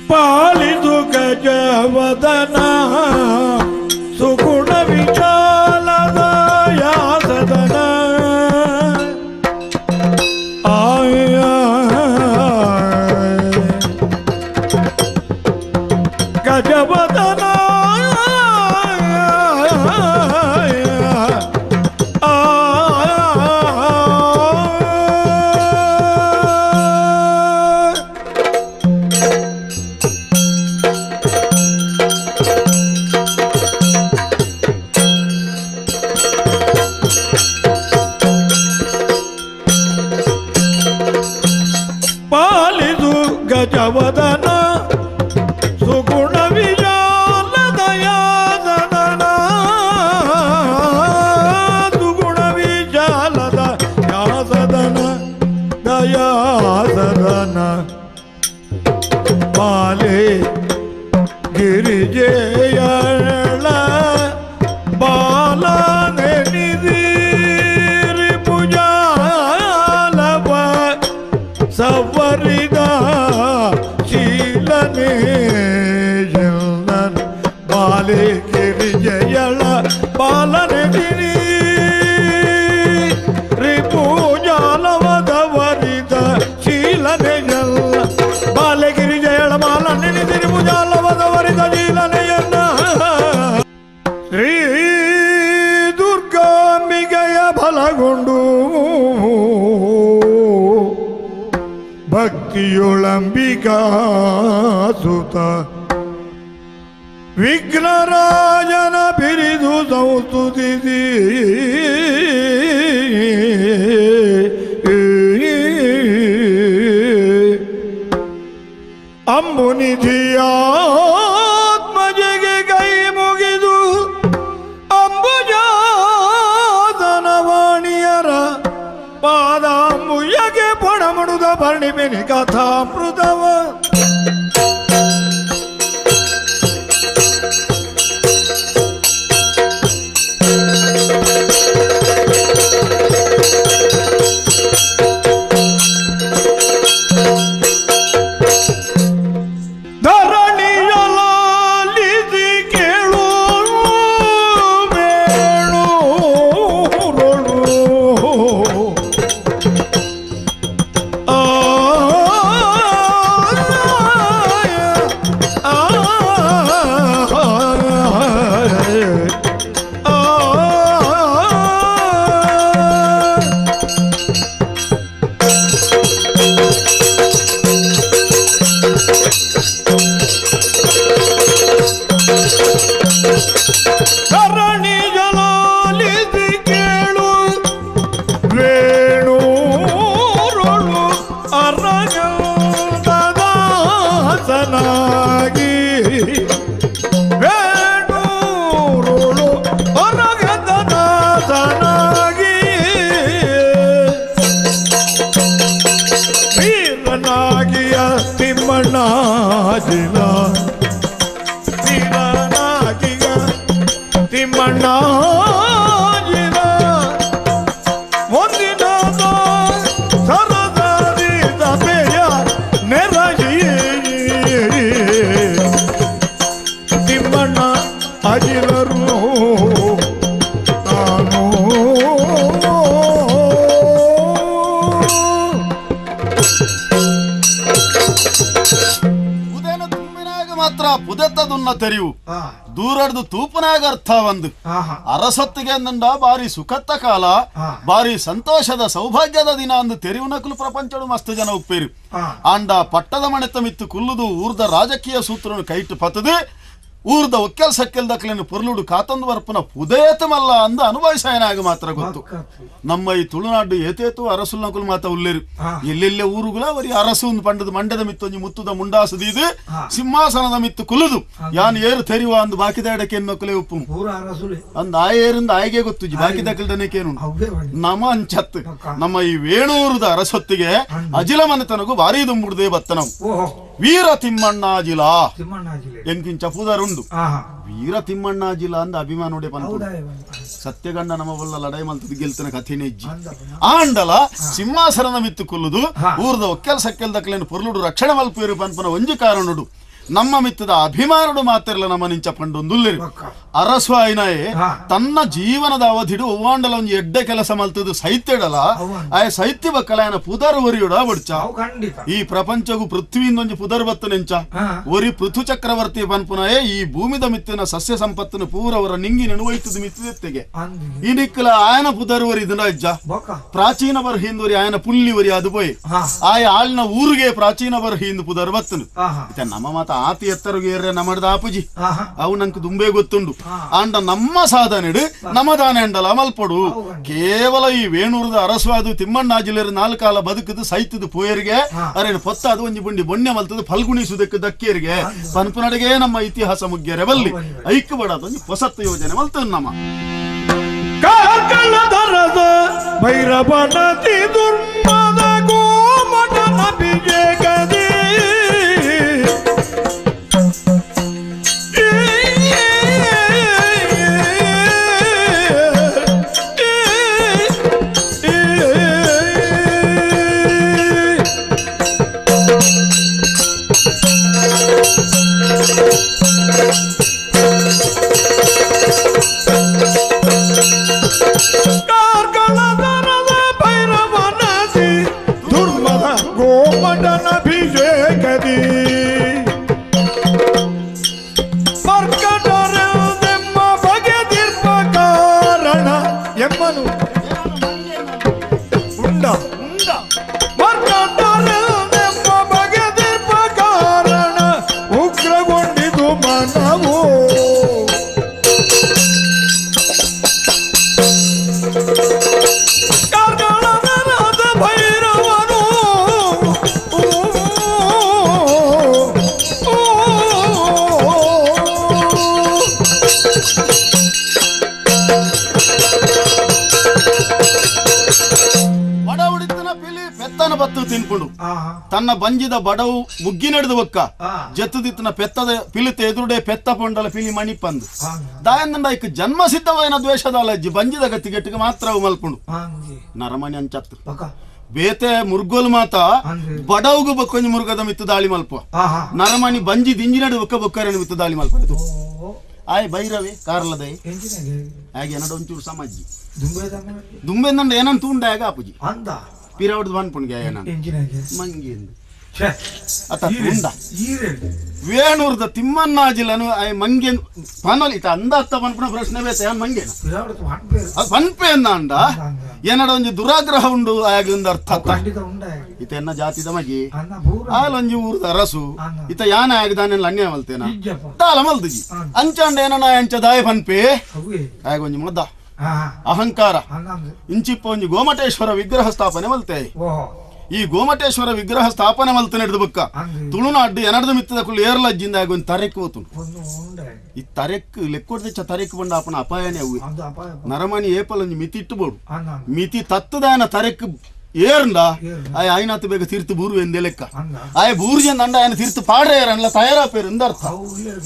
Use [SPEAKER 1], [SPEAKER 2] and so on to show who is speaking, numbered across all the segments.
[SPEAKER 1] ಪಾಲಿದು ಗಜವದನ ಸುಗುಣ ವಿಶಾಲದ ಯಾಸದನ ಗಜವದನ ಪಾಲಿದು ಗಜವದನ ಸುಗುಣ ವಿಶಾಲ ದಯಾಸದನ ಸುಗುಣ ವಿಶಾಲದ ಯಾಸದನ ದಯಾಸದನ ಬಾಲೆ ಗಿರಿಜೆಯಳ ಬಾಲನೆ ನಿಧಿರಿ ಪುಜಾಲವ ಸವರಿದ ಶೀಲನೆ ಬಾಲೆ ಗಿರಿಜೆಯಳ ಬಾಲನೆ ರಿಪೂಜಾಲವದವರಿದ ಶೀಲನೆ ಜಲ್ಲ ಬಾಲೆ ಗಿರಿಜಯಳ ಬಾಲನೆ ರಿಪುಜಾಲವದವರಿದ ಶೀಲನೆಯನ್ನ ಶ್ರೀ ದುರ್ಗಾಂಬಿಕೆಯ ಫಲಗೊಂಡು ಭಕ್ತಿಯೊಳಂಬಿಕಾ ಸುತ ವಿಘ್ನರಾಜನ ಬಿರಿದು ಸಂಸ್ತುತಿಸಿ ಅಂಬುನಿಧಿಯಾತ್ಮಜೆಗೆ ಕೈ ಮುಗಿದು ಅಂಬುಜಾದನ ವಾಣಿಯರ ಪಾದಾಂಬುಜಗೆ ಪಣಮಡುದ ಭರಣಿಬೆನಿ ಕಥಾಮೃತವ ಧರಣಿಯಲಾಲಿಸಿ ಕೇಳು ಬೇಣೂರೊಳು ಆ ಆ ಆ ಧರಣಿ ಜಲಾಲಿಸಿ ಕೇಳು ವೇಣೂರೊಳು ಅರಗಂದದಾಸನಾಗಿ ವೇಣೂರೊಳು ಅರಗಂದದಾಸನಾಗಿ ವೀರನಾಗಿಯ ತಿಮ್ಮಣ್ಣಾಜಿನ ವೀರನಾಗಿಯ ತಿಮ್ಮಣ್ಣಾಜಿನ ಒಂದಿನದ ಸರದಾರಿ ಸಭೆಯ ನೆರಗಿ ತಿಮ್ಮಣ್ಣ ಅಜಿಲರು ನಾನು
[SPEAKER 2] ಉದಯನ ತುಂಬಿನಾಗ ಮಾತ್ರ ಪುದೆತ್ತದುನ್ನ ತೆರಿವು ದೂರಡ್ದು ತೂಪನಾಗ ಅರ್ಥ ಒಂದು ಅರಸೊತ್ತಿಗೆ ಅಂದಂಡ ಬಾರಿ ಸುಖತ್ತ ಕಾಲ ಬಾರಿ ಸಂತೋಷದ ಸೌಭಾಗ್ಯದ ದಿನ ಅಂದು ತೆರಿವು ನಕಲು ಪ್ರಪಂಚಡು ಮಸ್ತ್ ಜನ ಉಪ್ಪೇರು ಆಂಡ ಪಟ್ಟದ ಮಣೆತ ಮಿತ್ತು ಕುಲ್ಲುದು ಊರ್ದ ರಾಜಕೀಯ ಸೂತ್ರನು ಕೈಟು ಪತದು ಊರ್ದ ಒಕ್ಕೆಲ್ ಸಕ್ಕೆಲ್ ದಕ್ಲೆನು ಪೊರ್ಲುಡು ಕಾತಂದು ವರ್ಪುನ ಪುದೇತಮಲ್ಲ ಅಂದ ಅನುಭವಿಸಾಯನಾಗ ಮಾತ್ರ ಗೊತ್ತು. ನಮ್ಮ ಈ ತುಳುನಾಡು ಏತೇತು ಅರಸುಲ್ ನಕುಲು ಮಾತ ಉಲ್ಲೇರು ಎಲ್ಲೆಲ್ಲೆ ಊರುಗಳ ಅವರಿ ಅರಸು ಒಂದು ಪಂಡದ ಮಂಡದ ಮಿತ್ತೊಂಜಿ ಮುತ್ತುದ ಮುಂಡಾಸದೀದು ಸಿಂಹಾಸನದ ಮಿತ್ತು ಕುಲುದು ಯಾನ್ ಏರು ತೆರಿವ ಅಂದು ಬಾಕಿದ ಎನ್ನೊಕ್ಕಲೆ ಉಪ್ಪು ಅಂದ ಆ ಏರಿಂದ ಆಯ್ಗೆ ಗೊತ್ತುಜಿ ಬಾಕಿ ದಕ್ಕಲ್ದನೇಕೇನು ನಮ ಅಂಚತ್ತು. ನಮ್ಮ ಈ ವೇಣೂರುದ ಅರಸೊತ್ತಿಗೆ ಅಜಿಲ ಮನೆತನಗೂ ಭಾರಿ ದುಂಬುಡ್ದೆ ಬತ್ತನವು ವೀರ ತಿಮ್ಮಣ್ಣಾಜಿಲ ಎಂಕಿಂಚ ಪೂದರುಂಡು ವೀರ ತಿಮ್ಮಣ್ಣಾಜಿಲ ಅಂದ ಅಭಿಮಾನೋಡೆ ಪಂತ ಸತ್ಯಗಂಡ ನಮ್ಮ ಬಲ್ಲ ಲಡಾಯಿ ಮಲ್ತದ ಗೆಲ್ತನ ಕಥೆನೇ ಇಜ್ಜಿ ಆಂಡಲ ಸಿಂಹಾಸನದ ಮಿತ್ತು ಕುಲ್ಲುದು ಊರ್ದ ಒಕ್ಕೆಲ್ ಸಕ್ಕೆಲ್ ದಕ್ಲೇನು ಪೊರ್ಲುಡು ರಕ್ಷಣೆ ಮಲ್ಪೇರು ಪನ್ಪನ ಒಂಜಿ ಕಾರಣುಡು ನಮ್ಮ ಮಿತ್ತದ ಅಭಿಮಾನಡು ಮಾತಿರಲ್ಲ ನಮ್ಮ ನಿಂಚ ಪಂಡೊಂದುಲ್ಲೆರು ಅರಸು ಆಯ್ನಾಯೆ ತನ್ನ ಜೀವನದ ಅವಧಿಡು ಒವ್ವಾಂಡಲ ಒಂಜಿ ಎಡ್ಡೆ ಕೆಲಸ ಮಲ್ತದು ಸೈತ್ಯಡಲ ಆಯ ಸೈತ್ಯ ಬಕ್ಕಲಾಯನ ಪುದರ್ ಒರಿಯುಡ ಬಡ್ಚ ಈ ಪ್ರಪಂಚಗೂ ಪೃಥ್ವಿಯಿಂದ ಒಂಜಿ ಪುದರ್ ಬತ್ತು ನೆಂಚ ಒರಿ ಪೃಥು ಚಕ್ರವರ್ತಿ ಪನ್ಪುನಾಯೆ ಈ ಭೂಮಿದ ಮಿತ್ತಿನ ಸಸ್ಯ ಸಂಪತ್ತನ್ನು ಪೂರವರ ನಿಂಗಿ ನೆನುವೈತದ ಮಿತ್ತಿದೆತ್ತೆಗೆ ಈ ನಿಕ್ಕಲ ಆಯನ ಪುದರ್ ಒರಿ ಇದನ್ನ ಅಜ್ಜ ಪ್ರಾಚೀನ ಬರ್ಹಿಂದೊರಿ ಆಯನ ಪುಲ್ಲಿ ಒರಿ ಅದು ಪೋಯ್ ಆಯ ಆಳ್ನ ಊರಿಗೆ ಪ್ರಾಚೀನ ಬರ್ಹಿಂದು ಪುದರ್ ಬತ್ತನು ಇತ ನಮ್ಮ ಮಾತ ಆತಿ ಎತ್ತರುಗೆ ಏರ್ರೆ ನಮ್ಮಡ್ದ ಆಪುಜಿ ಅವು ನಂಗೆ ದುಂಬೆ ಗೊತ್ತುಂಡು ಆಂಡ ನಮ್ಮ ಸಾಧನೆಡು ನಮದಾನೆ ಅಂಡಲ ಮಲ್ಪಡು ಕೇವಲ ಈ ವೇಣೂರದ ಅರಸ್ವಾದು ತಿಮ್ಮಣ್ಣಾಜಿಲೇರು ನಾಲ್ಕಾಲ ಬದುಕದು ಸೈತದು ಪೋಯರಿಗೆ ಅರೇನು ಪೊತ್ತಾದು ಒಂಜಿ ಬುಂಡಿ ಬೊಣ್ಣೆ ಮಲ್ತದು ಫಲ್ಗುಣಿಸುವುದಕ್ಕೆ ದಕ್ಕೇರಿಗೆ ಪನ್ಪುನಡೆಗೆ ನಮ್ಮ ಇತಿಹಾಸ ಮುಗ್ಯರೆ ಬಲ್ಲಿ ಐಕ್ಯ ಬಡದು ಒಂಜಿ ಹೊಸತ್ತು ಯೋಜನೆ ಮಲ್ತದ ನಮ್ಮ
[SPEAKER 1] ಕಾರ್ಕಳದರದ ಭೈರವನತಿ ದುರ್ಮದ ಗೋಮಟನ ಬಿಜೆಗದಿ ಕಾರ್ಕಳದರದ ಭೈರವನತಿ ದುರ್ಮದ ಗೋಮಟನ ಅಭಿಷೇಕದಿ ಮರ್ಕಟರೆಂದೆಮ್ಮ ಬಗೆದಿರ್ಪ ಕಾರಣ ಎಮ್ಮನು ಉಂಡ ಮರ್ಕಟರೆಂದೆಮ್ಮ ಬಗೆದಿರ್ಪ ಕಾರಣ ಉಗ್ರಗೊಂಡಿತು ಮನವು ಕಾರ್ಕಳದರದ ಭೈರವನು
[SPEAKER 2] ಬಡವುಡಿತನ ಪಿಲಿ ಪೆತ್ತನ ಬತ್ತು ತಿನ್ಕೊಂಡು ತನ್ನ ಬಂಜಿದ ಬಡವು ಮುಗ್ಗಿ ನಡೆದು ಬಕ್ಕ ಜತ್ತುದಿತ್ತನ ಪೆತ್ತದ ಪಿಲಿತ ಎದುರುಡೆ ಪೆತ್ತ ಪೊಂಡಲ ಪಿಲಿ ಮಣಿಪಂದು ದಾಯಂದಂಡ ಇಕ್ ಜನ್ಮ ಸಿದ್ಧವಾಯಿನ ದ್ವೇಷದ ಅಜ್ಜಿ ಬಂಜಿದ ಗತಿಗೆಟ್ಟಿಗೆ ಮಾತ್ರ ಮಲ್ಪುಂಡು ನರಮಣಿ ಅಂಚತ್ತು ಬೇತೆ ಮುರ್ಗೋಲ್ ಮಾತ ಬಡವುಗು ಬಕ್ಕೊಂಜಿ ಮುರುಗದ ಮಿತ್ತು ದಾಳಿ ಮಲ್ಪ ನರಮಣಿ ಬಂಜಿ ದಿಂಜಿ ನಡು ಬೊಕ್ಕ ಬೊಕ್ಕರಣ ಮಿತ್ತು ದಾಳಿ ಮಲ್ಪ ಆಯ್ ಭೈರವಿ ಕಾರ್ಲದೈ ಹಾಗೆ ಏನಡ ಒಂಚೂರು ಸಮಾಜಿ ದುಂಬೆಂದಂಡ ಏನಂತ ಉಂಡ ಆಗ ಅಪುಜಿ ಪಿರವಡ್ದು ಬನ್ಪುಣ್ಗೆ ಏನ ಮಂಗಿ ಅತ್ತ ಉಂಡ ವೇಣೂರ್ದ ತಿಮ್ಮನ್ನಾಜಿಲನು ಆಯ್ ಮಂಗೆ ಪನಲ್ ಇತ ಅಂದ ಅತ್ತ ಪನ್ಪುಣ ಪ್ರಶ್ನೆ ಬೇತೆ ಏನ್ ಮಂಗೇನ ಅದು ಪನ್ಪೆ ಅಂದ ಏನಡ ಒಂಜಿ ದುರಾಗ್ರಹ ಉಂಡು ಆಗ ಅರ್ಥ ಇತ ಎನ್ನ ಜಾತಿದ ಮಗಿ ಆಲೊಂಜಿ ಊರ್ದ ಅರಸು ಇತ ಯಾನ ಆಗದಾನೆಲ್ಲ ಅನ್ಯಾಯ ಮಲ್ತೇನ ದಾಲ ಮಲ್ದುಜಿ ಅಂಚಾಂಡ ಏನನ ಅಂಚ ದಾಯ ಪನ್ಪೆ ಆಗ ಒಂಜಿ ಮದ್ದ ಅಹಂಕಾರ ಇಂಚಿಪ್ಪ ಒಂಜಿ ಗೋಮಟೇಶ್ವರ ವಿಗ್ರಹ ಸ್ಥಾಪನೆ ಮಲ್ತೆ ಈ ಗೋಮಟೇಶ್ವರ ವಿಗ್ರಹ ಸ್ಥಾಪನೆ ಮಲ್ತ ನಡೆದು ಬಕ್ಕ ತುಳುನಾಡು ಎನಡ್ದು ಮಿತ್ತದ ಕುಳ್ಳು ಏರ್ಲಜ್ಜಿಂದ ಆಗ ಒಂದು ತರೆಕ್ ಹೋತು ಈ ತರೆಕ್ ಲೆಕ್ಕೊಡ್ದಿಚ್ಚ ತರೆಕ್ ಬಂಡ ಅಪನ ಅಪಾಯನೇ ಅವು ನರಮಣಿ ಏಪಲ್ ಒಂಜಿ ಮಿತಿ ಇಟ್ಟುಬೋಡು ಮಿತಿ ತತ್ತದಾನ ತರೆಕ್ ಏರ್ಂಡ ಆಯ ಆಯ್ನಾತು ಬೇಗ ತೀರ್ತು ಬೂರು ಎಂದೇ ಲೆಕ್ಕ ಆಯ ಬೂರ್ಜನ್ ಅಂಡ ಆಯನ ತೀರ್ತು ಪಾಡ್ರೆ ಏರನ್ಲ ತಯಾರಾಪೇರು ಎಂದ ಅರ್ಥ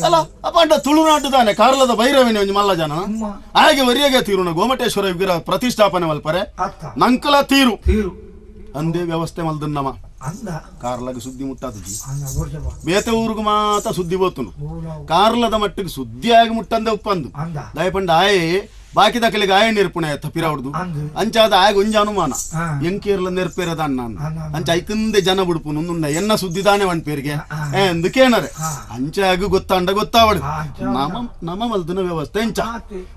[SPEAKER 2] ಅಲ್ಲ ಅಪ್ಪ ತುಳುನಾಡು ತಾನೆ ಕಾರ್ಲದ ಭೈರವಿನ ಒಂಜಿ ಮಲ್ಲ ಜನ ಹಾಗೆ ವರಿಯಗೆ ತೀರುನ ಗೋಮಟೇಶ್ವರ ವಿಗ್ರಹ ಪ್ರತಿಷ್ಠಾಪನೆ ಮಲ್ಪರೆ ನಂಕಲ ತೀರು ಅಂದೇ ವ್ಯವಸ್ಥೆ ಮಲ್ದನ್ನಮ ಕಾರ್ಲಗ ಸುದ್ದಿ ಮುಟ್ಟಾದ ಬೇತೆ ಊರುಗು ಮಾತ ಸುದ್ದಿ ಬೋತುನು ಕಾರ್ಲದ ಮಟ್ಟಿಗೆ ಸುದ್ದಿಯಾಗಿ ಮುಟ್ಟಂದೆ ಉಪ್ಪಂದು ದಯಪಂಡ ಆಯೆ ಬಾಕಿ ದಕ್ಕಲಿಗೆ ಆಯ ನೆರ್ಪುಣ ಎತ್ತ ಪಿರವಡ್ದು ಅಂಚಾದ ಆಗ ಒಂಜಿ ಅನುಮಾನ ಎಂಕೇರ್ಲ ನೆರ್ಪೇರದ ಅಣ್ಣ ಅಂಚ ಐಕಂದೆ ಜನ ಬಿಡ್ಪುನು ಉಂಡ ಎನ್ನ ಸುದ್ದಿದಾನೆ ಒಣಪೇರಿಗೆ ಎಂದು ಕೇಣರೆ ಅಂಚ ಆಗ ಗೊತ್ತಾಂಡ ಗೊತ್ತಾವಡು ನಮ ನಮ ಮಲ್ದನ ವ್ಯವಸ್ಥೆ ಎಂಚ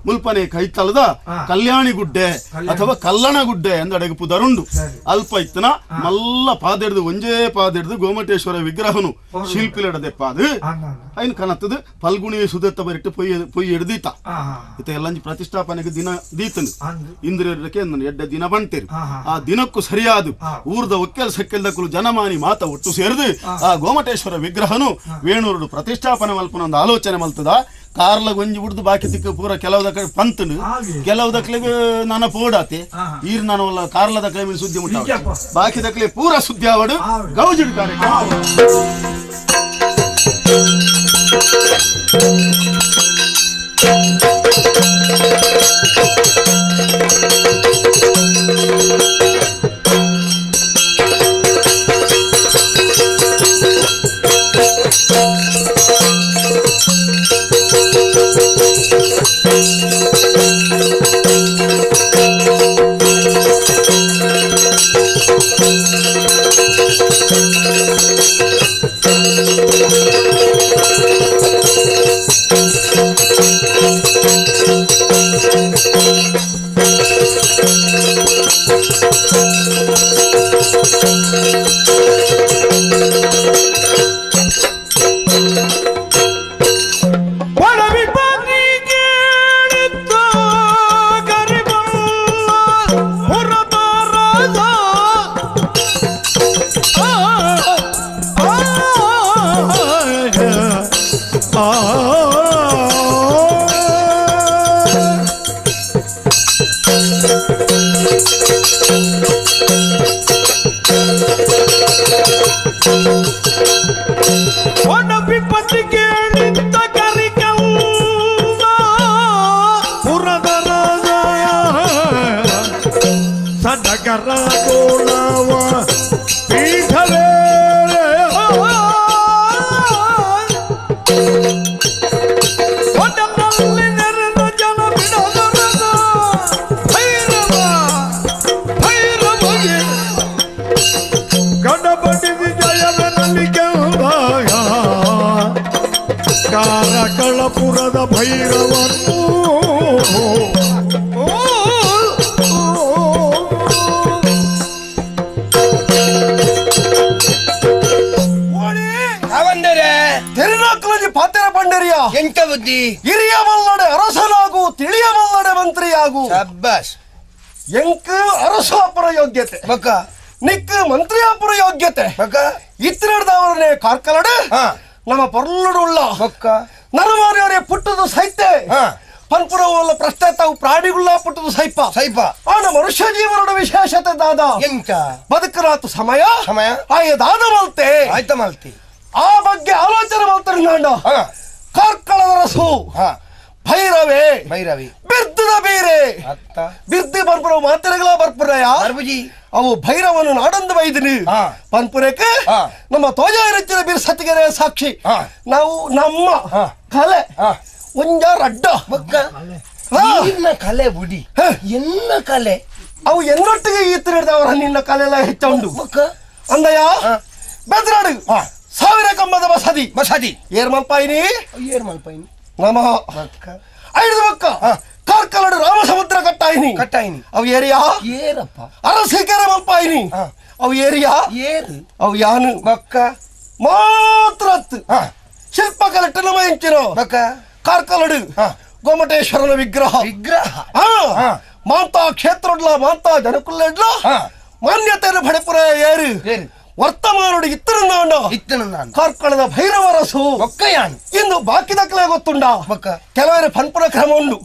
[SPEAKER 2] ಮುಲ್ಪನೆ ಕೈತಲದ ಕಲ್ಯಾಣಿ ಗುಡ್ಡೆ ಅಥವಾ ಕಲ್ಲಣ ಗುಡ್ಡೆ ಎಂದಡೆಗೆ ಪುದರುಂಡು ಅಲ್ಪ ಇತ್ತನ ಮಲ್ಲ ಪಾದೆಡ್ದು ಒಂಜೇ ಪಾದೆಡ್ದು ಗೋಮಟೇಶ್ವರ ವಿಗ್ರಹನು ಶಿಲ್ಪಿಲಡದೆ ಪಾದು ಐನ್ ಕನತ್ತದು ಫಲ್ಗುಣಿ ಸುದತ್ತ ಬರಿಟ್ಟು ಪೊಯ್ಯ ಪೊಯ್ಯ ಹಿಡ್ದೀತ ಇತ ಎಲ್ಲಂಜಿ ಪ್ರತಿಷ್ಠಾಪನೆಗೆ ದಿನ ದೀತನು ಇಂದ್ರಕ್ಕೆ ಎಡ್ಡ ದಿನ ಬಂತೇರಿ ಆ ದಿನಕ್ಕೂ ಸರಿಯಾದ ಊರ್ದ ಒಕ್ಕೆಲ್ ಸಕ್ಕೆಲ್ದಕ್ಕೂ ಜನಮಾನಿ ಮಾತ ಒಟ್ಟು ಸೇರಿದು ಆ ಗೋಮಟೇಶ್ವರ ವಿಗ್ರಹನು ವೇಣೂರುಡು ಪ್ರತಿಷ್ಠಾಪನೆ ಮಲ್ಪನ ಒಂದು ಆಲೋಚನೆ ಮಲ್ತದ ಕಾರ್ಲ ಗೊಂಜಿ ಬಿಡ್ದು ಬಾಕಿ ತಿಕ್ಕ ಪೂರ ಕೆಲವುದಕ್ಕೆ ಪಂತನು ಕೆಲವುದಕ್ಲಿಗೆ ನನ್ನ ಪೋಡಾತೆ ಈರ್ ನಾನು ಕಾರ್ಲದ ಕೈ ಸುದ್ದಿ ಮುಟ್ಟ ಬಾಕಿ ದಕ್ಲೆ ಪೂರ ಸುದ್ದಿ ಆವಡು ಗೌಜಿಡು ಕಾರ್ಯಕ್ರಮ.
[SPEAKER 1] ಕಾರಕಳಪುರದ ಭೈರವನು
[SPEAKER 2] ಪಾತ್ರ ಪಂಡರಿಯ
[SPEAKER 3] ಎಂತ ಬುದ್ಧಿ
[SPEAKER 2] ಇರಿಯಬಲ್ಲಡೆ ಅರಸನಾಗು ತಿಳಿಯಬಲ್ಲಡೆ ಮಂತ್ರಿಯಾಗು.
[SPEAKER 3] ಶಬ್ಬಾಸ್.
[SPEAKER 2] ಎಂಕ್ ಅರಸಾಪುರ ಯೋಗ್ಯತೆ
[SPEAKER 3] ಬಕ್ಕ
[SPEAKER 2] ನಿಕ್ ಮಂತ್ರಿಯಾಪುರ ಯೋಗ್ಯತೆ
[SPEAKER 3] ಬಕ್ಕ
[SPEAKER 2] ಇತ್ತಿನವರನ್ನೇ ಕಾರ್ಕಲಡೆ ನಮ್ಮ ಪೊರ್ಲುಡುಳ್ಳ
[SPEAKER 3] ಬಕ್ಕ
[SPEAKER 2] ನರಮಾರಿಯವರೇ ಪುಟ್ಟದು ಸೈತೆ ಪನ್ಪುರವಲ್ಲ ಪ್ರಶ್ನೆ ತಾವು ಪ್ರಾಣಿಗುಳ್ಳ ಪುಟ್ಟದು ಸೈಪ
[SPEAKER 3] ಸೈಪ
[SPEAKER 2] ಆನ ಮನುಷ್ಯ ಜೀವನದ ವಿಶೇಷತೆ ದಾದ
[SPEAKER 3] ಎಂತ
[SPEAKER 2] ಬದುಕರಾತು ಸಮಯ
[SPEAKER 3] ಸಮಯ
[SPEAKER 2] ಆಯ ದಾದ ಮಲ್ತೆ
[SPEAKER 3] ಆಯ್ತ ಮಲ್ತಿ
[SPEAKER 2] ಆ ಬಗ್ಗೆ ಆಲೋಚನೆ ಮಾಡ್ತಾರೆ ನಾಂಡ. ಕಾರ್ಕಳದ ರಸು ಭೈರವೇ
[SPEAKER 3] ಭೈರವಿ
[SPEAKER 2] ಬಿರ್ದದ ಬೀರೆ ಬಿರ್ದಿ ಬರ್ಪುರ ಮಾತೆರೆಗಳ ಬರ್ಪುರಯ ಅವು ಭೈರವನು ನಾಡೊಂದು ಬೈದಿನಿ ಪನ್ಪುರಕ್ಕೆ ನಮ್ಮ ತೋಜ ಬೀರ್ ಸತ್ತಿಗೆರೆ ಸಾಕ್ಷಿ. ನಾವು ನಮ್ಮ ಕಲೆ ಒಂಜಾರು ಅಡ್ಡ
[SPEAKER 3] ಕಲೆ ಬುಡಿ ಎನ್ನ ಕಲೆ
[SPEAKER 2] ಅವು ಎನ್ನೊಟ್ಟಿಗೆ ಈತ್ತಿನ ನಿನ್ನ ಕಲೆ ಎಲ್ಲ ಹೆಚ್ಚುಂಡು ಅಂದಯ್ಯ ಬೆದ್ರಾಡು ಸಾವಿರ ಕಂಬದ ಬಸದಿ
[SPEAKER 3] ಬಸದಿ
[SPEAKER 2] ಏರ್ ಮಲ್ಪಾಯಿನಿ
[SPEAKER 3] ಏರ್ ಮಲ್ಪಾಯಿನಿ
[SPEAKER 2] ನಮಃ ಐದು ಬಕ್ಕ ಕಾರ್ಕಲಡು ರಾಮಸಮುದ್ರ ಕಟ್ಟಾಯಿನಿ
[SPEAKER 3] ಕಟ್ಟಾಯಿನಿ
[SPEAKER 2] ಅವು ಏರಿಯಾ
[SPEAKER 3] ಏರಪ್ಪ
[SPEAKER 2] ಅರಸಿಕೆರೆ ಮಲ್ಪಾಯಿನಿ ಅವು ಏರಿಯಾ
[SPEAKER 3] ಏರು
[SPEAKER 2] ಅವು ಯಾನು
[SPEAKER 3] ಬಕ್ಕ
[SPEAKER 2] ಮಾತ್ರ ಶಿಲ್ಪ ಕಲೆಟ್ಟು ನಮ್ಮ ಎಂಚಿನ
[SPEAKER 3] ಬಕ್ಕ
[SPEAKER 2] ಕಾರ್ಕಲಡು ಗೊಮಟೇಶ್ವರನ ವಿಗ್ರಹ
[SPEAKER 3] ವಿಗ್ರಹ
[SPEAKER 2] ಮಾಂತಾ ಕ್ಷೇತ್ರಡ್ಲ ಮಾಂತಾ ಜನಕುಲ್ಲೆಡ್ಲ ಮಾನ್ಯತೆಯನ್ನು ಪಡೆಪುರ ಏರು ವರ್ತಮಾನೋಡು ಇತ್ತರಂದಾಂಡ ಕಾರ್ಕಳದ ಭೈರವರಸು ಇಂದು ಬಾಕಿದಕ್ಕಲೇ ಗೊತ್ತುಂಡ ಕೆಲವರು ಪನ್ಪುರ ಕ್ರಮ ಉಂಡು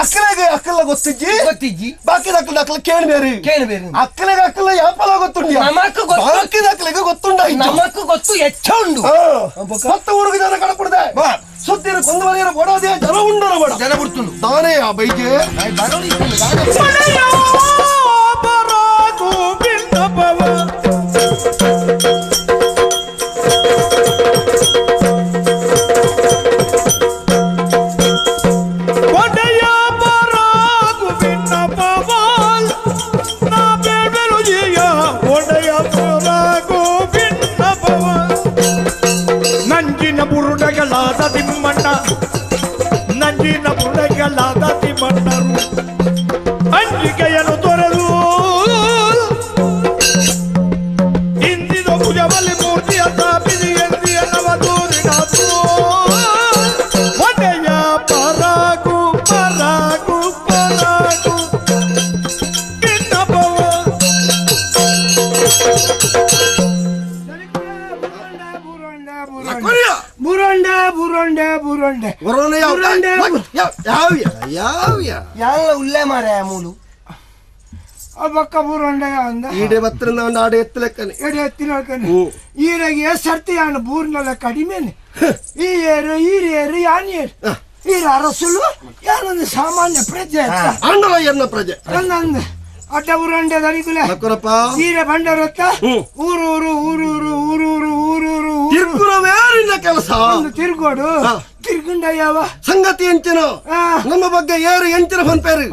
[SPEAKER 2] ಅಕ್ಕಲೆಗೆ ಅಕ್ಕಲ ಗೊತ್ತಿಜ್ಜಿ
[SPEAKER 3] ಗೊತ್ತಿಜ್ಜಿ
[SPEAKER 2] ಬಾಕಿದಕ್ಕಲ ಅಕ್ಕಲ ಕೇಳ್ಬೇರು
[SPEAKER 3] ಕೇಳ್ಬೇರು
[SPEAKER 2] ಅಕ್ಕಲೆಗೆ ಅಕ್ಕಲ ಯಾಪಲ ಗೊತ್ತುಂಡ ಬಾಕಿದಕ್ಕಲಿಗೆ ಗೊತ್ತುಂಡ
[SPEAKER 3] ನಮಕ್ ಗೊತ್ತು ಹೆಚ್ಚ ಉಂಡು
[SPEAKER 2] ಮತ್ತೆ ಊರಿಗೆ ಜನ ಕಡಪುಡ್ದೆ ಸುದ್ದಿನ ಕೊಂದುವರೆಯ ಓಡೋದೇ ಜನ ಉಂಡು ಬೇಡ
[SPEAKER 3] ಜನ ಬಿಡ್ತುಂಡು
[SPEAKER 2] ತಾನೇ ಆ ಬೈಜೆ
[SPEAKER 1] ನಂಜಿನ ಬುರುಡಗಳಾದ ತಿಮ್ಮಣ್ಣ ನಂಜಿನ ಬುರುಡಗಳಾದ ತಿಮ್ಮಣ್ಣರು ಅಂಜಿಕೆಯನ್ನು ತೊರೆದು ಇಂದಿದ ಭುಜಬಲಿ ಮೂರ್ತಿಯ ಸ್ಥಾಪಿಸಿ ಎಂದಿಯ ನವದೂರಿನಾಥು ಒಡೆಯ ಪರಾಗು ಪರಾಗು ಪರಾಗು ಕಿನ್ನಭವ.
[SPEAKER 4] ಬುರಂಡೆ ಬುರಂಡೆ ಬುರಂಡೆ
[SPEAKER 3] ಯಾಲ್ಲ ಉಲ್ಲೆ ಮಾರಾಯ ಮೂಲು
[SPEAKER 4] ಬಕ್ಕ ಬುರಂಡೆ ಅಂದ
[SPEAKER 2] ಈಡೆ ಬತ್ತಿನ ಆಡೆ ಎತ್ತಲೆಕ್ಕನೆ
[SPEAKER 4] ಎಡೆ ಎತ್ತಿನಕನೆ ಈರೆಗೆ ಸರ್ತಿ ಯಾನು ಬೂರ್ನೆಲ್ಲ ಕಡಿಮೆನೆ ಈ ಏರು ಈರೇರು ಯಾನ್ ಏರು ಈರ ಅರಸುಲು ಯಾನೊಂದು ಸಾಮಾನ್ಯ ಪ್ರಜೆ
[SPEAKER 2] ಆಂಡಲ ಎನ್ನ ಪ್ರಜೆ
[SPEAKER 4] ನಂದ ಅಡ್ಡ ಬುರಂಡೆ ದರಿಕುಲೆ
[SPEAKER 2] ಲಕ್ಕುರಪ್ಪ
[SPEAKER 4] ಈರೆ ಬಂಡರತ್ತ ಊರೂರು ಊರೂರು ಊರೂರು ಊರೂರು
[SPEAKER 2] ತಿರ್ಪುರ
[SPEAKER 5] ತಿರುಗುನವೇರಿನ ಕೆಲಸ
[SPEAKER 4] ತಿರುಗೋಡು ತಿರ್ಗುಂಡಯ್ಯವ
[SPEAKER 5] ಸಂಗತಿ ಎಂಚಿನ ನಮ್ಮ ಬಗ್ಗೆ ಏರು ಎಂಚಿನ ಪನ್ಪೇರು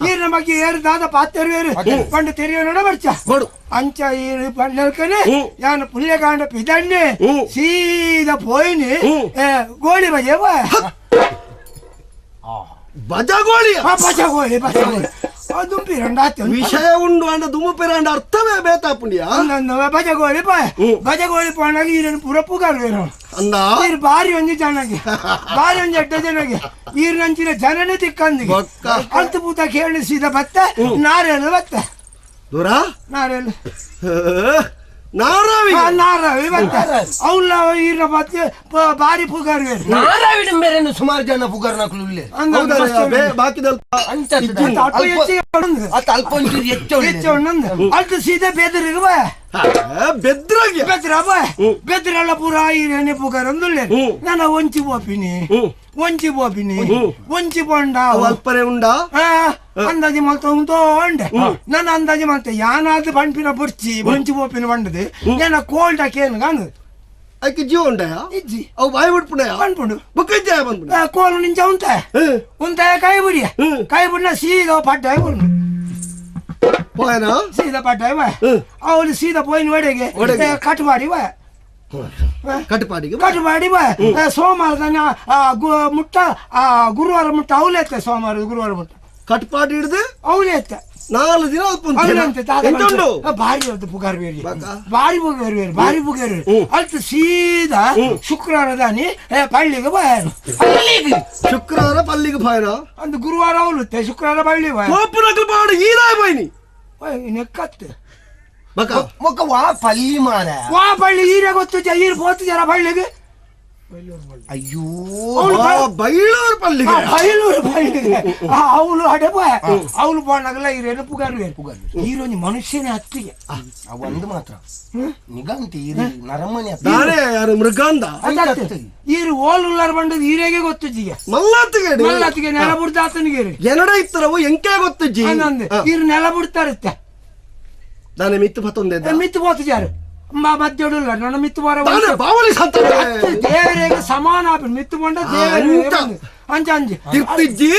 [SPEAKER 4] ಈರಿನ ಬಗ್ಗೆ ಏರು ದಾದ ಪಾತೆರುವೇರು ಪಂಡ ತೆರಿಯೋ ನೋಡ ಬರ್ಚ
[SPEAKER 5] ಕೊಡು
[SPEAKER 4] ಅಂಚ ಈರು ಪಂಡಲ್ಕನೆ ಯಾನು ಪುಲ್ಯಕಾಂಡ ಪಿದಣ್ಣೆ ಸೀದಾ ಪೋಯಿನಿ ಗೋಳಿ ಬಜೆ
[SPEAKER 5] ಬಜಗೋಳಿ
[SPEAKER 4] ಬಜಗೋಳಿ ಬಜಗೋಳಿ ದುಂಪಿರಂಡ
[SPEAKER 5] ವಿಷಯ ಉಂಡು ಅಂಡ ದುಂಪಿರಂಡ ಅರ್ಥವೇ ಬೇತಾಪುಂಡಿಯ
[SPEAKER 4] ಬಜಗೋಳಿ ಪಾಯ ಬಜಗೋಳಿ ಪೋಣಾಗ ಈರನ್ನು ಪೂರ ಪುಗಾರು
[SPEAKER 5] ಅಂದ
[SPEAKER 4] ಈರು ಬಾರಿ ಒಂಜಿ ಜನಗೆ ಬಾರಿ ಒಂಜಿ ಅಡ್ಡ ಜನಗೆ ಈರಿನಂಚಿನ ಜನನೇ ತಿಕ್ಕಂದಿಗೆ ಅಂತ ಪೂತ ಕೇಳಿ ಸೀದಾ ಬತ್ತ ನಾರೇಲು ಬತ್ತ
[SPEAKER 5] ದೂರ
[SPEAKER 4] ನಾರೇಲು
[SPEAKER 5] ನಾರಾವಿ
[SPEAKER 4] ನಾರಾವಿ ಬತ್ತ ಅವಲ್ಲ ಈರಿನ ಬತ್ತೆ ಬಾರಿ ಪುಗಾರು
[SPEAKER 3] ನಾರಾವಿಡ ಮೇರೆ ಸುಮಾರು ಜನ ಪುಗಾರ್ ನಕಲು ಅಲ್ಪ ಒಂಚೂರು
[SPEAKER 4] ಹೆಚ್ಚು ಅಲ್ತ ಸೀದಾ ಬೆದರಿಗೆ ಬಾ
[SPEAKER 5] ಬೆದ್ರಾಗಿ
[SPEAKER 4] ಬೆದ್ರ ಬಾ ಬೆದ್ರಲ್ಲ ಪೂರ ಈರನೆ ಪುಗಾರ್ ಅಂದುಳ್ಳೆ ನಾನು ಒಂಚಿ ಬೋಪಿನಿ ಒಂಚಿ ಬೋಪಿನಿ ಒಂಚಿ ಪೋಂಡ
[SPEAKER 5] ಅಲ್ಪನೆ ಉಂಡ
[SPEAKER 4] ಅಂದಾಜಿ ಮಲ್ತ ಉಂಟು ನಾನು ಅಂದಾಜಿ ಮಲ್ತೆ ಯಾನಾದ್ರು ಪಂಪಿನ ಬುರ್ಚಿ ಒಂಚಿ ಬೋಪಿನ ಬಂಡದು ನನ್ನ ಕೋಲ್ಡ್ ಕೇನು ಅಂದು
[SPEAKER 5] ಐಕೆ ಜೀವ ಉಂಡಯ
[SPEAKER 4] ಇಜ್ಜಿ
[SPEAKER 5] ಅವು ಬಾಯಿ ಬಿಟ್ಪುಂಡಯ
[SPEAKER 4] ಪನ್ಪುಂಡು
[SPEAKER 5] ಬುಕ್ಕಿಜ್ಜ ಬಂದ್ಬಿಡು
[SPEAKER 4] ಕೋಲು ನಿಂಚ ಉಂಟ ಉಂತಾಯ ಕೈ ಬಿಡಿಯ ಕೈ ಬಿಡಿನ ಸೀದಾ ಪಡ್ಡಾಯ ಉಂಡು
[SPEAKER 5] ಪೋಯನ
[SPEAKER 4] ಸೀದಾ ಪಡ್ಡಾಯ ಬಾಯ್ ಅವಳು ಸೀದಾ ಪೋಯಿನ ಒಡೆಗೆ ಕಟ್ಪಾಡಿ ಬಾಯ್
[SPEAKER 5] ಕಟ್ಪಾಡಿಗೆ
[SPEAKER 4] ಕಟ್ಪಾಡಿ ಬಾಯ್ ಸೋಮವಾರ ಮುಟ್ಟ ಗುರುವಾರ ಮುಟ್ಟ ಅವಲೆತ್ತೆ ಸೋಮವಾರ ಗುರುವಾರ ಮುಟ್ಟ
[SPEAKER 5] ಕಟ್ಪಾಡಿ ಹಿಡ್ದು
[SPEAKER 4] ಅವಲೆತ್ತೆ
[SPEAKER 5] ನಾಲ್ಕು ದಿನ
[SPEAKER 4] ಬಾರಿ ಪುಗಾರ್ ಬೇರಿ ಬಾರಿ ಪುಗಾರ್ ಬೇರಿ ಬಾರಿ ಪುಗಾರ್ ಅಲ್ತ ಸೀದಾ ಶುಕ್ರವಾರ ದಾನಿ ಪಳ್ಳಿಗೆ ಬಾಯನು
[SPEAKER 5] ಶುಕ್ರವಾರ ಪಲ್ಲಿಗೆ ಬಾಯನ
[SPEAKER 4] ಅಂದ್ ಗುರುವಾರ ಅವಲುತ್ತೆ ಶುಕ್ರವಾರ ಪಳ್ಳಿ ಬಾಯ
[SPEAKER 5] ಬಾಡು ಈರಾಯ್ ಬಾಯ್ನಿ
[SPEAKER 4] ನೆಕ್ಕತ್ತು
[SPEAKER 3] ಮೊಕ್ಕ ವಾ ಪಲ್ಲಿ ಮಾರ
[SPEAKER 4] ವಾ ಪಳ್ಳಿ ಈರೇ ಗೊತ್ತು ಈರು ಪೋತು ಜರ ಪಳ್ಳಿಗೆ
[SPEAKER 3] ಅಯ್ಯೋ
[SPEAKER 5] ಬೈಳೂರು ಪಲ್ಲಿಗೆ
[SPEAKER 4] ಬೈಳೂರು ಪಳ್ಳಿಗೆ ಅವಳು ಅಡೆ ಬಾಯ್ ಅವಳು ಪೋಣಾಗಲ್ಲ ಈರೇನು ಪುಗಾರು ಪುಗಾರು ಈರೊಂದು ಮನುಷ್ಯನೇ ಹತ್ತಿಗೆ
[SPEAKER 3] ಒಂದು ಮಾತ್ರ ನಿಗಂತಿ ಈರು ನರಮನೆ
[SPEAKER 5] ಯಾರು ಮೃಗಾಂಧ
[SPEAKER 4] ಈರು ಓಲ್ ಉಳ್ಳಾರ ಬಂಡದ ಈರೇಗೆ ಗೊತ್ತು ಜಿಗೆ
[SPEAKER 5] ಮಲ್ಲಾತಿಗೆ
[SPEAKER 4] ಮಲ್ಲಾತಿಗೆ ನೆಲ ಬಿಡ್ತಾ ಆತನಿಗೆ
[SPEAKER 5] ಎನಡ ಇತ್ತರವು ಎಂಕೆ ಗೊತ್ತು ಜಿ
[SPEAKER 4] ಈರು ನೆಲ ಬಿಡ್ತಾರತ್ತೆ
[SPEAKER 5] ನಾನೇ ಮಿತ್ತು ಪತ್ತೊಂದೇ
[SPEAKER 4] ಮಿತ್ತು ಪೋತು ಜಾರು ಮಧ್ಯ ನನ್ನ ಮಿತ್ತು ಬರ
[SPEAKER 5] ಬಾವಲಿ ಸಂತ
[SPEAKER 4] ದೇವರಿಗೆ ಸಮಾನ ಮಿತ್ತು ಬಂಡ ದೇವರಿಗೆ ಅಂಚ ಅಂಜಿ
[SPEAKER 5] ತಿರ್ತಿಜ್ಜಿ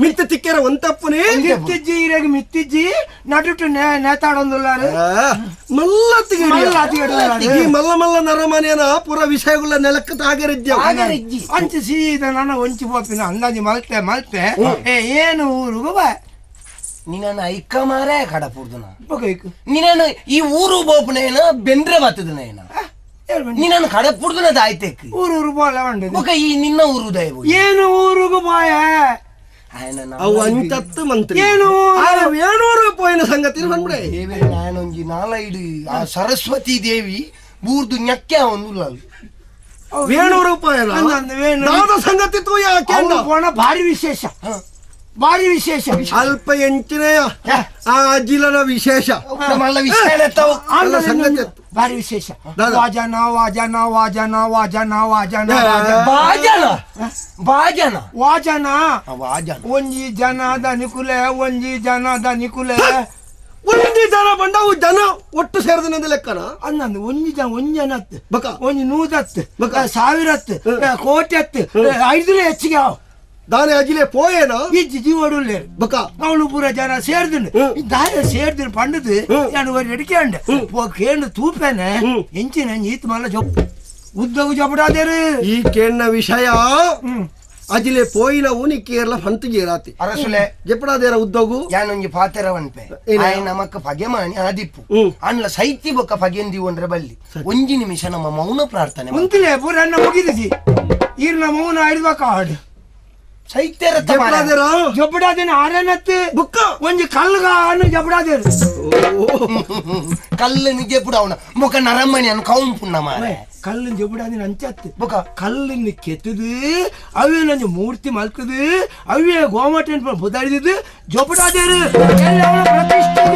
[SPEAKER 5] ಮಿತ್ತು ತಿಕ್ಕೆರ ಒಂತಪ್ಪನೇ
[SPEAKER 4] ತಿರ್ತಿಜ್ಜಿ ಈರೆಗೆ ಮಿತ್ತಿಜ್ಜಿ ನಡುಟು ನೇತಾಡೊಂದುಲ್ಲಾರು
[SPEAKER 5] ಮಲ್ಲತ್ತಿಗೆ ಈ ಮಲ್ಲ ಮಲ್ಲ ನರಮನೆಯನ ಪೂರ ವಿಷಯಗಳ ನೆಲಕ್ಕೆ ತಾಗರಿಜ್ಜ
[SPEAKER 4] ಅಂಚು ಸೀದಾ ನಾನು ಒಂಚಿ ಪೋಪಿನ ಅಂದಾಜಿ ಮಲ್ತೆ ಮಲ್ತೆ ಏನು ಊರಿಗೂ ಬಾ
[SPEAKER 3] ನಿನ್ನ ಐಕ್ಕ ಮಾರೇ ಕಡಪುರ್ದನ ನಿನ್ನ ಈ ಊರು ಬೋಪನೇನ ಬೆಂದ್ರೆ ಬತ್ತದನೇನ ನಿನ್ನ ಕಡಪುರ್ದನ ದಾಯ್ತೆಕ್
[SPEAKER 4] ಊರು ಊರು ಬೋಲ ಬಂಡ
[SPEAKER 3] ಬೊಕ ಈ ನಿನ್ನ ಊರು ದಯವು
[SPEAKER 4] ಏನು ಊರುಗು ಬಾಯ
[SPEAKER 5] ಅವು ಅಂಚತ್ತು ಮಂತ್ರಿ
[SPEAKER 4] ಏನು
[SPEAKER 5] ವೇಣೂರು ಪೋಯಿನ ಸಂಗತಿ ಬಂದ್ಬಿಡೆ
[SPEAKER 3] ನಾನೊಂಜಿ ನಾಲೈಡು ಆ ಸರಸ್ವತಿ ದೇವಿ ಬೂರ್ದು ñಕ್ಕೆ ಒಂದು
[SPEAKER 5] ವೇಣೂರು ಪೋಯನ ಸಂಗತಿ ತೂ ಯಾಕೆ
[SPEAKER 4] ಪೋಣ ಭಾರಿ ವಿಶೇಷ ಭಾರಿ ವಿಶೇಷ
[SPEAKER 5] ಅಲ್ಪ ಎಂಚಿನೆಯ ಆ ಅಜಿಲನ ವಿಶೇಷ
[SPEAKER 4] ಭಾರಿ ವಿಶೇಷ ವಾಜನ ವಾಜನ ವಾಜನ ವಾಜನ ವಾಜನ
[SPEAKER 3] ವಾಜನ ವಾಜನ
[SPEAKER 4] ವಾಜನ
[SPEAKER 3] ವಾಜನ
[SPEAKER 4] ಒಂಜಿ ಜನ ದನಿಕುಲೆ ಒಂಜಿ ಜನ ದನಿಕುಲೆ
[SPEAKER 5] ಒಂಜಿ ಜನ ಬಂಡ ಅವು ಜನ ಒಟ್ಟು ಸೇರಿದ ಲೆಕ್ಕನ
[SPEAKER 4] ಅನ್ನಂದು ಒಂಜಿ ಜನ ಒಂಜಿ ಜನ ಹತ್ತು
[SPEAKER 5] ಬಕ
[SPEAKER 4] ಒಂಜಿ ನೂದತ್ತು ಸಾವಿರ ಹತ್ತು ಕೋಟಿ ಹತ್ತು ಐದು ಹೆಚ್ಚಿಗೆ ಅವು
[SPEAKER 5] ದಾನೆ ಅಜಿಲೆ ಪೋಯೇನ
[SPEAKER 4] ಇಜ್ಜಿ ಜೀವಡುಲ್ಲೇರು
[SPEAKER 5] ಬಕ
[SPEAKER 4] ಅವಳು ಪೂರ ಜನ ಸೇರ್ದುಂಡು ದಾಯ ಸೇರ್ದು ಪಂಡದು ನಾನು ஒரு ಎಡಿಕೆಂಡು ಕೇಂಡು ತೂಪೇನೆ ಎಂಚಿನ ಈತ್ ಮಲ್ಲ ಜೊಪ್ ಉದ್ದಗು ಜೊಪಡಾದೇರು
[SPEAKER 5] ಈ ಕೇಣ್ಣ ವಿಷಯ ಅಜಿಲೆ ಪೋಯಿನವು ನೀ ಕೇರಳ ಫಂತಿಗೇರಾತಿ
[SPEAKER 3] ಅರಸುಲೆ
[SPEAKER 5] ಜೆಪಡಾದೇರ ಉದ್ದಗು
[SPEAKER 3] ಯಾನೊಂಜಿ ಪಾತೆರ ವನ್ಪೆ ಆಯ್ ನಮಕ್ಕ ಪಗೆ ಮಾಣಿ ಆದಿಪ್ಪು ಅನ್ಲ ಸೈತಿ ಬೊಕ್ಕ ಪಗೆಂದಿ ಒಂಡ್ರೆ ಬಲ್ಲಿ ಒಂಜಿ ನಿಮಿಷ ನಮ್ಮ ಮೌನ ಪ್ರಾರ್ಥನೆ
[SPEAKER 4] ಮುಂತಿಲೆ ಪೂರ ಅನ್ನ ಮುಗಿದಿಜಿ ಈರ್ನ ಮೌನ ಆಯ್ದಕ ಹಾಡು
[SPEAKER 3] ಸೈತ್ಯರ
[SPEAKER 4] ಜೊಬ್ಬಡಾದೇನ ಆರೇನತ್ತು
[SPEAKER 5] ಬುಕ್ಕ
[SPEAKER 4] ಒಂಜಿ ಕಲ್ಲುಗಾನು ಜೊಬ್ಬಡಾದೇರು
[SPEAKER 3] ಕಲ್ಲು ನಿಜೆ ಅವನ ಮುಖ ನರಮಣಿ ಕೌಂಪುಣ್ಣ ಮಾರೆ
[SPEAKER 4] ಕಲ್ಲು ಜೊಬ್ಬಡಾದಿನ ಅಂಚತ್ತು
[SPEAKER 3] ಬುಕ್ಕ
[SPEAKER 4] ಕಲ್ಲನ್ನು ಕೆತ್ತದು ಅವೇ ನಂಜಿ ಮೂರ್ತಿ ಮಲ್ತದು ಅವೇ ಗೋಮಟನ್ ಬುದಾಡಿದ್ದು ಜೊಬ್ಬಡಾದೇರು ಪ್ರತಿಷ್ಠೆ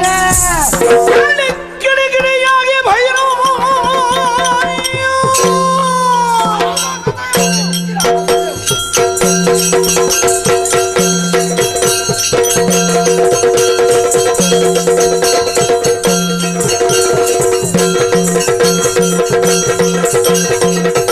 [SPEAKER 1] ಗಿಡಿಗಿಡಿಯಾಗಿ ಭೈರವ
[SPEAKER 6] Thank you.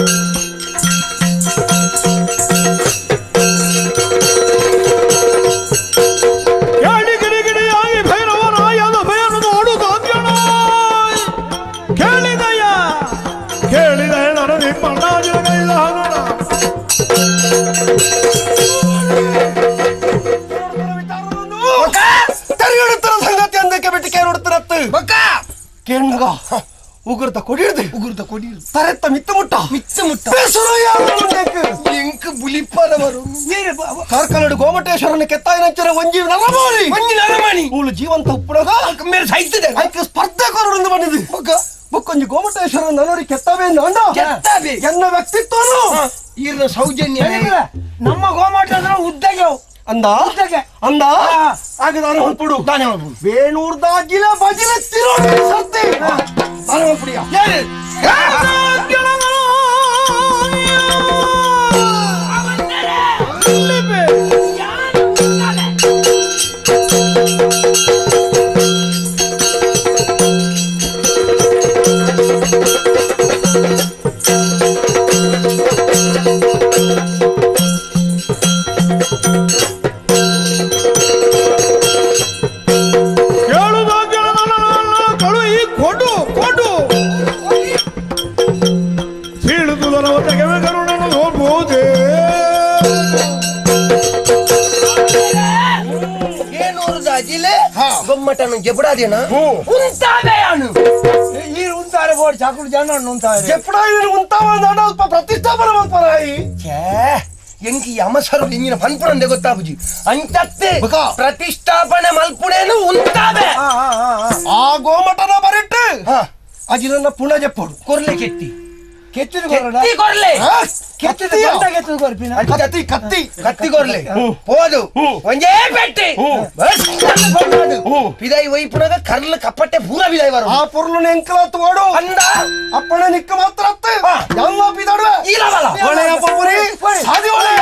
[SPEAKER 5] ಉಗುರ್ದ ಕೊಡಿರ್ದು
[SPEAKER 3] ಉಗುರ್ದ ಕೊಡಿರ್ದು
[SPEAKER 5] ತರೆತ್ತ ಮಿತ್ತ ಮುಟ್ಟ
[SPEAKER 3] ಮಿತ್ತ ಮುಟ್ಟ ಎಂಕ್ ಬುಲಿಪ್ಪರ ಬರು
[SPEAKER 5] ಕಾರ್ಕಳಡು ಗೋಮಟೇಶ್ವರನ ಕೆತ್ತಾಯಿನಂಚರ ಒಂಜಿ ನರಮಾಣಿ
[SPEAKER 3] ಒಂಜಿ ನರಮಾಣಿ
[SPEAKER 5] ಮೂಲು ಜೀವಂತ ಉಪ್ಪುಡಗ
[SPEAKER 3] ಮೇರೆ ಸೈತದೆ
[SPEAKER 5] ಐಕ್ ಸ್ಪರ್ಧೆ ಕೊರಡು ಬಂದಿದ್ದು
[SPEAKER 3] ಬೊಕ್ಕ
[SPEAKER 5] ಬೊಕ್ಕೊಂಜಿ ಗೋಮಟೇಶ್ವರನ ನನೋರಿ ಕೆತ್ತವೆ ಅಂಡ
[SPEAKER 3] ಕೆತ್ತವೆ
[SPEAKER 5] ಎನ್ನ ವ್ಯಕ್ತಿತ್ವನು
[SPEAKER 3] ಈರ್ನ ಸೌಜನ್ಯ
[SPEAKER 4] ನಮ್ಮ ಗೋಮಟೇಶ್ವರ ಉದ್ದಗೆ
[SPEAKER 5] ಅಂದ ಅಂದ ಆಗ ನಾನು ಹೊಲ್ಪುಡು
[SPEAKER 3] ದಾನೆ ಹೊಲ್ಪುಡು
[SPEAKER 5] ವೇಣೂರ್ದ ಅಗಿಲ ಬಜಿಲ ತಿರೋಡಿ ಸರ್ತಿ ದಾನೆ ಹೊಲ್ಪುಡಿಯ
[SPEAKER 3] ಯಾರು ಗೊಮ್ಮಟನು ಜೆಪುಡಾದೇನ ಉಂತಾವೆಯಾನು
[SPEAKER 4] ಈ ಉಂತಾರೆ ಬೋಡ್ ಚಾಕುಲು ಜನ ಉಂತಾರೆ
[SPEAKER 5] ಜೆಪುಡಾಯಿನ ಉಂತಾವ ಅಂದ ಅಲ್ಪ ಪ್ರತಿಷ್ಠಾಪನೆ ಮಲ್ಪರಾಯಿ
[SPEAKER 3] ಛೇ ಎಂಕಿ ಅಮಸರು ಇಂಜಿನ ಪನ್ಪುರಂದೆ ಗೊತ್ತಾಪುಜಿ ಅಂಚತ್ತೆ ಪ್ರತಿಷ್ಠಾಪನೆ ಮಲ್ಪುಡೇನು ಉಂತಾವೆ
[SPEAKER 5] ಆ ಗೋಮಟನ ಬರಿಟ್ಟು ಅಜಿಲನ್ನ ಪುಣ ಜೆಪ್ಪುಡು
[SPEAKER 3] ಕೊರ್ಲೆ ಕೆತ್ತಿ
[SPEAKER 4] ಕೆತ್ತಿದ ಕೊರಡ
[SPEAKER 3] ಕೆತ್ತಿ ಕೊರ್ಲೆ
[SPEAKER 4] ಕೆತ್ತಿದ ಗಂಡ ಕೆತ್ತಿದ ಕೊರ್ಪಿನ
[SPEAKER 5] ಕತ್ತಿ ಕತ್ತಿ
[SPEAKER 3] ಕತ್ತಿ ಕೊರ್ಲೆ ಪೋದು ಒಂಜೇ ಪೆಟ್ಟಿ ಬಸ್ ಪಿದಾಯಿ ಒಯ್ಪುನಗ ಕರ್ಲ ಕಪ್ಪಟ್ಟೆ ಪೂರ ಬಿದಾಯಿ ಬರು
[SPEAKER 5] ಆ ಪೊರ್ಲು ಎಂಕಲ ತೋಡು
[SPEAKER 3] ಅಂದ
[SPEAKER 5] ಅಪ್ಪಣ ನಿಕ್ಕ ಮಾತ್ರ ಅತ್ತೆ ಎಲ್ಲ ಬಿದಾಡುವೆ
[SPEAKER 3] ಇಲ್ಲವಲ್ಲ
[SPEAKER 5] ಒಳ್ಳೆಯ ಪುರಿ ಸಾದಿ ಒಳ್ಳೆಯ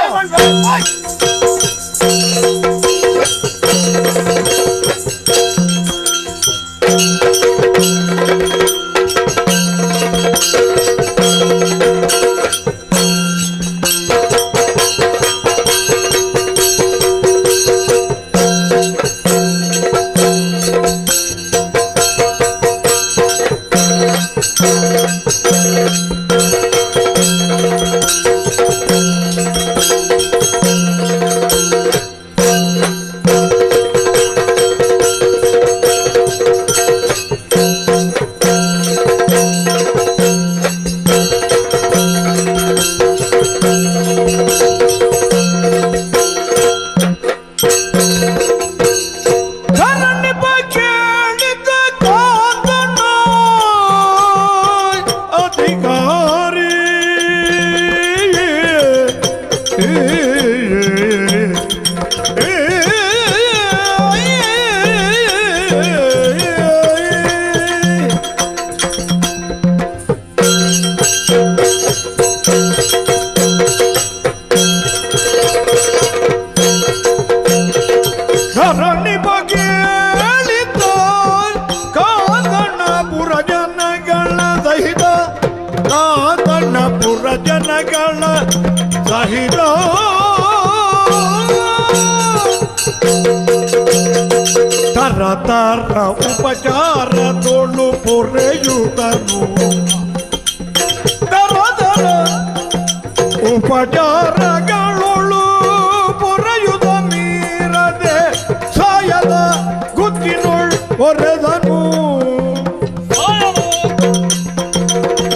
[SPEAKER 1] ತರ ಉಪಚಾರ ತೋಳು ಪೊರೆಯುತನು ತರ ತರ ಉಪಚಾರಗಳೊಳು ಪೊರೆಯುತ ಮೀರದೆ ಸಾಯದ ಗುತ್ತಿನೊಳ್ ಒರೆದನು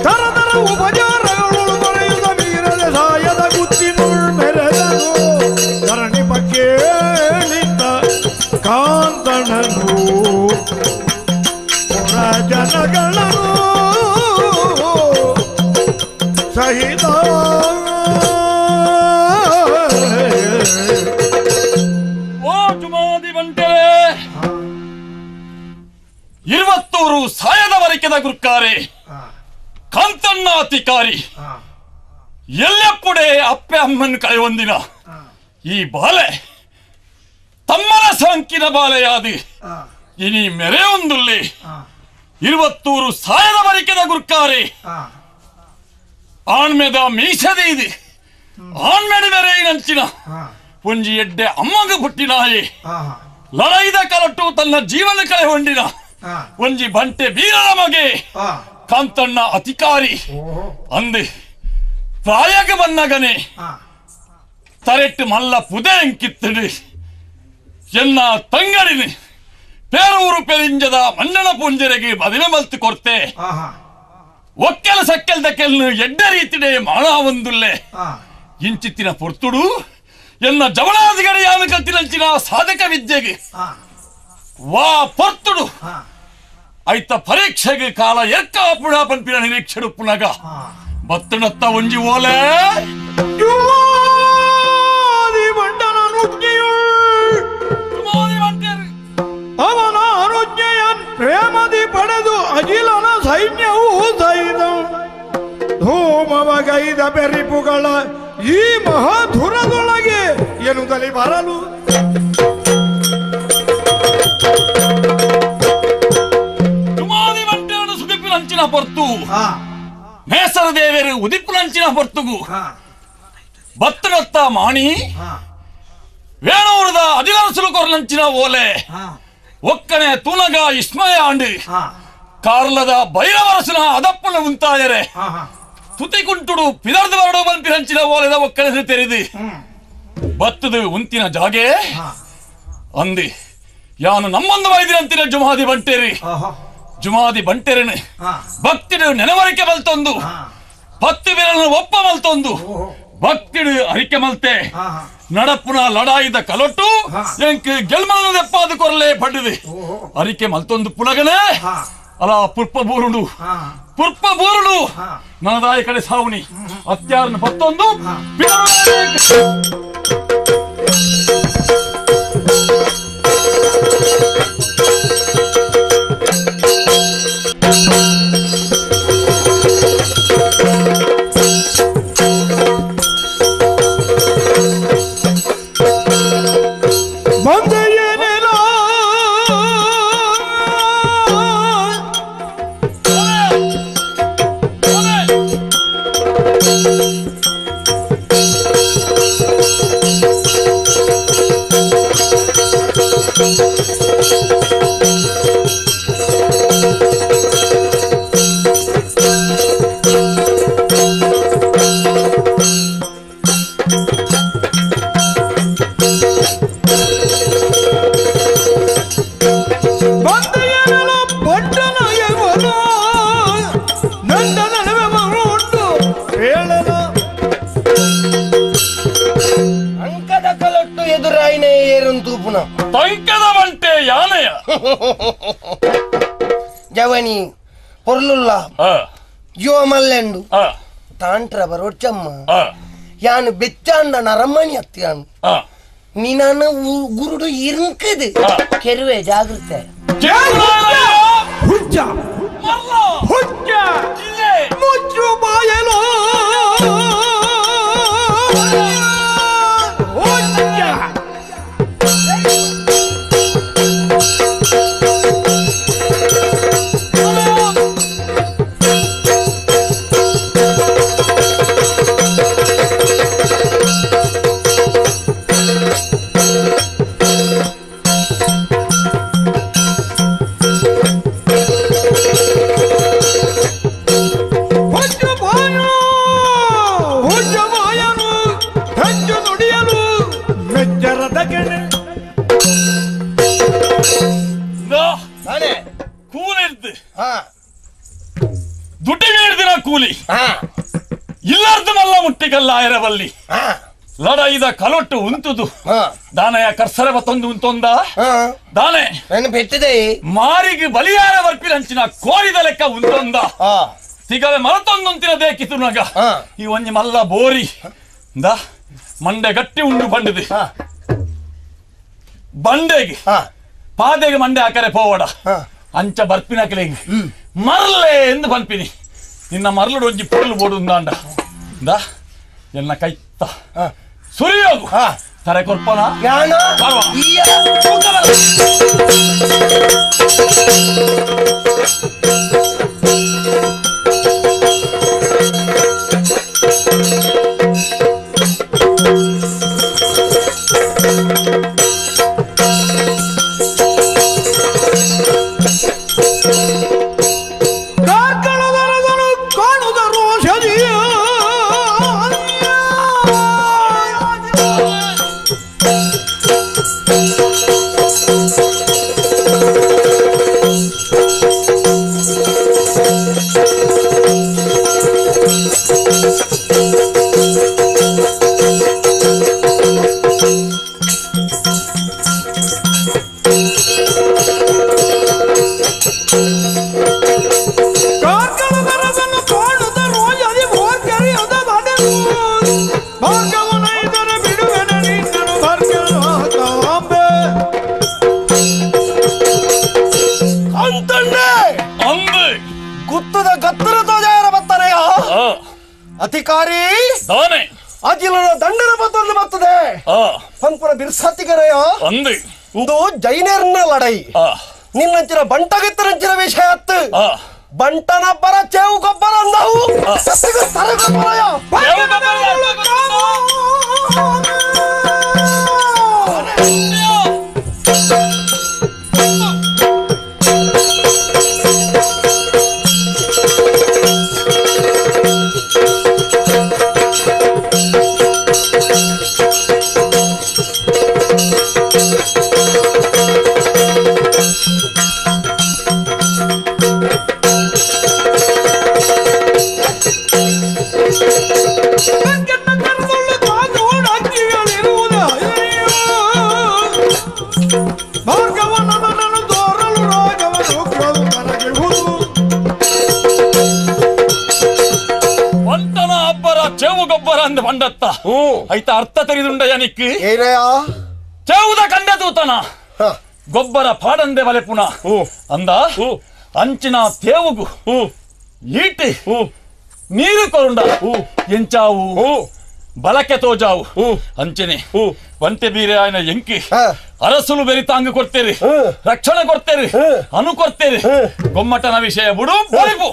[SPEAKER 1] ತರ ತರ ಉಪಚಾರಗಳೊಳು ಪೊರೆಯುತ ಮೀರದೆ ಸಾಯದ ಗುತ್ತಿನೊಳ್ ಮೆರೆದನು ಧರಣಿ ಕೇಳಿದ್ದ ಕಾಂತಣನು ಜನಗಳನ್ನು ಸಹಿತ
[SPEAKER 6] ಓ ಜುಮಾದಿ ಬಂಟೆ ಇರುವತ್ತೂರು ಸಾಯದ ವರೆಕೆದ ಗುರ್ಕಾರೆ ಕಾಂತಣ್ಣ ಅತಿಕಾರಿ ಎಲ್ಲೆಪ್ಪುಡೆ ಅಪ್ಪೆ ಅಮ್ಮನ್ ಕಳೆಯೊಂದಿನ ಈ ಬಾಲೆ ತಮ್ಮನ ಸಂಕಿನ ಬಾಲೆಯಾದಿ ಇನಿ ಮೆರೆಯೊಂದುಲ್ಲಿ ಇರುವತ್ತೂರು ಸಾಯದ ಬರಿಕೆದ ಗುರ್ಕಾರೆ ಆಣ್ಮೆದ ಮೀಸದೆ ಇದೆ ಆಣ್ಮೆಡ ಮೆರೆಯಿನಂಚಿನ ಒಂಜಿ ಎಡ್ಡೆ ಅಮ್ಮಗ ಪುಟ್ಟಿನಾಯಿ ಲಡೈದ ಕಲಟ್ಟು ತನ್ನ ಜೀವನ ಕಳೆ ಹೊಂಡಿನ ಒಂಜಿ ಬಂಟೆ ವೀರರ ಮಗೆ ಕಾಂತಣ್ಣ ಅಧಿಕಾರಿ ಅಂದೆ ಪ್ರಾಯಗ ಬನ್ನಗನೆ ತರೆಟ್ಟು ಮಲ್ಲ ಪುದೆ ಅಂಕಿತ್ತಡಿ ಎನ್ನ ತಂಗಡಿನಿ Perur ಪೆರಿಂಜದ ಮಣ್ಣನ ಪುಂಜರೆಗೆ ಮದುವೆ ಮಲ್ತು ಕೊರ್ತೆ ಒಕ್ಕೆಲ ಸಕ್ಕೆಲ್ದ ಕೆಲ್ನು ಎಡ್ಡ ರೀತಿಡೆ ಮಾಣ ಒಂದುಲ್ಲೆ ಇಂಚಿತ್ತಿನ ಪೊರ್ತುಡು ಎನ್ನ ಜವಳಾದಿಗಡೆಯಾನ ಕಲ್ತಿನಂಚಿನ ಸಾಧಕ ವಿದ್ಯೆಗೆ ವಾ ಪೊರ್ತುಡು ಐತ ಪರೀಕ್ಷೆಗೆ ಕಾಲ ಎಕ್ಕ ಪುಣ ಪಂಪಿನ ನಿರೀಕ್ಷೆಡು ಪುನಗ ಬತ್ತಣತ್ತ ಒಂಜಿ ಓಲೆ
[SPEAKER 1] ಅವನ ಅನುಜ್ಞೆಯನ್ ಪ್ರೇಮದಿ ಪಡೆದು ಅಜಿಲನ ಸೈನ್ಯವೂ ಸೈದ ಧೂಮವಗೈದ ಬೆರಿಪುಗಳ ಈ ಮಹಾಧುರದೊಳಗೆ ಎನ್ನುತ್ತಲಿ ಬರಲು
[SPEAKER 6] ಜುಮಾದಿ ಬಂಟೆರನು ಸುದಿಪ್ಪಿನಂಚಿನ ಪೊರ್ತು ಮೇಸರ ದೇವರು ಉದಿಪ್ಪುನಂಚಿನ ಪೊರ್ತುಗು ಬತ್ತನತ್ತ ಮಾಣಿ ವೇಣೂರದ ಅಜಿಲರಸುಲು ಕೊರನಂಚಿನ ಓಲೆ ಒಕ್ಕನೆ ತುನಗ ಇಸ್ಮಯ ಆಂಡು ಕಾರ್ಲದ ಭೈರವರಸುನ ಅದಪ್ಪನ ಉಂತಾಯರೆ ತುತಿಕುಂಟುಡು ಪಿದರ್ದು ಬರಡು ಬಂಪಿನಂಚಿನ ಓಲೆದ ಒಕ್ಕನೆ ತೆರೆದು ಬತ್ತದು ಉಂತಿನ ಜಾಗೆ ಅಂದಿ ಯಾನು ನಮ್ಮೊಂದು ವೈದ್ಯರಂತಿನ ಜುಮಾದಿ ಬಂಟೇರಿ ಜುಮಾದಿ ಬಂಟೇರನು ಭಕ್ತಿಡು ನೆನವರಿಕೆ ಮಲ್ತೊಂದು ಪತ್ತು ಬಿರನು ಒಪ್ಪ ಮಲ್ತೊಂದು ಭಕ್ತಿಡು ಅರಿಕೆ ಮಲ್ತೆ ನಡಪುನ ಲಡಾಯಿದ ಕಲೊಟ್ಟು ಎಂಕ್ ಗೆಲ್ಮನ ದೆಪ್ಪಾದು ಕೊರಲೆ ಪಡ್ಡಿದೆ ಅರಿಕೆ ಮಲ್ತೊಂದು ಪುನಗನೆ ಅಲ ಪುರ್ಪ ಬೂರುಡು ಪುರ್ಪ ಬೂರುಡು ನನದಾಯ ಕಡೆ ಸಾವುನಿ ಅತ್ಯಾರನ್ನು ಪತ್ತೊಂದು ತಂಕದ ಬಂಟೆ ಯಾನೆಯ
[SPEAKER 3] ಜವನಿ ಪೊರ್ಲುಲ್ಲ ಜೋ ಮಲ್ಲೆಂಡು ತಾಂಟ್ರ ಬರೋಚಮ್ಮ ಯಾನು ಬೆಚ್ಚಾಂಡ ನರಮಣಿ ಅತ್ತಿಯಾನು ನೀನಾನ ಗುರುಡು ಇರುಕದು ಕೆರುವೆ ಜಾಗೃತೆ
[SPEAKER 1] ಹುಚ್ಚ ಹುಚ್ಚ ಮುಚ್ಚು ಬಾಯಲು ಹುಚ್ಚ
[SPEAKER 6] ಕೂಲಿ ಇಲ್ಲಾರ್ದಮಲ್ಲ ಮುಟ್ಟಿಗಲ್ಲ ಆಯರವಲ್ಲಿ ಲಡಾಯಿದ ಕಲೊಟ್ಟು ಉಂತುದು ದಾನಯ ಕರ್ಸರ ಬತ್ತೊಂದು ಉಂತೊಂದ ದಾನೆ ಮಾರಿಗೆ ಬಲಿಯಾರ ವರ್ಪಿನಂಚಿನ ಕೋರಿದ ಲೆಕ್ಕ ಉಂತೊಂದ ತಿಗವೆ ಮರತೊಂದುಂತಿನ ದೇಕಿತು ನಗ ಈ ಒಂಜಿ ಮಲ್ಲ ಬೋರಿ the ಮಂಡೆ ಗಟ್ಟಿ ಉಂಡು ಬಂಡಿದೆ ಬಂಡೆಗೆ ಪಾದೆಗೆ ಮಂಡೆ ಆಕರೆ ಪೋವಡ ಅಂಚ ಬರ್ಪಿನ ಕೆಲೆಗೆ ಮರಲೆ ಎಂದು ಪನ್ಪಿನಿ ನಿನ್ನ ಮರಳುಡು ಒಂಜಿ ಪೊರ್ಲು ಬೋಡು ಉಂದಾಂಡ the ಎನ್ನ ಕೈತ್ತ ಸುರಿಯೋಗು ತರೆ ಕೊರ್ಪನ
[SPEAKER 1] Thank you.
[SPEAKER 5] ಅಧಿಕಾರಿ
[SPEAKER 6] ದಾನೆ
[SPEAKER 5] ಅಜಿಲನ ದಂಡನ ಬತ್ತೊಂದು ಬರ್ತದೆ ಪಂಪುರ ಬಿರ್ಸಾತಿಗರೆಯ
[SPEAKER 6] ಅಂದು
[SPEAKER 5] ಇಂದು ಜೈನರ್ನ ಲಡೈ ನಿನ್ನಂಚಿನ ಬಂಟಗಿತ್ತರಂಚಿನ ವಿಷಯ ಅತ್ತು ಬಂಟನ ಬರ ಚೇವು ಗೊಬ್ಬರ ಅಂದವು ತರಗೊಬ್ಬರಯ
[SPEAKER 6] ಬಂಟನ ಅಬ್ಬರ ಚೇವು ಗೊಬ್ಬರ ಅಂದ ಬಂಡತ್ತ ಐತ ಅರ್ಥ ತೆರಿದುಂಡ ಯಾನಿಕ್ ಚೇವುದ ಕಂಡ ತೂತನ ಗೊಬ್ಬರ ಪಾಡಂದೆ ಬಲೆ ಪುನಃ ಅಂದ ಅಂಚಿನ ತೇವುಗು ಈಟಿ ನೀರು ಕೊರುಂಡ ಎಂಚಾವು ಬಲಕೆ ತೋಜಾವು ಅಂಚನೆ ಒಂಟೆ ಬೀರೆ ಆಯ್ನ ಎಂಕಿ ಅರಸುಲು ಬೆರಿತಾಂಗ ಕೊಡ್ತೇರಿ ರಕ್ಷಣೆ ಕೊಡ್ತೇರಿ ಅನು ಕೊಡ್ತೇರಿ ಗೊಮ್ಮಟನ ವಿಷಯ ಬುಡು ಬಳಿಪು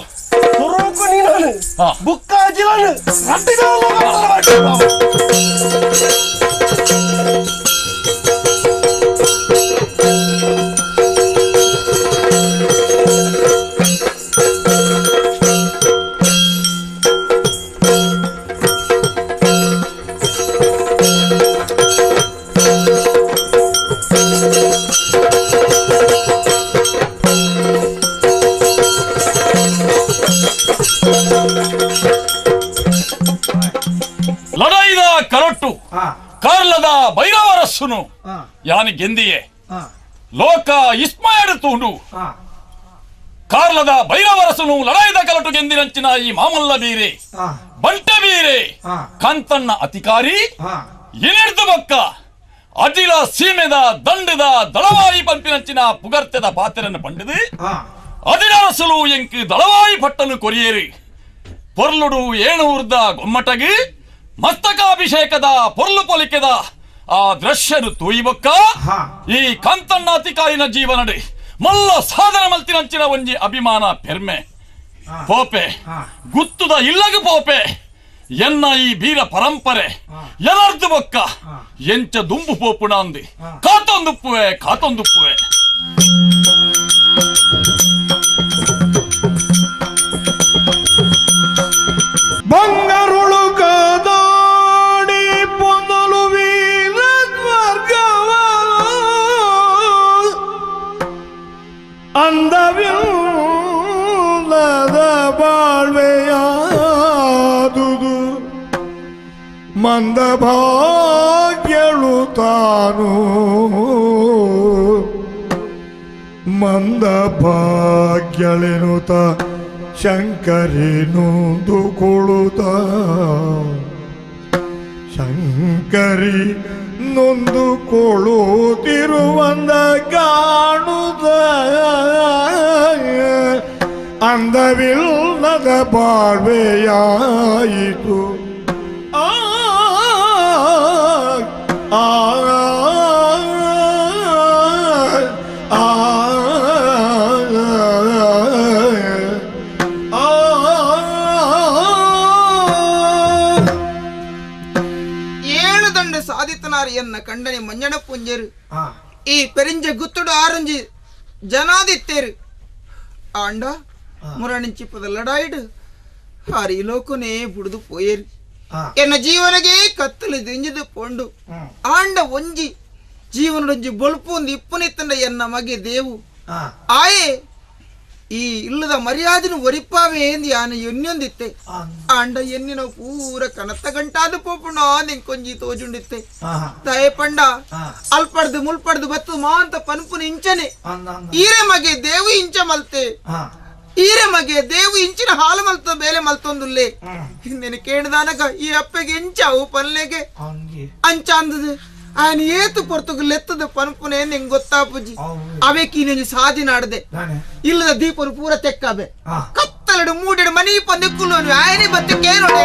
[SPEAKER 6] ಲಡಾಯಿದ ಕರೊಟ್ಟು ಕಾರ್ಲದ ಭೈರವರಸ್ಸುನು ಯಾನಿ ಗೆಂದಿಯೇ ಲೋಕ ಇಸ್ಮಾಯಡು ತೂಂಡು ಕಾರ್ಲದ ಭೈರವರಸುನು ಲಡಾಯಿದ ಕಲಟು ಗೆಂದಿನಂಚಿನ ಈ ಮಾಮಲ್ಲ ಬೀರೆ ಬಂಟ ಬೀರೆ ಕಾಂತಣ್ಣ ಅಧಿಕಾರಿ ಏನೆಡ್ದು ಬೊಕ್ಕ ಅಜಿಲ ಸೀಮೆದ ದಂಡದ ದಳವಾಯಿ ಪಂಪಿನಂಚಿನ ಪುಗರ್ತೆದ ಪಾತ್ರನ್ನು ಪಂಡಿದು ಅದಿರಸುಲು ಎಂಕ್ ದಳವಾಯಿ ಪಟ್ಟನು ಕೊರಿಯೇರಿ ಪೊರ್ಲುಡು ಏಣೂರ್ದ ಗೊಮ್ಮಟಗಿ ಮಸ್ತಕಾಭಿಷೇಕದ ಪೊರ್ಲು ಪೊಲಿಕೆದ ಆ ದೃಶ್ಯನು ತೂಯಿಬೊಕ್ಕ ಈ ಕಾಂತಣ್ಣಾತಿಕಾಯಿನ ಜೀವನಡೆ ಮಲ್ಲ ಸಾಧನ ಮಲ್ತಿನಂಚಿನ ಒಂಜಿ ಅಭಿಮಾನ ಪೆರ್ಮೆ ಪೋಪೆ ಗುತ್ತುದ ಇಲ್ಲಗ ಪೋಪೆ ಎನ್ನ ಈ ಬೀರ ಪರಂಪರೆ ಎನರ್ದು ಬೊಕ್ಕ ಎಂಚ ದುಂಬು ಪೋಪುಣ ಅಂದಿ ಕಾತೊಂದುಪ್ಪುವೆ ಕಾತೊಂದುಪ್ಪುವೆ.
[SPEAKER 1] ಬಂಗರುಳು ಕದಾಡಿ ಪೊಂದಲು ವೀರ ಸ್ವರ್ಗವ ಅಂದವಿಲ್ಲದ ಬಾಳ್ವೆಯಾದುದು ಮಂದಭಾಗ್ಯಳು ತಾನು ಮಂದಭಾಗ್ಯಳೆನುತ ಶಂಕರಿ ನೊಂದುಕೊಳ್ಳುತ್ತ ಶಂಕರಿ ನೊಂದುಕೊಳ್ಳುತ್ತಿರುವಂದ ಕಾಣುತ್ತ ಅಂದವಿಲ್ಲದ ಬಾಳ್ವೆಯಾಯಿತು. ಆ ಆ ಆ
[SPEAKER 7] ಎನ್ನ ಕಂಡನೆ ಮಂಜಣ ಪುಂಜರು ಈ ಪೆರಿಂಜ ಗುತ್ತುಡು ಆರಂಜಿ ಜನಾದಿತ್ತೇರು ಆಂಡ ಮುರಣಿಂಚಿಪ್ಪದ ಲಡಾಯಿಡು ಹಾರಿ ಲೋಕನೇ ಬುಡುದು ಪೋಯೇರು ಎನ್ನ ಜೀವನಗೆ ಕತ್ತಲು ದಿಂಜಿದು ಪೊಂಡು ಆಂಡ ಒಂಜಿ ಜೀವನಡೊಂಜಿ ಬೊಲ್ಪು ಒಂದು ಇಪ್ಪುನಿತ್ತಂಡ ಎನ್ನ ಮಗೆ ದೇವು ಆಯೇ ಈ ಇಲ್ಲದ ಮರ್ಯಾದಿನ ಒರಿಪಾವೆ ಎಂದು ಯಾನು ಎನ್ನೊಂದಿತ್ತೆ ಆಂಡ ಎನ್ನಿನ ಪೂರ ಕನತ್ತ ಗಂಟಾದ ಪೋಪುಣ ನಿಂಕೊಂಜಿ ತೋಜುಂಡಿತ್ತೆ ದಯೆ ಪಂಡ ಅಲ್ಪಡ್ದು ಮುಲ್ಪಡ್ದು ಬತ್ತು ಮಾಂತ ಪನ್ಪುನ ಇಂಚನೆ ಈರೆ ಮಗೆ ದೇವು ಇಂಚ ಮಲ್ತೆ ಈರೆ ಮಗೆ ದೇವು ಇಂಚಿನ ಹಾಲು ಮಲ್ತ ಬೇಲೆ ಮಲ್ತೊಂದುಲ್ಲೆ ನಿನ್ನ ಕೇಳಿದಾನಕ ಈ ಅಪ್ಪಗೆ ಇಂಚಾವು ಪನ್ಲೆಗೆ ಅಂಚ ಅಂದದು ఆయన ಏತು ಪೊರ್ತುಗು ಲೆತ್ತದ ಪನ್ಪುನೆ ನಿಂಗೆ ಗೊತ್ತಾಪುಜಿ ಅವೆ ಕೀನೊಂಜಿ ಸಾಧಿ ನಾಡದೆ ಇಲ್ಲದ ದೀಪನು ಪೂರ ತೆಕ್ಕಾಬೆ ಕತ್ತ ಕತ್ತಲಡು ಮೂಡೆಡು ಮನಿ ಪಂದಿಕ್ಕುಲು ಆಯನೆ ಬತ್ತು ಕೇನೋಡೆ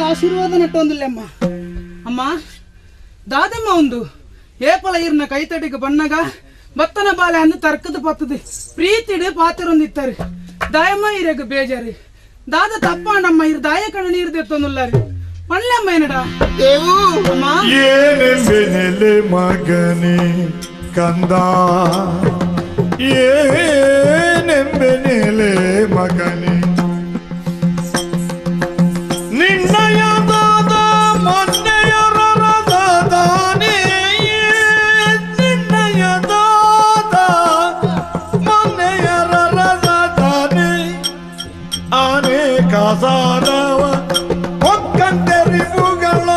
[SPEAKER 8] ಆಶೀರ್ವಾದ ನಟ್ಟೊಂದಿಲ್ಲಮ್ಮ ಅಮ್ಮ ದಾದಮ್ಮ ಒಂದು ಏಪಲ ಇರ್ನ ಕೈತಡಿಗೆ ಬಣ್ಣಗ ಬತ್ತನ ಬಾಲೆ ಅಂದು ತರ್ಕದ ಪತ್ತದು ಪ್ರೀತಿಡು ಪಾತ್ರೊಂದಿತ್ತಾರೆ ದಾಯಮ್ಮ ಇರಗ ಬೇಜಾರಿ ದಾದ ತಪ್ಪಾಂಡಮ್ಮ ಇರ್ ದಾಯ ಕಣ ನೀರು ದೆತ್ತೊಂದುಲ್ಲಾರಿ ಪಣ್ಲಮ್ಮ ಏನಡ
[SPEAKER 7] ದೇವು
[SPEAKER 8] ಅಮ್ಮ
[SPEAKER 1] ಏನೆಂಬೆನೆಲೆ ಮಗನೇ ಕಂದ ಏನೆಂಬೆನೆಲೆ ಮಗನೇ ನಿನ್ನಯದಾದ ಮೊನ್ನೆಯರದಾನೆ ನಿನ್ನಯದಾದ ಮೊನ್ನೆಯರದಾನೆ ಆನೆ ಕಾಸಾದವ ಒಕ್ಕಂತೆರಿವುಗಳ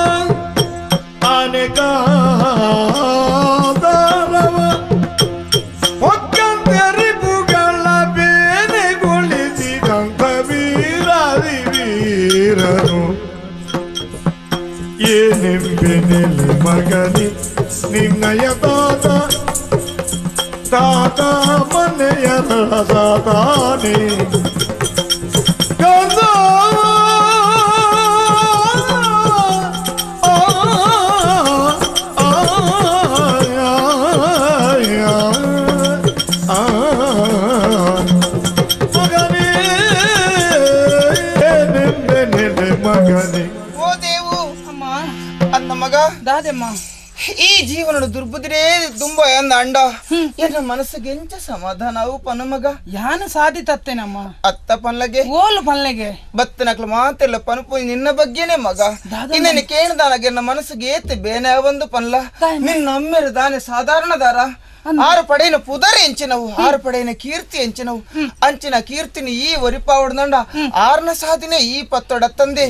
[SPEAKER 1] ಆನೆ ಕಾದಾರವ ಒಕ್ಕಂತೆರಿವುಗಳ ಬೇನೆಗೊಳಿಸಿದಂಥ ವೀರಾದಿ ವೀರನು ಏನೆಂಬೆನೆಲೆ ಮಗನಿ ನಿನ್ನಯ ತಾತ ತಾತ ಮನೆಯ ತಾತಾನೆ ಕಂದ ಮಗನೇ ಏನೆಂಬೆನೆಲೆ ಮಗನೇ
[SPEAKER 7] ಅಂದ ಮಗ
[SPEAKER 8] ದಾದೆಮ್ಮ
[SPEAKER 7] ಈ ಜೀವನದ ದುರ್ಬುದ್ಧಿರೇ ತುಂಬ ಎಂದ ಅಂಡ ಎನ್ನ ಮನಸ್ಸಿಗೆ ಎಂಚ ಸಮಾಧಾನವು ಪನ ಮಗ
[SPEAKER 8] ಯಾನು ಸಾಧಿ ತತ್ತೇನಮ್ಮ
[SPEAKER 7] ಅತ್ತ ಪನ್ಲಗೆ
[SPEAKER 8] ಓಲು ಪನ್ಲೆಗೆ
[SPEAKER 7] ಬತ್ತನಕ್ಲು ಮಾತೆಲ್ಲ ಪನಪು ನಿನ್ನ ಬಗ್ಗೆನೆ ಮಗ ಇನ್ನೇನು ಕೇಳ್ದಾನಾಗ ಎನ್ನ ಮನಸ್ಸಿಗೆ ಏತೆ ಬೇನೆ ಒಂದು ಪನ್ಲ ನಿನ್ನ ಅಮ್ಮೆರು ದಾನೆ ಸಾಧಾರಣದಾರ ಆರು ಪಡೆಯನ ಪುದರ್ ಎಂಚಿನವು ಆರು ಪಡೆಯನ ಕೀರ್ತಿ ಎಂಚಿನವು ಅಂಚಿನ ಕೀರ್ತಿನಿ ಈ ಒರಿಪಾವಡ್ದಂಡ ಆರ್ನ ಸಾಧಿನೆ ಈ ಪತ್ತೊಡತ್ತಂದೆ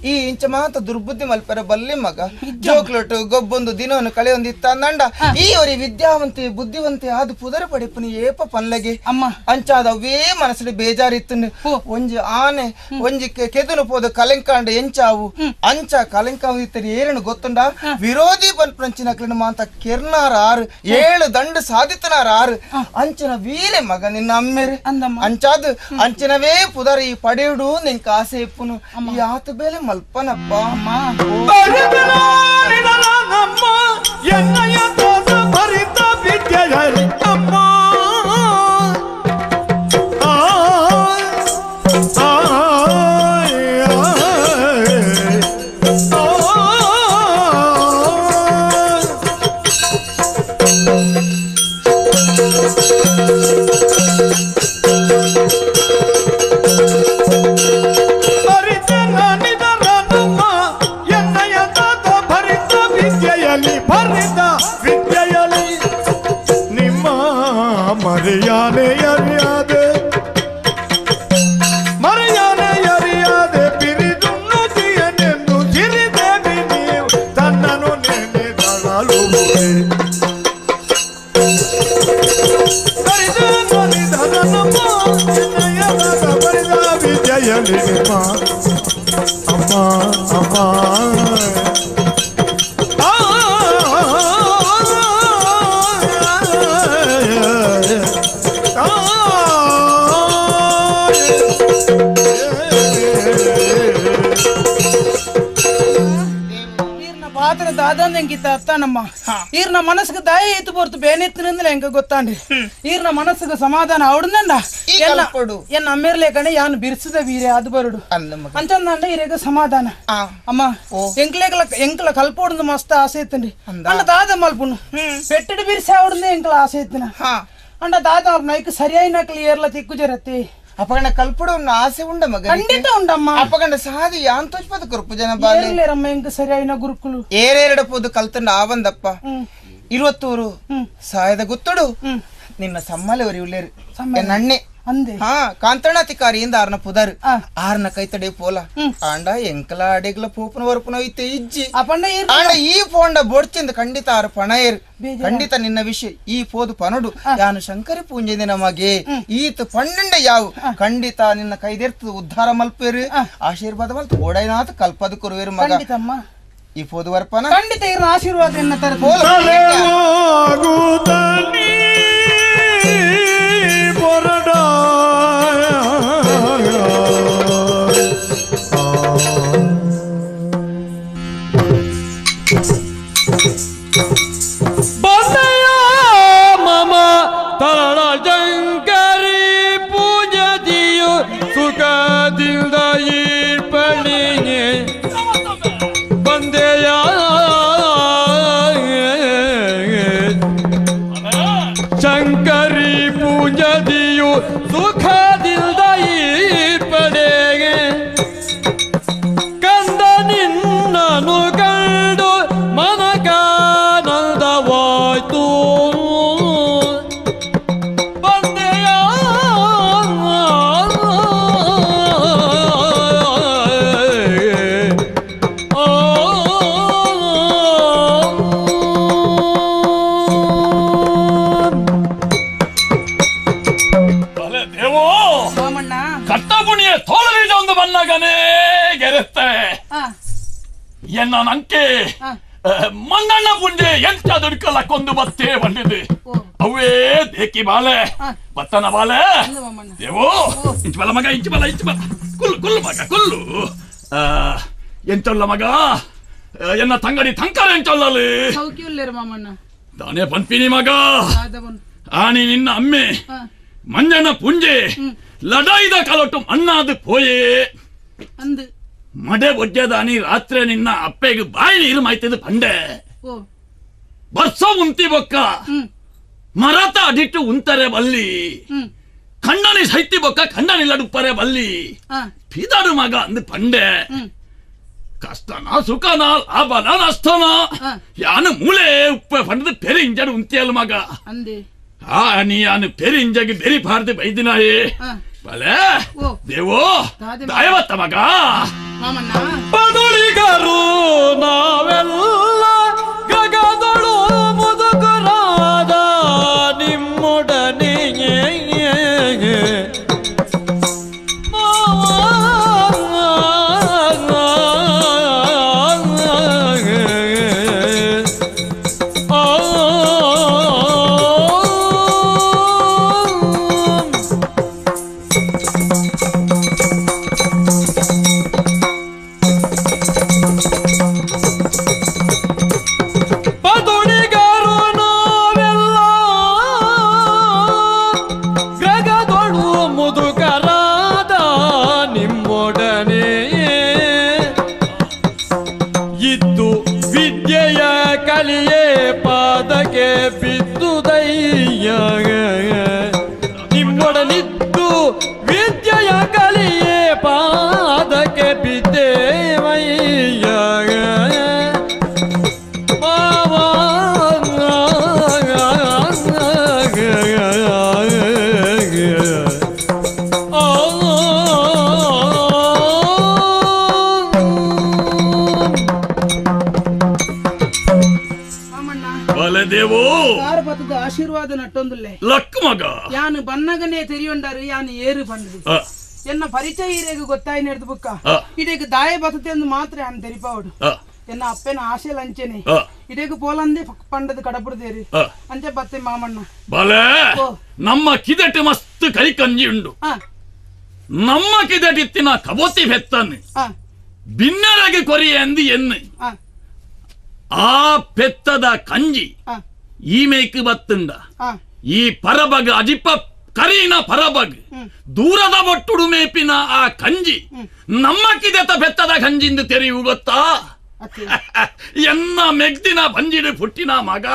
[SPEAKER 7] ಈ ಇಂಚ ಮಾತ ದುರ್ಬುದ್ಧಿ ಮಲ್ಪರ ಬಲ್ಲಿ ಮಗ ಜೋಕ್ಲೊಟ್ಟು ಗೊಬ್ಬೊಂದು ದಿನವನ್ನು ಕಳೆಯೊಂದಿತ್ತ ಅಂದಂಡ ಈ ಒರಿ ವಿದ್ಯಾವಂತೆ ಬುದ್ಧಿವಂತೆ ಆದ ಪುದರ ಪಡೆಪುನಿ ಏಪ ಪನ್ಲಗೆ
[SPEAKER 8] ಅಮ್ಮ
[SPEAKER 7] ಅಂಚಾದ ಅವೇ ಮನಸ್ಸು ಬೇಜಾರಿತ್ತು ಒಂಜಿ ಆನೆ ಒಂಜಿ ಕೆದುನು ಪೋದ ಕಲೆಂಕಾಂಡ ಎಂಚಾವು ಅಂಚ ಕಲೆಂಕಾವು ಇತ್ತರಿ ಏರನು ಗೊತ್ತುಂಡ ವಿರೋಧಿ ಪನ್ಪಂಚಿನ ಮಾತ ಕೆರ್ನಾರ ಆರು ಏಳು ದಂಡ ಸಾಧಿತನಾರ ಆರು ಅಂಚಿನ ವೀರೆ ಮಗ ನಿನ್ನ ಅಮ್ಮೇರು ಅಂಚಾದ ಅಂಚಿನವೇ ಪುದರ ಈ ಪಡೆಯುಡು ನಿನ್ ಕಾಸೆ ಇಪ್ಪುನು ಈ ಆತ ಬೇಲೆ ಮಲ್ಪನಪ್ಪ
[SPEAKER 1] ಮರೆಯಾನೆ ಅರಿಯಾದೆ ಮರೆಯಾನೆ ಅರಿಯಾದೆ ಬಿರಿದುಣ್ಣು ಮಗಳಿಗೆ ಅಮ್ಮ ಅಮ್ಮ
[SPEAKER 8] ಪಾತ್ರ ದಾದಂದ ಎಂಕಿತ್ತ ಅರ್ಥನಮ್ಮ ಈರ್ನ ಮನಸ್ಸಿಗೆ ದಯ ಇತ್ತು ಪೊರ್ತು ಬೇನೆತ್ತಿನಂದ್ರೆ ಎಂಕ ಗೊತ್ತಾಂಡಿ ಈರ್ನ ಮನಸ್ಸಿಗೆ ಸಮಾಧಾನ ಅವಡ್ನಂಡ ಎನ್ನ ಅಮ್ಮೇರ್ಲೇಕಂಡೆ ಯಾನು ಬಿರ್ಸದ ವೀರೆ ಅದು ಬರುಡು ಅಂಚಂದಂಡ ಈರೇಗ ಸಮಾಧಾನ ಅಮ್ಮ ಎಂಕ್ಲೇಕಲ ಎಂಕಲ ಕಲ್ಪೋಡ್ದು ಮಸ್ತ್ ಆಸೆ ಇತ್ತಂಡಿ ಅಂಡ ದಾದ ಮಲ್ಪುನು ಪೆಟ್ಟಡು ಬಿರ್ಸೆ ಅವಡ್ದು ಎಂಕಲ ಆಸೆ ಇತ್ತಿನ ಅಂಡ ದಾದ ಅವ್ರ ನೈಕ್ ಸರಿಯಾಗಿ ನಕಲಿ ಏರ್ಲ ತಿಕ್ಕು ಜರತ್ತಿ
[SPEAKER 7] ಅಪಗಂಡ ಕಲ್ಪಡು ಆಸೆ ಉಂಡ ಮಗ
[SPEAKER 8] ಖಂಡಿತ ಉಂಡಮ್ಮ
[SPEAKER 7] ಅಪಗಂಡ ಸಾದಿ ಯಾಂತೋಜ್ಪದ ಕುರುಪು ಜನ ಬಾಲೆ
[SPEAKER 8] ಎಂಕ ಸರಿಯಾಯಿನ ಗುರುಕುಲು
[SPEAKER 7] ಏರೇರಡ ಪೋದು ಕಲ್ತಂಡ ಆವಂದಪ್ಪ ಇರುವತ್ತೂರು ಸಾಯದ ಗುತ್ತಡು ನಿನ್ನ ಸಮ್ಮಲೆ ಒರಿ ಉಳ್ಳೇರು ನಣ್ಣೆ
[SPEAKER 8] ಅಂದೆ
[SPEAKER 7] ಹಾ ಕಾಂತಣಾತಿಕಾರಿಯಿಂದ ಆರ್ನ ಪುದರ್ ಆರ್ನ ಕೈತಡೆ ಪೋಲ ಆಂಡ ಎಂಕಲ ಅಡೆಗ್ಲ ಪೋಪನ ವರಪುನ ಐತೆ ಇಜ್ಜಿ ಆಂಡ ಈ ಪೋಂಡ ಬೊಡ್ಚಿಂದ ಖಂಡಿತ ಆರು ಪಣಯರ್ ಖಂಡಿತ ನಿನ್ನ ವಿಷಯ ಈ ಪೋದು ಪನಡು ಯಾನು ಶಂಕರಿ ಪೂಂಜೆ ನಮಗೆ ಈತ ಪಣ್ಣಂಡ ಯಾವು ಖಂಡಿತ ನಿನ್ನ ಕೈದೆರ್ತದ ಉದ್ಧಾರ ಮಲ್ಪೇರು ಆಶೀರ್ವಾದ ಮಲ್ತು ಓಡೈನಾಥ ಕಲ್ಪದ ಕುರುವೇರು ಮಗ ಈ ಪೋದು ವರ್ಪನ
[SPEAKER 8] ಖಂಡಿತ ಆಶೀರ್ವಾದ ಎನ್ನ ತರ
[SPEAKER 6] ನಂಕೆ ಮಂಗಣ್ಣ ಪುಂಜೆ ಎಂತ ದುಡ್ಕಲ್ಲ ಕೊಂದು ಬತ್ತೇ ಬಂದಿದೆ ಅವೇ ದೇಕಿ ಬಾಲೆ ಬತ್ತನ ಬಾಲೆ ದೇವೋ ಇಂಚು ಬಲ ಮಗ ಇಂಚು ಬಲ ಇಂಚು ಬಲ ಕುಲ್ಲು ಕುಲ್ಲು ಮಗ ಕುಲ್ಲು ಎಂಚೊಲ್ಲ ಮಗ ಎನ್ನ ತಂಗಡಿ ತಂಕರ ಎಂಚೊಲ್ಲಲಿ ತಾನೇ ಪನ್ಪಿನಿ ಮಗ ಆನಿ ನಿನ್ನ ಅಮ್ಮೆ ಮಂಜಣ್ಣ ಪುಂಜೆ ಲಡಾಯಿದ ಕಾಲೊಟ್ಟು ಮಣ್ಣಾದು ಪೋಯೇ
[SPEAKER 8] ಅಂದು
[SPEAKER 6] ಮಡೆ ಬೊಜ್ಜದಾನಿ ರಾತ್ರಿ ನಿನ್ನ ಅಪ್ಪೆಗೆ ಬಾಯಿ ನೀರು ಮಾಯ್ತದ ಪಂಡೆ ಬರ್ಸ ಉಂತಿ ಬೊಕ್ಕ ಮರತ ಅಡಿಟ್ಟು ಉಂತಾರೆ ಬಲ್ಲಿ ಖಂಡನಿ ಸೈತಿ ಬೊಕ್ಕ ಖಂಡನಿ ಲಡುಪ್ಪರೆ ಬಲ್ಲಿ ಪಿದಾಡು ಮಗ ಅಂದ್ ಪಂಡೆ ಕಷ್ಟನ ಸುಖನ ಲಾಭನ ನಷ್ಟನ ಯಾನು ಮೂಲೆ ಉಪ್ಪೆ ಪಂಡದ ಪೆರಿ ಇಂಜಡು ಉಂತಿಯಲ್ಲ ಮಗ ಆ ನೀ ಯಾನು ಪೆರಿ ಇಂಜಗೆ ಬೆರಿ ಬಾರ್ದು ಬೈದಿನಾಯೇ ಬಲೆ ದೇವೋ ದಯವತ್ತ ಮಗ
[SPEAKER 9] ಬದುಳಿಗರು ನಾವೆಲ್ಲ ಗಗದಳು ಮುದುಕರಾದ ನಿಮ್ಮೊಡನೆ ನಿಮ್ಮೊಡನಿದ್ದು ವಿದ್ಯೆಯ ಕಲಿಯೇ ಪಾದಕ್ಕೆ ಬಿದ್ದೇವಯ್ಯ
[SPEAKER 8] ಆಶೀರ್ವಾದ ನಟ್ಟೊಂದುಲ್ಲೆ
[SPEAKER 6] ಲಕ್ ಮಗ
[SPEAKER 8] ಯಾನು ಬನ್ನಗನೇ ತೆರಿಯೊಂಡರು ಯಾನು ಏರು ಬಂದು ಎನ್ನ ಪರಿಚಯ ಈರೆಗ್ ಗೊತ್ತಾಯಿ ನೆಡ್ದು ಬುಕ್ಕ ಇಡೀಗ ದಾಯ ಬರ್ತದೆ ಅಂದು ಮಾತ್ರ ಯಾನ್ ತೆರಿಪಾವಡು ಎನ್ನ ಅಪ್ಪನ ಆಶೆ ಲಂಚನೆ ಇಡೀಗ ಪೋಲಂದೆ ಪಂಡದ ಕಡಪುಡ್ದೇರಿ ಅಂಚೆ ಬತ್ತೆ ಮಾಮಣ್ಣ
[SPEAKER 6] ಬಲೆ ನಮ್ಮ ಕಿದೆಟ್ ಮಸ್ತ್ ಕೈ ಕಂಜಿ ಉಂಡು ನಮ್ಮ ಕಿದೆಟಿತ್ತಿನ ಕಬೋತಿ ಬೆತ್ತನ್ನು ಬಿನ್ನರಾಗಿ ಕೊರಿಯ ಎಂದು ಎನ್ನು ಆ ಪೆತ್ತದ ಕಂಜಿ ಈ ಮೇಕ್ ಬತ್ತುಂಡ ಈ ಪರಬಗ್ ಅಜಿಪ ಕರೀನ ಪರಬಗ್ ದೂರದ ಒಟ್ಟುಡು ಮೇಪಿನ ಆ ಕಂಜಿ ನಮ್ಮ ಕಿದೆತ ಬೆತ್ತದ ಕಂಜಿಂದು ತೆರೆಯು ಗೊತ್ತಾ ಎನ್ನ ಮೆಗ್ದಿನ ಬಂಜಿಡು ಪುಟ್ಟಿನ ಮಗ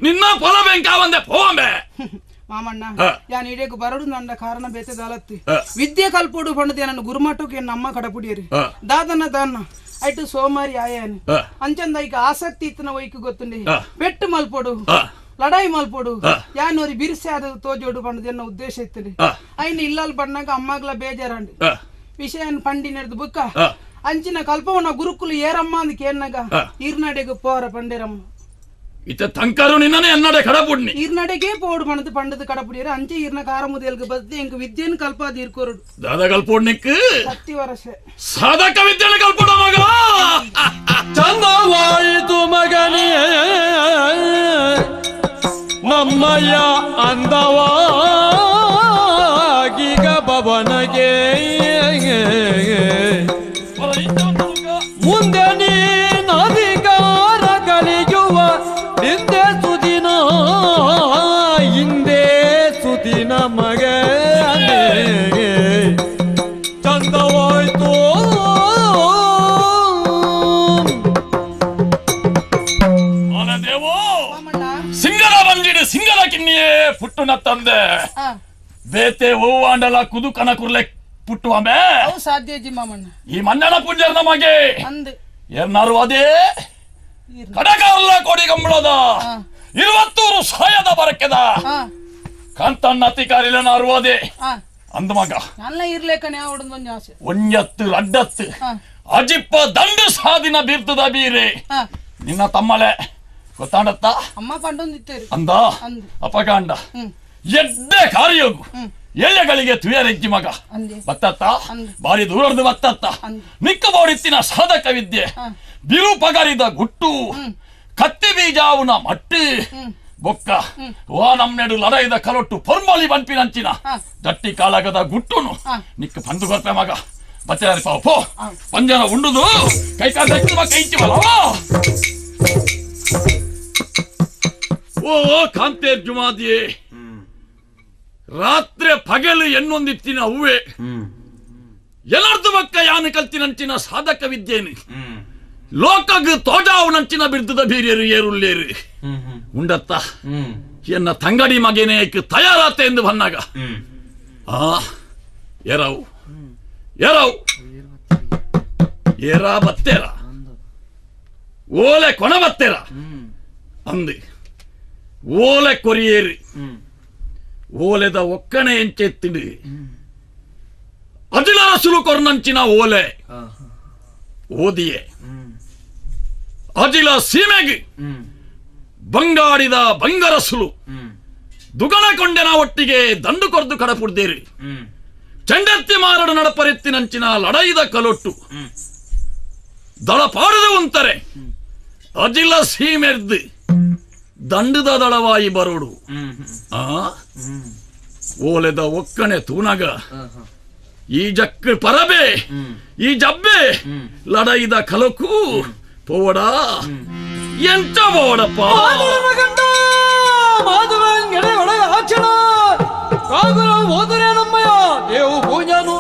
[SPEAKER 6] ನಿನ್ನ ಪೊಲ ಬೆಂಕಾವಂದೆ ಪೋಂಬೆ
[SPEAKER 8] ಮಾಮಣ್ಣ ಯಾನ್ ಇಡೀಗ ಬರಡು ನನ್ನ ಕಾರಣ ಬೇತೆದಾಲತ್ತಿ ವಿದ್ಯೆ ಕಲ್ಪೋಡು ಪಂಡದೆ ನನ್ನ ಗುರುಮಠಕ್ಕೆ ನಮ್ಮ ಕಡಪುಡಿಯರಿ ದಾದನ ದಾನ ಐಟು ಸೋಮಾರಿ ಆಯಾನು ಅಂಚಂದ ಈಗ ಆಸಕ್ತಿ ಇತ್ತನ ಒಯ್ಕು ಗೊತ್ತುಂಡಿ ಪೆಟ್ಟು ಮಲ್ಪೋಡು ಲಡಾಯಿ ಮಲ್ಪೋಡು ಯಾನೋರಿ ಬಿರ್ಸೆ ಆದ ತೋಜೋಡು ಪಂಡದ ಎನ್ನ ಉದ್ದೇಶ ಇತ್ತುಂಡಿ ಐನ ಇಲ್ಲಲ್ ಬಣ್ಣಾಗ ಅಮ್ಮಗ್ಲ ಬೇಜಾರಂಡಿ ವಿಷಯನ್ ಪಂಡಿ ನಡೆದು ಬುಕ್ಕ ಅಂಚಿನ ಕಲ್ಪವನ ಗುರುಕುಲು ಏರಮ್ಮ ಅಂದ ಕೇನ್ನಾಗ ಈರ್ನಾಡೆಗೆ ಪೋರ ಪಂಡೇರಮ್ಮ
[SPEAKER 6] ಇತ ತಂಕರು ನಿನ್ನನೆ ಎನ್ನಡೆ ಕಡಪುಡ್ನಿ
[SPEAKER 8] ಈರ್ನಡೆಗೆ ಪೋಡು ಪಣದು ಪಂಡದ ಕಡಪುಡಿಯರು ಅಂಚೆ ಈರ್ನ ಕಾರ ಮುದೇಲ್ಗೆ ಬದ್ದು ಎಂಕ್ ವಿದ್ಯೆನ್ ಕಲ್ಪಾದ ಈರ್ಕೋರುಡು
[SPEAKER 6] ದಾದ ಕಲ್ಪೋಡ್ನಿಕ್
[SPEAKER 8] ಸತ್ತಿ ವರ್ಷ
[SPEAKER 6] ಸಾಧಕ ವಿದ್ಯೆನ ಕಲ್ಪೋಡ ಮಗ
[SPEAKER 9] ಚಂದವಾಯಿತು ಮಗನೇ ನಮ್ಮಯ್ಯ ಅಂದವಾಗಿಗ ಬವನಗೆ ಮುಂದೆ ನೀನಧಿಕಾರ ಕಲಿಯುವ ಹಿಂದೆ ಸುದಿನ ಹಿಂದೆ ಸುದಿನ ಮಗನೇ ಚಂದವಾಯ್ತು
[SPEAKER 6] ಸಿಂಗರ ಬಂಜಿಡು ಸಿಂಗರ ಕಿನ್ನಿಯೇ ಪುಟ್ಟುನ ತಂದೆ ಬೇತೆ ಹೂವಾಂಡಲ ಕುದು ಕನ ಕುರ್ಲೆ ಪುಟ್ಟುವಮೆ
[SPEAKER 8] ಸಾಧ್ಯ ಜಿ ಮಾಮಣ್ಣ
[SPEAKER 6] ಈ ಮನ್ನಣ ಪೂಜಾರ ನಮಗೆ ಏನಾರು ಅದೇ ಕಡಕಾರಲ್ಲ ಕೋಡಿ ಕಂಬಳದ 20 ಸಾಯದ ಬರಕೆದ ಕಾಂತಣ್ಣ ಅತಿಕಾರಿಲ್ಲ ನಾರು ಅದೇ ಅಂದ ಮಗ
[SPEAKER 8] ನನ್ನ ಇರ್ಲೇಕನೆ ಅವಡೊಂದು ಆಸೆ
[SPEAKER 6] ಒಂಜತ್ತು ಅಡ್ಡತ್ತು ಅಜಿಪ್ಪ ದಂಡು ಸಾದಿನ ಬೀರ್ತದ ಬೀರೆ ನಿನ್ನ ತಮ್ಮಲೆ ಗೊತ್ತಾಂಡತ್ತ
[SPEAKER 8] ಅಮ್ಮ ಪಂಡೊಂದಿತ್ತೇರಿ
[SPEAKER 6] ಅಂದ ಅಪಕಾಂಡ ಎಡ್ಡೆ ಕಾರ್ಯೋಗು ಎಳ್ಳೆಗಳಿಗೆ ತುಯರೆಜ್ಜಿ ಮಗ ಬತ್ತತ್ತ ಬಾರಿ ದೂರದ್ದು ಬತ್ತತ್ತ ನಿಕ್ಕ ಬೋಡಿತ್ತಿನ ಸಾಧಕ ವಿದ್ಯೆ ಬಿರು ಪಗರಿದ ಗುಟ್ಟು ಕತ್ತಿ ಬೀಜಾವುನ ಮಟ್ಟು ಬೊಕ್ಕ ವಾ ನಮ್ನೆಡು ಲಡೈದ ಕಲೊಟ್ಟು ಪೊರ್ಮಲಿ ಬಂಪಿನಂಚಿನ ದಟ್ಟಿ ಕಾಲಾಗದ ಗುಟ್ಟುನು ನಿಕ್ಕ ಪಂದು ಕೊರ್ಪೆ ಮಗ ಬತ್ತೆದಾರಿ ಪಾವು ಪೋ ಪಂಜರ ಉಂಡುದು ಕೈ ಕಾಲ ಕೈ ಓ ಕಾಂತೆ ಜುಮಾದಿಯೇ ರಾತ್ರಿ ಪಗಲು ಎನ್ನೊಂದಿತ್ತಿನ ಹೂವೆ ಎಲ್ಲರ್ದು ಬಕ್ಕ ಯಾನು ಕಲ್ತಿನಂಚಿನ ಸಾಧಕ ವಿದ್ಯೇನು ಲೋಕಗ್ ತೋಜಾವುನಂಚಿನ ಬಿರ್ದದ ಬೀರಿಯರು ಏರುಲ್ಲೇರು ಉಂಡತ್ತ ಎನ್ನ ತಂಗಡಿ ಮಗೇನೆ ತಯಾರಾತೆ ಎಂದು ಬನ್ನಾಗ ಆ ಏರಾವು ಏರಾವು ಏರಾ ಬತ್ತೇರ ಓಲೆ ಕೊಣ ಬತ್ತೇರ ಅಂದು ಓಲೆ ಕೊರಿಯೇರು ಓಲೆದ ಒಕ್ಕಣೆ ಎಂಚೆತ್ತಿಡು ಅಜಿಲರ ಸುಲು ಕೊರ್ನಂಚಿನ ಓಲೆ ಓದಿಯೇ ಅಜಿಲ ಸೀಮೆಗೆ ಬಂಗಾಡಿದ ಬಂಗರಸುಲು ದುಗಣ ಕೊಂಡೆನ ಒಟ್ಟಿಗೆ ದಂಡು ಕೊರ್ದು ಕಡಪುಡ್ದೇರಿ ಚಂಡೆತ್ತಿ ಮಾರಡು ನಡಪರೆತ್ತಿನಂಚಿನ ಲಡೈದ ಕಲೊಟ್ಟು ದಳಪಾಡದ ಉಂತರೆ ಅಜಿಲ ಸೀಮೆರ್ದು ದಂಡದ ದಳವಾಯಿ ಬರೋಡು ಆ ಓಲೆದ ಒಕ್ಕಣೆ ತೂನಗ ಈ ಜಕ್ ಪರಬೆ ಈ ಜಬ್ಬೆ ಲಡೈದ ಕಲಕು ಪೋವಡ ಎಂತ ಪೋವಡಪ್ಪ
[SPEAKER 9] ದೇವು ಪೂಜಾನು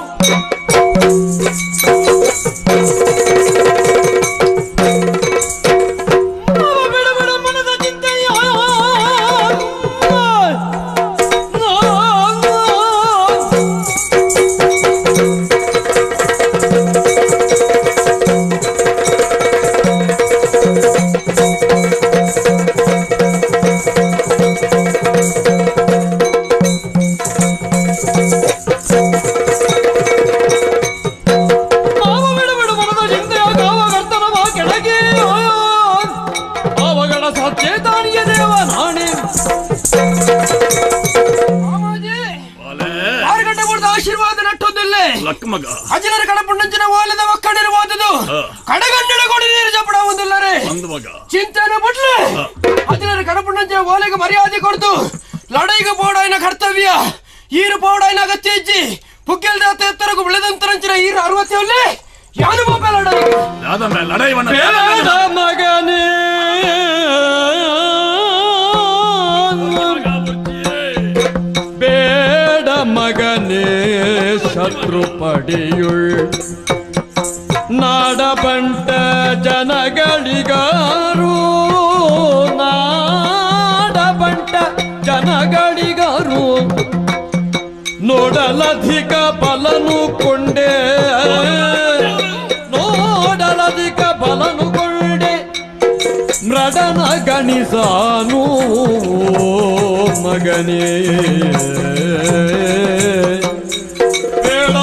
[SPEAKER 6] ಮಗ
[SPEAKER 3] ಅಜಿಲರ ಕಡಪುಂಡಂಚಿನ ಓಲದ ಒಕ್ಕಡಿರುವುದು ಕಡಗಂಡಿನ ಕೊಡಿ ನೀರು ಜಪಡ ಒಂದಿಲ್ಲರೆ
[SPEAKER 6] ಒಂದು ಮಗ
[SPEAKER 3] ಚಿಂತೆನ ಬಿಡ್ಲೆ ಅಜಿಲರ ಕಡಪುಂಡಂಚಿನ ಓಲೆಗೆ ಮರ್ಯಾದೆ ಕೊಡ್ತು ಲಡೈಗೆ ಬೋಡಾಯಿನ ಕರ್ತವ್ಯ ಈರು ಪೋಡಾಯಿನ ಅಗತ್ಯ ಇಜ್ಜಿ ಪುಗ್ಗೆಲ್ದ ಎತ್ತರಗು ಬೆಳೆದಂತರಂಚಿನ ಈರು ಅರವತ್ತೇಳೇ ಯಾನು ಬಾಪೆ ಲಡೈ
[SPEAKER 6] ಲಡೈ
[SPEAKER 9] ಮಗನೇ ಬೇಡ ಮಗನೇ ಶತ್ರು ಪಡೆಯುಳ್ ನಾಡಬಂಟ ಜನಗಳಿಗಾರು ನಾಡಬಂಟ ಜನಗಳಿಗಾರು ನೋಡಲಧಿಕ ಬಲನು ಕೊಂಡೆ ನೋಡಲಧಿಕ ಬಲನು ಕೊಂಡೆ ಮೃಡನ ಗಣಿಸಾನು ಮಗನೇ ಬೇಡ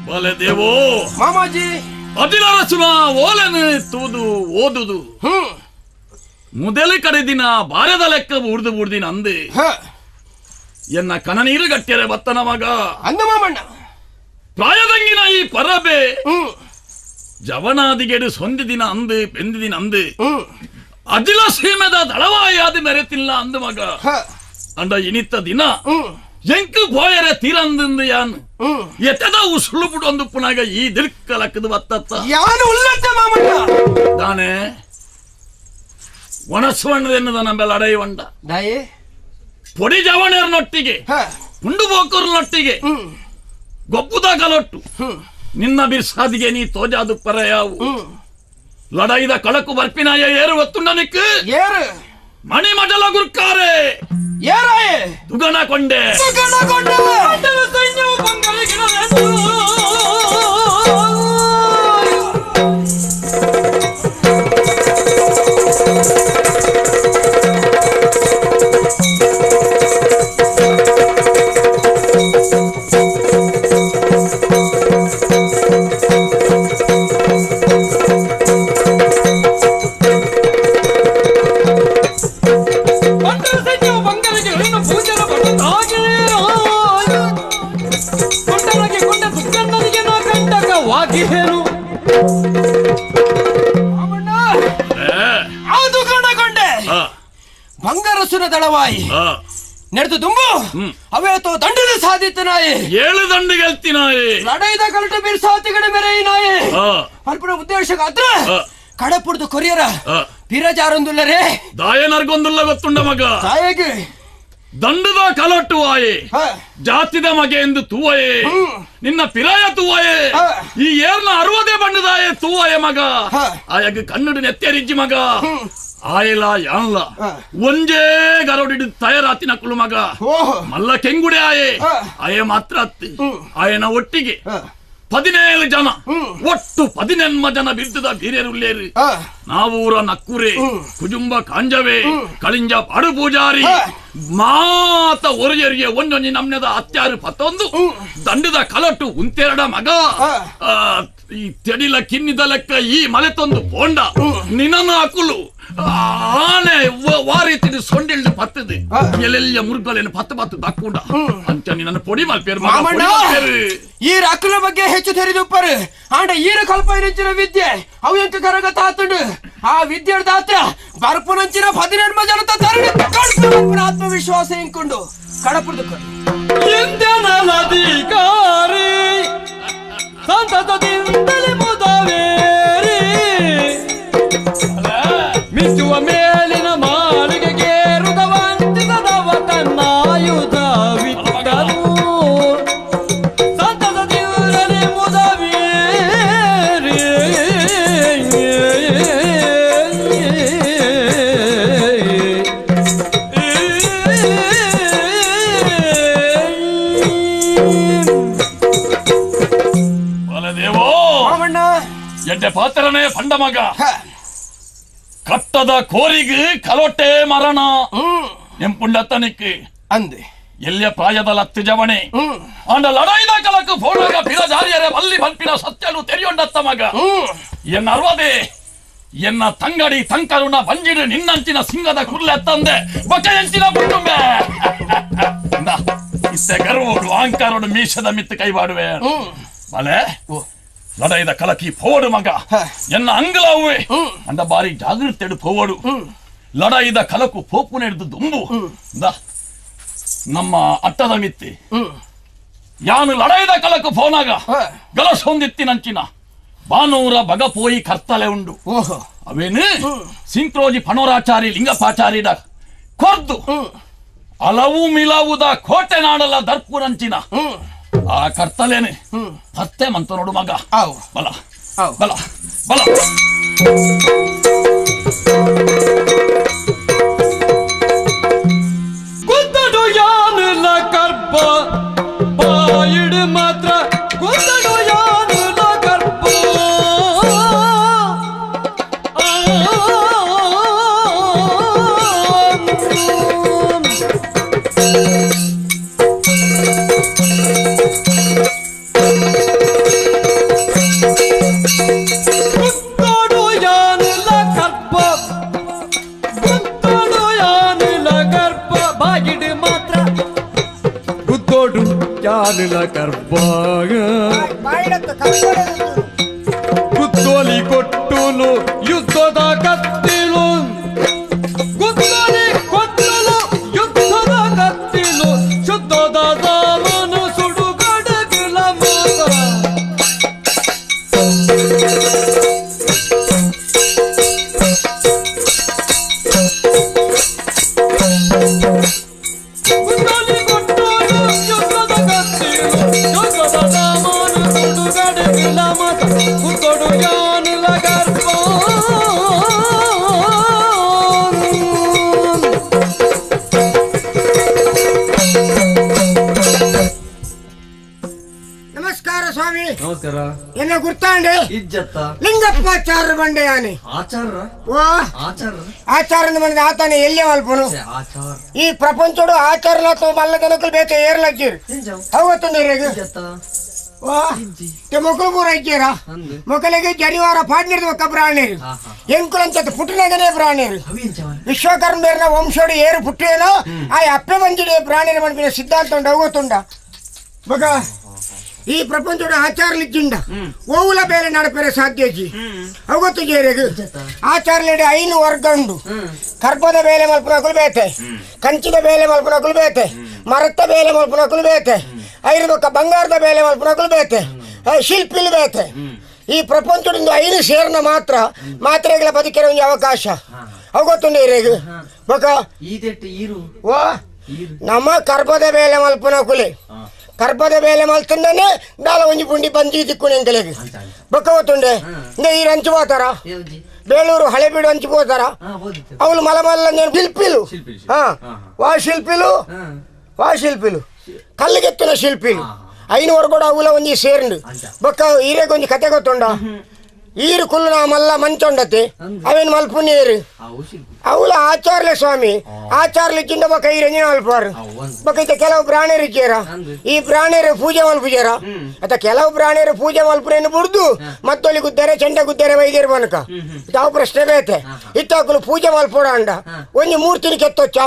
[SPEAKER 6] ಬಲೆ ದೇವೋ
[SPEAKER 3] ಮಾಮಾಜಿ
[SPEAKER 6] ಅದಿಲರಸುನ ಓಲೆನು ತೂದು ಓದುದು ಮೊದಲ ಕಡೆ ದಿನ ಬಾರದ ಲೆಕ್ಕ ಉರ್ದು ಬುಡ್ದಿನ ಅಂದೆ ಎನ್ನ ಕನನೀರು ಗಟ್ಟಿಯರೆ ಬತ್ತನ ಮಗ
[SPEAKER 3] ಅಂದ ಮಾಮಣ್ಣ
[SPEAKER 6] ಪ್ರಾಯದಂಗಿನ ಈ ಪರಬೆ ಜವನಾದಿಗೆಡು ಸೊಂದಿದಿನ ಅಂದು ಬೆಂದಿದಿನ ಅಂದು ಅಜಿಲ ಸೀಮೆದ ದಳವಾಯಾದ ಮೆರೆತಿಲ್ಲ ಅಂದು ಮಗ ಅಂಡ ಇನಿತ್ತ ದಿನ ಎಂಕು ಬೋಯರೆ ತೀರಂದಿಂದ ಯಾನ್ ಎತ್ತದ ಉಸುಳು ಬಿಡು ಪುನಾಗ ಈ ದಿರ್ಕ ಲಕ್ಕದ ಬತ್ತತ್ತ
[SPEAKER 3] ಯಾನು ಉಲ್ಲತ್ತೆ ಮಾಮಣ್ಣ
[SPEAKER 6] ದಾನೆ ಒಣಸುವಣ್ಣದೆನ್ನದ ನಂಬೆಲ್ಲ ಅಡೈವಂಡ
[SPEAKER 3] ದಾಯೆ
[SPEAKER 6] ಪೊಡಿ ಜವಣರ್ನೊಟ್ಟಿಗೆ ಪುಂಡು ಬೋಕರ್ನೊಟ್ಟಿಗೆ ಗೊಬ್ಬುದ ಕಲೊಟ್ಟು ನಿನ್ನ ಬಿರ್ಸಾದಿಗೆ ನೀ ತೋಜಾದು ಪರಯಾವು ಲಡೈದ ಕಳಕು ಬರ್ಪಿನಾಯ ಏರು ಒತ್ತುಂಡನಿಕ್
[SPEAKER 3] ಏರು
[SPEAKER 6] ಮಣಿಮಡಲ ಗುರ್ಕಾರೆ
[SPEAKER 3] ಏರಾಯೆ
[SPEAKER 6] ದುಗಣ ಕೊಂಡೆ
[SPEAKER 3] ದುಗಣ ಕೊಂಡೆ ಬಂಗಾರಸುನ ದಳವಾಯಿ ನಡೆದು ತುಂಬು ಅವೇತೋ ದಂಡದ ಸಾಧಿತ ನಾಯಿ
[SPEAKER 6] ಏಳು ದಂಡು ಗೆಲ್ತಿನಾಯಿ
[SPEAKER 3] ಲಡೈದ ಕಲಟು ಬಿರ್ಸಾತಿಗಡೆ ಮೆರೆಯಿ ನಾಯಿ ಅಲ್ಪನ ಉದ್ದೇಶಕ್ಕಾದ್ರ ಕಡಪುಡ್ದು ಕೊರಿಯರ ಪಿರಜಾರೊಂದುಲ್ಲರೇ
[SPEAKER 6] ದಾಯನರ್ಗೊಂದುಲ್ಲ ಗೊತ್ತುಂಡ ಮಗ
[SPEAKER 3] ತಾಯಿಗೆ
[SPEAKER 6] ದಂಡದ ಕಲೊಟ್ಟು ಆಯೆ ಜಾತಿದ ಮಗೆ ಎಂದು ತೂವಯೇ ನಿನ್ನ ಪಿರಾಯ ತೂವಯೇ ಈ ಏರ್ನ ಅರುವದೇ ಬಣ್ಣದಾಯೆ ತೂವಯ ಮಗ ಆಯಾಗ ಕನ್ನಡ ನೆತ್ತೆರಿಜ್ಜಿ ಮಗ ಆಯಲ ಯಾನ್ಲ ಒಂಜೇ ಗರೋಡಿ ತಯಾರಾತಿನ ಕುಳು ಮಗ ಮಲ್ಲ ಕೆಂಗುಡೆ ಆಯೆ ಆಯೆ ಮಾತ್ರ ಅತ್ತಿ ಆಯನ ಒಟ್ಟಿಗೆ 17 ಜನ ಒಟ್ಟು 18 ಜನ ಬಿರ್ದದ ಬೀರ್ಯರುಲ್ಲೇರು ನಾವೂರ ನಕ್ಕುರೆ ಕುಜುಂಬ ಕಾಂಜವೆ ಕಳಿಂಜ ಪಾಡು ಪೂಜಾರಿ ಮಾತ ಒರಿಯರಿಗೆ ಒಂದೊಂಜಿ ನಮ್ನೆದ ಅತ್ಯಾರು ಪತ್ತೊಂದು ದಂಡದ ಕಲಟು ಉಂತೆರಡ ಮಗ ಈ ತೆಡಿಲ ಕಿನ್ನಿದ ಲೆಕ್ಕ ಈ ಮಲೆ ತಂದು ಬೋಂಡ ನಿನ್ನ ಅಕುಲು ಆನೆ ವಾರಿ ಸೊಂಡಿಲ್ದು ಪತ್ತದೆ ಎಲ್ಲೆಲ್ಲ ಮುರುಗಲೇನು ಪತ್ತು ಪತ್ತು ದಕ್ಕುಂಡ ಅಂತ ನಿನ್ನ ಪೊಡಿ ಮಲ್ಪೇರು
[SPEAKER 3] ಈ ರಕ್ಕಲ ಬಗ್ಗೆ ಹೆಚ್ಚು ತೆರೆದುಪ್ಪರು ಆಂಡ ಈರು ಕಲ್ಪನೆಂಚಿನ ವಿದ್ಯೆ ಅವು ಎಂಕ ಕರಗತ ಆತುಂಡು ಆ ವಿದ್ಯೆ ದಾತ್ರ ಬರ್ಪುನಂಚಿನ 18 ಜನತ ತರಣ ಆತ್ಮವಿಶ್ವಾಸ ಇಂಕೊಂಡು ಕಡಪುರ್ದು
[SPEAKER 9] ಇಂದ್ರನಧಿಕಾರಿ ಸಂತತದಿಂದಲೇ ಮುದವೇರಿ ಮಿಚ್ಚುವ ಮೇಲಿನ ಮಾಳಿಗೆಗೇರುದ ವಂಚಿಸದವ ತನ್ನಾಯುಧವಿತ್ತನು ಸಂತತದಿಂದಲೇ ಮುದವೇರಿ
[SPEAKER 6] ಎಡ್ಡೆ ಪಾತ್ರನೇ ಪಂಡ ಮಗ ಕಟ್ಟದ ಕೋರಿಗೆ ಕಲೊಟ್ಟೆ ಮರಣ ಎಂಪುಂಡತ್ತನಿಕ್ಕೆ
[SPEAKER 3] ಅಂದೆ
[SPEAKER 6] ಎಲ್ಲಿಯ ಪ್ರಾಯದ ಲತ್ತು ಜವಣೆ ಅಂಡ ಲಡಾಯಿದ ಕಲಕು ಫೋನಾಗ ಬಿರ ಜಾರಿಯರೆ ಬಲ್ಲಿ ಬಲ್ಪಿನ ಸತ್ಯನು ತೆರಿಯೊಂಡತ್ತ ಮಗ ಎನ್ನ ಅರ್ವದೆ ಎನ್ನ ತಂಗಡಿ ತಂಕರುಣ ಬಂಜಿಡು ನಿನ್ನಂಚಿನ ಸಿಂಗದ ಕುರ್ಲೆ ತಂದೆ ಬೊಕಯಂಚಿನ ಬುಟ್ಟುಂಬೆ ಇತ್ತೆ ಗರ್ವೋಡು ಅಹಂಕಾರೋಡು ಮೀಶದ ಮಿತ್ತು ಕೈವಾಡುವೆ ಬಲೆ ಲಡೈದ ಕಲಕಿ ಪೋವಡು ಮಗ ಎನ್ನ ಅಂಗಲಾವುವೆ ಅಂದ ಬಾರಿ ಜಾಗೃತೆಡು ಪೋವಡು ಲಡೈದ ಕಲಕು ಪೋಪು ನಡೆದು ದುಂಬು ನಮ್ಮ ಅಟ್ಟದ ಮಿತ್ತಿ ಯಾನು ಲಡೈದ ಕಲಕು ಫೋನಾಗ ಗಲಸೊಂದಿತ್ತಿನಂಚಿನ ಬಾನೂರ ಬಗಪೋಯಿ ಕರ್ತಲೆ ಉಂಡು ಅವೇನು ಸಿಂಕ್ರೋಜಿ ಪಣೋರಾಚಾರಿ ಲಿಂಗಪಾಚಾರಿದ ಕೊರ್ದು ಅಲವು ಮಿಲವುದ ಕೋಟೆ ನಾಡಲ ದರ್ಪುರಂಚಿನ ಆ ಕರ್ತಲೇನೆ ಪತ್ತೆ ಮಂತ ನೋಡು ಮಗ ಬಲ ಬಲ ಬಲ
[SPEAKER 9] ಗುದ್ದಡು ಯಾನುಲ ಕರ್ಪ ಬಾಯಿಡು ಮಾತ್ರ ಗುದ್ದಡು ಯಾನುಲ ಕರ್ಪ ಗುದ್ದಡು ಯಾನುಲ ಕರ್ಪ ಗುದ್ದಡು ಯಾನುಲ ಕರ್ಪ ಬಾಯಿಡು ಮಾತ್ರ ಗುದ್ದೋಡು ಯಾನುಲ ಕರ್ಪ ಗುದ್ದೋಲಿ ಕೊಟ್ಟುಲು ಯುದ್ಧದ ಕತ್ತಿಲು ಗುದ್ದೋಲಿ ಕೊಟ್ಟಲು ಯುದ್ಧದ ಕತ್ತಿಲು ಶುದ್ಧದ ಸಾಮನು ಸುಡುಗಡಗಿಲ ಮಾತ ಗುದ್ದೋಲಿ ಕೊಟ್ಟಲು ಯುದ್ಧದ ಕತ್ತಿಲು ಯುದ್ಧದ ಸಾಮನು ಸುಡುಗಡಗಿಲ ಮಾತ ಗುದ್ದೋಡು ಯಾನುಲ ಗರ್ಭ
[SPEAKER 4] ನಮಸ್ಕಾರ ಸ್ವಾಮಿ.
[SPEAKER 9] ನಮಸ್ಕಾರ.
[SPEAKER 4] ಎನ್ನ ಗುರ್ತಾಂಡೆ
[SPEAKER 9] ಇಜ್ಜತ್ತ
[SPEAKER 4] ಲಿಂಗಪ್ಪಾಚಾರ್ಯ ಬಂಡೆಯಾನೆ.
[SPEAKER 9] ಆಚಾರ
[SPEAKER 4] ಓ
[SPEAKER 9] ಆಚಾರ
[SPEAKER 4] ಆಚಾರನ ಮನೆದ ಆತಾನೆ ಎಲ್ಲಿ ಮಲ್ಪನು
[SPEAKER 9] ಆಚಾರ
[SPEAKER 4] ಈ ಪ್ರಪಂಚಡು ಆಚಾರಲ ತೋ ಮಲ್ಲ ಜನಕುಲು ಬೇತೆ ಏರ್ಲಜ್ಜಿರು ಅವತ್ತೊಂದು ಓ ಮೊಕ್ಕಲು ಪೂರ ಇದ್ದೀರ ಮೊಕ್ಕಲಿಗೆ ಜನಿವಾರ ಪಾಡ್ನಿರ್ದು ಒಕ್ಕ ಬ್ರಾಹ್ಮಣರು ಎಂಕುಲಂತ ಪುಟ್ಟನಗನೇ ಬ್ರಾಹ್ಮಣರು ವಿಶ್ವಕರ್ಮೇರ್ನ ವಂಶೋಡು ಏರು ಪುಟ್ಟೇನೋ ಆ ಅಪ್ಪೆ ಮಂಜಿಡೆ ಬ್ರಾಹ್ಮಣರು ಮನ್ಪಿನ ಸಿದ್ಧಾಂತ ಉಂಡ ಹೋಗುತ್ತುಂಡ ಮಗ ಈ ಪ್ರಪಂಚದ ಆಚಾರಲಿಜ್ಜಿಂಡ ಓವುಲ ಬೇರೆ ನಡಪೆರೆ ಸಾಧ್ಯಜಿ ಅವತ್ತು ಜೇರೆಗು ಆಚಾರಲೆಡೆ 5 ವರ್ಗ ಉಂಡು. ಕರ್ಪದ ಬೇಲೆ ಮಲ್ಪನಕುಲು ಬೇತೆ, ಕಂಚಿನ ಬೇಲೆ ಮಲ್ಪನಕುಲು ಬೇತೆ, ಮರತ್ತ ಬೇಲೆ ಮಲ್ಪನಕುಲು ಬೇತೆ, ಐರು ಬೊಕ್ಕ ಬಂಗಾರದ ಬೇಲೆ ಮಲ್ಪನಕುಲು ಬೇತೆ, ಶಿಲ್ಪಿಲು ಬೇತೆ. ಈ ಪ್ರಪಂಚದಿಂದ 5 ಸೇರ್ನ ಮಾತ್ರ ಮಾತ್ರೆಗಳ ಬದುಕಿರೋ ಒಂದು ಅವಕಾಶ ಅವಗೊತ್ತುಂಡು ಇರೇಗು ಬೊಕ್ಕ ಓ ನಮ್ಮ ಕರ್ಪದ ಬೇಲೆ ಮಲ್ಪನಕುಲೆ ಕರ್ಪದ ಬೇಲೆ ಮಲ್ತಂದಾನೆ ದಾಲ ಒಂಜಿ ಪುಂಡಿ ಬಂಜಿ ತಿಕ್ಕು ಎಂಕಲೆಗ್ ಬೊಕ್ಕ ಗೊತ್ತುಂಡೆ ಇಂದ ಈರು ಅಂಚು ಹೋತಾರ ಬೇಳೂರು ಹಳೆಬೀಡು ಅಂಚು ಹೋತಾರ ಅವಳು ಮಲ ಮಲ್ಲ ಶಿಲ್ಪಿಲು ಹಾ ವಾ ಶಿಲ್ಪಿಲು ವಾ ಶಿಲ್ಪಿಲು ಕಲ್ಲಿಗೆತ್ತಿನ ಶಿಲ್ಪಿಲು 5 ಕೂಡ ಅವುಲ ಒಂಜಿ ಸೇರ್ಂಡು ಬೊಕ್ಕ ಈರೆಗ್ ಒಂಜಿ ಕತೆ ಗೊತ್ತುಂಡ ಈರು ಕುಲ್ಲು ನಾ ಮಲ್ಲ ಮಂಚೊಂಡತೆ ಅವೇನು ಮಲ್ಪುನೇರು ಅವಳ ಆಚಾರ್ಯ ಸ್ವಾಮಿ ಆಚಾರ್ಯ ಚಿಂದ ಬೊಕ್ಕ ಈರೆಂಜಿನ ಮಲ್ಪಾರು ಬೊಕ್ಕ ಇತ್ತ ಕೆಲವು ಬ್ರಾಣರು ಇದ್ದೀರ ಈ ಬ್ರಾಣರು ಪೂಜೆ ಮಲ್ಪುಜಾರ ಅತ್ತ ಕೆಲವು ಬ್ರಾಣರು ಪೂಜೆ ಮಲ್ಪುರೇನು ಬುಡ್ದು ಮತ್ತೊಲಿ ಗುದ್ದಾರೆ ಚೆಂಡ ಗುದ್ದಾರೆ ವೈದ್ಯರು ಬನಕ ತಾವು ಪ್ರಶ್ನೆ ಬೇತೆ ಇತ್ತಾಕಲು ಪೂಜೆ ಮಲ್ಪೋಡ ಅಂಡ ಒಂಜಿ ಮೂರ್ತಿನ ಕೆತ್ತೊಚ್ಚ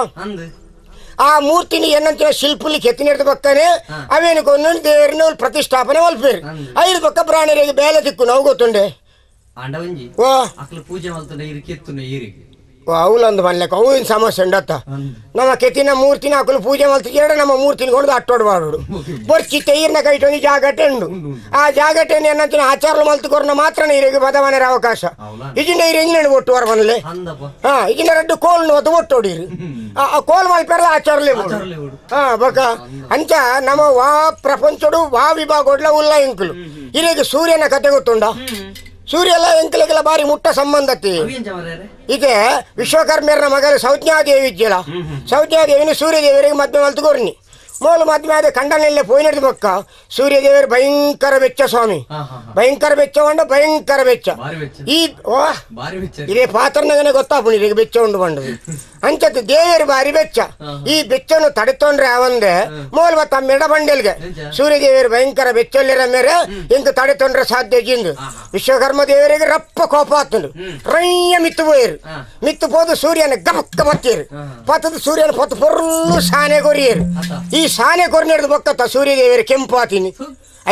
[SPEAKER 4] ಆ ಮೂರ್ತಿನಿ ಏನಂತ ಶಿಲ್ಪುಲಿ ಕೆತ್ತಿನಿರ್ದ ಪಕ್ಕನೆ ಅವೇನು ಕೊಂಡು ದೇವರನ್ನ ಪ್ರತಿಷ್ಠಾಪನೆ ಮಲ್ಪೇರು ಐದು ಪಕ್ಕ ಬ್ರಾಣರಿಗೆ ಬೇಲೆ ತಿಕ್ಕು ನಾವು ಗೊತ್ತುಂಡೆ ಓ ಅವಲೊಂದು ಮನ್ಲೆಕ್ಕ ಅವು ಸಮಸ್ಯೆ ಉಂಡತ್ತ ನಮ್ಮ ಕೆತ್ತಿನ ಮೂರ್ತಿನ ಅಕಲು ಪೂಜೆ ಮಲ್ತಿದ್ದೀರ ನಮ್ಮ ಮೂರ್ತಿನ ಕೊಂಡು ಅಟ್ಟೋಡು ಮಾಡೋಡು ಬೊರ್ಚಿತ್ತೆ ಈರ್ನ ಕೈಟೊಂದು ಜಾಗಟೆ ಉಂಡು ಆ ಜಾಗಟೆನ ಏನಂತ ಆಚಾರ ಮಲ್ತುಕೊರ್ನ ಮಾತ್ರ ನೀರಿಗೆ ಬದವನರ ಅವಕಾಶ ಇಜಿಂದ ಈರು ಎಂಜಿನ ಒಟ್ಟು ವರ ಮನಲೆ ಹಾ ಇಜಿಂದ ರಡ್ಡು ಕೋಲ್ನು ಅದು ಒಟ್ಟೋಡಿರು ಆ ಕೋಲ್ ಮಲ್ಪೆರಲ ಆಚಾರಲೇ ಹಾ ಬೊಕ ಅಂಚ ನಮ್ಮ ವಾ ಪ್ರಪಂಚಡು ವಾ ವಿಭಾಗೋಡ್ಲ ಉಲ್ಲ ಎಂಕುಲು ಇರಿಗೆ ಸೂರ್ಯನ ಕತೆ ಗೊತ್ತುಂಡ ಸೂರ್ಯ ಎಲ್ಲ ಎಂಕಲಿಗೆಲ್ಲ ಬಾರಿ ಮುಟ್ಟ ಸಂಬಂಧತಿ ಇದೆ ವಿಶ್ವಕರ್ಮರ್ನ ಮಗಲು ಸೌಜ್ಞಾದೇವಿ ಇದ್ಯಲ್ಲ ಸೌಜ್ಞಾದೇವಿನ ಸೂರ್ಯದೇವರಿಗೆ ಮದ್ವೆ ಮಲ್ತುಕೊರ್ನಿ ಮೂಲ ಮದ್ವೆ ಆದ ಕಂಡನೆಲ್ಲ ಪೋಯಿನದ ಬೊಕ್ಕ ಸೂರ್ಯದೇವರು ಭಯಂಕರ ಬೆಚ್ಚ ಸ್ವಾಮಿ ಭಯಂಕರ ಬೆಚ್ಚ ಉಂಡ ಭಯಂಕರ ಬೆಚ್ಚ ಈ ಓ ಇದೇ ಪಾತ್ರನಗನೆ ಗೊತ್ತಾಪುಣಿ ಈಗ ಬೆಚ್ಚ ಉಂಡು ಬಂಡದು ಅಂಚತ್ ದೇವರು ಬಾರಿ ಬೆಚ್ಚ ಈ ಬೆಚ್ಚನು ತಡೆತೊಂಡ್ರೆ ಅವಂದೆ ಮೂಲ ತಮ್ಮೆಡ ಬಂಡೆಲ್ಗೆ ಸೂರ್ಯದೇವರು ಭಯಂಕರ ಬೆಚ್ಚಲ್ಲಿರ ಮೇರೆ ಇಂಕ ತಡೆತೊಂಡ್ರೆ ಸಾಧ್ಯ ಜಿಂದು ವಿಶ್ವಕರ್ಮ ದೇವರಿಗೆ ರಪ್ಪ ಕೋಪ ಆತನು ರಯ್ಯ ಮಿತ್ತು ಪೋಯರು ಮಿತ್ತು ಪೋದು ಸೂರ್ಯನ ಗಮಕ್ಕ ಬತ್ತೀರು ಪತ್ತದ ಸೂರ್ಯನ ಪತ್ತು ಪೊರ್ಲು ಸಾನೆ ಕೊರಿಯರು ಈ ಸಾನೆ ಕೊರಿನಿಡ್ದು ಬೊಕ್ಕತ್ತ ಸೂರ್ಯದೇವರು ಕೆಂಪು ಆತೀನಿ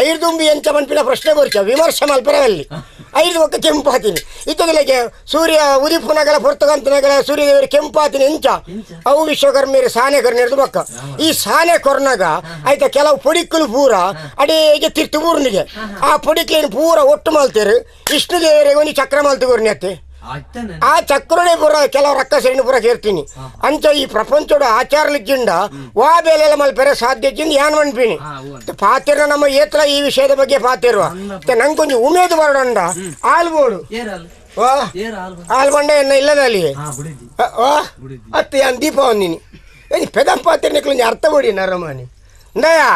[SPEAKER 4] ಐದುಂಬಿ ಎಂಚ ಮನ್ಪಿನ ಪ್ರಶ್ನೆ ಬರ್ಚ ವಿಮರ್ಶೆ ಮಲ್ಪರವಲ್ಲಿ ಐದು ಒಕ್ಕ ಕೆಂಪಾತೀನಿ ಇತ್ತದಲಕ್ಕೆ ಸೂರ್ಯ ಉದಿಪುನಗಲ ಪೊರ್ತುಗಂತನಗಲ ಸೂರ್ಯದೇವರು ಕೆಂಪಾತೀನಿ ಎಂಚ ಅವು ವಿಶ್ವಕರ್ಮಿಯರು ಸಾನೆ ಕೊರ್ನಿಡ್ದು ಬೊಕ್ಕ ಈ ಸಾನೆ ಕೊರ್ನಾಗ ಆಯ್ತಾ ಕೆಲವು ಪೊಡಿಕ್ಕಲು ಪೂರ ಅಡೇಗೆ ತಿರ್ತು ಬೂರ್ನಿಗೆ ಆ ಪೊಡಿಕ್ಲೇನು ಪೂರ ಒಟ್ಟು ಮಲ್ತೇರು ವಿಷ್ಣು ದೇವರಿಗೆ ಒಂದು ಚಕ್ರ ಮಲ್ತು ಗುರ್ನಿ ಅತ್ತೆ ಆ ಚಕ್ರನೇ ಪೂರ ಕೆಲವು ರಕ್ಕಸರಿನ ಪೂರ ಕೇರ್ತೀನಿ ಅಂಚ ಈ ಪ್ರಪಂಚದ ಆಚಾರಲಿಜ್ಜಿಂದ ವಾ ಬೇಲೆಲ್ಲ ಮಲ್ಪೆರೆ ಸಾಧ್ಯ ಜಿಂದ ಯಾನ್ ಮನ್ಪಿನಿ ಪಾತಿರ್ನ ನಮ್ಮ ಏತ್ರ ಈ ವಿಷಯದ ಬಗ್ಗೆ ಪಾತಿರುವ ನಂಗೊಂಜಿ ಉಮೇದು ಬರೋಣ ಆಲ್ಬೋಡು ವಾ ಆಲ್ಬಂಡ ಎನ್ನ ಇಲ್ಲದಲ್ಲಿ ವಾ ಅತ್ತೆ ಯಾನ್ ದೀಪ ಒಂದಿನಿ ಏನು ಪೆದಂ ಪಾತಿರ್ನಿಕ್ಲೊಂಜಿ ಅರ್ಥ ಕೊಡಿ ನರಮಾನಿ ಇಂದಯಾ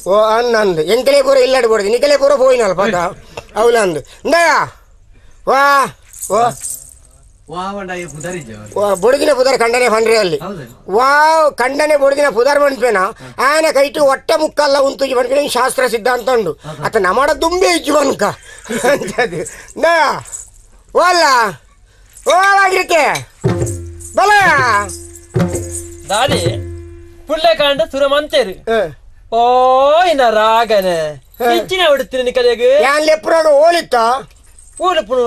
[SPEAKER 4] ಓ ಅನ್ನಂದು ಎಂಕಲೇ ಪೂರ ಇಲ್ಲಾಡ್ಬೋಡು ನಿಕಲೇ ಪೂರ ಪೋಯಿನಲ್ಲ ಪಾತ ಅವಲಂದು ಇಂದಯಾ ವಾ ವಾ ವಾ ಬೊಡಗಿನ ಪುದರ್ ಕಂಡನೆ ಫಂಡ್ರಿ ಅಲ್ಲಿ ವಾ ಕಂಡನೆ ಬೊಡಗಿನ ಪುದರ್ ಮನ್ಪೇನ ಆನ ಕೈಟು ಹೊಟ್ಟೆ ಮುಕ್ಕಲ್ಲ ಉಂತುಜಿ ಮನ್ಪಿನ ಶಾಸ್ತ್ರ ಸಿದ್ಧಾಂತ ಉಂಡು ಅತ ನಮ್ಮಡ ದುಂಬೆ ಇಜ್ಜು ಮನ್ಕ ಅಂತದು ನಾ ಓಲ್ಲ ಓಲಾಗಿರುತ್ತೆ ಬಲ
[SPEAKER 10] ದಾದಿ ಪುಳ್ಳೆ ಕಾಂಡ ಸುರಮಂತೇರು ಓ ಇನ್ನ ರಾಗನೆ ಇಂಚಿನ ಹೊಡಿತೀನಿ ನಿಕಲೆಗ್
[SPEAKER 4] ಯಾನ್ ಲೆಪ್ರಾಗ ಓಲಿತ್ತ
[SPEAKER 10] ಪೂಲುಪುನು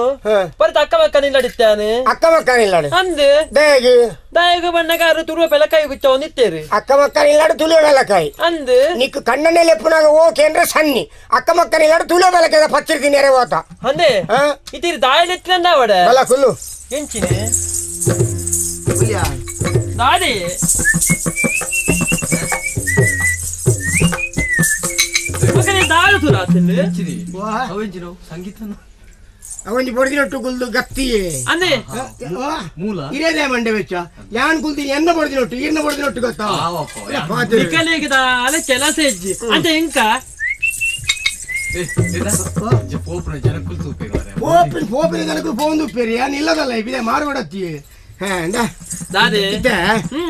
[SPEAKER 10] ಪರತ ಅಕ್ಕ ಮಕ್ಕ ನಿಲ್ಲಡಿತ್ತಾನೆ
[SPEAKER 4] ಅಕ್ಕ ಮಕ್ಕ ನಿಲ್ಲಡಿ
[SPEAKER 10] ಅಂದು
[SPEAKER 4] ದಯಗೆ
[SPEAKER 10] ದಯಗೆ ಬಣ್ಣಗಾರು ತುಳುವ ಬೆಲಕಾಯಿ ಗುಚ್ಚ ಒಂದಿತ್ತೇರು
[SPEAKER 4] ಅಕ್ಕ ಮಕ್ಕ ನಿಲ್ಲಾಡು ತುಳುವ ಬೆಲಕಾಯಿ
[SPEAKER 10] ಅಂದು
[SPEAKER 4] ನಿಕ್ಕು ಕಣ್ಣನೆ ಲೆಪ್ಪುನಾಗ ಓಕೆ ಅಂದ್ರೆ ಸನ್ನಿ ಅಕ್ಕ ಮಕ್ಕ ನಿಲ್ಲಾಡು ತುಳುವ ಬೆಲಕಾಯಿ ಪಚ್ಚಿರ್ತೀನಿ ಅರೆ ಓತ
[SPEAKER 10] ಅಂದೆ ಇತೀರಿ ದಾಯಲೆತ್ತಿನ ಅವಡ
[SPEAKER 4] ಬಲ ಕುಲ್ಲು
[SPEAKER 10] ಎಂಚಿನೆ ದಾದಿ ಮಗನೇ ದಾಳು ತುರಾತಿಂದು
[SPEAKER 3] ಸಂಗೀತ
[SPEAKER 4] ಅವನಿ ಬೊಡದಿನೊಟ್ಟು ಕುಲ್ದು ಗತ್ತಿಯೇ
[SPEAKER 10] ಅಂದೆ
[SPEAKER 3] ಮೂಲ
[SPEAKER 4] ಇರೇದೇ ಮಂಡೆ ವೆಚ್ಚ ಯಾನ್ ಕುಲ್ದಿ ಎನ್ನ ಬೊಡದಿನೊಟ್ಟು ಈರ್ನ ಬೊಡದಿನೊಟ್ಟು ಗೊತ್ತಾ
[SPEAKER 10] ನಿಕಲೆಗೆ ದಾಲ ಕೆಲಸ ಹೆಜ್ಜಿ ಅಂತ ಎಂಕ
[SPEAKER 4] ಪೋಪಿನ ಪೋಪಿನ ಜನಕ್ಕೂ ಫೋನ್ ಉಪ್ಪೇರಿ ಯಾನ್ ಇಲ್ಲದಲ್ಲ ಇದೆ ಮಾರುಗಡತ್ತಿ
[SPEAKER 10] ದಾದೆ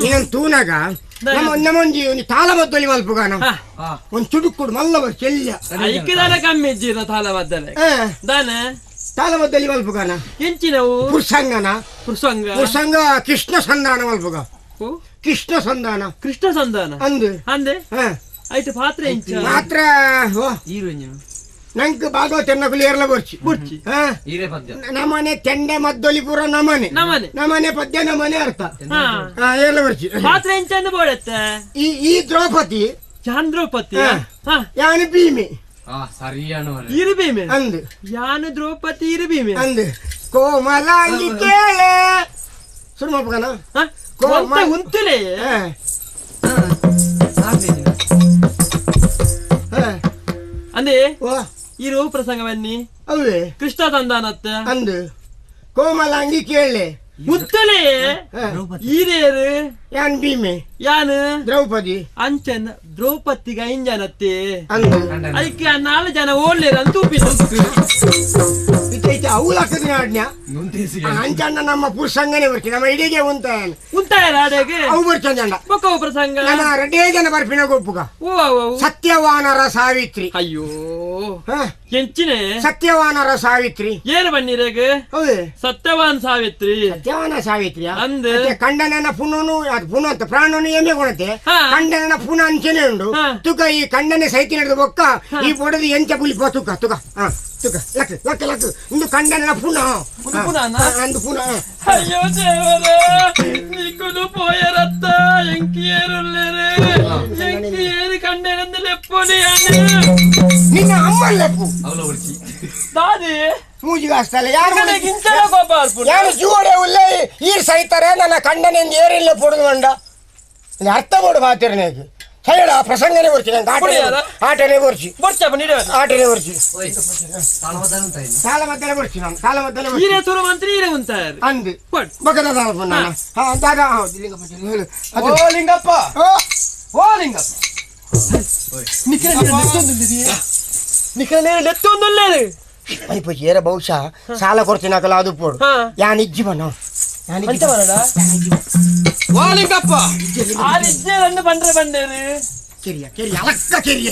[SPEAKER 4] ನೀನು ತೂನಾಗ ನಮ್ಮ ನಮ್ಮೊಂಜಿ ಒಂದು ತಾಳ ಮದ್ದೊಲಿ ಮಲ್ಪುಗಾನ ಒಂದು ಚುಡುಕುಡು ಮಲ್ಲ ಚೆಲ್ಯ
[SPEAKER 10] ಐಕ್ಯದಾನ ಕಮ್ಮಿ ಇಜ್ಜಿರ ತಾಳ ಮದ್ದಲೆ ದಾನೆ
[SPEAKER 4] ತಾಳ ಮದ್ದಲಿ ಮಲ್ಪುಗಾನ
[SPEAKER 10] ಎಂಚಿನವು
[SPEAKER 4] ಪುರುಷಂಗನ
[SPEAKER 10] ಪುರುಷಂಗ
[SPEAKER 4] ಪುರುಷಂಗ ಕೃಷ್ಣ ಸಂಧಾನ ಮಲ್ಪುಗ ಕೃಷ್ಣ ಸಂಧಾನ
[SPEAKER 10] ಕೃಷ್ಣ ಸಂಧಾನ
[SPEAKER 4] ಅಂದು
[SPEAKER 10] ಅಂದೆ ಆಯ್ತು ಪಾತ್ರ ಎಂಚ
[SPEAKER 4] ಪಾತ್ರ ನಂಗೆ ಭಾಗವತ ಎನ್ನಕುಲು ಏರ್ಲ ಬರ್ಚಿ
[SPEAKER 10] ಬರ್ಚಿ
[SPEAKER 4] ನಮ್ಮನೆ ತೆಂಡೆ ಮದ್ದೊಲಿ ಪೂರ ನಮನೆ
[SPEAKER 10] ನಮನೆ
[SPEAKER 4] ನಮನೆ ಪದ್ಯ ನಮನೆ ಅರ್ಥ ಏರ್ಲ ಬರ್ಚಿ
[SPEAKER 10] ಪಾತ್ರ ಎಂಚ ಬೋಡತ್ತೆ
[SPEAKER 4] ಈ ಈ ದ್ರೌಪದಿ
[SPEAKER 10] ದ್ರೌಪದಿ
[SPEAKER 4] ಯಾನು ಭೀಮೆ
[SPEAKER 10] ಇರು ಭೀಮೆ
[SPEAKER 4] ಅಂದು
[SPEAKER 10] ಯಾನು ದ್ರೌಪದಿ ಇರು ಭೀಮೆ
[SPEAKER 4] ಅಂದು ಕೋಮಲಾಂಗಿ ಕೇಳೆ ಶುರು ಮಾಡ್ಬೇಕನ
[SPEAKER 10] ಕೋಮ ಉಂತುಲೇ ಅಂದೆ ಇರು ಪ್ರಸಂಗ ಬನ್ನಿ
[SPEAKER 4] ಅವೇ
[SPEAKER 10] ಕೃಷ್ಣ ತಂದಾನತ್ತ
[SPEAKER 4] ಅಂದು ಕೋಮಲಾಂಗಿ ಕೇಳೆ
[SPEAKER 10] ಮುತ್ತಲೇ ಈರೇರು
[SPEAKER 4] ಯಾನ್ ಭೀಮೆ
[SPEAKER 10] ಯಾನು
[SPEAKER 4] ದ್ರೌಪದಿ
[SPEAKER 10] ಅಂಚನ್ ದ್ರೌಪದಿಗೆ ಐನ್ ಜನತ್ತೆ
[SPEAKER 4] ಅಂದು
[SPEAKER 10] ಐಕೆ ನಾಲ್ಕು ಜನ ಓಡ್ಲೇರ ಅಂತ
[SPEAKER 4] ಅವು ಆಜ್ಞಾ ಅಂಚಣ್ಣ ನಮ್ಮ ಪುರುಷಂಗನೇ ಬರ್ತೀನಿ ನಮ್ಮ ಇಡೀಗೆ ಉಂತಾಯನ
[SPEAKER 10] ಉಂತಾಯ ರಾಡೆಗೆ
[SPEAKER 4] ಅವು ಬರ್ಚಂಡ
[SPEAKER 10] ಬೊಕ್ಕ ಪ್ರಸಂಗ
[SPEAKER 4] ನಮ್ಮ ರೆಡ್ಡೇ ಜನ ಬರ್ಪಿನ ಗೊಪ್ಪುಗ ಸತ್ಯವಾನರ ಸಾವಿತ್ರಿ
[SPEAKER 10] ಅಯ್ಯೋ ಎಂಚಿನೆ
[SPEAKER 4] ಸತ್ಯವಾನರ ಸಾವಿತ್ರಿ
[SPEAKER 10] ಏನು ಬನ್ನಿರೇಗ
[SPEAKER 4] ಹೌದು
[SPEAKER 10] ಸತ್ಯವಾನ್ ಸಾವಿತ್ರಿ
[SPEAKER 4] ಸತ್ಯವಾನ ಸಾವಿತ್ರಿ
[SPEAKER 10] ಅಂದು
[SPEAKER 4] ಕಂಡನ ಪುನನು ಅದು ಪುನ ಅಂತ ಪ್ರಾಣನು ಎಮ್ಮೆ ಕೊಣತೆ ಕಂಡನ ಪುನ ಅಂಚನೆ ಉಂಡು ತುಕ ಈ ಕಂಡನೆ ಸೈತಿ ನಡೆದು ಬೊಕ್ಕ ಈ ಬೊಡದು ಎಂಚ ಪುಲಿಪ ತುಕ ತುಕ ತುಕ ಲಕ್ ಲಕ್ ಲಕ್ ಇಂದು ಕಂಡನ ಪುನ ಅಂದು ಪುನ
[SPEAKER 10] ಅಯ್ಯೋ ದೇವರೇ ನಿಕ್ಕುಲು ಪೋಯರತ್ತ ಎಂಕಿಯೇರುಲ್ಲೇರೆ ಎಂಕಿಯೇರು ಕಂಡನಂದು ಲೆಪ್ಪುಲಿ
[SPEAKER 4] ನಿನ್ನ ಅಮ್ಮ ಲೆಪ್ಪು
[SPEAKER 10] ದಾದಿ
[SPEAKER 4] ಮೂಜಿಗಾಸ್ತಲ್ಲ ಯಾರು ಯಾರು ಜೋಡೆ ಉಲ್ಲ ಈರ್ ಸೈತಾರೆ ನನ್ನ ಕಂಡನಿಂದ ಏರಿಲ್ಲ ಪೊಡದು ಮಂಡ ಅರ್ಥ ಕೊಡು ಮಾತಿರನೇಗೆ ಹೇಳ ಪ್ರಸಂಗನೇ ಬರ್ತೀನಿ ಆಟನೇ ಬರ್ಚಿ ಆಟನೇ ಬರ್ಚಿ ಸಾಲ ಮದ್ದಲೆ ಬರ್ಚಿ ನಾನು ಸಾಲ ಮದ್ದಲೆ
[SPEAKER 10] ಈರೇ ತುರು ಮಂತ್ರಿ ಈರೇ ಉಂಟಾರು
[SPEAKER 4] ಅಂದು ಬಕದ ಸಾಲ ನಾನು ಹಾ ದಾದಾ ಹೌದು ಲಿಂಗಪ್ಪ ಹೇಳು
[SPEAKER 3] ಓ ಲಿಂಗಪ್ಪ ಓ ಲಿಂಗಪ್ಪ
[SPEAKER 10] ನಿಖರ ಲೆತ್ತೊಂದುಲ್ಲೇರು
[SPEAKER 4] ಅಯ್ಯಪ್ಪ ಏರ ಬಹುಶಃ ಸಾಲ ಕೊಡ್ತೀನಿ ಹಾಕಲ್ಲ ಅದು ಪೋಡು ಯಾನ್ ಇಜ್ಜಿ ಬಣ್ಣ
[SPEAKER 10] ಅಂಚ ಬರಡ
[SPEAKER 3] ವಾಲಿಂಗಪ್ಪ
[SPEAKER 10] ಆರಿಜ್ಜೆ ಬಂದ್ರೆ ಬಂದೇರು
[SPEAKER 4] ಕೆರಿಯ ಕೆರಿಯ ಅಲಕ್ಕ ಕೆರಿಯ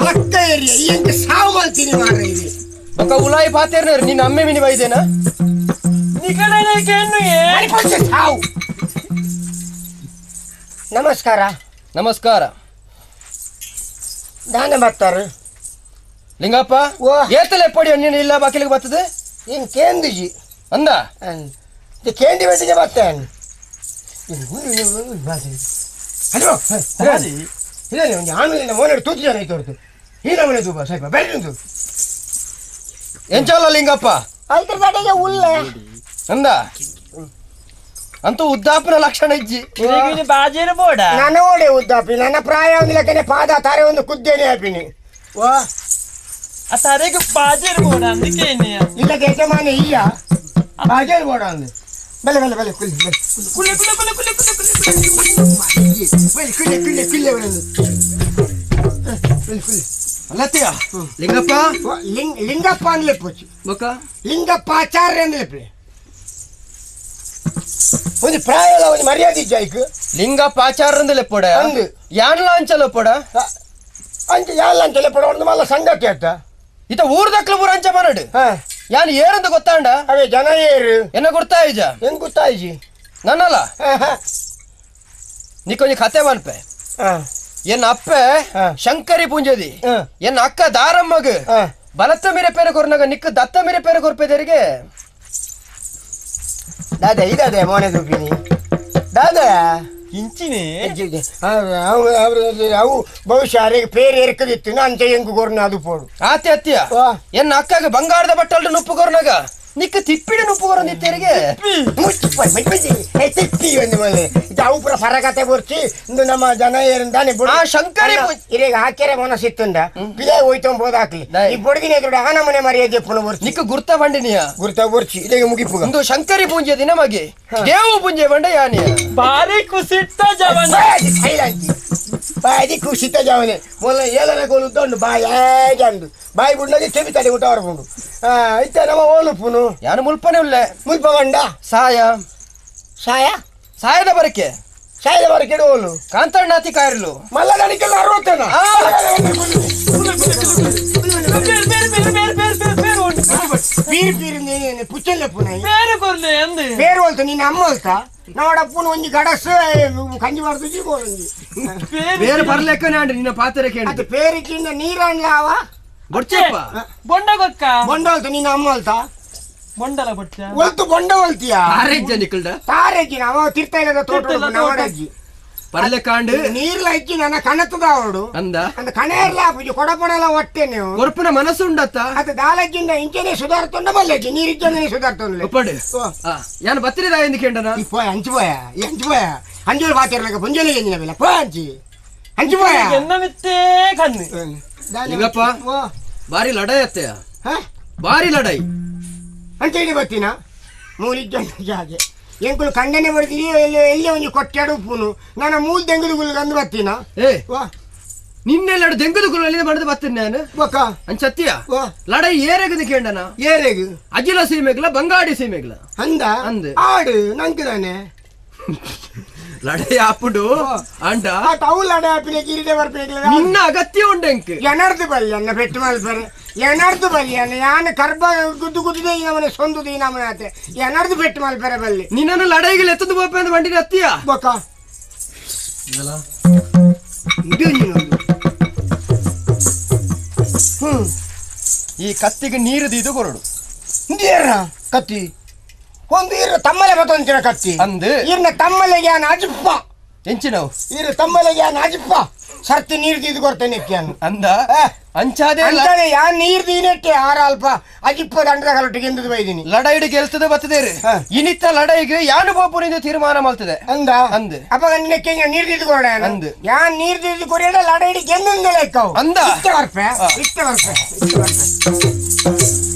[SPEAKER 4] ಅಲಕ್ಕ ಏರಿಯ ಈ ಸಾವು ಮಾಡ್ತೀನಿ ಮಾರ್ರೆ ಇಲ್ಲಿ
[SPEAKER 3] ಬೊಕ್ಕ ಉಲಾಯಿ ಪಾತೇರ್ನರು ನಿನ್ನ ಅಮ್ಮೆ ಮಿನಿ ಬೈದೇನಾ
[SPEAKER 10] ನಿಕಡನೆ ಕೆಣ್ಣುಯೇ
[SPEAKER 4] ಸಾವು. ನಮಸ್ಕಾರ
[SPEAKER 3] ನಮಸ್ಕಾರ.
[SPEAKER 4] ದಾನ ಬರ್ತಾರೆ
[SPEAKER 3] ಲಿಂಗಪ್ಪ ಏತಲೆ ಪಡಿ ನೀನು ಇಲ್ಲ ಬಾಕಿಲಿಗೆ ಬರ್ತದೆ
[SPEAKER 4] ಇನ್ ಕೇಂದಿಜಿ
[SPEAKER 3] ಅಂದ
[SPEAKER 4] ಕೇಂದಿ ಬೆಟ್ಟಿಗೆ ಬರ್ತೇನೆ. ಹಲೋ ಇಲ್ಲ ಒಂದು ಆಮೇಲೆ ಮೋನಡು ತೂತು ಜನ ತೋರ್ತು ಈ ನಮೂನೆ ತೂಪ ಸ್ವಲ್ಪ ಬೆಳೆದು
[SPEAKER 3] ಎಂಚಲ್ಲ ಲಿಂಗಪ್ಪ
[SPEAKER 4] ಐತರ ಕಡೆಗೆ ಉಲ್ಲ
[SPEAKER 3] ಅಂದ ಅಂತೂ ಉದ್ದಾಪನ ಲಕ್ಷಣ ಇಜ್ಜಿ
[SPEAKER 10] ಬಾಜೇನು ಬೋಡ
[SPEAKER 4] ನನೋಡೆ ಉದ್ದಾಪಿ ನನ್ನ ಪ್ರಾಯ ಒಂದು ಲೆಕ್ಕನೆ ಪಾದ ತಾರೆ ಒಂದು ಕುದ್ದೇನೆ ಹಾಪಿನಿ ವಾ
[SPEAKER 10] ಆ ತಾರೆಗೆ ಬಾಜೇನು ಬೋಡ ಅಂದಕ್ಕೆ
[SPEAKER 4] ಇಲ್ಲ ಯಜಮಾನ ಇಲ್ಲ ಬಾಜೇನು ಬೋಡ ಅಂದೆ ಬಲೆ ಬಲೆ ಬಲೆ ಕುಲ್ಲೆ
[SPEAKER 10] ಕುಲ್ಲೆ ಕುಲ್ಲೆ ಕುಲ್ಲೆ ಕುಲ್ಲೆ
[SPEAKER 4] ಕುಲ್ಲೆ ಕುಲ್ಲೆ ಕುಲ್ಲೆ ಕುಲ್ಲೆ ಕುಲ್ಲೆ ಕುಲ್ಲೆ
[SPEAKER 3] ಅಲ್ಲತ್ತೀಯ ಲಿಂಗಪ್ಪ
[SPEAKER 4] ಲಿಂಗಪ್ಪ ಅನ್ಲೆಪ್ಪು
[SPEAKER 3] ಬೊಕ್ಕ
[SPEAKER 4] ಲಿಂಗಪ್ಪ ಆಚಾರ್ಯ ಅನ್ಲೆಪ್ಪೆ ಒಂದು ಪ್ರಾಯ ಒಂದು ಮರ್ಯಾದೆ ಇಜ್ಜಾಯ್ಕು
[SPEAKER 3] ಲಿಂಗಪ್ಪ ಆಚಾರ್ಯ ಅಂದಲೆಪ್ಪಡ
[SPEAKER 4] ಅಂದು
[SPEAKER 3] ಯಾನ್ಲ ಅಂಚಲಪ್ಪಡ
[SPEAKER 4] ಅಂಚ ಯಾನ್ಲ ಅಂಚಲೆಪ್ಪಡ ಒಂದು ಮಲ್ಲ ಸಂಗತಿ ಆತ
[SPEAKER 3] ಇತ ಊರ್ದಕ್ಲು ಪೂರ ಅಂಚ ಬರಡು ಯಾನ್ ಏರಂತ ಗೊತ್ತಾಂಡ
[SPEAKER 4] ಅವೇ ಜನ ಏರು
[SPEAKER 3] ಎನ್ನ ಗೊತ್ತಾಯಿಜ
[SPEAKER 4] ಹೆಂಗ್ ಗೊತ್ತಾಯಿಜಿ
[SPEAKER 3] ನನ್ನಲ್ಲ ನೀಕೊಂಜಿ ಕತೆ ಮನ್ಪೆ ಎನ್ನ ಅಪ್ಪೆ ಶಂಕರಿ ಪೂಂಜದಿ ಎನ್ನ ಅಕ್ಕ ದಾರಮ್ಮಗ ಬಲತ್ತ ಮೇರೆ ಪೇರೆ ಕೊರ್ನಾಗ ನಿಕ್ಕ ದತ್ತ ಮೇರೆ ಪೇರೆ ಕೊರ್ಪೆದರಿಗೆ
[SPEAKER 4] ದಾದಾ ಇದಾದೆ ಮೋನೆ ದುಬ್ಬಿನಿ ದಾದಾ
[SPEAKER 10] ಇಂಚಿನಿ
[SPEAKER 4] ಅವು ಬಹುಶಃ ಅರೆಗೆ ಪೇರು ಎರ್ಕದಿತ್ತು ಅಂಚೆ ಹೆಂಗು ಕೊರ್ನ ಅದು ಪೋಡು
[SPEAKER 3] ಆತೆ ಅತ್ತಿಯ ಎನ್ನ ಅಕ್ಕಗ ಬಂಗಾರದ ಬಟ್ಟಲ್ಡು ನುಪ್ಪು ಕೊರ್ನಾಗ ನಿಕ್ಕ ತಿಪ್ಪಿಡ ನುಪ್ಪು ಕೊರ ನಿತ್ತೆರಿಗೆ
[SPEAKER 4] ತಿಪ್ಪಿ ಒಂದು ಮನೆ ಇದು ಅವು ಪೂರ ಫರಕತೆ ಬರ್ಚಿ ಇಂದು ನಮ್ಮ ಜನ ಏರಿಂದಾನೆ
[SPEAKER 3] ಶಂಕರಿ
[SPEAKER 4] ಇರೇಗ ಹಾಕ್ಯಾರೆ ಮನಸ್ಸಿತ್ತುಂಡ ಪಿಲೆ ಹೋಯ್ತೊಂಬೋದ ಹಾಕ್ಲಿ ಈ ಬೊಡಗಿನ ಎದುರು ಆ ನಮನೆ ಮರ್ಯಾದೆ ಪುನಃ ಬರ್ಚಿ
[SPEAKER 3] ನಿಕ್ಕ ಗುರ್ತ ಬಂಡಿನಿಯ
[SPEAKER 4] ಗುರ್ತ ಬರ್ಚಿ ಇದೇ ಮುಗಿಪು
[SPEAKER 3] ಇಂದು ಶಂಕರಿ ಪೂಂಜೆ ದಿನ ಮಗೆ ದೇವು ಪೂಂಜೆ ಬಂಡ ಯಾನಿಯ
[SPEAKER 10] ಬಾರಿ ಕುಸಿತ್ತ ಜವನ
[SPEAKER 4] ಬಾಯಿ ಕುಸಿತ ಜವನೆ ಮೊದಲ ಏಳನ ಕೋಲು ಉಂಟು ಬಾಯಿ ಅಂದು ಬಾಯಿ ಬುಡ್ನಾಗೆ ಚೆವಿ ತಡೆ ಊಟ ಹೊರಪುಂಡು ಇತ್ತ ನಮ್ಮ ಓಲುಪುನು
[SPEAKER 3] ಯಾನು ಮುಲ್ಪನೆ ಉಲ್ಲೆ
[SPEAKER 4] ಮುಲ್ಪ ಬಂಡ
[SPEAKER 3] ಸಾಯ
[SPEAKER 4] ಸಾಯ
[SPEAKER 3] ಸಾಯದ ಬರಕೆ
[SPEAKER 4] ಸಾಯದ ಬರಕೆ ಓಲು
[SPEAKER 3] ಕಾಂತಣ್ಣಾತಿ ಕಾಯಿರ್ಲು
[SPEAKER 4] ಮಲ್ಲ ಗಣಿಕೆಲ್ಲ ಅರವತ್ತೇನ ಪೀರ್ ಪೀರ್ ನೀನು ಪುಚ್ಚಲ್ಲೆಪ್ಪುನ
[SPEAKER 10] ಬೇರೆ ಕೊರ್ಲೆ ಅಂದು
[SPEAKER 4] ಬೇರೆ ಹೋಲ್ತು ನೀನು ಅಮ್ಮ ಹೋಲ್ತಾ ನೋಡಪ್ಪನ ಒಂಜಿ ಗಡಸ್ ಕಂಜಿ ಮಾಡ್ತು ಬೋಲೊಂಜಿ
[SPEAKER 3] ಬೇರೆ ಬರ್ಲೆಕ್ಕನೆ ಅಂಡ್ರಿ ನಿನ್ನ ಪಾತ್ರೆ ಕೇಳಿ
[SPEAKER 4] ಅದು ಪೇರಿಕಿಂದ ನೀರನ್ಲಾವ
[SPEAKER 3] ಬೊಡ್ಚಪ್ಪ
[SPEAKER 10] ಬೊಂಡ ಗೊಕ್ಕ
[SPEAKER 4] ಬೊಂಡ ಹೋಲ್ತು ನೀನು ಅಮ್ಮ ಹೋಲ್ತಾ
[SPEAKER 10] ಬೊಂಡಲ ಬೊಡ್ಚ
[SPEAKER 4] ಒಲ್ತು ಬೊಂಡ ಹೋಲ್ತೀಯ
[SPEAKER 3] ತಾರೆಜ್ಜ ನಿಕ್ಕಲ್ಡ
[SPEAKER 4] ತಾರೆಜ್ಜಿ ಅವ ತಿರ್ತ ಇಲ್ಲದ ತೋಟ ನವಡಜ್ಜಿ
[SPEAKER 3] ಪರ್ಲೆಕಾಂಡು
[SPEAKER 4] ನೀರ್ಲ ಇಜ್ಜಿ ನನ್ನ ಕಣತದ ಅವಡು
[SPEAKER 3] ಅಂದ
[SPEAKER 4] ಅಂದ ಕಣೇರ್ಲ ಪೂಜೆ ಕೊಡಪಡಲ ಹೊಟ್ಟೆ ನೀವು
[SPEAKER 3] ಕೊರ್ಪುನ ಮನಸ್ಸು ಉಂಡತ್ತ
[SPEAKER 4] ಅದು ದಾಲಜ್ಜಿಂದ ಇಂಚನೆ ಸುಧಾರ್ತೊಂಡ ಬಲ್ಲಜ್ಜಿ ನೀರಿಜ್ಜನೆ ಸುಧಾರ್ತೊಂಡ
[SPEAKER 3] ಒಪ್ಪಡು ಯಾನು ಬತ್ತಿರಿದ ಎಂದು ಕೇಂಡನ
[SPEAKER 4] ಈ ಪೋಯ ಅಂಚು ಪೋಯ ಈ ಅಂಚು ಪೋಯ ಅಂಜೋಲ್ ಬಾತಿರ್ಲಕ ಪುಂಜಲಿ ಎಂಜಿನ ಬೆಲ್ಲ ಪೋ ಅಂಚಿ ಅಂಚು ಪೋಯ
[SPEAKER 10] ಎನ್ನ ಮಿತ್ತೇ ಕಣ್ಣು
[SPEAKER 3] ಲಿಂಗಪ್ಪ ಬಾರಿ ಲಡಾಯಿ ಅತ್ತೆಯ ಬಾರಿ ಲಡಾಯಿ
[SPEAKER 4] ಅಂಚ ಇಡಿ ಬತ್ತಿನ ಮೂಲಿಜ್ಜಂಡ ಜಾಗೆ ಎಂಕುಲು ಖಂಡನೆ ಬರ್ತೀವಿ ಎಲ್ಲಿ ಎಲ್ಲಿ ಒಂದು ಕೊಟ್ಟಾಡು ಪೂನು ನನ್ನ ಮೂಲ ದೆಂಗುದು ಗುಲ್ ಅಂದು ಬರ್ತೀನ
[SPEAKER 3] ಏ ನಿನ್ನೆಲ್ಲ ದೆಂಗುದು ಗುಲ್ ಬಡ್ದು ಬರ್ತೀನಿ ನಾನು
[SPEAKER 4] ಬೊಕ್ಕ
[SPEAKER 3] ಅಂಚತ್ತಿಯ ಲಡಾಯಿ ಏರೆಗದು ಕೇಂಡನ
[SPEAKER 4] ಏರೆಗು
[SPEAKER 3] ಅಜಿಲ ಸೀಮೆಗ್ಲ ಬಂಗಾಡಿ ಸೀಮೆಗ್ಲ
[SPEAKER 4] ಅಂದ
[SPEAKER 3] ಅಂದ
[SPEAKER 4] ಆಡು ನಂಕದಾನೆ
[SPEAKER 3] ಲಡಾಯಿ ಆಪುಡು ಅಂಡ
[SPEAKER 4] ಅವು ಲಡಾಯಿ ಆಪಿನ ಕಿರೀಟ ಬರ್ಪಿನ
[SPEAKER 3] ನಿನ್ನ ಅಗತ್ಯ ಉಂಟು
[SPEAKER 4] ಎನರ್ದು ಬಲ್ಲಿ ಅನ್ನ ಪೆಟ್ಟು ಮಲ್ಪರೆ ಎನರ್ದು ಬಲ್ಲಿ ಅನ್ನ ಯಾನ ಕರ್ಬ ಗುದ್ದು ಗುದ್ದುದೆ ಈ ನಮನೆ ಸೊಂದುದು ಈ ನಮನೆ ಆತೆ ಎನರ್ದು ಪೆಟ್ಟು ಮಲ್ಪರೆ ಬಲ್ಲಿ
[SPEAKER 3] ನಿನ್ನನ್ನು ಲಡಾಯಿಗೆ ಎತ್ತದು ಬೋಪೆ ಅಂತ ಬಂಡಿನ ಅತ್ತಿಯ
[SPEAKER 4] ಬೊಕ್ಕ ಇದು ನೀನೊಂದು
[SPEAKER 3] ಈ ಕತ್ತಿಗೆ ನೀರು ಇದು ಕೊರಡು
[SPEAKER 4] ನೀರ ಕತ್ತಿ ಒಂದು ಇರು ತಮ್ಮಲೆ ಬತ್ತೊಂಚಿನ ಕತ್ತಿ
[SPEAKER 3] ಅಂದು
[SPEAKER 4] ಇರ್ನ ತಮ್ಮಲೆಗೆ ಯಾನ್ ಅಜಿಪ್ಪ
[SPEAKER 3] ಎಂಚಿನವು
[SPEAKER 4] ಇರು ತಮ್ಮಲೆಗೆ ಯಾನ್ ಅಜಿಪ್ಪ ಸರ್ತಿ ನೀರು ದೀದು ಕೊಡ್ತೇನೆ ಎಕ್ಕಿಯನ್ನು
[SPEAKER 3] ಅಂದ ಅಂಚಾದೆ
[SPEAKER 4] ಅಂತಾನೆ ಯಾನ್ ನೀರು ದೀನೆಟ್ಟೆ ಆರ ಅಲ್ಪ ಅಜಿಪ್ಪ ದಂಡದ ಕಲೊಟ್ಟಿಗೆ ಎಂದು ಬೈದಿನಿ
[SPEAKER 3] ಲಡಾಯಿಡು ಗೆಲ್ತದೆ ಬರ್ತದೆ ಇನಿತ್ತ ಲಡಾಯಿಗೆ ಯಾನು ಬಾಪುನಿಂದ ತೀರ್ಮಾನ ಮಾಡ್ತದೆ
[SPEAKER 4] ಅಂದ
[SPEAKER 3] ಅಂದ
[SPEAKER 4] ಅಪ್ಪ ನಿನ್ನಕ್ಕೆ ನೀರು ದೀದು ಕೊಡ
[SPEAKER 3] ಅಂದು
[SPEAKER 4] ಯಾನ್ ನೀರು ದೀದು ಕೊರಿಯಡ ಲಡಾಯಿಡು ಗೆಂದಂದ ಲೆಕ್ಕವು
[SPEAKER 3] ಅಂದ
[SPEAKER 4] ಇಷ್ಟ ಬರ್ಪೆ ಇಷ್ಟ ಬರ್ಪೆ ಇಷ್ಟ ಬರ್ಪೆ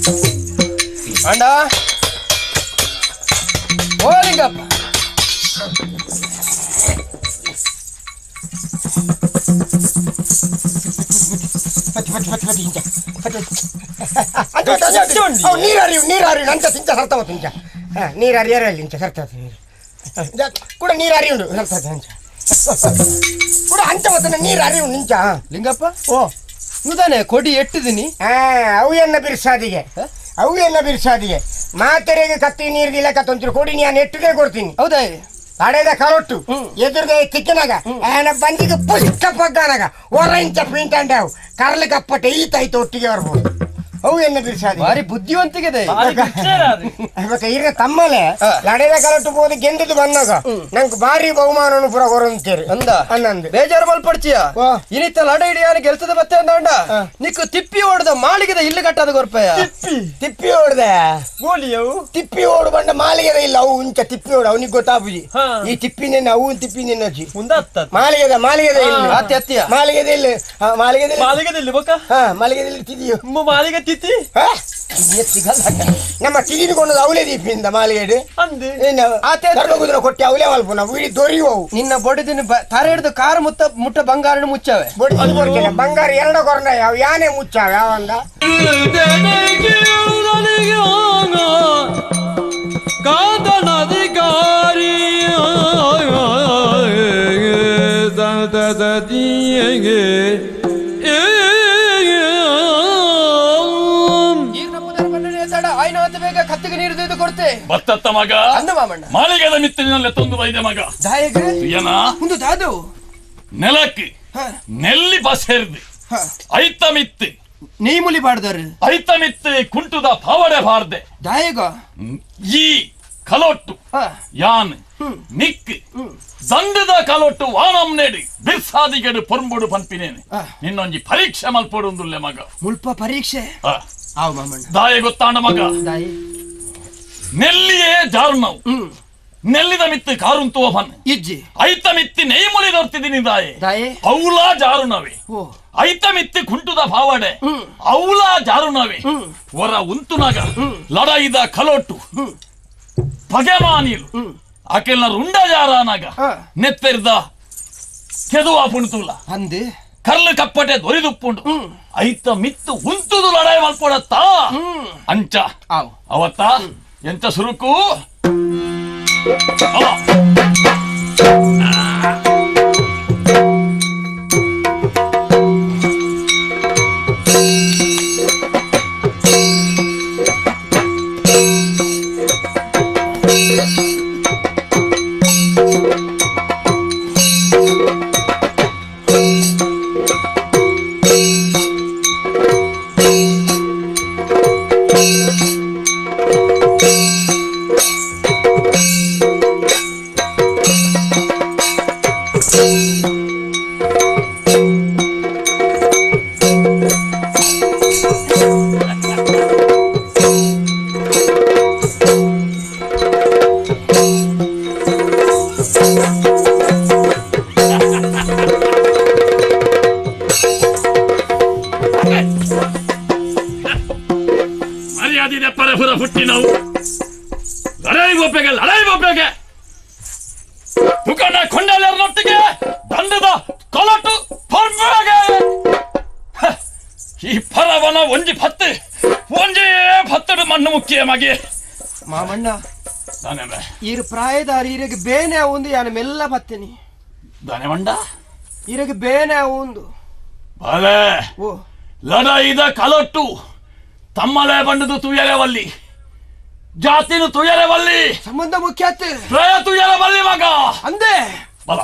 [SPEAKER 3] ಅಂಡ ಓ ಲಿಂಗಪ್ಪ
[SPEAKER 4] ಪತಿ ಪತಿ ಪತಿ ಪತಿ ಇಂಚ ಪತಿ ನೀರು ಹರಿವು ನೀರು ಹರಿವು ನಂತ ತಿಂಚ ಸರ್ತವ ತಿಂಚ ನೀರು ಹರಿಯರ ಅಲ್ಲಿ ಇಂಚ ಸರ್ತದೆ ನೀರು ಕೂಡ ನೀರು ಹರಿಯುಂಡು ಸರ್ತದೆ ಅಂಚ ಕೂಡ ಅಂಚ ಮತ್ತೆ ನೀರು ಹರಿಯುಂಡು ಇಂಚ
[SPEAKER 3] ಲಿಂಗಪ್ಪ
[SPEAKER 4] ಓ
[SPEAKER 3] ನುದಾನೆ ಕೊಡಿ ಎಟ್ಟಿದ್ದೀನಿ
[SPEAKER 4] ಅವು ಎನ್ನ ಬಿರ್ಸಾದಿಗೆ ಅವು ಎನ್ನ ಬಿರ್ಸಾದಿಗೆ ಮಾತೆರೆಗೆ ಕತ್ತಿ ನೀರ್ದಿಲ್ಲ ಕತ್ತೊಂಚೂರು ಕೊಡಿ ನಾನು ಎಟ್ಟುಗೆ ಕೊಡ್ತೀನಿ
[SPEAKER 3] ಹೌದಾ
[SPEAKER 4] ಅಡೆದ ಕರೊಟ್ಟು ಎದುರುದ ತಿಕ್ಕಿನಾಗ ಆನ ಬಂದಿಗೆ ಪುಷ್ಟ ಪಗ್ಗಾನಾಗ ಹೊರ ಇಂಚ ಪಿಂಟಂಡವು ಕರ್ಲಿ ಕಪ್ಪಟೆ ಈತಾಯ್ತು ಒಟ್ಟಿಗೆ ಬರ್ಬೋದು ಅವು ಎನ್ನ ಬಿರ್ಸಾದಿ
[SPEAKER 3] ಭಾರಿ ಬುದ್ಧಿವಂತಿಗೆ
[SPEAKER 4] ಇವಾಗ ಇರ ತಮ್ಮಲೆ ಲಡೆದ ಕಲಟು ಬೋದು ಗೆಂದದ್ದು ಬಂದಾಗ ನಂಗೆ ಭಾರಿ ಬಹುಮಾನವನ್ನು ಪೂರ ಕೊರಂತೀರಿ
[SPEAKER 3] ಅಂದ
[SPEAKER 4] ಅನ್ನಂದು
[SPEAKER 3] ಬೇಜಾರು ಮಲ್ಪಡ್ಚಿಯ ಇನಿತ ಲಡ ಹಿಡಿಯಾನ ಗೆಲ್ತದ ಬತ್ತೆ ಅಂದ ನಿಕ್ಕು ತಿಪ್ಪಿ ಓಡದ ಮಾಳಿಗೆದ ಇಲ್ಲಿ ಕಟ್ಟದ ಗೊರ್ಪಯ್ಯ
[SPEAKER 4] ತಿಪ್ಪಿ ತಿಪ್ಪಿ ಓಡ್ದೆ
[SPEAKER 10] ಗೋಲಿಯವು
[SPEAKER 4] ತಿಪ್ಪಿ ಓಡು ಬಂಡ ಮಾಲಿಗೆದ ಇಲ್ಲ ಅವು ಉಂಚ ತಿಪ್ಪಿ ಓಡು ಅವನಿಗೆ ಗೊತ್ತಾಪುಜಿ ಈ ತಿಪ್ಪಿ ನಿನ್ನ ಅವು ತಿಪ್ಪಿ ನಿನ್ನ ಮಾಲಿಗೆದ ಮಾಲಿಗೆದ ಇಲ್ಲ
[SPEAKER 3] ಅತ್ತಿ ಅತ್ತಿಯ
[SPEAKER 4] ಮಾಲಿಗೆದ ಇಲ್ಲ ಮಾಲಿಗೆದ
[SPEAKER 10] ಮಾಲಿಗೆದ ಇಲ್ಲಿ ಬೊಕ್ಕ
[SPEAKER 4] ಮಾಲಿಗೆದ ಇಲ್ಲಿ ತಿದಿಯು
[SPEAKER 10] ಮಾಲಿಗೆ ತಿತ್ತಿ
[SPEAKER 4] ನಮ್ಮ ತಿದಿದುಕೊಂಡು ಅವಲೇ ದೀಪಿಂದ ಮಾಲಿಗೆಡು
[SPEAKER 3] ಅಂದು
[SPEAKER 4] ಕೊಟ್ಟಿ ಅವಲೇ ಮಲ್ಪ ನಾವು ಇಡೀ ದೊರೆಯುವವು
[SPEAKER 3] ನಿನ್ನ ಬೊಡಿದಿನ ತರೆ ಹಿಡಿದು ಕಾರು ಮುತ್ತ ಮುಟ್ಟ ಬಂಗಾರನ ಮುಚ್ಚವೆ
[SPEAKER 4] ಬೊಡಿ ಬಂಗಾರ ಎರಡು ಕೊರನ ಯಾವ ಯಾನೆ ಮುಚ್ಚಾವ ಯಾವಂದ
[SPEAKER 9] ಕಾದನಧಿಕಾರಿ
[SPEAKER 3] ಬೇಗ ಕತ್ತಿಗೆ ನೀರು ತೆಗೆದು ಕೊಡ್ತೆ
[SPEAKER 6] ಬತ್ತತ್ತ ಮಗ
[SPEAKER 3] ಅಂದ ಮಾಮಣ್ಣ
[SPEAKER 6] ಮಾಳಿಗೆದ ಮಿತ್ತಿನಲ್ಲಿ ತಂದು ಬೈದೆ ಮಗ ಏನ
[SPEAKER 3] ಒಂದು ದಾದು
[SPEAKER 6] ನೆಲಕ್ಕೆ ನೆಲ್ಲಿ ಬಸೆರ್ದು ಐತ ಮಿತ್ತು
[SPEAKER 3] ನೀ ಮುಲಿ ಬಾಡ್ದಾರು
[SPEAKER 6] ಐತ ಮಿತ್ತು ಕುಂಟುದ ಪಾವಡೆ ಬಾರ್ದೆ
[SPEAKER 3] ದಾಯಗ
[SPEAKER 6] ಈ ಕಲೊಟ್ಟು ಯಾನ್ ನಿಕ್ ದಂಡದ ಕಲೊಟ್ಟು ವಾನಂನೇಡು ಬಿರ್ಸಾದಿಗೆಡು ಪೊರ್ಂಬುಡು ಪನ್ಪಿನೇನು ನಿನ್ನೊಂಜಿ ಪರೀಕ್ಷೆ ಮಲ್ಪೊಡುಂದುಲ್ಲೆ ಮಗ
[SPEAKER 3] ಮುಲ್ಪ ಪರೀಕ್ಷೆ ಆವ್ ಮಾಮಣ್ಣ
[SPEAKER 6] ದಾಯ ಗೊತ್ತಾಂಡ ಮಗ
[SPEAKER 3] ದಾಯಿ
[SPEAKER 6] ನೆಲ್ಲಿಯೇ ಜಾರುನವು ನೆಲ್ಲಿದ ಮಿತ್ತು ಕಾರುಂತುವ ಪನ್
[SPEAKER 3] ಇಜ್ಜಿ
[SPEAKER 6] ಐತ ಮಿತ್ತಿ ನೆಯ್ಮುಲಿ ದೊರ್ತಿದ್ದೀನಿ ದಾಯೆ
[SPEAKER 3] ದಾಯೆ
[SPEAKER 6] ಔಲಾ ಜಾರುನವೆ ಐತ ಮಿತ್ತಿ ಕುಂಟುದ ಪಾವಡೆ ಔಲಾ ಜಾರುನವೆ ಹೊರ ಉಂತುನಗ ಲಡಾಯಿದ ಕಲೊಟ್ಟು ಪಗೆಮಾನೀಲು ಆಕೆಲ್ಲ ರುಂಡ ಜಾರಾನಾಗ ನೆತ್ತೆರ್ದ ಕೆದುವ ಪುಣ್ತುಲ
[SPEAKER 3] ಅಂದೆ
[SPEAKER 6] ಕರ್ಲು ಕಪ್ಪಟೆ ದೊರಿದುಪ್ಪುಂಡು ಐತ ಮಿತ್ತು ಉಂತುದು ಲಡಾಯಿ ಮಲ್ಪೊಡತ್ತಾ ಅಂಚ ಅವತ್ತ ಎಂತ ಸುರುಕು ಅವ ಮರ್ಯಾದಿದೆ ಪರಪುರ ಹುಟ್ಟಿನವು ಲಡಾಯಿ ಒಬ್ಬೆಗೆ ಲಡಾಯಿ ಒಬ್ಬೆಗೆ ತುಕಣ ಕೊಂಡಲರನೊಟ್ಟಿಗೆ ದಂಡದ ಕೊಲಟು ಪರ್ಬೆಗೆ ಈ ಪರವನ ಒಂಜಿ ಪತ್ತು ಒಂಜೇ ಪತ್ತಡು ಮಣ್ಣು ಮುಖ್ಯ ಮಗೆ
[SPEAKER 3] ಮಾಮಣ್ಣ
[SPEAKER 6] ದಾನೆ
[SPEAKER 3] ಈರು ಪ್ರಾಯದಾರಿ ಈರೆಗೆ ಬೇನೆ ಒಂದು ಯಾನ ಮೆಲ್ಲ ಬತ್ತೇನಿ
[SPEAKER 6] ದಾನೆ ಮಂಡ
[SPEAKER 3] ಈರೆಗೆ ಬೇನೆ ಒಂದು
[SPEAKER 6] ಬಲೆ
[SPEAKER 3] ಓ
[SPEAKER 6] ಲಡಾಯಿದ ಕಲೊಟ್ಟು ತಮ್ಮಲೆ ಬಂಡದು ತುಯರೆವಲ್ಲಿ ಜಾತಿನು ತುಯರೆವಲ್ಲಿ
[SPEAKER 3] ಸಂಬಂಧ ಮುಖ್ಯ
[SPEAKER 6] ಪ್ರಾಯ ತುಯರೆವಲ್ಲಿ ಮಗ
[SPEAKER 3] ಅಂದೆ
[SPEAKER 6] ಬಲ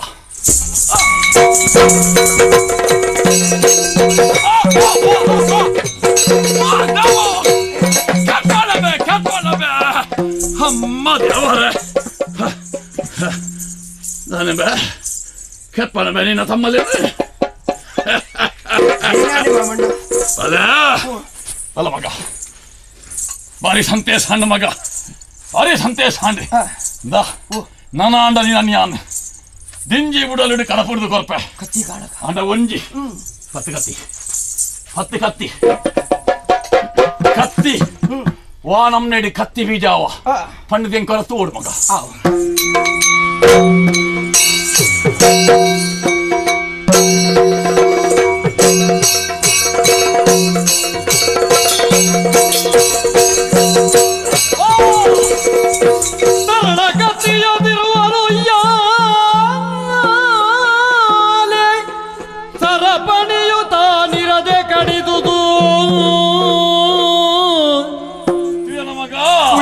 [SPEAKER 6] ಅಮ್ಮ ದೇವರೇ ನಾನೇ ಬೇ ಕೆಪ್ಪನ ಬೇ ನಿನ್ನ ತಮ್ಮಲ್ಲಿ ಅಲ್ಲ ಅಲ್ಲ ಮಗ ಭಾರಿ ಸಂತೇಶ ಹಣ್ಣು ಮಗ ಭಾರಿ ಸಂತೇಶ ಹಣ್ಣು ದಾ ನಾನಾಂಡ ನೀನು ಯಾನ್ ದಿಂಜಿ ಬುಡಲಿಡು ಕಡಪುಡ್ದು ಕೊರ್ಪೆ
[SPEAKER 3] ಕತ್ತಿ ಕಾಣಕ
[SPEAKER 6] ಅಂಡ ಒಂಜಿ ಪತ್ತು ಕತ್ತಿ ಪತ್ತು ಕತ್ತಿ ಕತ್ತಿ ವಾ ನಮ್ನೆಡಿ ಕತ್ತಿ ಬೀಜಾವ ಪಂಡು ಕೊರ ತೋಡು ಮಗ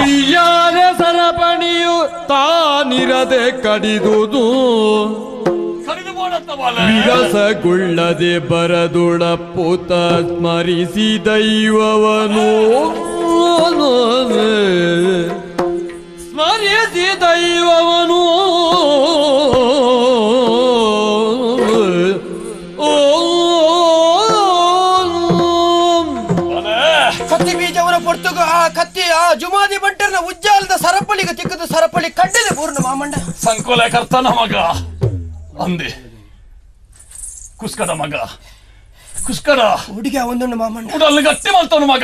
[SPEAKER 9] ಪ್ರಿಯಾರ ಸರಪಣಿಯು ತಾನಿರದೆ ಕಡಿದುದು ವಿರಸಗುಳ್ಳದೆ ಬರದುಳಪ್ಪುತ ಸ್ಮರಿಸಿ ದೈವವನು ಸ್ಮರಿಸಿ ದೈವವನು
[SPEAKER 3] ಕತ್ತಿ ಬೀಜವನ ಪೊರ್ತುಗು ಆ ಕತ್ತಿ ಆ ಜುಮಾದಿ ಬಂಟರ್ನ ಉಜ್ಜಾಲದ ಸರಪಳಿಗೆ ತಿಕ್ಕದು ಸರಪಳಿ ಕಡ್ಡದೆ ಪೂರ್ಣ ಮಾಮಂಡ
[SPEAKER 6] ಸಂಕೋಲೆ ಕರ್ತನ ಮಗ ಅಂದೆ ಕುಸ್ಕಡ ಮಗ ಕುಸ್ಕಡ
[SPEAKER 3] ಹುಡುಗ ಒಂದೊಂದು ಮಾಮಣ್ಣ
[SPEAKER 6] ಉಡಲ್ ಗಟ್ಟಿ ಮಲ್ತವನು ಮಗ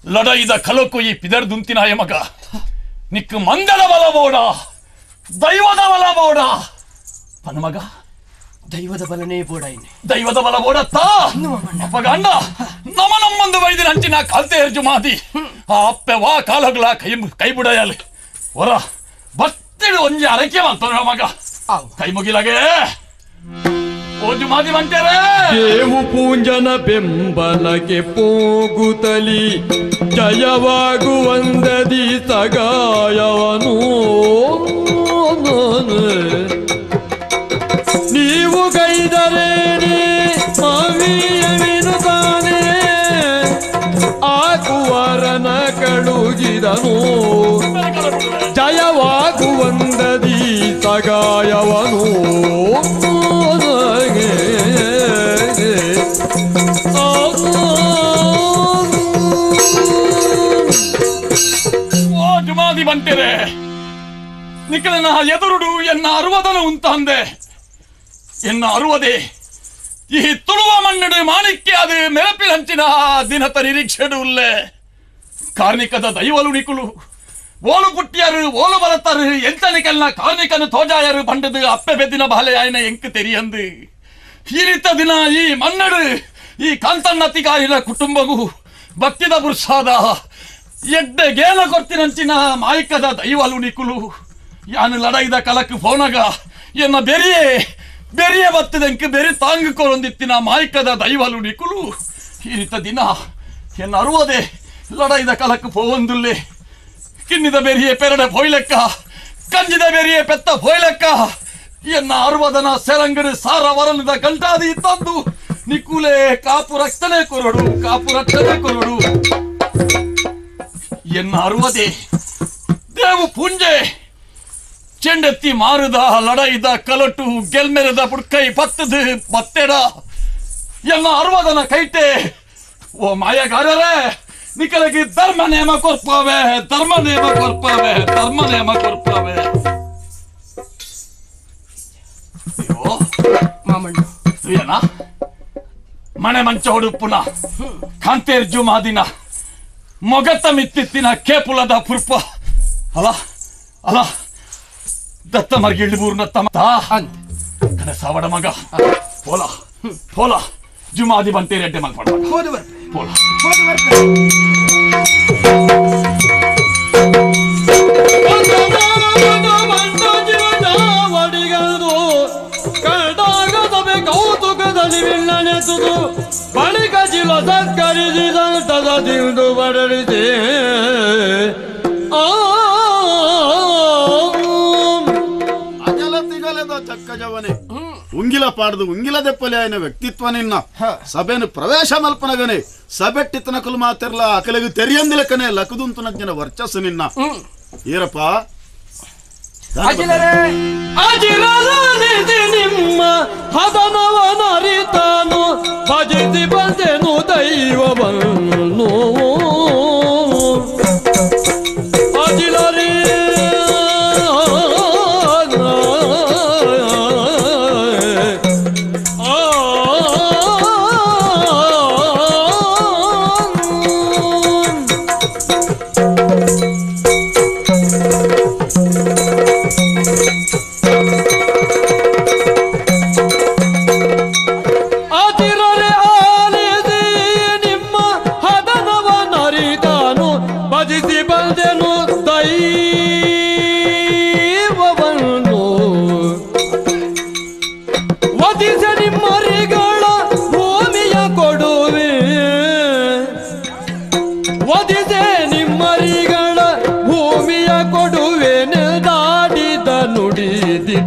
[SPEAKER 6] ಲಡೈದ ಕಲಕು ಈ ಪಿದರ್ ದುಂತಿನಾಯ ಮಗ ನಿಕ್ ಮಂದದ ಬಲ ಬೋಡ ದೈವದ ಬಲ ಬೋಡ ಪನ ಮಗ
[SPEAKER 3] ದೈವದ ಬಲನೇ ಬೋಡ
[SPEAKER 6] ದೈವದ ಬಲ ಬೋಡತ್ತಾ ಅಪ್ಪಗಂಡ ನಮ ನಮ್ಮಂದು ವೈದಿನ ಹಂಚಿನ ಕಾಲ್ತೆ ಎರ್ಜು ಮಾದಿ ಆ ಅಪ್ಪೆ ವಾ ಕಾಲಗಳ ಕೈ ಕೈ ಬುಡಯಲಿ ಹೊರ ಬತ್ತಿಡು ಒಂಜಿ ಅರಕೆ ಮಾಡ್ತಾನೆ ಮಗ ಕೈ ಮುಗಿಲಾಗೆ ಓಜು ಮಾದಿ ಬಂಟೇರೆ
[SPEAKER 9] ದೇವು ಪೂಂಜನ ಬೆಂಬಲಕ್ಕೆ ಪೋಗುತ್ತಲಿ ಜಯವಾಗುವಂದದಿ ಸಗಾಯವನು ನೀವು ಕೈದರೇನೆ ಮಾವಿಯವಿನು ತಾನೇ ಆ ಕುವರನ ಕಳುಗಿದನು ಜಯವಾಗುವಂದದಿ ಸಗಾಯವನು
[SPEAKER 6] ಓ ಜುಮಾದಿ ಬಂಟೇರೆ ನಿಖಲನ ಎದುರುಡು ಎನ್ನ ಅರುವದನ ಉಂತ ಅಂದೆ ಎನ್ನ ಅರುವದೆ ಈ ತುಳುವ ಮಣ್ಣಡು ಮಾಣಿಕ್ಯ ಅದು ಮೆರಪಿನಂಚಿನ ದಿನತ ನಿರೀಕ್ಷೆಡು ಉಲ್ಲೆ ಕಾರ್ಣಿಕದ ದೈವಲು ನಿಕುಲು ಓಲು ಪುಟ್ಟಿಯರು ಓಲು ಬಲತ್ತರು ಎಂತನಿಕೆಲ್ಲ ಕಾರ್ಣಿಕನು ತೋಜಾಯರು ಬಂಡದು ಅಪ್ಪೆ ಬೆದ್ದಿನ ಬಾಲೆ ಆಯ್ನ ಎಂಕ್ ತೆರಿಯಂದು ಈ ರೀತ ದಿನ ಈ ಮನ್ನಡು ಈ ಕಾಂತಣ್ಣತಿಗಾರಿನ ಕುಟುಂಬಗೂ ಭಕ್ತಿದ ಪುರುಷಾದ ಎಡ್ಡೆ ಗೇಲ ಕೊರ್ತಿನಂಚಿನ ಮಾಯಿಕದ ದೈವಲು ನಿಕುಲು ಯಾನು ಲಡೈದ ಕಲಕ್ ಫೋನಗ ಎನ್ನ ಬೆರಿಯೇ ಬೆರಿಯ ಬತ್ತದಂಕ ಬೆರಿ ತಾಂಗ್ ಕೊರೊಂದಿತ್ತಿನ ಮಾಯಿಕದ ದೈವಲು ನಿಕುಲು ಈ ರೀತ ದಿನ ಎನ್ನ ಅರುವದೆ ಲಡೈದ ಕಲಕ್ ಪೋವಂದುಲ್ಲೆ ಕಿನ್ನಿದ ಬೆರಿಯೇ ಪೆರಡೆ ಪೋಯ್ಲೆಕ್ಕ ಕಂಜಿದ ಬೆರಿಯೇ ಪೆತ್ತ ಪೋಯ್ಲೆಕ್ಕ ಎನ್ನ ಅರುವದನ ಸೆರಂಗಡು ಸಾರ ವರನದ ಗಂಟಾದಿ ತಂದು ನಿಕುಲೆ ಕಾಪು ರಕ್ಷಣೆ ಕೊರಡು ಕಾಪು ರಕ್ಷಣೆ ಕೊರಡು ಎನ್ನ ಅರುವದೆ ದೇವು ಪುಂಜೆ ಚೆಂಡೆತ್ತಿ ಮಾರುದ ಲಡೈದ ಕಲಟು ಗೆಲ್ಮೆರದ ಪುಡ್ಕೈ ಪತ್ತದು ಬತ್ತೆಡ ಎನ್ನ ಅರುವದನ ಕೈಟೆ ಓ ಮಾಯಗಾರರೇ ನಿಕಲಗಿ ಧರ್ಮ ನೇಮ ಕೊರ್ಪಾವೆ ಧರ್ಮ ನೇಮ ಕೊರ್ಪಾವೆ ಧರ್ಮ ನೇಮ ಕೊರ್ಪಾವೆ
[SPEAKER 3] ಮಾಮಣ್ಣ
[SPEAKER 6] ಏನ ಮಣೆ ಮಂಚ ಹೊಡುಪುನ ಕಾಂತೇರ್ಜು ಮಾದಿನ ಮೊಗತ ಮಿತ್ತಿತ್ತಿನ ಕೇಪುಲದ ಪುರ್ಪ ಅಲ ಅಲ ದತ್ತ ಮರ್ಗಿಳ್ಳಿ ಬೂರ್ನ ತಮ್ಮ ಕಣ ಸಾವಡ ಮಗ ಪೋಲ ಪೋಲ ಜುಮಾದಿ ಬಂತೇರಿ ಅಡ್ಡೆ ಮಲ್ಪಡ ಪೋಲ
[SPEAKER 9] ಕೌತುಕದಲ್ಲಿ ಬಳಿಕ ಜಿಲ ಸತ್ಕರಿಸಿದಂತದ ತಿಂದು ಬಡಲಿದೆ
[SPEAKER 2] ಅಜಲತಿಗಲದ ಚಕ್ಕಜವನೆ ಉಂಗಿಲ ಪಾಡದು ಉಂಗಿಲ ದೆಪ್ಪಲೆ ಆಯ್ನ ವ್ಯಕ್ತಿತ್ವ ನಿನ್ನ ಸಭೆನು ಪ್ರವೇಶ ಮಲ್ಪನಗನೆ ಸಬೆಟ್ಟಿತನಕಲು ಮಾತಿರ್ಲ ಅಕಲೆಗು ತೆರಿಯಂದಿಲಕನೆ ಲಕುದುಂತುನಜ್ಞನ ವರ್ಚಸ್ಸು ನಿನ್ನ ಏರಪ್ಪ
[SPEAKER 9] ಅಜಿರಲಿದೆ ನಿಮ್ಮ ಹದನವನರಿತಾನು ಭಜಿಸಿ ಬಂದೆನು ದೈವವನ್ನು ಅಜಿಲರೇ ಭಜಿಸಿ ಬಂದೆನು ದೈವವನ್ನು ವಧಿಸ ನಿಮ್ಮರಿಗಳ ಭೂಮಿಯ ಕೊಡುವೆ ವಧಿಸೆ ನಿಮ್ಮರಿಗಳ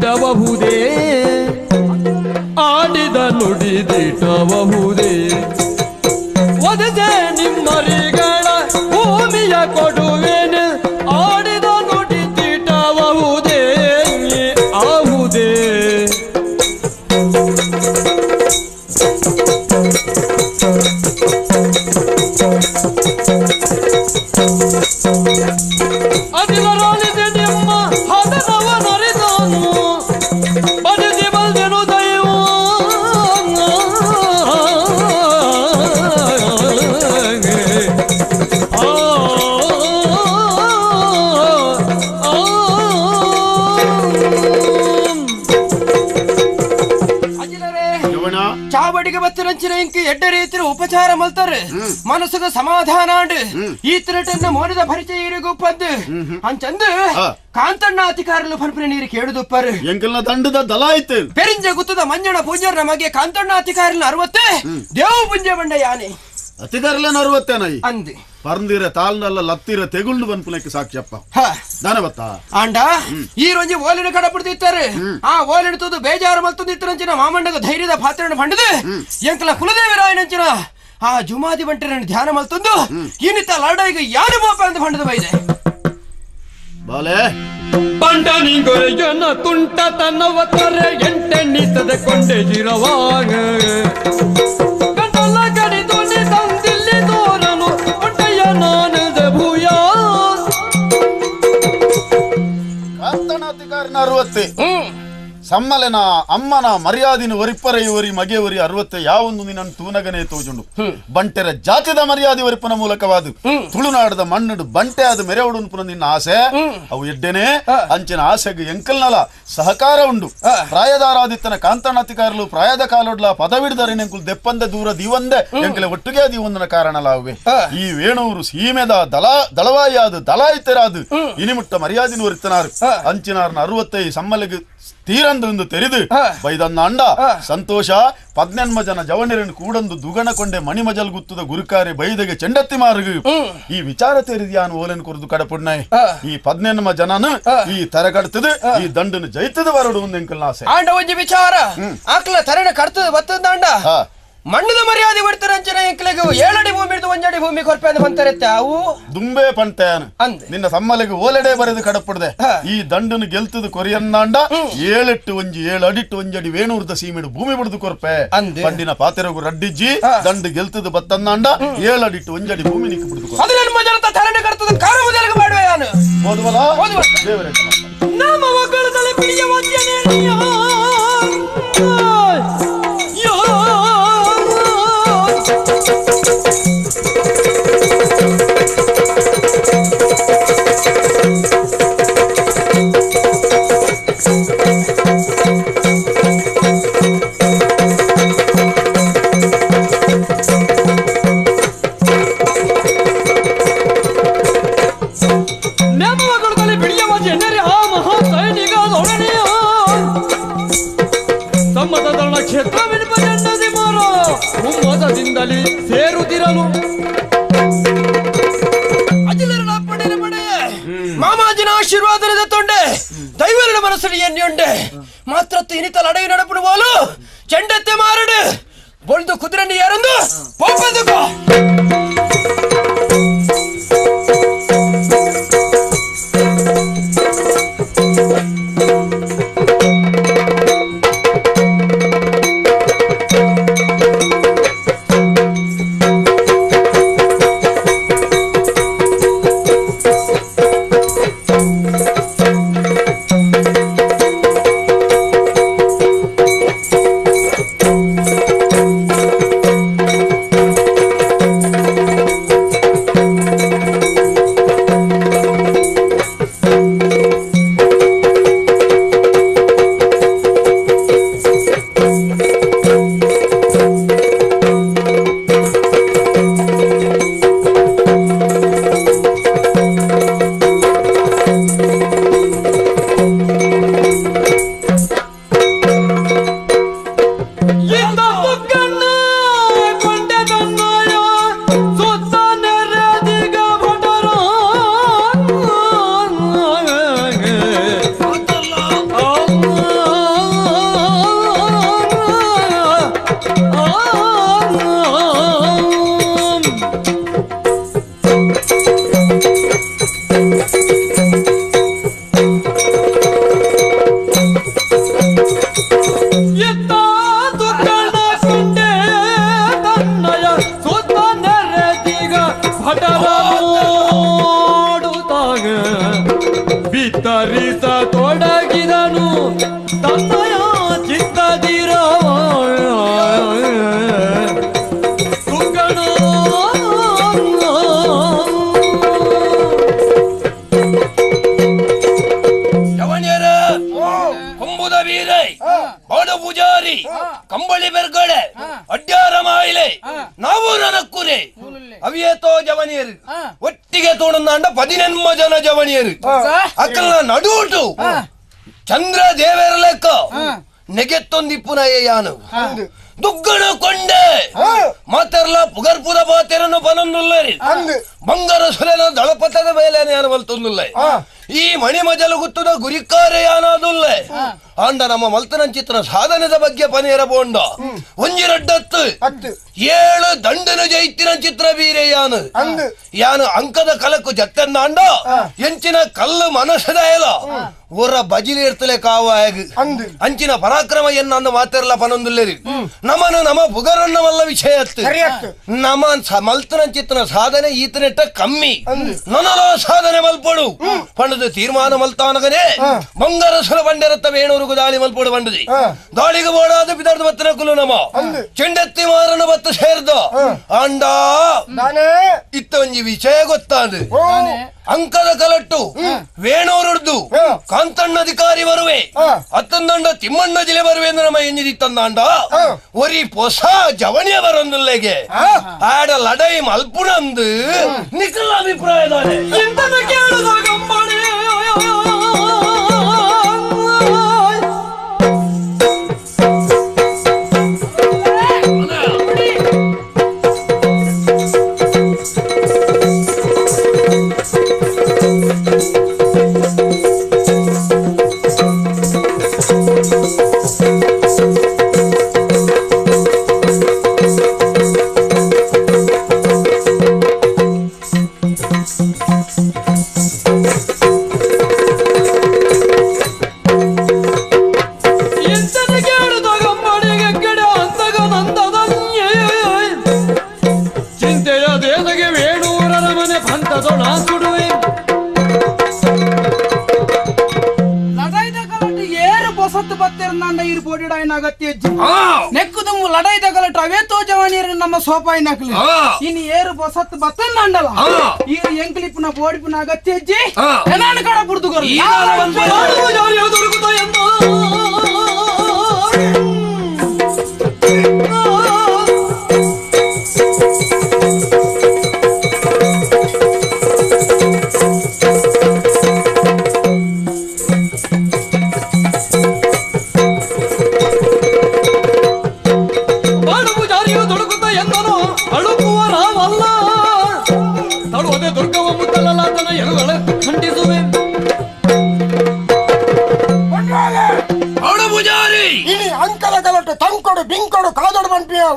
[SPEAKER 9] ದಿಟಬಹುದೇ ಆಡಿದ ನುಡಿ ದಿಟಬಹುದೇ ಒದದೆ ನಿಮ್ಮರಿಗಳ ಭೂಮಿಯ ಕೊಡುವೇನು ಆಡಿದ ನುಡಿ ದಿಟಬಹುದೇ ಆಹುದೇ ಅದಿಲರಾಲಿದೆ ನಿಮ್ಮ ಹದನವನರಿದನು ಬದಿಸಿ ಬಲ್ದೆನು ದೈವ
[SPEAKER 3] ಚಾವಡಿಗೆ ಬತ್ತಿರಂಚಿನ ಇಂಕಿ ಎಡ್ಡ ರೀತಿಯ ಉಪಚಾರ ಮಲ್ತಾರೆ ಮನಸ್ಸುಗ ಸಮಾಧಾನ ಈ ತಿರಟನ್ನ ಮೋನದ ಪರಿಚಯ ಇರಿಗುಪ್ಪದ್ದು ಅಂಚಂದು ಕಾಂತಣ್ಣ ಅಧಿಕಾರಲು ಪನ್ಪುನ ನೀರು ಕೇಳುದುಪ್ಪರು
[SPEAKER 2] ಎಂಕಲ್ನ ದಂಡದ ದಲ ಐತೆ
[SPEAKER 3] ಪೆರಿಂಜ ಗುತ್ತದ ಮಂಜಣ ಪೂಂಜರ ನಮಗೆ ಕಾಂತಣ್ಣ ಅಧಿಕಾರನ 60 ದೇವು ಪುಂಜ ಬಂಡ ಯಾನೆ
[SPEAKER 2] ಅತಿಕಾರಲನ 60 ನೈ
[SPEAKER 3] ಅಂದು
[SPEAKER 2] ಪರಂದಿರ ತಾಲ್ನಲ್ಲ ಲತ್ತಿರ ತೆಗುಳ್ಳು ಬನ್ಪುನಕ್ಕೆ ಸಾಕ್ಷಿಯಪ್ಪ ದಾನವತ್ತ
[SPEAKER 3] ಆಂಡ ಈ ರೊಂಜಿ ಓಲಿನ ಕಡ ಬಿಡ್ತಿತ್ತಾರೆ ಆ ಓಲಿನ ತೂದು ಬೇಜಾರು ಮಲ್ತೊಂದಿತ್ತರಂಚಿನ ಮಾಮಣ್ಣಗ ಧೈರ್ಯದ ಪಾತ್ರನ ಪಂಡದು ಎಂಕಲ ಕುಲದೇವರಾಯನಂಚಿನ ಆ ಜುಮಾದಿ ಬಂಟರನ್ನು ಧ್ಯಾನ ಮಲ್ತೊಂದು ಇನ್ನಿತ ಲಡಾಯಿಗೆ ಯಾರು ಬೋಪ ಅಂತ ಪಂಡದ ಬೈದೆ
[SPEAKER 2] ಬಾಲೆ
[SPEAKER 9] ಬಂಡನಿಗೊರೆಯನ ತುಂಟ ತನ್ನವ ತರೆ ಎಂಟೆಣ್ಣಿಸದೆ ಕೊಂಡೆ ಜಿರವಾಗ ಗಂಟಲ ಕಡಿದು ತಂದಿಲ್ಲಿ ತೋರನು ಹೊಟ್ಟೆಯ ನಾನದ ಭೂಯ
[SPEAKER 2] ಕಾಂತನಾಧಿಕಾರಿನ 60 ಸಮ್ಮಲೆನ ಅಮ್ಮನ ಮರ್ಯಾದಿನ ಒರಿಪ್ಪರೆ ಒರಿ ಮಗೆ ಒರಿ 60 ಯಾವೊಂದು ನಿನ್ನನ್ನು ತೂನಗನೇ ತೋಜುಂಡು ಬಂಟೆರ ಜಾತಿದ ಮರ್ಯಾದೆ ಒರಿಪನ ಮೂಲಕವಾದು ತುಳುನಾಡದ ಮಣ್ಣು ಬಂಟೆ ಅದು ಮೆರೆವಡು ಪುನ ನಿನ್ನ ಆಸೆ ಅವು ಎಡ್ಡೆನೆ ಅಂಚಿನ ಆಸೆಗೆ ಎಂಕಲ್ನಲ ಸಹಕಾರ ಉಂಡು ಪ್ರಾಯದಾರಾದಿತ್ತನ ಕಾಂತನಾಧಿಕಾರಲು ಪ್ರಾಯದ ಕಾಲೊಡ್ಲ ಪದವಿಡ್ದರೆ ನೆಂಕುಲ್ ದೆಪ್ಪಂದೆ ದೂರ ದೀವಂದೆ ಎಂಕಲೆ ಒಟ್ಟಿಗೆ ದೀವಂದನ ಕಾರಣಲಾವೆ ಈ ವೇಣೂರು ಸೀಮೆದ ದಳ ದಳವಾಯಾದು ದಲಾಯಿತರಾದು ಇನಿಮುಟ್ಟ ಮರ್ಯಾದಿನ ಒರಿತನಾರು ಅಂಚಿನಾರನ 65 ಸಮ್ಮಲೆಗೆ ತೀರಂದು ತೆರೆದು ಬೈದನ್ನ ಅಂಡ ಸಂತೋಷ 18 ಜನ ಜವಣರನ್ನು ಕೂಡಂದು ದುಗಣಕೊಂಡೆ ಮಣಿಮಜಲ್ ಗುತ್ತದ ಗುರುಕಾರೆ ಬೈದಗೆ ಚೆಂಡತ್ತಿ ಮಾರುಗು ಈ ವಿಚಾರ ತೆರಿದ್ಯಾನು ಓಲೆನ್ ಕುರಿದು ಕಡಪುಡ್ನಾಯ್ ಈ 18 ಜನನ ಈ ತರಗಡ್ತದ ಈ ದಂಡನ ಜೈತದ ಬರಡು ಒಂದು ಎಂಕಲ್ನ ಆಸೆ
[SPEAKER 3] ಆಂಡ ಒಂಜಿ ವಿಚಾರ ಆಕ್ಲ ತರಣ ಕಡ್ತದ ಬತ್ತದ ಅಂಡ ಮಣ್ಣದ ಮರ್ಯಾದೆ ಬಿಡ್ತಾರಂಚನ ಎಂಕ್ಲೆಗ್ 7 ಅಡಿ ಭೂಮಿ ಹಿಡಿದು 1 ಅಡಿ ಭೂಮಿ ಕೊರ್ಪೆ ಅಂತ ಬಂತಾರೆ ಅವು
[SPEAKER 2] ದುಂಬೆ ಪಂಟೆಯಾನ ನಿನ್ನ ಸಮ್ಮಲೆಗೆ ಓಲೆಡೆ ಬರೆದು ಕಡಪಡ್ದೆ ಈ ದಂಡನ ಗೆಲ್ತದ ಕೊರಿಯನ್ನಾಂಡ 7 8 1 7 ಅಡಿಟ್ಟು 1 ಅಡಿ ವೇಣೂರ್ದ ಸೀಮೆಡು ಭೂಮಿ ಬಿಡ್ದು ಕೊರ್ಪೆ ಪಂಡಿನ ಪಾತೆರಗು ರಡ್ಡಿಜ್ಜಿ ದಂಡು ಗೆಲ್ತದ ಬತ್ತನ್ನಾಂಡ 7 ಅಡಿಟ್ಟು 1 ಅಡಿ ಭೂಮಿ ನಿಕ್ಕ ಬಿಡ್ದು
[SPEAKER 3] 18 ಜನತ ತರಣ ಕಡ್ತದ ಕಾರ ಮೊದಲಿಗೆ ಮಾಡುವೆ ನಾನು
[SPEAKER 2] ಓದುವಲ್ಲ ದೇವರೇ
[SPEAKER 9] ನಮ್ಮ ಮಕ್ಕಳದಲ್ಲಿ ಪಿಡಿಯ ಕ್ಷೇತ್ರದಿಂದಲೇ ಸೇರುತ್ತಿರಲು
[SPEAKER 3] ಮಾಮಾಜಿನ ಆಶೀರ್ವಾದದ ತೊಂಡೆ ದೈವರ ಮನಸ್ಸಲ್ಲಿ ಎನ್ನುಂಡೆ ಮಾತ್ರ ಇನಿತ ಲಡೈ ನಡಪಡುವಲು ಚೆಂಡತ್ತೆ ಮಾರಡು ಬೊಳ್ದು ಕುದುರನ್ನು ಯಾರೊಂದು ಪೋಪದುಕೋ
[SPEAKER 9] ಚಿತ್ತರಿಸ ತೊಡಗಿದನು ತನ್ನಯ ಚಿತ್ತದಿರವ ದುಗ್ಗಣ.
[SPEAKER 11] ಜವಣಿಯರ ಕೊಂಬುದ ವೀರೈ ಬಾಡು ಪೂಜಾರಿ ಕಂಬಳಿ ಬೆರ್ಗಡೆ ಅಡ್ಯಾರ ಮಾಯಿಲೆ ನಾವು ನನಕ್ಕುರೆ ಅವಿಯೇತೋ ಜವನಿಯರು ಒಟ್ಟಿಗೆ ತೋಣಂದಾಂಡ 18 ಜನ ಜವನಿಯರು ಅಕ್ಕಲ್ನ ನಡುಟು ಚಂದ್ರ ದೇವರ ಲೆಕ್ಕ ನೆಗೆತ್ತೊಂದಿಪ್ಪುನ ಯಾನು ದುಗ್ಗಣ ಕೊಂಡೆ ಮಾತೆರ್ಲ ಪುಗರ್ಪುದ ಪಾತೆರನ್ನು ಬನೊಂದುಲ್ಲರಿ ಬಂಗಾರ ಸುಲೆನ ದಳಪತದ ಮೇಲೆ ಯಾನು ಮಲ್ತೊಂದುಲ್ಲ ಈ ಮಣಿಮಜಲು ಗುತ್ತದ ಗುರಿಕಾರೆ ಯಾನಾದುಲ್ಲೆ ಆಂಡ ನಮ್ಮ ಮಲ್ತನಂಚಿತ್ರ ಸಾಧನದ ಬಗ್ಗೆ ಪನೇರ ಬೋಂಡ ಒಂಜಿರಡ್ಡತ್ತು 7 ದಂಡನ ಜೈತಿನ ಚಿತ್ರ ಬೀರೆ ಯಾನು ಯಾನು ಅಂಕದ ಕಲಕು ಜತ್ತಂದಾಂಡ ಎಂಚಿನ ಕಲ್ಲು ಮನಸ್ಸದ ಎಲ ಊರ ಬಜಿಲಿ ಇರ್ತಲೆ ಕಾವಾಗ ಅಂಚಿನ ಪರಾಕ್ರಮ ಎನ್ನ ಮಾತೆರ್ಲ ಪನೊಂದುಲ್ಲೇರಿ ನಮನು ನಮ ಪುಗರನ್ನಮಲ್ಲ ವಿಷಯತ್ತು ನಮ ಮಲ್ತನಂಚಿತ್ರನ ಸಾಧನೆ ಈತನೆಟ್ಟ ಕಮ್ಮಿ ನನಲ ಸಾಧನೆ ಮಲ್ಪಡು ಪಂಡದು ತೀರ್ಮಾನ ಮಲ್ತಾನಗನೆ ಬಂಗಾರ ಸುರ ಬಂಡೆರತ್ತ ವೇಣೂರುಗು ದಾಳಿ ಮಲ್ಪಡು ಬಂಡದಿ ದಾಳಿಗೆ ಬೋಡಾದ ಬಿದರ್ದು ಬತ್ತನ ಕುಲು ನಮ ಚೆಂಡೆತ್ತಿ ಮಾರನ ಬತ್ತ ಸೇರ್ದ ಅಂಡ ಇತ್ತ ಒಂಜಿ ವಿಷಯ ಗೊತ್ತಾದು ಅಂಕದ ಕಲಟ್ಟು ವೇಣೂರುಡ್ದು ಕಾಂತಣ್ಣ ಅಧಿಕಾರಿ ಬರುವೆ ಅತ್ತಂದಂಡ ತಿಮ್ಮಣ್ಣ ಜಿಲ್ಲೆ ಬರುವೆ ಅಂದ್ರೆ ನಮ್ಮ ಎಂಜಿದಿತ್ತಂದಾಂಡ ಒರಿ ಪೊಸ ಜವಣಿಯ ಬರೊಂದುಲ್ಲೆಗೆ ಆಡ ಲಡೈ ಮಲ್ಪುಣಂದು ನಿಖಲ ಅಭಿಪ್ರಾಯದಾನೆ.
[SPEAKER 8] ಇನ್ನು ಏರು ಬಸತ್ತು ಬತ್ತಂಡಲ್ಲ ಈ ಎಂಕ್ಲಿಪ್ಪುನ ಬೋಡಿಪುನ ಅಗತ್ಯ ಹೆಜ್ಜೆ ನಾನು ಕಡ ಬುಡ್ದು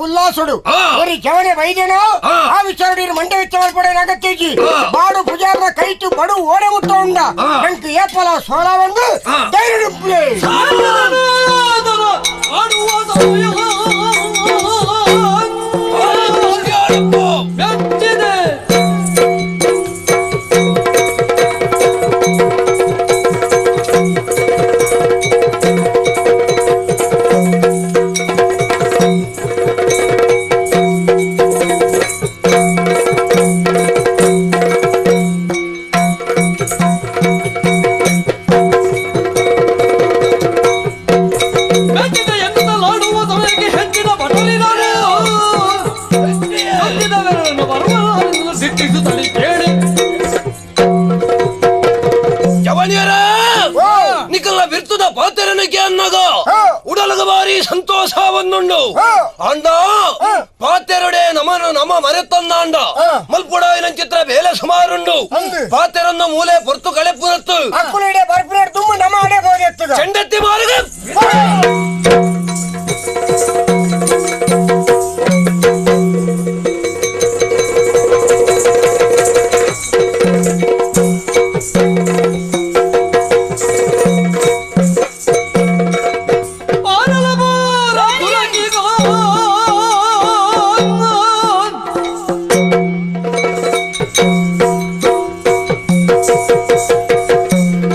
[SPEAKER 4] ಉಲ್ಲಾಸುಡು ಒರಿ ಜವನೆ ವೈದ್ಯನೋ ಆ ವಿಚಾರ ಮಂಡೆ ವೆಚ್ಚ ಅಗತ್ಯಜಿ ಬಾಡು ಪೂಜಾರನ ಕೈಟು ಬಡು ಓಡೆ ಮುಟ್ಟ ಉಂಡ ನಂಗೆ ಏಪಲ ಸೋಲ ಒಂದು ಧೈರ್ಯ
[SPEAKER 11] ಸಂತೋಷವನ್ನುಂಡು ಅಂಡ ಪಾತೆರಡೆ ನಮನು ನಮ ಮರೆತಂದಾಂಡ ಮಲ್ಪುಡಾಯಿನ ಚಿತ್ರ ಬೇಲೆ ಸುಮಾರುಂಡು ಪಾತೆರನ್ನು ಮೂಲೆ ಪೊರ್ತು ಕಳೆ ಪುರತ್ತು ಚೆಂಡೆತ್ತಿ ಮಾರುಗ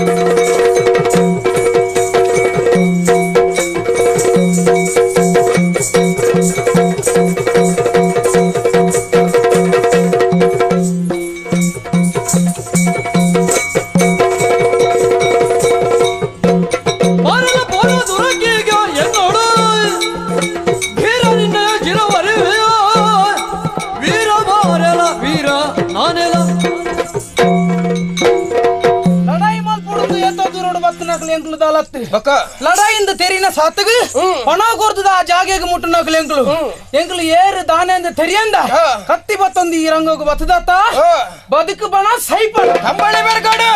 [SPEAKER 9] Thank you.
[SPEAKER 8] ಮುಟ್ಟುನಕಲು ಎಂಕ್ಲು ದಾಲತ್ತು ಲಡಾಯಿಂದ ತೆರಿನ ಸಾತಗ ಪಣ ಕೊರ್ತದ ಆ ಜಾಗೆಗೆ ಮುಟ್ಟುನಕಲು ಎಂಕ್ಲು ಎಂಕ್ಲು ಏರು ದಾನೆ ಅಂದ ತೆರಿಯಂದ ಕತ್ತಿ ಬತ್ತೊಂದು ಈ ರಂಗೋಗು ಬತ್ತದತ್ತ ಬದುಕು ಬಣ ಸೈಪಣ
[SPEAKER 3] ಕಂಬಳಿ ಬೆರ್ಗಡು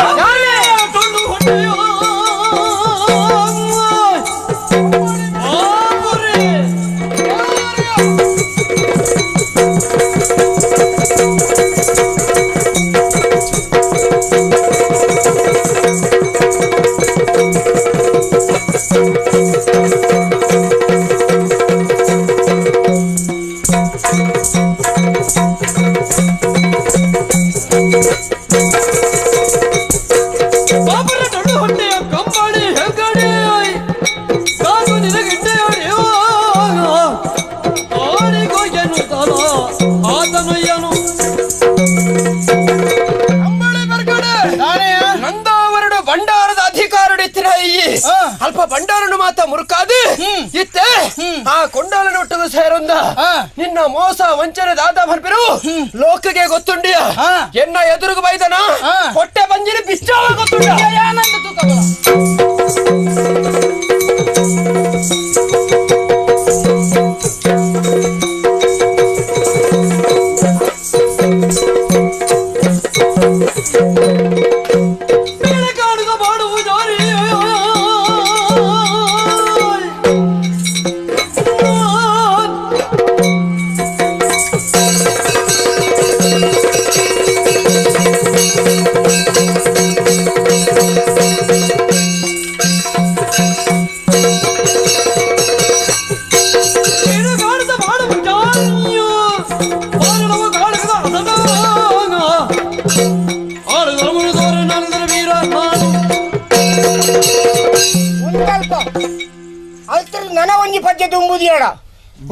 [SPEAKER 3] ಅಲ್ಪ ಬಂಡಾರನು ಮಾತ ಮುರುಕಾದು ಇತ್ತೆ ಆ ಕೊಂಡಾಲನ ಒಟ್ಟಿಗೆ ಸೇರೊಂದ ನಿನ್ನ ಮೋಸ ವಂಚನೆ ದಾದಾ ಬರ್ಬಿರು ಲೋಕಗೆ ಗೊತ್ತುಂಡಿಯ ಎನ್ನ ಎದುರುಗು ಬೈದನ ಹೊಟ್ಟೆ ಬಂಜಿನ ಬಿಚ್ಚಾವ ಗೊತ್ತುಂಡ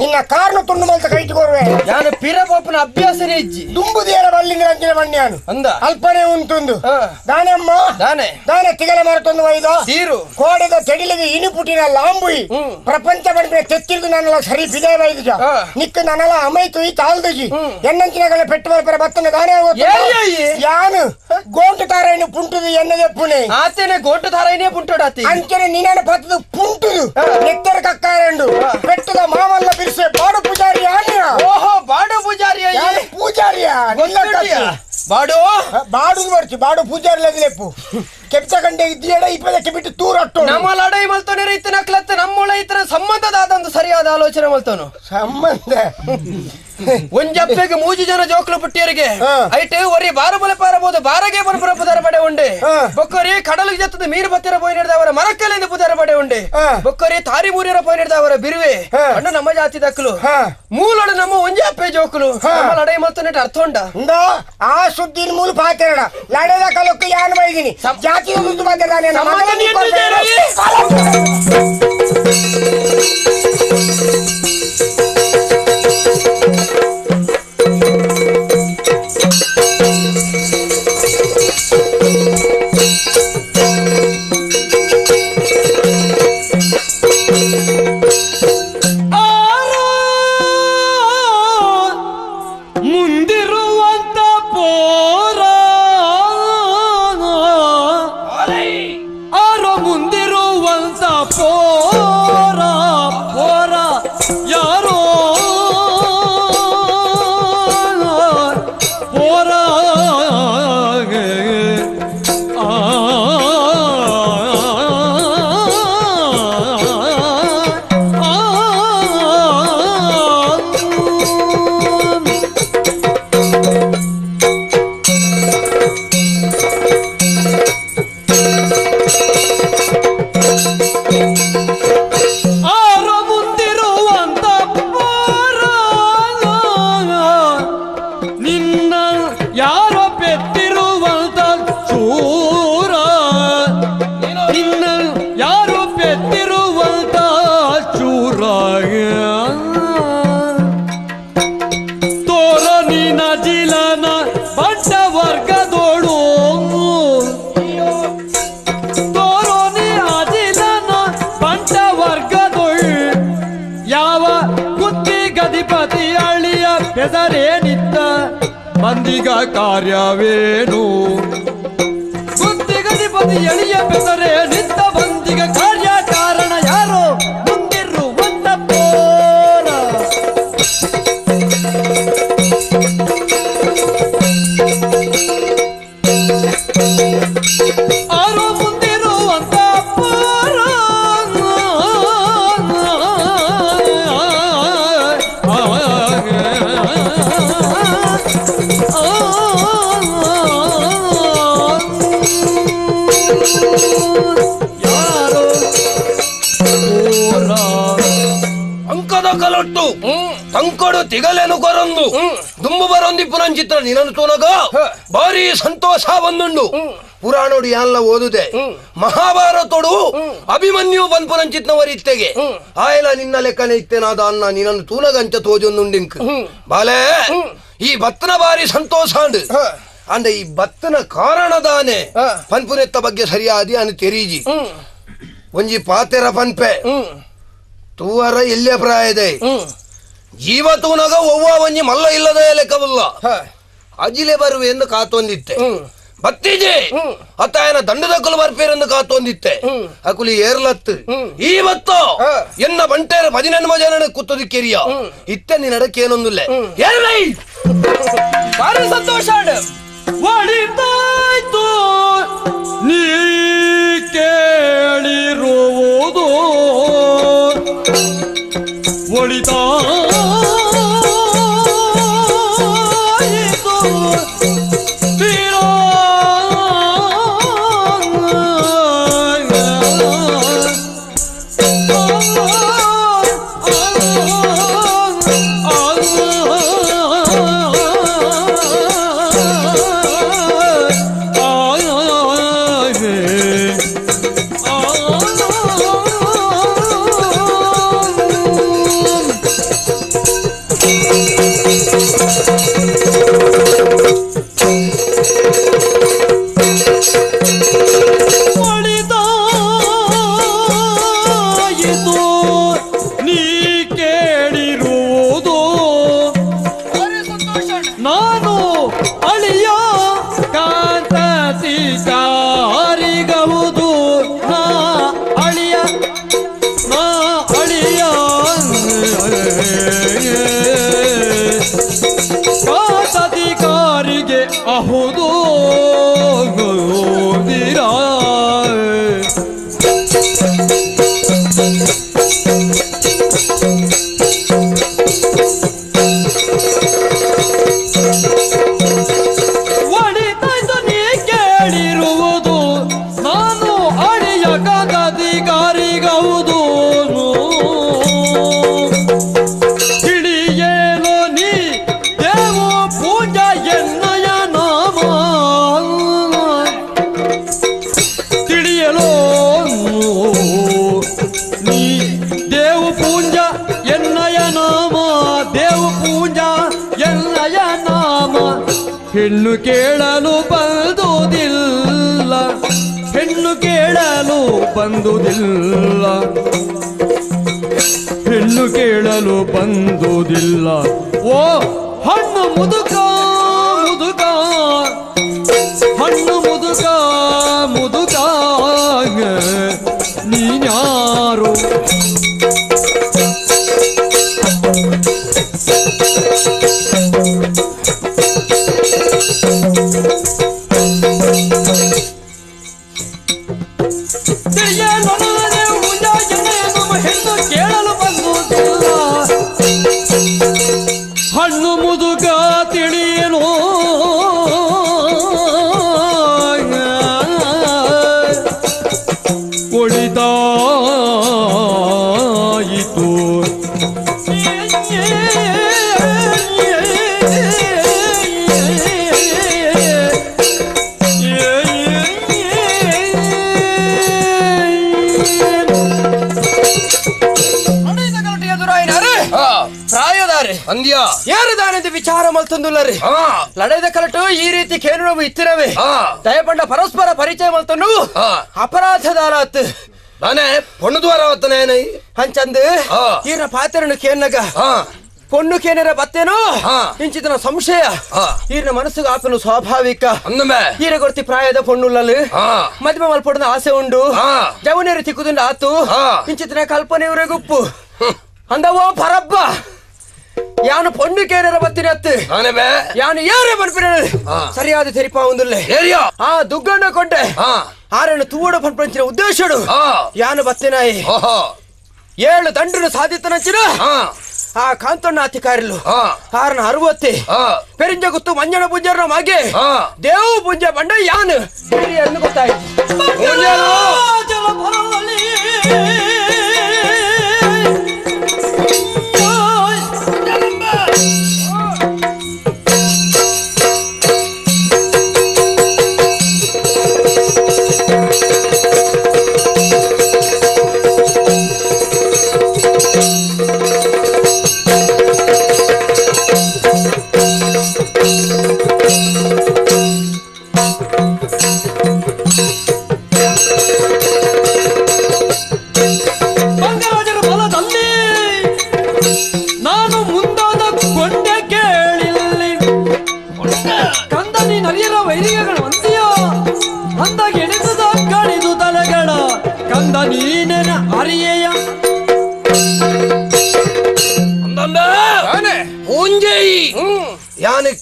[SPEAKER 4] ನಿನ್ನ ಕಾರ್ನು ತುಂಡು ಮಲ್ತ ಕೈತುಕೊರುವೆ
[SPEAKER 3] ನಾನು ಪಿರಬೋಪನ ಅಭ್ಯಾಸನೇ ಇಜ್ಜಿ
[SPEAKER 4] ದುಂಬುದಿಯರ ಬಲ್ಲಿಂದ್ರ ಅಂಚಿನ ಬಣ್ಣಿಯಾನು
[SPEAKER 3] ಅಂದ
[SPEAKER 4] ಅಲ್ಪನೆ ಉಂಟುಂದು ದಾನೆಮ್ಮ
[SPEAKER 3] ದಾನೆ
[SPEAKER 4] ದಾನೆ ತಿಗಲ ಮರತೊಂದು ವೈದ
[SPEAKER 3] ತೀರು
[SPEAKER 4] ಕೋಡೆದ ತೆಡಿಲಿಗೆ ಇನಿಪುಟಿನ ಲಾಂಬುಯಿ ಪ್ರಪಂಚ ಬಡಿದ್ರೆ ತೆತ್ತಿರ್ದು ನನ್ನಲ ಸರಿ ಬಿದೆ ವೈದ್ಯ ನಿಕ್ಕ ನನ್ನಲ ಅಮೈತು ಈ ತಾಲ್ದುಜಿ ಎನ್ನಂಚಿನಗಳ ಪೆಟ್ಟು ಮಲ್ಪರ ಬತ್ತನ ದಾನೆ ಯಾನು ಗೋಂಟು ತಾರೈನು ಪುಂಟುದು ಎನ್ನದೆ ಪುಣೆ
[SPEAKER 3] ಆತೇನೆ ಗೋಂಟು ತಾರೈನೇ ಪುಂಟುಡಾತಿ
[SPEAKER 4] ಅಂಚನೆ ನಿನ್ನ ಪತ್ತದು ಪುಂಟುದು ನೆತ್ತರ ಕಕ್ಕಾರಂಡು ಪೆಟ್ಟದ ಮಾಮಲ್ಲ ಬಿರ್ಸೆ ಬಾಡು ಪೂಜಾರಿ
[SPEAKER 3] ಓಹೋ ಬಾಡು ಪೂಜಾರಿ
[SPEAKER 4] ಪೂಜಾರಿಯ
[SPEAKER 3] ಬಾಡು
[SPEAKER 4] ಬಾಡು ಬರ್ತಿ ಬಾಡು ಪೂಜಾರಿ ಲೆಪ್ಪು ಕೆಪ್ತ ಕಂಡೆ ಇದ್ದೀಯಡ ಇಪ್ಪದಕ್ಕೆ ಬಿಟ್ಟು ತೂರಟ್ಟು
[SPEAKER 3] ನಮ್ಮ ಲಡೈ ಮಲ್ತೋನೆ ರೈತನ ಕ್ಲತ್ತ ನಮ್ಮೊಳ ಇತರ ಸಂಬಂಧದಾದ ಸರಿಯಾದ ಆಲೋಚನೆ ಮಲ್ತೋನು
[SPEAKER 4] ಸಂಬಂಧ
[SPEAKER 3] ಒಂಜಪ್ಪೆಗೆ ಮೂಜು ಜನ ಜೋಕ್ಲು ಪುಟ್ಟಿಯರಿಗೆ ಐಟು ಒರಿ ಬಾರ ಬಲ ಪಾರಬಹುದು ಬಾರಗೆ ಬರಪುರ ಪುದರ ಬಡೆ ಉಂಡೆ ಬೊಕ್ಕರಿ ಕಡಲು ಜತ್ತದ ಮೀರು ಬತ್ತಿರ ಪೋಯಿ ನಡೆದ ಅವರ ಮರಕ್ಕಲ್ಲಿಂದ ಪುದರ ಬಡೆ ಉಂಡೆ ಬೊಕ್ಕರಿ ತಾರಿ ಮೂರಿಯರ ಪೋಯಿ ನಡೆದ ಅವರ ಬಿರುವೆ ಅಣ್ಣ ನಮ್ಮ ಜಾತಿ ದಕ್ಕಲು ಮೂಲೊಡ ನಮ್ಮ ಒಂಜಪ್ಪೆ ಜೋಕುಲು ನಮ್ಮ ಲಡೈ ಮಲ್ತೋನೆ ಅರ್ಥ ಉಂಡ
[SPEAKER 4] ಆ ಸುದ್ದಿನ ಮೂಲ ಪಾತೆರಡ ಲಡೆದ ಕಲಕ್ಕೆ ಯಾನು ಬೈದಿನಿ ಜಾತಿ ಸುದ್ದು ಮಾತಾಡ್ತಾನೆ
[SPEAKER 9] ಬೆದರೇನಿತ್ತ ಬಂದಿಗ ಕಾರ್ಯವೇನು ಗುತ್ತಿಗಧಿಪತಿ ಎಳಿಯ ಬೆದರೇನಿತ್ತ. ಆರೋ ಮುಂದಿರುವಂತ ಯಾರೋ
[SPEAKER 11] ಅಂಕದ ಕಲೊಟ್ಟು ತಂಕಡು ತಿಗಲೆನು ಕೊರಂದು ದುಂಬು ಬರೊಂದಿ ಪುನಂಚಿತ್ರ ನಿನನು ತೋನಗ ಭಾರಿ ಸಂತೋಷ ಬಂದುಂಡು. ಪುರಾಣೋಡು ಯಾನ್ಲ ಓದುದೆ ಮಹಾಭಾರತೋಡು ಅಭಿಮನ್ಯು ಬಂದ್ ಪುನಂಚಿತ್ನವರಿ ಇತ್ತೆಗೆ ಆಯಲ ನಿನ್ನ ಲೆಕ್ಕನೆ ಇತ್ತೆನಾದ ಅನ್ನ ನಿನನ್ನು ತೂನಗಂಚ ತೋಜೊಂದುಂಡಿಂಕ್ ಬಾಲೆ. ಈ ಬತ್ತನ ಬಾರಿ ಸಂತೋಷ ಅಂಡು ಅಂಡ ಈ ಬತ್ತನ ಕಾರಣದಾನೆ ಪನ್ಪುನೆತ್ತ ಬಗ್ಗೆ ಸರಿಯಾದಿ ಅನು ತೆರೀಜಿ. ಒಂಜಿ ಪಾತೆರ ಪನ್ಪೆ ತೂವರ ಇಲ್ಲೇ ಪ್ರಾಯದೆ ಜೀವ ತೂನಗ ಒವ್ವ ಒಂಜಿ ಮಲ್ಲ ಇಲ್ಲದ ಲೆಕ್ಕವಲ್ಲ ಅಜಿಲೆ ಬರುವೆ ಎಂದು ಕಾತೊಂದಿತ್ತೆ ಬತ್ತೀಜಿ ಅತ್ತಾಯನ ದಂಡದಕ್ಕಲು ಬರ್ಪೇರೆಂದು ಕಾತೊಂದಿತ್ತೆ ಅಕುಲಿ ಏರ್ಲತ್ತು ಈ ಬತ್ತು ಎನ್ನ ಬಂಟೇರ 18 ಜನ ಕುತ್ತದು ಕೆರಿಯ ಇತ್ತೆ ನಿನ್ನಡಕ್ಕೇನೊಂದಿಲ್ಲ.
[SPEAKER 3] ಭಾರಿ ಸಂತೋಷ
[SPEAKER 9] ಒಳಿತಾಯ್ತು ನೀ ಕೇಳಿರುವುದು ಒಳಿತಾಯಿತು ತೀರಾ ಒಳಿತಾಯಿತು ನೀ ಕೇಳಿರುವುದು ನಾನು ಅಳಿಯ ಕಾಂತತಿ ಕಾರಿಗವುದು ನಾ ಅಳಿಯ ನಾ ಅಳಿಯ ಕಾಂತತಿಕಾರಿಗೆ ಅಹುದು ಒಳಿತಾಯ್ತು ನೀ ಕೇಳಿರುವುದು ನಾನು ಅಳಿಯ ಕಾಂತತಿಕಾರಿಗೌದು ತಿಳಿಯೇನು ನೀ ದೇವು ಪೂಜಾ ಎನ್ನಯ ನಾಮ ತಿಳಿಯಲೋ ನೀ ದೇವು ಪೂಂಜ ಎನ್ನಯ ನಾಮ ದೇವು ಪೂಂಜ ಎನ್ನಯ ನಾಮ ಹೆಣ್ಣು ಕೇಳಲು ಬಂದುದಿಲ್ಲ ಹೆಣ್ಣು ಕೇಳಲು ಬಂದುದಿಲ್ಲ ಹೆಣ್ಣು ಕೇಳಲು ಬಂದುದಿಲ್ಲ ಓ ಹಣ್ಣು ಮುದುಕ ಮುದುಕ ಹಣ್ಣು ಮುದುಕ ಮುದುಕ ನೀನ್ಯಾರು ತಿಳಿಯಲು ಹೆಣ್ಣು ಕೇಳಲು ಬಂದುದಿಲ್ಲ ಹಣ್ಣು ಮುದುಕ ತಿಳಿಯಲು ಒಳಿತಾಯಿತು
[SPEAKER 3] ಪ್ರಾಯದಾರೆ
[SPEAKER 11] ಅಂದ್ಯ
[SPEAKER 3] ಏರುದಾನೆಂದು ವಿಚಾರ ಮಲ್ತಂದುಲ್ಲರಿ ಲಡೈದ ಕಲಟು ಈ ರೀತಿ ಕೇನುನವು ಇತ್ತಿರವೆ ದಯಪಂಡ ಪರಸ್ಪರ ಪರಿಚಯ ಮಲ್ತನು ಅಪರಾಧದಾರಾತ್
[SPEAKER 11] ನಾನೇ ಪೊಣ್ಣು ದ್ವಾರ
[SPEAKER 3] ಹಂಚಂದು ಈರ ಪಾತ್ರನು ಕೇನ್ನಗ ಪೊಣ್ಣು ಕೇನರ ಬತ್ತೇನೋ ಇಂಚಿತನ ಸಂಶಯ ಈರಿನ ಮನಸ್ಸಿಗೆ ಆಪನು ಸ್ವಾಭಾವಿಕ ಈರ ಗೊರ್ತಿ ಪ್ರಾಯದ ಪೊಣ್ಣುಲ್ಲಲು ಮದುವೆ ಮಲ್ಪೊಡನ ಆಸೆ ಉಂಡು ಜವನೇರು ತಿಕ್ಕುದುಂಡು ಆತು ಇಂಚಿತನ ಕಲ್ಪನೆ ಇವರೇ ಗುಪ್ಪು ಅಂದವೋ ಪರಬ್ಬ ಯಾನು ಪೊಣ್ಣು ಕೇರರ ಬತ್ತಿನತ್ತು ಯಾನು ಏರೇ ಪನ್ಪಿನ ಸರಿಯಾದ ತೆರಿಪ ಒಂದುಲ್ಲೆ ಆ ದುಗ್ಗಣ್ಣ ಕೊಂಡೆ ಆರನ್ನು ತೂವಡ ಪನ್ಪಂಚಿನ ಉದ್ದೇಶಡು ಯಾನು ಬತ್ತಿನಾಯಿ 7 ದಂಡನು ಸಾಧಿತನಂಚಿನ ಆ ಕಾಂತಣ್ಣ ಅಧಿಕಾರಿಲು ಕಾರಣ 60 ಪೆರಿಂಜ ಗುತ್ತು ಮಂಜಣ ಪುಂಜರ ಮಗೆ ದೇವು ಪುಂಜ ಬಂಡ ಯಾನು ಹಿರಿಯರನ್ನು ಗೊತ್ತಾಯ್ತು.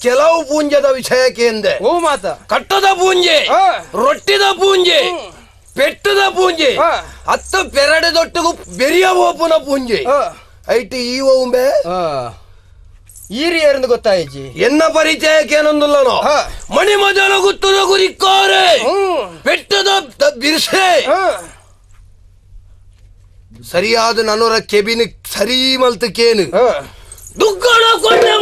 [SPEAKER 11] ಕೆಲವು ಪೂಂಜದ ವಿಷಯಕ್ಕೆ ಎಂದೆ ಕಟ್ಟದ ಪೂಂಜೆ, ರೊಟ್ಟಿದ ಪೂಂಜೆ, ಪೆಟ್ಟದ ಪೂಂಜೆ, ಹತ್ತು ಪೆರಡೆ ದೊಟ್ಟಗೂ ಬೆರಿಯ ಓಪುನ ಪೂಂಜೆ ಐಟಿ ಈ ಓಂಬೆ
[SPEAKER 3] ಈರಿಯರೆಂದು ಗೊತ್ತಾಯಿಜಿ.
[SPEAKER 11] ಎನ್ನ ಪರಿಚಯಕ್ಕೆ ಏನೊಂದುಲ್ಲನೋ ಮಣಿಮಜನ ಗುತ್ತದ ಗುರಿಕೋರೆ ಪೆಟ್ಟದ ಬಿರ್ಸೆ ಸರಿಯಾದ ನನ್ನೋರ ಕೆಬಿನ ಸರಿ ಮಲ್ತಕ್ಕೇನು ದುಗ್ಗಣ ಕೊಂಡೆ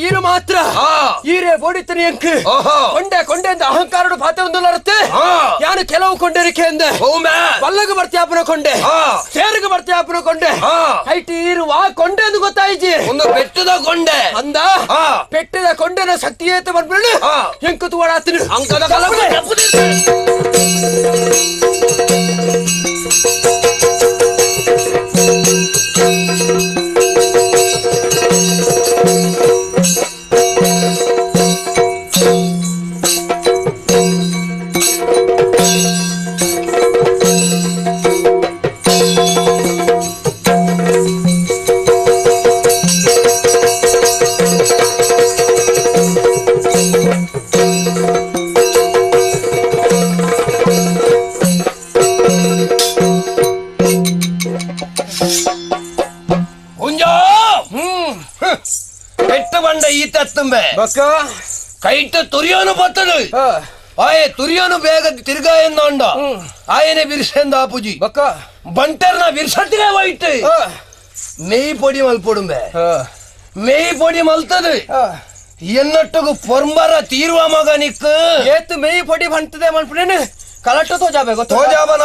[SPEAKER 3] ಈರು ಮಾತ್ರ ಈರೇ ಬೋಡಿತನ ಎಂಕ್ ಕೊಂಡೆ ಕೊಂಡೆ ಅಂತ ಅಹಂಕಾರಡು ಪಾತ್ರ ಒಂದು ಯಾನು ಕೆಲವು ಕೊಂಡರಿಕೆ ಅಂದೆ ಬಲ್ಲಗ ಬರ್ತ್ಯಾಪನ ಕೊಂಡೆ ಸೇರುಗ ಬರ್ತ್ಯಾಪನ ಕೊಂಡೆ ಐಟಿ ಈರು ವಾ ಕೊಂಡೆ ಎಂದು ಗೊತ್ತಾಯ್ಜಿ.
[SPEAKER 11] ಒಂದು ಪೆಟ್ಟದ ಕೊಂಡೆ
[SPEAKER 3] ಅಂದ ಪೆಟ್ಟದ ಕೊಂಡೆನ ಶಕ್ತಿ ಏತ ಬಂದ್ಬಿಡು ಎಂಕು ತುವಾಡಾತಿನ
[SPEAKER 11] ಅಂಕದ ಕೈಟ ತುರಿಯೋನು ಬರ್ತದೆ ಆಯೆ ತುರಿಯೋನು ಬೇಗ ತಿರ್ಗಾ ಎಂದ ಆಯನೆ ಬಿರ್ಸೆಂದ ಆಪುಜಿ
[SPEAKER 3] ಬಕ್ಕ
[SPEAKER 11] ಬಂಟರ್ನ ಬಿರ್ಸಟ್ಟಿಗೆ ಹೋಯ್ತು ಮೇಯ್ ಪೊಡಿ ಮಲ್ಪೊಡುಂಬೆ ಮೇಯ್ ಪೊಡಿ ಮಲ್ತದೆ ಎನ್ನಟ್ಟಗು ಪೊರ್ಂಬರ ತೀರುವ ಮಗ ನಿಕ್
[SPEAKER 3] ಏತು ಮೇಯ್ ಪೊಡಿ ಬಂತದೆ ಮಲ್ಪಡೇನು ಕಲಟ್ಟು ತೋಜಾಬೆ ಗೊತ್ತ
[SPEAKER 11] ತೋಜಾಬನ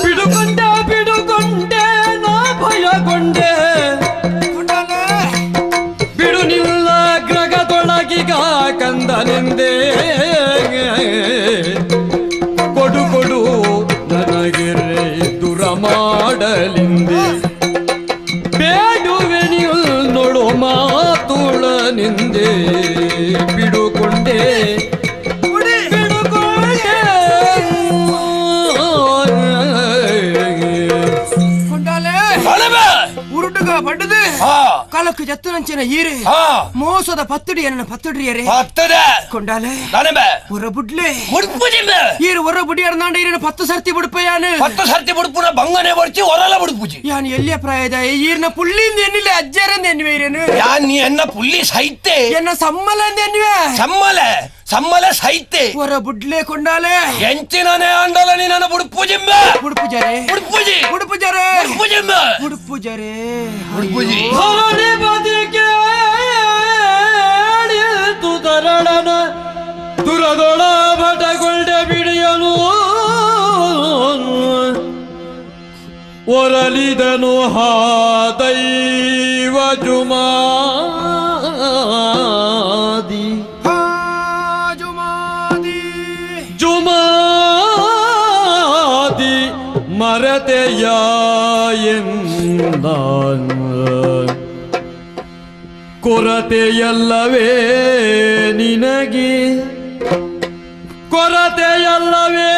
[SPEAKER 9] ಬಿಡುಗೊಂಡೆ ಬಿಡುಗೊಂಡೆ ನಾ ಭಯಗೊಂಡೆ. ಬಂದನೆಂದೇ ಕೊಡು ಕೊಡು ನನಗೆ ದುರ ಮಾಡಲಿಂದೆ ಬೇಡುವೆ ನೋಡು ಮಾತುಳನಿಂದೆ ಬಿಡುಕೊಂಡೆ ಬಿಡುಕೊಂಡೆ
[SPEAKER 3] ಉರುಟುಗ ಪಡ್ಡದು ಕಲಕ್ಕು ಜತ್ತುನಂಚಿನ ಈರು ಮೋಸದ ಪತ್ತುಡಿ ಎನ್ನ ಪತ್ತುಡಿಯರೇ ಕೊಂಡಾಲೆ ಒರ ಬುಡ್ಲೆ ಈರು ಒರ ಬುಡಿ ಅರ್ನಾಂಡ ಈರಿನ 10 ಸರ್ತಿ ಬುಡುಪಯಾನು
[SPEAKER 11] 10 ಸರ್ತಿ ಬುಡುಪುನ ಬಂಗನೆ ಬರ್ಚಿ ಒರಲ ಬುಡುಪುಜಿ
[SPEAKER 3] ಯಾನ್ ಎಲ್ಲಿಯ ಪ್ರಾಯದ ಈರಿನ ಪುಳ್ಳಿಂದ ಎನ್ನಿಲ್ಲ ಅಜ್ಜರಂದ ಎನ್ನುವೆ ಈರೇನು
[SPEAKER 11] ಯಾನ್ ನೀ ಎನ್ನ ಪುಳ್ಳಿ ಸೈತೆ
[SPEAKER 3] ಎನ್ನ ಸಮ್ಮಲ ಎನ್ನುವೆ
[SPEAKER 11] ಸಮ್ಮಲೆ ಸಮ್ಮಲೆ ಸೈತೆ
[SPEAKER 3] ಒರ ಬುಡ್ಲೆ ಕೊಂಡಾಲೆ
[SPEAKER 11] ಎಂಚಿನನೆ ಅಂಡಲ ನೀ ನನ್ನ ಬುಡುಪುಜಿಂಬ
[SPEAKER 3] ಬುಡುಪುಜರೆ
[SPEAKER 11] ಬುಡುಪುಜಿ
[SPEAKER 3] ಬುಡುಪುಜರೆ
[SPEAKER 11] ಬುಡುಪುಜಿಂಬ
[SPEAKER 3] ಬುಡುಪುಜರೆ
[SPEAKER 11] ಬುಡುಪುಜಿ
[SPEAKER 9] ಧರಣಿ ಬದಿಗೆ ತರಳನ ದುರದೊಳ ಬಟಗೊಂಡೆ ಬಿಡಿಯನು ಒರಲಿದನು ಹಾ ದೈವ ಜುಮಾದಿ
[SPEAKER 3] ಜುಮಾದಿ
[SPEAKER 9] ಜುಮಾದಿ ಮರತೆಯ ಎಂದ ಕೊರತೆಯಲ್ಲವೇ ನಿನಗೆ ಕೊರತೆಯಲ್ಲವೇ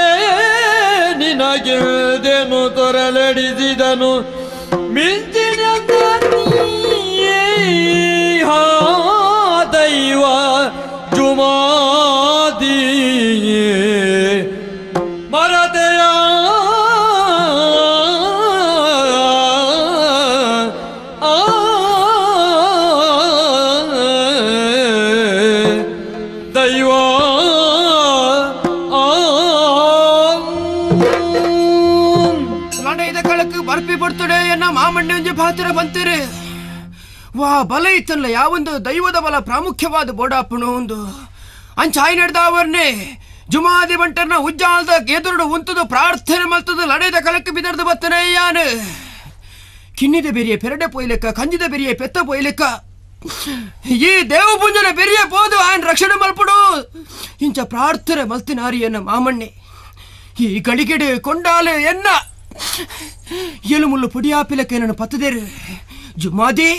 [SPEAKER 9] ನಿನಗೆದೇನು ತೊರಲೆಡಿಸಿದನು ಮಿಂಚಿನ ದೈವ ಜುಮಾದಿ ಮರತೆಯ
[SPEAKER 3] ಮಾಮಣ್ಣಿ ಪಾತ್ರ ಬಂತೀರಿ ವಾ ಬಲ ಇತ್ತಲ್ಲ ಯಾವೊಂದು ದೈವದ ಬಲ ಪ್ರಾಮುಖ್ಯವಾದ ಬೋಡಾಪುಣ ಒಂದು ಅಂಚಾಯಿ ನಡೆದವರ್ನೇ ಜುಮಾದಿ ಬಂಟರ್ನ ಉಜ್ಜಾಲದ ಎದುರುಡು ಉಂತದು ಪ್ರಾರ್ಥನೆ ಮಲ್ತದು ಲಡೆದ ಕಲಕ್ಕೆ ಬಿದರ್ದು ಬತ್ತನೆ ಯಾನು ಕಿನ್ನಿದ ಬೆರಿಯ ಪೆರಡೆ ಪೊಯ್ಲೆಕ್ಕ ಕಂಜಿದ ಬೆರಿಯ ಪೆತ್ತ ಪೊಯ್ಲೆಕ್ಕ ಈ ದೇವಪುಂಜನ ಬೆರಿಯ ಪೋದು ಆಯನ್ ರಕ್ಷಣೆ ಮಲ್ಪಡು ಇಂಚ ಪ್ರಾರ್ಥನೆ ಮಲ್ತಿನಾರಿ ಎನ್ನ ಮಾಮಣ್ಣೆ ಈ ಗಳಿಗೆಡು ಕೊಂಡಾಲು ಎನ್ನ ಎಲುಮುಲ್ಲು ಪುಡಿಯಾಪಿಲಕ್ಕೆ ನನ್ನ ಪತ್ತದೇರು ಜುಮಾದಿ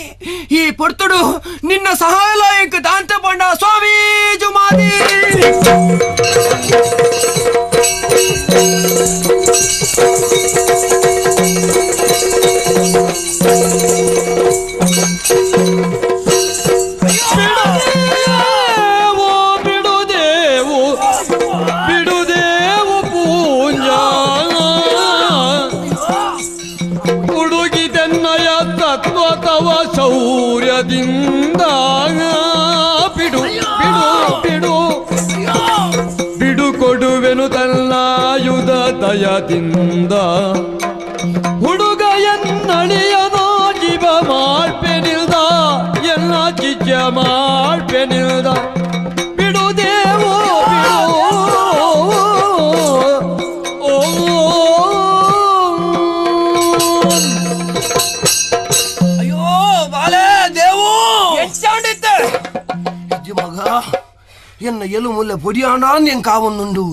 [SPEAKER 3] ಈ ಪೊರ್ತುಡು ನಿನ್ನ ಸಹಾಯಲಾಯಕ ದಾಂತ ಬಣ್ಣ ಸ್ವಾಮಿ ಜುಮಾದಿ
[SPEAKER 9] ಬಿಡುದೇವು ಬಿಡುದೇವು ಪೂಂಜಾ ಹುಡುಗಿದನ್ನಯ ತತ್ವತವ ಶೌರ್ಯದಿಂದ ಬಿಡು ಬಿಡು ಬಿಡು ಬಿಡು ಕೊಡುವೆನು ತನ್ನಾಯುಧ ದಯದಿಂದ ಹುಡುಗ ಎನ್ನಳಿಯನೋ ಜೀವ ಮಾಡ್ಪೆನಿಲ್ದ ಎಲ್ಲ ಚಿಜ್ಜ ಮಾಡ್ಪೆನಿಲ್ದ ಬಿಡುದೇವೋ ಬಿಡು ಓ
[SPEAKER 11] ಅಯ್ಯೋ ಬಾಲೆ ದೇವು ಮಗ ಎನ್ನ ಎಲು ಮುಲ್ಲೆ ಪೊಡಿಯಾಣ ಎನ್ ಕಾವನ್ನುಂಡು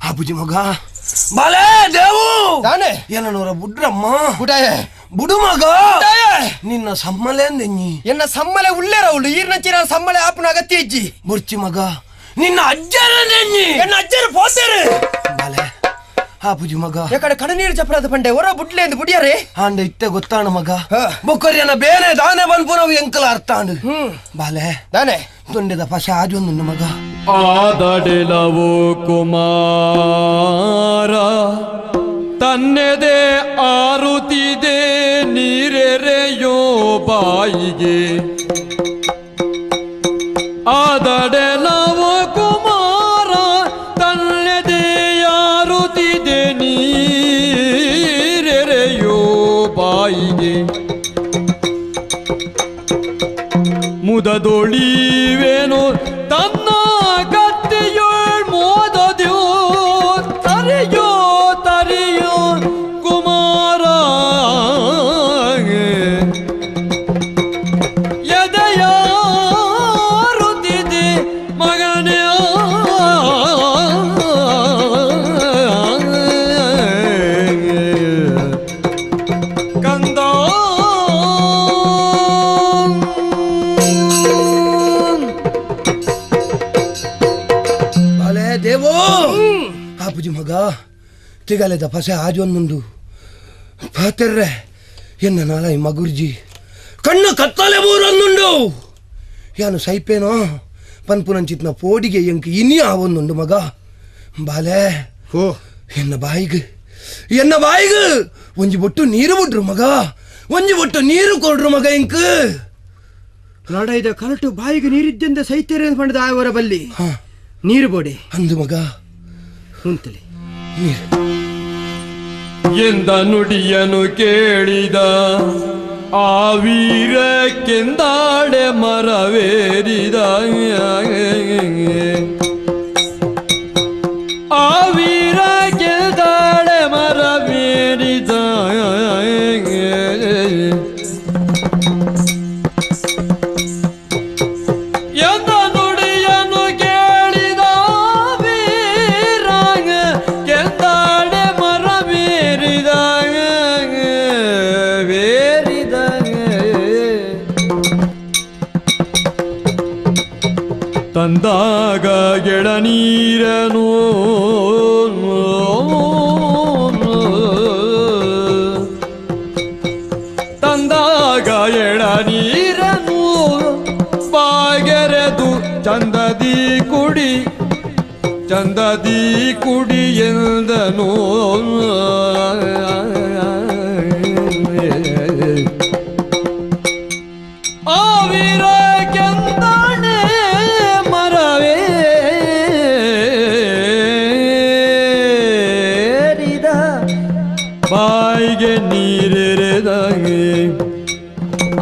[SPEAKER 11] ಆ ಬುಜಿ ಮಗ ಬಾಲೆ ದೇವು ಎನ್ನೋರ ಬುಡ್ರಮ್ಮ
[SPEAKER 3] ಬುಡಾಯ
[SPEAKER 11] ಬುಡು ಮಗ ನಿನ್ನ ಸಮ್ಮಲೆ ಅಂದೆನ್ನಿ
[SPEAKER 3] ಎನ್ನ ಸಮ್ಮಲೆ ಉಳ್ಳೇರ ಉಳ್ಳು ಈರ್ನ ಚಿರ ಸಮ್ಮಲೆ ಆಪನ ಅಗತ್ಯ ಇಜ್ಜಿ
[SPEAKER 11] ಮುರ್ಚಿ ಮಗ ನಿನ್ನ ಅಜ್ಜರ ನೆನ್ನಿ
[SPEAKER 3] ಎನ್ನ ಅಜ್ಜರ ಪೋತೇರು
[SPEAKER 11] ಬಾಲೆ ಆ ಬುಜಿ ಮಗ
[SPEAKER 3] ಯಾಕಡೆ ಕಣ್ಣೀರು ಚಪ್ರದ ಪಂಡೆ ಹೊರ ಬುಡ್ಲೆ ಎಂದು ಬುಡಿಯಾರೆ
[SPEAKER 11] ಆಂಡ ಇತ್ತೆ ಗೊತ್ತಾಣ ಮಗ ಬೊಕ್ಕರಿಯನ ಬೇನೆ ದಾನೆ ಬನ್ಪು ನಾವು ಎಂಕಲ ಅರ್ಥಾಂಡು ಬಾಲೆ
[SPEAKER 3] ದಾನೆ
[SPEAKER 11] ದೊಂಡೆದ ಪಶ ಆಜೊಂದು ಮಗ
[SPEAKER 9] ಆದಡೆಲವು ಕುಮಾರ ತನ್ನೆದೆ ಆರುತ್ತಿದೆ ನೀರೆರೆಯೋ ಬಾಯಿಗೆ ಆದಡೆಲವು ಕುಮಾರ ತನ್ನೆದೆ ಆರುತ್ತಿದೆ ನೀರೆರೆಯೋ ಬಾಯಿಗೆ ಮುದದೊಳಿವೇನು ತನ್ನ ಕತ್ತಿಯೊಳ್ ಮೋದದ್ಯೋ ತರಿಯೋ ತರಿಯೋ ಕುಮಾರ ಎದೆಯಾರುತ್ತಿದೆ ಮಗನೇ.
[SPEAKER 5] ದೇವೋ ಆಪುಜಿ ಮಗ ತಿಗಲೆದ ಪಸೆ ಆಜೊಂದುಂಡು ಪಾತೆರ್ರೆ ಎನ್ನ ನಾಲಾಯಿ ಮಗುರ್ಜಿ ಕಣ್ಣು ಕತ್ತಲೆ ಬೂರೊಂದುಂಡು ಯಾನು ಸೈಪೇನೋ ಪನ್ಪುನಂಚಿತ್ನ ಪೋಡಿಗೆ ಎಂಕ್ ಇನಿ ಆವೊಂದುಂಡು ಮಗ ಬಾಲೆ ಓ ಎನ್ನ ಬಾಯಿಗ್ ಎನ್ನ ಬಾಯಿಗ್ ಒಂಜಿ ಬೊಟ್ಟು ನೀರು ಬಿಡ್ರು ಮಗ ಒಂಜಿ ಬೊಟ್ಟು ನೀರು ಕೊಡ್ರು ಮಗ ಎಂಕ್
[SPEAKER 3] ಲಡೈದ ಕಲಟು ಬಾಯಿಗೆ ನೀರಿದ್ದಿಂದ ಸೈತೇರೆ ಪಂಡದ ಆವರ ಬಲ್ಲಿ ನೀರು ಬೋಡೆ
[SPEAKER 5] ಅಂದು ಮಗ
[SPEAKER 3] ಉಂತಲಿ
[SPEAKER 5] ನೀರು
[SPEAKER 9] ಎಂದ ನುಡಿಯನು ಕೇಳಿದ ಆ ವೀರ ಕೆಂದಾಡೆ ಮರವೇರಿದ ಆ ವೀರ ಕೆಂದಾಡೆ ಮರವೇರಿದ ಎಂದ ನುಡಿಯನು ಕೇಳಿದ ವೀರ ಕೆಂದಾಡೆ ಮರವೇರಿದ ವೇರಿದ ತಂದಾಗ ಗೆಳನೀರನು ತಂದಾಗ ಎಳನೀರನು ಬಾಗೆರೆದು ಚಂದದಿ ಕುಡಿ ಚಂದದಿ ಕುಡಿ ಎಂದನು ಆ ವೀರ ಕೆಂದಾಣೆ ಮರವೇರಿದ ಬಾಯಿಗೆ ನೀರೆರೆದಂಗೆ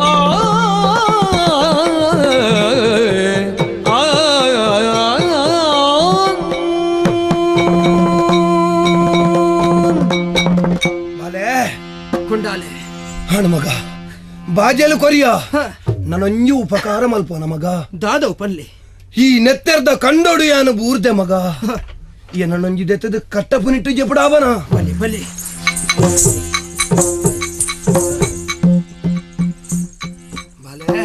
[SPEAKER 9] ಆ
[SPEAKER 5] ಬಾಲೆ
[SPEAKER 3] ಕೊಂಡಾಲೆ
[SPEAKER 5] ಹಣ ಮಗ ಬಾಜಲು ಕೊರಿಯ ನಾನೊಂಜಿ ಉಪಕಾರ ಮಲ್ಪೋನ ಮಗ
[SPEAKER 3] ದಾದವು ಪಲ್ಲೆ
[SPEAKER 5] ಈ ನೆತ್ತೆರ್ದ ಕಂಡೋಡು ಯಾನು ಬೂರ್ದೆ ಮಗ ಏನನ್ನೊಂಜಿ ದೆತ್ತದ ಕಟ್ಟಪುನಿಟ್ಟು ಜಪಡಾವನ
[SPEAKER 3] ಬಲೆ ಬಲೆ
[SPEAKER 5] ಬಾಲೆ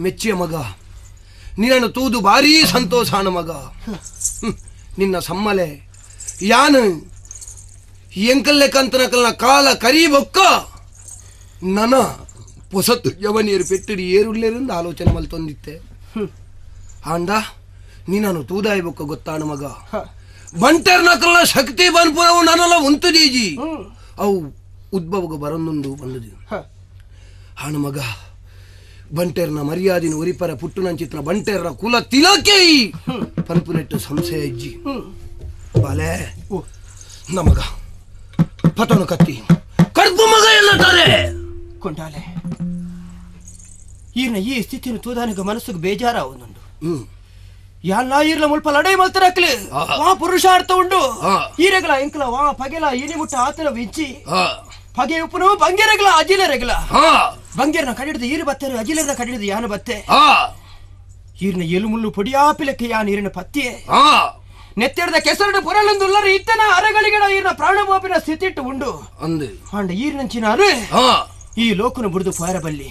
[SPEAKER 5] ಮೆಚ್ಚಿಯ ಮಗ ನಿನ್ನನ್ನು ತೂದು ಭಾರೀ ಸಂತೋಷಾನ ಮಗ ನಿನ್ನ ಸಮ್ಮಲೆ ಯಾನು ಎಂಕಲ್ಲೆ ಕಂತನಕಲ್ನ ಕಾಲ ಕರೀಬೊಕ್ಕ ನನ ಪೊಸತ್ತು ಯವನಿಯರು ಪೆಟ್ಟಿಡಿ ಏರುಳ್ಳೇರಿಂದ ಆಲೋಚನೆ ಮಲ್ತೊಂದಿತ್ತೆ ಆಂಡ ನೀನನು ತೂದಾಯ್ಬೊಕ್ಕ ಗೊತ್ತಾಣ ಮಗ ಬಂಟೆರ್ನಕಲ್ನ ಶಕ್ತಿ ಬನ್ಪುರವು ನನ್ನಲ್ಲ ಉಂತು ಜೀಜಿ ಅವು ಉದ್ಭವಗ ಬರೊಂದುಂಡು ಬಂದದು ಆಣ ಮಗ ಬಂಟೆರ್ನ ಮರ್ಯಾದಿನ ಉರಿಪರ ಪುಟ್ಟುನಂಚಿತ್ನ ಬಂಟೆರ್ನ ಕುಲ ತಿಲಕೆ ಪನ್ಪುನೆಟ್ಟು ಸಂಶಯ ಇಜ್ಜಿ ಬಾಲೆ ನಮಗ ಪತನು ಕತ್ತಿ ಕಡ್ಪು ಮಗ ಎಲ್ಲತಾರೆ
[SPEAKER 3] ಕೊಂಡಾಲೆ ಈರ್ನ ಈ ಸ್ಥಿತಿನ ತೂದಾನಿಗೆ ಮನಸ್ಸಿಗೆ ಬೇಜಾರ ಒಂದುಂಡು ಎಲ್ಲ ಈರ್ಲ ಮುಲ್ಪ ಲಡೈ ಮಲ್ತರಕ್ಲಿ ವಾ ಪುರುಷಾರ್ಥ ಉಂಡು ಈರೆಗಳ ಎಂಕಲ ವಾ ಪಗೆಲ ಏನಿ ಮುಟ್ಟ ಆತನ ವಿಂಚಿ ಪಗೆ ಉಪ್ಪುನು ಬಂಗೆರಗಲ ಅಜಿಲರೆಗಲ ಬಂಗೆರ್ನ ಕಡಿಡ್ದು ಈರು ಬತ್ತೆರು ಅಜಿಲರ್ನ ಕಡಿಡ್ದು ಯಾನು ಬತ್ತೆ ಈರ್ನ ಎಲುಮುಳ್ಳು ಪೊಡಿಯಾಪಿಲಕ್ಕೆ ಯಾನು ಈರಿನ ಪತ್ತಿಯೇ ನೆತ್ತೆಡ್ದ ಕೆಸರಡು ಪೊರಲೊಂದುಲ್ಲರು ಇತ್ತನ ಅರಗಳಿಗಡ ಈರ್ನ ಪ್ರಾಣಮೋಪಿನ ಸ್ಥಿತಿಟ್ಟು ಉಂಡು
[SPEAKER 5] ಅಂದು
[SPEAKER 3] ಅಂಡ ಈರ್ನಂಚಿನಾರು ಈ ಲೋಕನ ಬುಡಿದು ಪಾರಬಲ್ಲಿ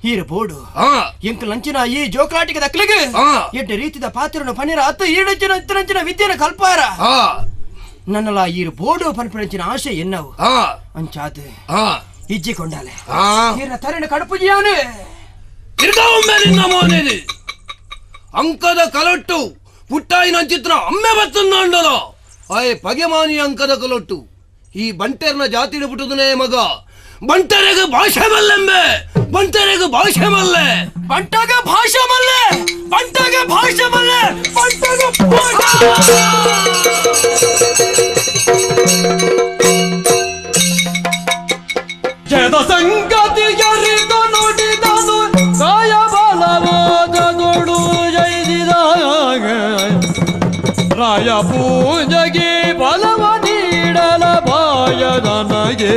[SPEAKER 3] ಈರ ಬೋಡು ಎಂಕ ಲಂಚಿನ ಈ ಜೋಕಲಾಟಿಗೆ ದಕ್ಲಿಗೆ ಎಡ್ಡ ರೀತಿದ ಪಾತ್ರನ ಪನಿರ ಅತ್ತ ಈಡಂಚಿನ ಇತ್ತರಂಚಿನ ವಿದ್ಯೆನ ಕಲ್ಪಾರ ನನ್ನಲ ಈರು ಬೋಡು ಪನ್ಪನಂಚಿನ ಆಶೆ ಎನ್ನವು ಅಂಚಾದ ಇಜ್ಜಿ ಕೊಂಡಾಲೆ ಈರ್ನ ತರಣ ಕಡುಪುಜಿಯಾನು
[SPEAKER 5] ಅಂಕದ ಕಲೊಟ್ಟು ಪುಟ್ಟಾಯಿನ ಚಿತ್ರ ಅಮ್ಮೆ ಬತ್ತಂದಾಂಡಲ ಆಯ್ ಪಗೆಮಾನಿ ಅಂಕದ ಕಲೊಟ್ಟು ಈ ಬಂಟೆರ್ನ ಜಾತಿಡು ಪುಟ್ಟುದನೇ ಮಗ ಬಂಟರೆಗೆ ಭಾಷೆ ಮಲ್ಲೆಂಬೆ ಬಂಟರೆಗೆ ಭಾಷೆ ಮಲ್ಲೆ
[SPEAKER 3] ಬಂಟಾಗ ಭಾಷೆ ಮಲ್ಲೆ ಬಂಟಾಗ ಭಾಷೆ ಮಲ್ಲೆ ಬಂಟಾಗ
[SPEAKER 9] ಜದ ಸಂಗತಿಯರಿದು ನುಡಿದನು ಕಾಯ ಬಲವಾದದೊಡು ಜೈದಿದ ರಾಯ ಪೂಜೆಗೆ ಬಲವ ನೀಡಲ ಬಾಯದನಗೆ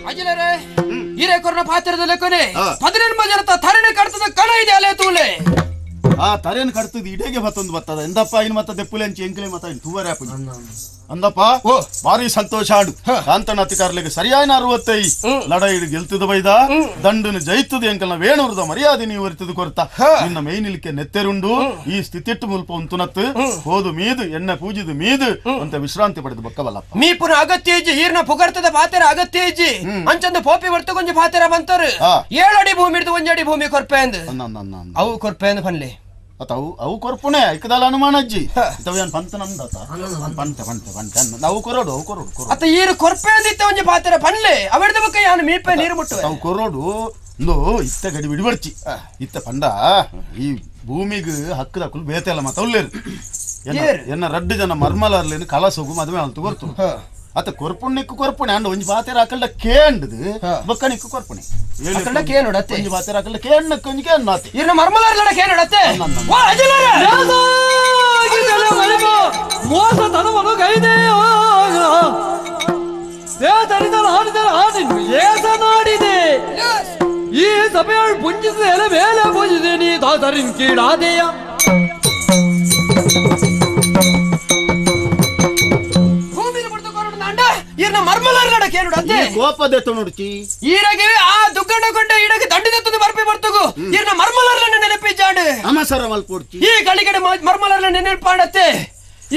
[SPEAKER 3] ಅಜಿಲರೇ ಹಿರೇ ಕೊರನ ಪಾತ್ರದಲ್ಲಿ ಕೊನೆ 18 ಜನತ ತರಣ ಕಡ್ತದ ಕಣ ಇದೆ ಅಲೆ ತೂಲೆ
[SPEAKER 2] ಆ ತರೇನ್ ಕಡ್ತದ ಇಡೇಗೆ ಬತ್ತೊಂದು ಬತ್ತದ ಎಂದಪ್ಪ ಇನ್ ಮತ್ತ ದೆಪ್ಪುಲೆ ಅಂಚಿ ಎಂಕ್ಲೆ ಮತ್ತ ಇನ್ ತೂವರೆ ಆಪುಜಿ ಅಂದಪ್ಪ ಭಾರಿ ಸಂತೋಷ ಆಡು ಕಾಂತನ ಅಧಿಕಾರಲಿಗೆ ಸರಿಯಾದ 65 ಲಡಾಯಿಡು ಗೆಲ್ತದ ಬೈದ ದಂಡನು ಜಯಿತದ ಎಂಕಲ್ನ ವೇಣೂರದ ಮರ್ಯಾದೆ ನೀವು ಅರಿತದ ಕೊರತ ನಿನ್ನ ಮೇಯ್ನಿಲಿಕ್ಕೆ ನೆತ್ತೆರುಂಡು ಈ ಸ್ಥಿತಿಟ್ಟು ಮುಲ್ಪ ಉಂತುನತ್ತು ಹೋದು ಮೀದು ಎಣ್ಣೆ ಪೂಜಿದು ಮೀದು ಅಂತ ವಿಶ್ರಾಂತಿ ಪಡೆದು ಬಕ್ಕವಲ್ಲಪ್ಪ
[SPEAKER 3] ಮೀ ಪುನ ಅಗತ್ಯ ಇಜ್ಜಿ ಈರ್ನ ಪುಗರ್ತದ ಪಾತೆರ ಅಗತ್ಯ ಇಜ್ಜಿ ಅಂಚಂದು ಪೋಪಿ ಹೊರ್ತು ಕೊಂಚ ಪಾತೆರ ಬಂತರು 7 ಅಡಿ ಭೂಮಿ ಹಿಡಿದು 1 ಅಡಿ ಭೂಮಿ ಕೊರ್ಪೆ ಅಂದು ಅವು ಕೊರ್ಪೆ ಅಂದು ಪನ್ಲೆ
[SPEAKER 2] ಅವು ಅವು ಕೊರ್ಪುಣೆ ಐಕದಾಲ ಅನುಮಾನ ಅಜ್ಜಿ ಇತವ್ಯಾನ್ ಪಂತ ನಮ್ದತ ಪಂತ ಪಂತ ಪಂತ ಅವು ಕೊರೋಡು ಅವು ಕೊರೋಡು ಕೊರೋಡು
[SPEAKER 3] ಅತ್ತ ಈರು ಕೊರ್ಪೆ ಅಂದಿತ್ತ ಒಂಜಿ ಪಾತೆರ ಪನ್ಲೆ ಅವೆಡ್ದ ಬೊಕ್ಕ ಯಾನು ಮೀಪೆ ನೀರು ಮುಟ್ಟುವೆ
[SPEAKER 2] ಅವು ಕೊರೋಡು ಇಂದು ಇತ್ತ ಗಡಿ ಬಿಡಿಬರ್ಚಿ ಇತ್ತ ಪಂಡ ಈ ಭೂಮಿಗೆ ಹಕ್ಕದಕ್ಕಲು ಬೇತೆಲ್ಲ ಮತ್ತ ಉಲ್ಲೇರು ಎನ್ನ ರಡ್ಡು ಜನ ಮರ್ಮಲಾರ್ಲೇನು ಕಲಸೋಗು ಮದುವೆ ಅಲ್ತು ಗೊತ್ತು ಅತ್ತ ಕೊರ್ಪುಣ್ಣಿಕ್ಕು ಕೊರ್ಪುಣೆ ಅಂಡ ಒಂಜಿ ಪಾತೆರ ಅಕಲ್ಡ ಕೇಂಡದು ಬೊಕ್ಕನಿಕ್ಕು ಕೊರ್ಪುಣೆ
[SPEAKER 3] ಅಕಲ್ಡ ಕೇನುಡತ್ತೆ
[SPEAKER 2] ಒಂಜಿ ಪಾತೆರ ಅಕಲ್ಡ ಕೇಣ್ಣಕ್ಕೆ ಒಂಜಿ ಕೇಣ್ಣಾತೆ
[SPEAKER 3] ಇರ್ನ ಮರ್ಮಲಾರ್ಲಡ ಕೇನುಡತ್ತೆ ವಾ ಅಜಲರ
[SPEAKER 9] ಮೋಸ ತನವನು ಕೈದೆಯೋ ತರಿದರ ಹಾಡಿದರ ಹಾಡಿನು ಏಸನಾಡಿದೆ ಈ ಸಭೆಯನ್ನು ಪುಂಜಿಸಿದ ಎಲೆ ಮೇಲೆ ಪೂಜಿದೆ ನೀ ದಾಸರಿನ್ ಕೀಳಾದೆಯ
[SPEAKER 3] ಆ ದುಗ್ಗಣ್ಣ ಕೊಂಡ ಈಡಗೆ ದಂಡಿದತ್ತದ ಬರ್ಪೆ ಬರ್ತಗು ಇರ್ನ ಮರ್ಮಲರ್ಲನ್ನ ನೆನಪಿಜಾಂಡು
[SPEAKER 2] ಅಮಸರ ಮಲ್ಪೊಡ್ಚಿ
[SPEAKER 3] ಈ ಗಳಿಗಡೆ ಮರ್ಮಲರ್ಲ ನೆನಪಾಡತ್ತೆ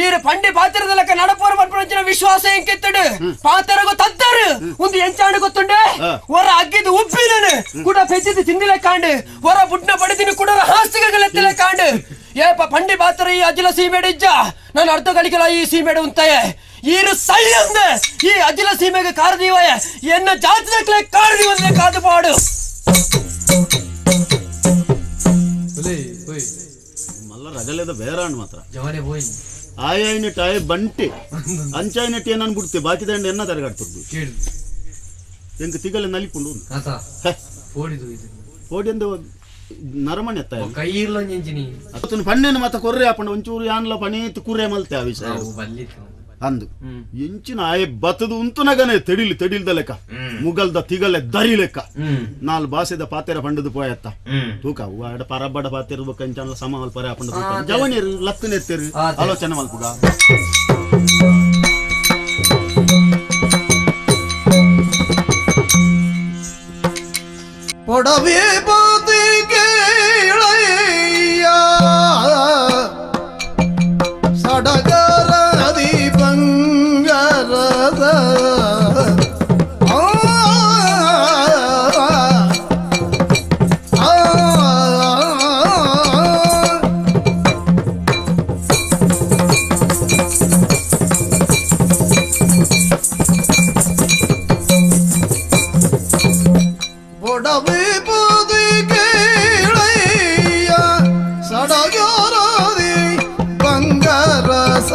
[SPEAKER 3] ಈರ ಪಂಡಿ ಪಾತ್ರದ ಲೆಕ್ಕ ನಡಪೋರ ಬರ್ಪಂಚಿನ ವಿಶ್ವಾಸ ಎಂಕೆತ್ತಡು ಪಾತ್ರಗು ತತ್ತರು ಒಂದು ಎಂಚಾಂಡು ಗೊತ್ತುಂಡೆ ಹೊರ ಅಗ್ಗಿದ್ದು ಉಪ್ಪಿನನು ಕೂಡ ಪೆದ್ದಿದ್ದು ತಿಂದಿಲೆ ಕಾಂಡು ಹೊರ ಬುಡ್ನ ಪಡೆದಿನ ಕೂಡ ಹಾಸಿಗೆಗಳೆತ್ತಿಲೆ ಕಾಂಡು ಏಪ ಪಂಡಿ ಪಾತ್ರ ಈ ಅಜಿಲ ಸೀಮೆಡು ಇಜ್ಜ ನಾನು ಅರ್ಧ ಗಳಿಗೆಲ್ಲ ಈ ಸೀಮೆಡು ಉಂತಾಯ ಈರು ಸೈಯಂದ ಈ ಅಜಿಲ ಸೀಮೆಗೆ ಕಾರದೀವಯ ಎನ್ನ ಜಾತಿದಕ್ಲೆ ಕಾರದೀವಂದ್ರೆ ಕಾದು ಪಾಡು
[SPEAKER 2] ಮಲ್ಲ ರಗಲೆದ ಬೇರಾಣ್ ಮಾತ್ರ ಜವನೆ ಬೋಯ್ ಆಯೈನಟ್ ಆಯ ಬಂಟಿ ಅಂಚಾಯಿನಟ್ ಏನನ್ ಬಿಡ್ತೆ ಬಾಕಿ ದಂಡ ಎನ್ನ ತರಗಾಡ್ತಿರ್ದು ಎಂಕ ತಿಗಲೆ ನಲಿಪುಂಡು ಪೋಡಿ ಅಂದ ನರಮಣೆ ಅತ್ತನ ಪಣ್ಣೆನ ಮತ್ತ ಕೊರ್ರೆ ಆಪಂಡ ಒಂಚೂರು ಯಾನ್ಲ ಪಣೇತ್ ಕುರ್ರೆ ಮಲ್ತೆ ಆ ವಿಷಯ ಅಂದು ಎಂಚಿನ ಆಯ ಬತ್ತದು ಉಂತುನಗನೆ ತೆಡಿಲು ತೆಡಿಲ್ದ ಲೆಕ್ಕ ಮುಗಲ್ದ ತಿಗಲೆ ದರಿ ಲೆಕ್ಕ ನಾಲ್ ಬಾಸೆದ ಪಾತೆರ ಪಂಡದು ಪೋಯತ್ತ ತೂಕ ಅವು ಪರಬ್ಬಡ ಪಾತೆರ ಬೊಕ್ಕ ಸಮ ಪರ ಪಂಡ ಜವನಿರು ಲತ್ತು ನೆತ್ತೇರು ಆಲೋಚನೆ ಮಲ್ಪುಗ
[SPEAKER 12] ಪೊಡವೆ ಬಾತಿಗೆ ಇಳೆಯ ಸಡಗರ ಬಂಗರದ ಪೊಡವೆ ಬಾತಿಗೆ ಇಳೆಯ ಸಡಗರದಿ ಬಂಗರಸ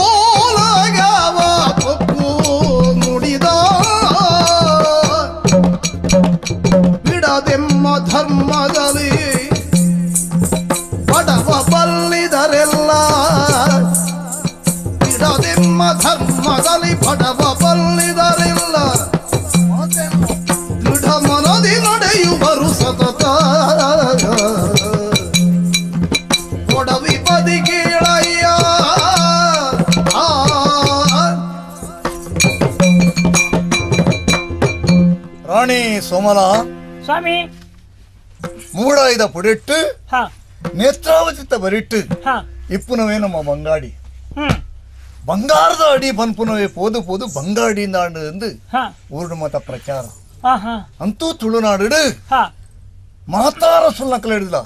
[SPEAKER 12] ಕೊಡಮೂಲಗವ ಪಪ್ಪು ನುಡಿದ ಬಿಡದೆಮ್ಮ ಧರ್ಮದಲ್ಲಿ ಬಡವ ಬಲ್ಲಿದರೆಲ್ಲ ಬಿಡದೆಮ್ಮ ಧರ್ಮದಲ್ಲಿ ಬಡವ ಬಲ್ಲಿದರೆಲ್ಲ ದೃಢ ಮನದಿ ನಡೆಯುವರು ಸತತ ಕೊಡವಿ ಪದಿ ಕೇಳಯ್ಯ
[SPEAKER 13] ರಾಣಿ ಸೋಮಲ
[SPEAKER 14] ಸ್ವಾಮಿ
[SPEAKER 13] ಮೂಡಾಯ್ದ ಪುಡಿಟ್ಟು ನೇತ್ರಾವತಿತ್ತ ಬರಿಟ್ಟು ಇಪ್ಪುನವೇ ನಮ್ಮ ಬಂಗಾಡಿ ಬಂಗಾರದ ಅಡಿ ಪನ್ಪುನವೇ ಪೋದು ಪೋದು ಬಂಗಾಡಿ ನಾಡು ಎಂದು ಊರು ಮತ ಪ್ರಚಾರ ಅಂತೂ ತುಳುನಾಡು ಮಾತಾರ ಸುಲ್ಲಕಲ ಹಿಡಿದ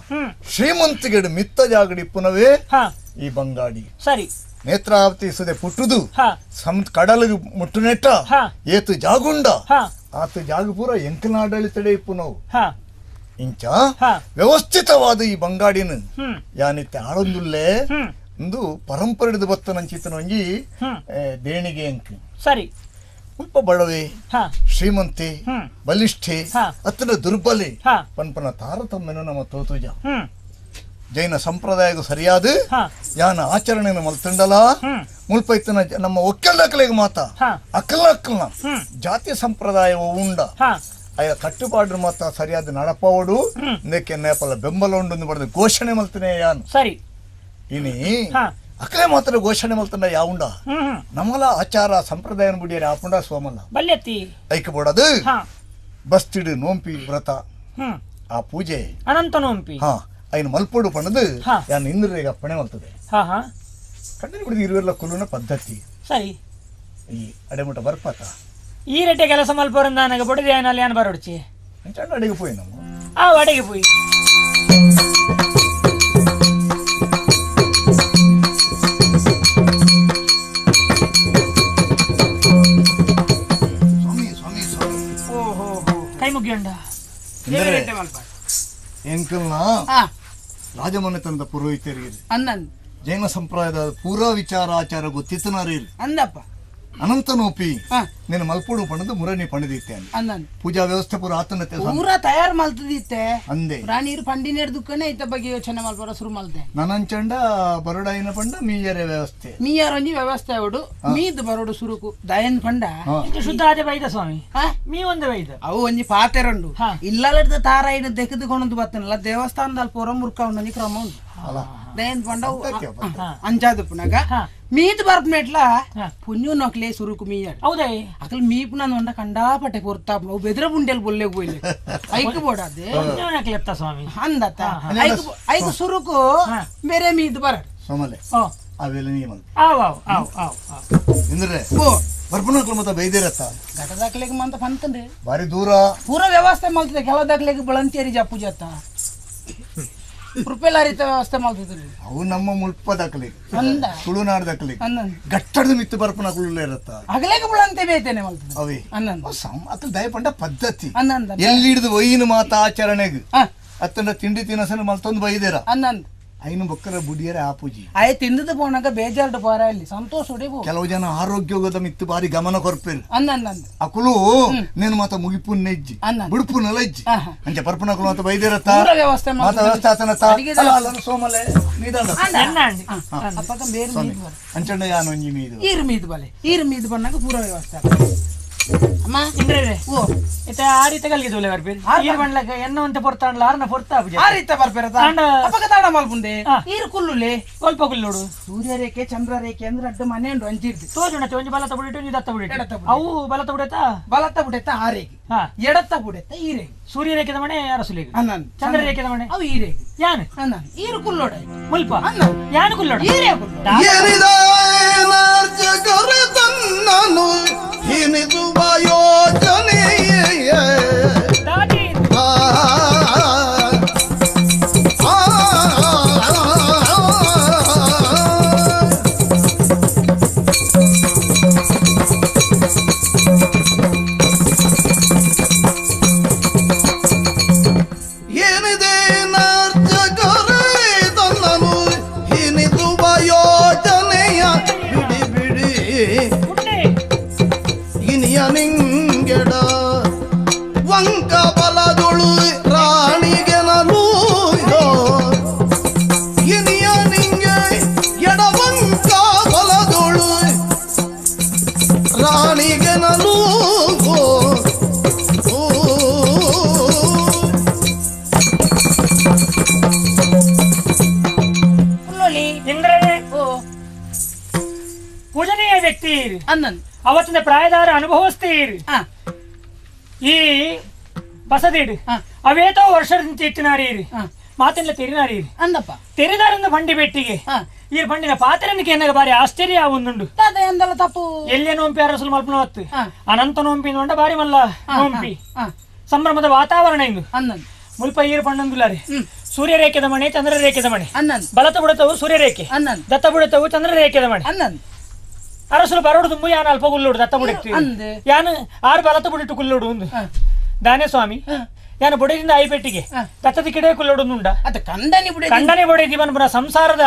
[SPEAKER 13] ಶ್ರೀಮಂತಿಗೆಡು ಮಿತ್ತ ಜಾಗಡಿ ಇಪ್ಪುನವೇ ಈ ಬಂಗಾಡಿ
[SPEAKER 14] ಸರಿ
[SPEAKER 13] ನೇತ್ರಾವತಿ ಸುದೆ ಪುಟ್ಟುದು ಕಡಲು ಮುಟ್ಟುನೆಟ್ಟ ಏತು ಜಾಗುಂಡ ಆತ ಜಾಗ ಪೂರ ಎಂಕನಾಡಳಿತಡೆ ಇಪ್ಪು ನಾವು ಇಂಚ ವ್ಯವಸ್ಥಿತವಾದ ಈ ಬಂಗಾಡಿನ ಯಾನಿತ್ತೆ ಆಳೊಂದುಲ್ಲೆ ಒಂದು ಪರಂಪರೆ ಬತ್ತನಂಚಿತನ ಒಂಜಿ ದೇಣಿಗೆ ಅಂಕ
[SPEAKER 14] ಸರಿ
[SPEAKER 13] ಉಲ್ಪ ಬಡವೆ ಶ್ರೀಮಂತೆ ಬಲಿಷ್ಠೆ ಅತ್ತನ ದುರ್ಬಲೆ ಪನ್ಪನ ತಾರತಮ್ಯನು ನಮ್ಮ ತೋತುಜ ಜೈನ ಸಂಪ್ರದಾಯಕ್ಕೂ ಸರಿಯಾದ ಯಾನ ಆಚರಣೆಯನ್ನು ಮಲ್ತಂಡಲ ಮುಲ್ಪೈತನ ನಮ್ಮ ಒಕ್ಕಲ್ದಕ್ಕಲಿಗೆ ಮಾತ ಅಕ್ಕಲಕ್ಕಲ್ನ ಜಾತಿ ಸಂಪ್ರದಾಯ ಉಂಡ ಆಯ ಕಟ್ಟುಪಾಡು ಮಾತ ಸರಿಯಾದ ನಡಪವಡು ಇದಕ್ಕೆ ನೇಪಲ ಬೆಂಬಲ ಉಂಡು ಬರೆದು ಘೋಷಣೆ ಮಲ್ತನೆ ಯಾನು
[SPEAKER 14] ಸರಿ
[SPEAKER 13] ಇನಿ ಅಕಲೆ ಮಾತ್ರ ಘೋಷಣೆ ಮಲ್ತಂಡ ಯಾವುಂಡ ನಮ್ಮಲ ಆಚಾರ ಸಂಪ್ರದಾಯ ಬುಡಿಯರ ಆಪುಂಡ ಸೋಮಲ್ಲ
[SPEAKER 14] ಬಲ್ಯತ್ತಿ
[SPEAKER 13] ಐಕ ಬೋಡದು ಬಸ್ತಿಡು ನೋಂಪಿ ವ್ರತ ಆ ಪೂಜೆ
[SPEAKER 14] ಅನಂತ ನೋಂಪಿ
[SPEAKER 13] ಹಾ ಐನ ಮಲ್ಪೋಡು ಪಣದು ಯಾನ್ ಇಂದ್ರಿಗೆ ಅಪ್ಪಣೆ ಮಲ್ತದೆ
[SPEAKER 14] ಹಾ ಹಾ
[SPEAKER 13] ಕಣ್ಣು ಕುಡಿದು ಇರುವೆಲ್ಲ ಕುಲ್ಲುನ ಪದ್ಧತಿ
[SPEAKER 14] ಸರಿ
[SPEAKER 13] ಈ ಅಡೆಮುಟ ಬರ್ಪಾತ
[SPEAKER 14] ಈ ರೆಟ್ಟೆ ಕೆಲಸ ಮಲ್ಪೋರಂದ ನನಗೆ ಬೊಡದೆ ಅಲ್ಲಿ ಯಾನ್ ಬರೋಡ್ಚಿ
[SPEAKER 13] ಅಂಚಾಂಡ ಅಡಿಗೆ ಪೋಯಿ ನಮ್ಮ
[SPEAKER 14] ಆ ಅಡಿಗೆ ಪೋಯಿ
[SPEAKER 13] ಸ್ವಾಮಿ ಸ್ವಾಮಿ ಸ್ವಾಮಿ
[SPEAKER 14] ಓಹೋ ಕೈ ಮುಗಿಯಂಡ
[SPEAKER 13] ಎಂಕಲ್ನ ರಾಜಮನೆತನದ ಪುರೋಹಿತರಿಗೆ
[SPEAKER 8] ಅನ್ನನ್
[SPEAKER 13] ಜೈನ ಸಂಪ್ರದಾಯದ ಪೂರಾ ವಿಚಾರ ಆಚಾರ ಗೊತ್ತಿತ್ತನಾರಿ
[SPEAKER 8] ಅಂದಪ್ಪ
[SPEAKER 13] ಅನಂತ ನೋಪಿ ನಿನ್ನ ಮಲ್ಪೋಡು ಪಣದು ಮುರಣಿ ಪಣದಿತ್ತೆ
[SPEAKER 8] ಅನ್ನನ್
[SPEAKER 13] ಪೂಜಾ ವ್ಯವಸ್ಥೆ ಪೂರ ಆತನತೆ
[SPEAKER 8] ಪೂರಾ ತಯಾರು ಮಲ್ತದಿತ್ತೆ
[SPEAKER 13] ಅಂದೆ
[SPEAKER 8] ರಾಣೀರು ಪಂಡಿನೇರ್ ದುಕ್ಕನೆ ಇತ್ತ ಬಗ್ಗೆ ಯೋಚನೆ ಮಲ್ಪರ ಶುರು ಮಲ್ತೆ
[SPEAKER 13] ನನಂಚಂಡ ಬರೋಡಾಯಿನ ಪಂಡ ಮೀಯರ ವ್ಯವಸ್ಥೆ
[SPEAKER 8] ಮೀಯರೊಂಜಿ ವ್ಯವಸ್ಥೆ ಅವಡು ಮೀದ್ ಬರೋಡು ಸುರುಕು ದಯನ್ ಪಂಡ
[SPEAKER 14] ಶುದ್ಧ ಆದೆ ಬೈದ ಸ್ವಾಮಿ ಮೀ ಒಂದು ಬೈದ
[SPEAKER 8] ಅವು ಒಂಜಿ ಪಾತೆರಂಡು ಇಲ್ಲದ ತಾರಾಯಿನ ದೆಕ್ಕದುಕೊಂಡು ಬತ್ತನಲ್ಲ ದೇವಸ್ಥಾನದಲ್ಲಿ ಪೂರ ಮುರ್ಕ ಒಂದೊಂಜಿ ಕ್ರಮ ಉಂಟು ದಯನ್ ಪಂಡ ಅಂಚಾದ ಪುನಗ ಮೀದ್ ಬರ್ಪನೆಟ್ಲ ಪುಣ್ಯು ನೊಕ್ಲೆ ಸುರುಕು ಮೀಯಾಡು
[SPEAKER 14] ಹೌದೇ
[SPEAKER 8] ಅಕಲ್ ಮೀಪು ನಾನು ಒಂಡ ಕಂಡಾಪಟ್ಟೆ ಕೊರ್ತಾಪ ಅವು ಬೆದ್ರ ಬುಂಡೆಲ್ ಬೊಲ್ಲೆ ಬೋಯ್ಲೆ ಐಕ್ ಬೋಡಾದೆ
[SPEAKER 14] ಎತ್ತ ಸ್ವಾಮಿ
[SPEAKER 8] ಅಂದತ್ತ ಐಕ್ ಐಕ್ ಸುರುಕು ಬೇರೆ ಮೀದ್ ಬರ
[SPEAKER 13] ಸೋಮಲೆ ಅವೆಲ್ಲ ನೀ ಮಲ್ತೆ
[SPEAKER 14] ಆವ್ ಆವ್ ಆವ್ ಆವ್
[SPEAKER 13] ಇಂದ್ರೆ ಬರ್ಪುನಕ್ಲು ಮತ್ತ ಬೈದಿರತ್ತ
[SPEAKER 8] ಘಟದಾಕ್ಲೆಗ್ ಮಂತ ಪಂತಂದ್ರೆ
[SPEAKER 13] ಬಾರಿ ದೂರ
[SPEAKER 8] ಪೂರ ವ್ಯವಸ್ಥೆ ಮಲ್ತದೆ ಕೆಲದಾಕ್ಲೆಗ್ ಬಳಂತೇರಿ ಜಪ್ಪು ಜತ್ತ ಕೃಪೆಲಾರಿತ ವ್ಯವಸ್ಥೆ ಮಾಡ್ತಿದ್ರು
[SPEAKER 13] ಅವು ನಮ್ಮ ಮುಲ್ಪ ದಾಖಲೆ ತುಳುನಾಡು ದಾಖಲೆ ಗಟ್ಟಡದ ಮಿತ್ತು ಬರ್ಪನ ಇರತ್ತ
[SPEAKER 8] ಅಗಲೇಗ ಬುಳಂತೆ ಬೇತೇನೆ ಮಲ್ತದೆ
[SPEAKER 13] ಅವೇ ಅತಲ್ ದಯಪಂಡ ಪದ್ಧತಿ
[SPEAKER 8] ಅನ್ನಂದ
[SPEAKER 13] ಎಲ್ಲಿ ಹಿಡಿದು ಒಯ್ಯಿನ ಮಾತ ಆಚರಣೆಗೆ ಅತ್ತಂಡ ತಿಂಡಿ ತಿನಸನ ಮಲ್ತೊಂದು ಬೈದೇರ
[SPEAKER 8] ಅನ್ನಂದ
[SPEAKER 13] ಐನು ಬೊಕ್ಕರ ಬುಡಿಯರ ಆ ಪೂಜಿ
[SPEAKER 8] ಆಯ್ ತಿಂದದ ಪೋನಾಗ ಬೇಜಾರ್ಡು ಪಾರ ಇಲ್ಲಿ ಸಂತೋಷ ಹೊಡಿಬೋ
[SPEAKER 13] ಕೆಲವು ಜನ ಆರೋಗ್ಯದ ಮಿತ್ತು ಬಾರಿ ಗಮನ ಕೊರ್ಪೇರು
[SPEAKER 8] ಅನ್ನಂದ
[SPEAKER 13] ಅಕುಲು ನೇನು ಮಾತ ಮುಗಿಪು ನೆಜ್ಜಿ ಬುಡುಪು ನೆಲಜ್ಜಿ ಅಂಚೆ ಪರ್ಪನಕುಲು ಅಂತ ಬೈದಿರತ್ತ
[SPEAKER 8] ವ್ಯವಸ್ಥೆ
[SPEAKER 13] ಮಾತ ವ್ಯವಸ್ಥೆ ಆತನತ್ತ ಸೋಮಲೆ ನೀದಂಡ
[SPEAKER 8] ಅಪ್ಪಕ ಬೇರೆ ಮೀದು ಬರ
[SPEAKER 13] ಅಂಚಂಡ ಯಾನು ಒಂಜಿ ಮೀದು
[SPEAKER 8] ಈರು ಮೀದು ಬಲೆ ಈರು ಮೀದು ಬನ್ನಾಗ ಪೂರ ವ್ಯವಸ್ಥೆ ಅಮ್ಮ
[SPEAKER 14] ಇಂದ್ರೇ ಓ ಇತ ಆ ರೀತಿ ಕಲ್ಗಿದುಲೆ ಬರ್ಪೇರು ಈರು ಬಂಡ್ಲಕ ಎನ್ನ ಅಂತ ಪೊರ್ತಾಂಡ್ಲ ಆರ್ನ ಪೊರ್ತಾ
[SPEAKER 8] ಆ ರೀತಿ ಬರ್ಪೇರತ ಅಪ್ಪಕ ತಾಡ ಮಲ್ಪುಂಡೆ ಈರು ಕುಲ್ಲುಲೆ
[SPEAKER 14] ಸ್ವಲ್ಪ ಕುಲ್ಲೋಡು
[SPEAKER 8] ಸೂರ್ಯ ರೇಖೆ ಚಂದ್ರ ರೇಖೆ ಅಂದ್ರೆ ಅಡ್ಡ ಮನೆ ಉಂಡು ಅಂಚಿರ್ದು
[SPEAKER 14] ತೋಜುಣ ಒಂಜಿ ಬಲತ ಬುಡಿಟ್ಟು ಒಂಜಿ ದತ್ತ ಬುಡಿಟ್ಟು ಅವು ಬಲತ ಬುಡೇತ
[SPEAKER 8] ಬಲತ ಬುಡೇತ ಆ ರೇಖೆ ಎಡತ್ತ ಬುಡೇತ ಈ ರೇಖೆ
[SPEAKER 14] ಸೂರ್ಯ ರೇಖೆದ ಮನೆ ಅರಸುಲೆಗೆ ಚಂದ್ರ ರೇಖೆದ ಮನೆ
[SPEAKER 8] ಅವು ಈ ರೇಖೆ
[SPEAKER 14] ಯಾನು
[SPEAKER 8] ಈರು ಕುಲ್ಲೋಡ
[SPEAKER 14] ಮುಲ್ಪ ಯಾನು ಕುಲ್ಲೋಡ
[SPEAKER 8] ಈರೇ ಕುಲ್ಲೋಡ
[SPEAKER 12] ಹಿನಿದುವ ಯೋಜನೆ ಏನಿದೆ ನರ್ಜಗರೆ ತನ್ನನು ಹಿನಿದುವ ಯೋಜನೆಯ ಬಿಡಿ ಬಿಡಿ ಇನಿಯ ನಿಂಗೆಡ ವಂಕ ಬಲದೊಳು ರಾಣಿಗೆ ನಲೂಯೋ ಇನಿಯ ನಿಂಗೆ ಎಡವಂಕ ಬಲದೊಳು ರಾಣಿಗೆ ನಲೂಗೋ
[SPEAKER 14] ಇಂದ್ರನೇ ಪೂಜನೀಯ ವ್ಯಕ್ತಿ
[SPEAKER 8] ಅನ್ನನ್
[SPEAKER 14] ಅವತ್ತಿನ ಪ್ರಾಯದಾರ ಅನುಭವಿಸ್ತೀರಿ ಈ ಬಸದಿಡು ಅವೇತೋ ವರ್ಷದಿಂದ ಇತ್ತಿನಾರೀರಿ ಮಾತಿನ ತೆರಿನಾರೀರಿ
[SPEAKER 8] ಅಂದಪ್ಪ
[SPEAKER 14] ತೆರಿದಾರಿಂದ ಬಂಡಿ ಬೆಟ್ಟಿಗೆ ಈ ಬಂಡಿನ ಪಾತ್ರನಿಗೆ ಏನಾಗ ಬಾರಿ ಆಶ್ಚರ್ಯ ಒಂದುಂಡು
[SPEAKER 8] ಅಂದಲ್ಲ ತಪ್ಪು
[SPEAKER 14] ಎಲ್ಲೇ ನೋಂಪಿ ಅರಸಲು ಮಲ್ಪನ ಹೊತ್ತು ಅನಂತ ನೋಂಪಿ ನೋಂಡ ಬಾರಿ ಮಲ್ಲ ನೋಂಪಿ ಸಂಭ್ರಮದ ವಾತಾವರಣ ಇಂದು ಮುಲ್ಪ ಈರು ಪಣ್ಣಂದುಲ್ಲಾರಿ ಸೂರ್ಯ ರೇಖೆದ ಮಣೆ ಚಂದ್ರ ರೇಖೆದ ಮಣೆ ಬಲತ ಬುಡತವು ಸೂರ್ಯ ರೇಖೆ ದತ್ತ ಬುಡತವು ಚಂದ್ರ ರೇಖೆದ ಮಣೆ ಅರಸುಲು ಬರೋಡು ತುಂಬು ಯಾನ್ ಅಲ್ಪ ಗುಲ್ಲೋಡು ದತ್ತ ಬುಡಕ್ತಿ ಯಾನು ಆರು ಬಲತ ಬುಡಿಟ್ಟು ಕುಲ್ಲೋಡು ಒಂದು ದಾನೆ ಸ್ವಾಮಿ ಯಾನು ಬುಡದಿಂದ ಐಪೆಟ್ಟಿಗೆ ದತ್ತದ ಕಿಡೆ ಕುಲ್ಲೋಡು ಉಂಡ ಕಂಡನೆ ಬೊಡೆ ಜೀವನ ಪುನಃ ಸಂಸಾರದ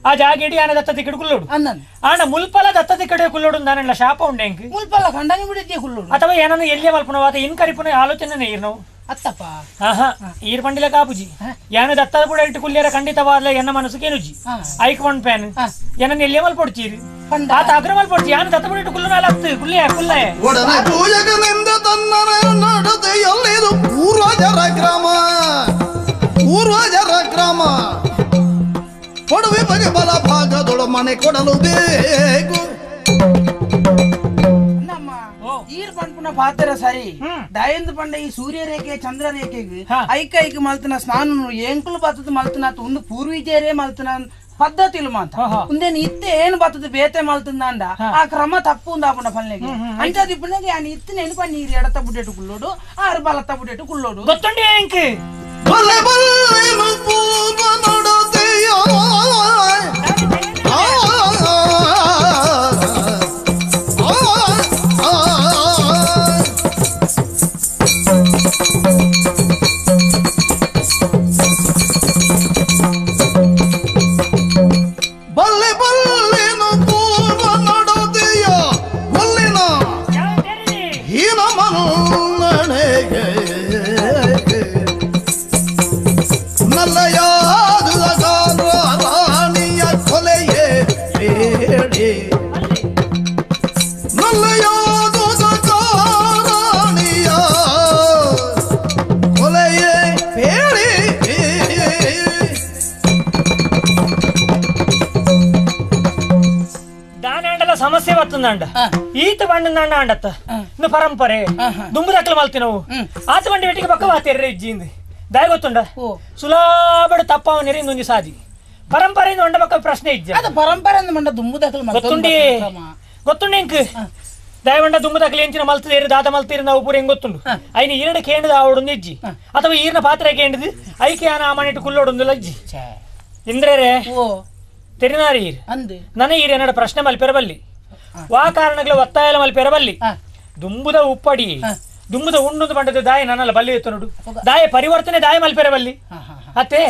[SPEAKER 14] ಆ ಜಾಗ ಇಡಿ ಯಾನ ದತ್ತದ ಕಿಡು ಕುಲ್ಲೋಡು ಆಣ ಮುಲ್ಪಲ ದತ್ತದ ಕಡೆ ಕುಲ್ಲೋಡು ದಾನಲ್ಲ ಶಾಪ ಉಂಡೆ ಎಂಕ್
[SPEAKER 8] ಮುಲ್ಪಲ ಕಂಡನೆ ಬುಡಿದ್ದೆ ಕುಲ್ಲೋಡು
[SPEAKER 14] ಅಥವಾ ಏನನ್ನ ಎಲ್ಲಿಯ ಮಲ್ಪನವಾದ ಇನ್ ಕರಿಪುನ ಆಲೋಚನೆ ಈರ್ನವು
[SPEAKER 8] ಅತ್ತಪ್ಪ
[SPEAKER 14] ಆಹಾ ಈರ್ ಪಂಡಿಲ ಕಾಪುಜಿ ಯಾನು ದತ್ತದ ಬುಡ ಇಟ್ಟು ಕುಲ್ಲೇರ ಖಂಡಿತವಾದ್ಲ ಎನ್ನ ಮನಸ್ಸುಕೇನುಜಿ ಐಕ್ ಒನ್ ಪ್ಯಾನ್ ಏನನ್ನ ಎಲ್ಲಿಯ ಮಲ್ಪೊಡ್ಚೀರಿ ಆತ ಅಗ್ರ ಮಲ್ಪೊಡ್ಚಿ ಯಾನು ದತ್ತ ಬುಡ ಇಟ್ಟು ಕುಲ್ಲುನಾಲ ಅತ್ತು ಕುಲ್ಲೆಯ ಕುಲ್ಲೆ
[SPEAKER 12] ಒಡನೆ ಪೂಜಕನಿಂದ ತನ್ನ ನಡತೆಯಲ್ಲಿದು ಪೂರ್ವಜರ ಕ್ರಮ ಪೂರ್ವಜರ ಕ್ರಮ ಕೊಡುವೆ ಬಗೆ ಬಲ ಭಾಗದೊಳ ಮನೆ ಕೊಡಲು ಬೇಕು.
[SPEAKER 8] ಈರ್ ಪಂಪುನ ಪಾತ್ರ ಸರಿ ದಯಂದು ಪಂಡ ಈ ಸೂರ್ಯ ರೇಖೆ ಚಂದ್ರ ರೇಖೆಗೆ ಐಕ ಐಕ ಮಲ್ತನ ಸ್ನಾನ ಎಂಕುಲು ಬತ್ತದ ಮಲ್ತನ ಒಂದು ಪೂರ್ವೀಜರೇ ಮಲ್ತನ ಪದ್ಧತಿಲು ಮಾತ ಉಂದೇನು ಇತ್ತೆ ಏನು ಬತ್ತದ ಬೇತೆ ಮಲ್ತಂದ ಆ ಕ್ರಮ ತಪ್ಪು ಉಂದಾಪುಂಡ ಪಲ್ಲೆಗೆ ಅಂಚಾದಿ ಪುಣ್ಣಗೆ ಆನೆ ಇತ್ತಿನ ಏನು ಪನ್ನಿ ನೀರು ಎಡತ ಬುಡ್ಡೆಟ್ಟು ಕುಳ್ಳೋಡು ಆರು ಬಲತ್ತ ಬುಡ್ಡೆಟ್ಟು ಕುಳ್ಳೋಡು
[SPEAKER 14] ಗೊತ್ತುಂಡಿ ಎಂಕ್
[SPEAKER 12] ಬಲ್ಲೆ ಬಲ್ಲೆನು ಪೂರ್ವ ನಡತೆಯೋ ಬಲ್ಲೆ ಬಲ್ಲೆನು ಪೂರ್ವ ನಡತೆಯ ಬಲ್ಲಿನ ಹೀನ ಮನ್ನಣೆಗೆ ನಲ್ಲಯಾದ ರಾಣಿಯ ಕೊಲೆಯೇ ಬೇಡಿ ನಲ್ಲಯಾದ ರಾಣಿಯ ಕೊಲೆಯೇ ಬೇಡಿ.
[SPEAKER 14] ದಾನಾಂಡಲ ಸಮಸ್ಯೆ ಬರ್ತದಂಡ ಈತ ಬಂಡ ಅಂಡತ್ತ ಇನ್ನು ಪರಂಪರೆ ದುಂಬುದಕ್ಕಲು ಮಲ್ತಿ ನಾವು ಆತ ಬಂಡಿ ಬೆಟ್ಟಿಗೆ ಪಕ್ಕ ವಾತೇರ್ರೆ ಇಜ್ಜಿಂದ ದಾಯ ಗೊತ್ತುಂಡ ಸುಲಾಬಡ ತಪ್ಪವನೇರಿ ಇನ್ನೊಂದು ಸಾದಿ ಪರಂಪರೆ ಒಂಡ ಪಕ್ಕ ಪ್ರಶ್ನೆ ಇಜ್ಜ
[SPEAKER 8] ಅದು ಪರಂಪರೆ ಮಂಡ ದುಂಬುದಕ್ಕಲು
[SPEAKER 14] ಗೊತ್ತುಂಡಿ ಗೊತ್ತುಂಡಿ ಇಂಕ್ ದಯವಂಡ ದುಂಬುದಕ್ಕಲು ಎಂಚಿನ ಮಲ್ತದೇರಿ ದಾದ ಮಲ್ತೀರಿ ನಾವು ಪೂರ ಹೆಂಗ್ ಗೊತ್ತುಂಡು ಐನ ಈರಡ ಕೇಂಡದ ಆವಡೊಂದು ಇಜ್ಜಿ ಅಥವಾ ಈರಿನ ಪಾತ್ರೆ ಕೇಂಡದು ಐಕೆ ಆನ ಮನೆಟ್ಟು ಕುಲ್ಲೋಡೊಂದು ಲಜ್ಜಿ ಇಂದ್ರೇ ತೆರಿನಾರಿ ಈರ್ ನನ ಈರ್ ಎನ್ನಡ ಪ್ರಶ್ನೆ ಮಲ್ಪೆರಬಲ್ಲಿ ವಾ ಕಾರಣಗಳ ಒತ್ತಾಯಲ ಮಲ್ಪೆರಬಲ್ಲಿ ದುಂಬುದ ಉಪ್ಪಡಿ ದುಂಬುದ ಉಂಡುಂದು ಪಂಡದ ದಾಯ ನನ್ನಲ್ಲ ಬಲ್ಲಿ ಎತ್ತು ನೋಡು ದಾಯ ಪರಿವರ್ತನೆ ದಾಯ ಮಲ್ಪೆರಬಲ್ಲಿ ಅತ್ತೆ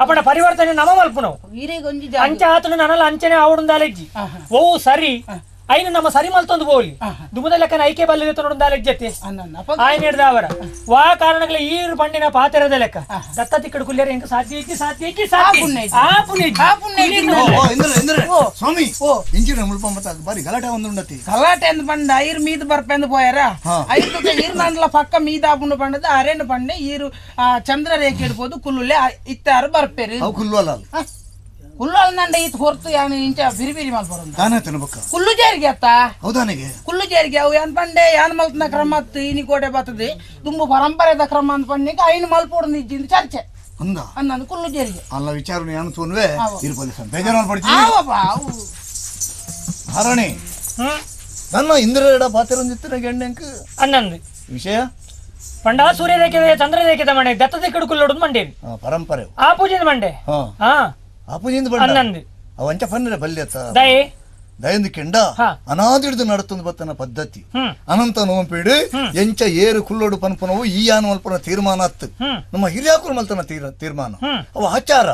[SPEAKER 14] ಅಪ್ಪಣ ಪರಿವರ್ತನೆ ನಮ ಮಲ್ಪುನವು ಅಂಚ ಆತನು ನನ್ನಲ್ಲ ಅಂಚನೆ ಆವಡುಂದಾಲೆಜ್ಜಿ ಓ ಸರಿ ಐನು ನಮ್ಮ ಸರಿ ಮಲ್ತೊಂದು ಬೋಲಿ ದುಂಬುದ ಲೆಕ್ಕನ ಐಕೆ ಬಲ್ಲಿ ಎತ್ತು ನೋಡುಂದಾಲೆಜ್ಜಿ ಅತ್ತೆ ಆಯ್ನ ಹಿಡ್ದ ಅವರ ವಾ ಕಾರಣಗಳ ಈರು ಪಂಡಿನ ಪಾತೆರದ ಲೆಕ್ಕ ದತ್ತ ತಿಕ್ಕಡು ಕುಲ್ಯರ ಎಂಕ ಸಾಧ್ಯ ಇಜ್ಜಿ ಸಾಧ್ಯ ಇಜ್ಜಿ ಸಾಧ್ಯ ಆ ಪುಣ್ಯ
[SPEAKER 8] ಆ ಪುಣ್ಯ
[SPEAKER 13] ಸ್ವಾಮಿ ಇಂಜಿನ ಮುಲ್ಪ ಮತ್ತ ಬಾರಿ ಗಲಾಟೆ ಒಂದುಂಡತಿ
[SPEAKER 8] ಗಲಾಟೆ ಅಂದ್ ಬಂಡ ಐರ್ ಮೀದ ಬರ್ಪೆಂದು ಪೋಯಾರ ಐದು ಈರ್ ನಂಡ್ಲ ಪಕ್ಕ ಮೀದ ಆಪುಂಡು ಪಂಡದ ಅರೇನು ಪಂಡೆ ಈರು ಚಂದ್ರ ರೇಖೆ ಇಡ್ಬೋದು ಕುಲ್ಲುಲೆ ಇತ್ತಾರು ಬರ್ಪೇರು
[SPEAKER 13] ಅವು ಕುಲ್ಲು ಅಲ್ಲ
[SPEAKER 8] ಕುಲ್ಲು ಅಲ್ಲಂಡ ಈತ್ ಹೊರ್ತು ಯಾನು ಇಂಚ ಬಿರಿ ಬಿರಿ ಮಲ್ಪರಂದ
[SPEAKER 13] ದಾನ ತಿನ್ಬೇಕ
[SPEAKER 8] ಕುಲ್ಲು ಜೇರಿಗೆ ಅತ್ತ
[SPEAKER 13] ಹೌದಾನಿಗೆ
[SPEAKER 8] ಕುಲ್ಲು ಜೇರಿಗೆ ಅವು ಏನ್ ಪಂಡೆ ಯಾನ್ ಮಲ್ತನ ಕ್ರಮ ಅತ್ತು ಇನಿ ಕೋಟೆ ಬರ್ತದೆ ದುಂಬು ಪರಂಪರೆದ ಕ್ರಮ ಅಂತ ಪಂಡಿಗೆ ಐನು ಮಲ್ಪೋಡು ನಿಜ್ಜಿಂದ ಚರ್ಚೆ
[SPEAKER 13] ಅಂದ
[SPEAKER 8] ಅಂದ ಕುಲ್ಲು ಜೇರಿಗೆ
[SPEAKER 13] ಅಲ್ಲ ವಿಚಾರ ಯಾನು ತೋನ್ವೆ ಇರ್ಬೋದು ಬೇಜಾರು ಪಡ್ತೀನಿ ಹಾರಣಿ ನನ್ನ ಇಂದ್ರಡ ಪಾತಿರಂದಿತ್ತಿನ ಗೆಣ್ಣೆಂಕ್
[SPEAKER 14] ಅನ್ನಂದು
[SPEAKER 13] ವಿಷಯ
[SPEAKER 14] ಪಂಡ ಸೂರ್ಯ ರೇಖೆ ಚಂದ್ರ ರೇಖೆದ ಮನೆ ದತ್ತದ ಕಡು ಕುಲ್ಲೋಡು ಮಂಡೇರಿ
[SPEAKER 13] ಪರಂಪರೆ
[SPEAKER 14] ಆ ಪೂಜೆದ ಮಂಡೆ ಹಾ
[SPEAKER 13] ಆ ಪೂಜೆಯಿಂದ ಬಂಡ
[SPEAKER 14] ಅನ್ನಂದು
[SPEAKER 13] ಅವ ಅಂಚ ಪನ್ನಿರ ಬಲ್ಯತ
[SPEAKER 14] ದಯೆ
[SPEAKER 13] ದಯಂದು ಕೆಂಡ ಅನಾದಿಡ್ದು ನಡತೊಂದು ಬತ್ತನ ಪದ್ಧತಿ ಅನಂತ ನೋಂಪಿಡು ಎಂಚ ಏರು ಕುಲ್ಲೋಡು ಪನ್ಪನವು ಈ ಯಾನು ಮಲ್ಪನ ತೀರ್ಮಾನ ಅತ್ತು ನಮ್ಮ ಹಿರಿಯಾಕುಲು ಮಲ್ತನ ತೀರ್ಮಾನ ಅವು ಆಚಾರ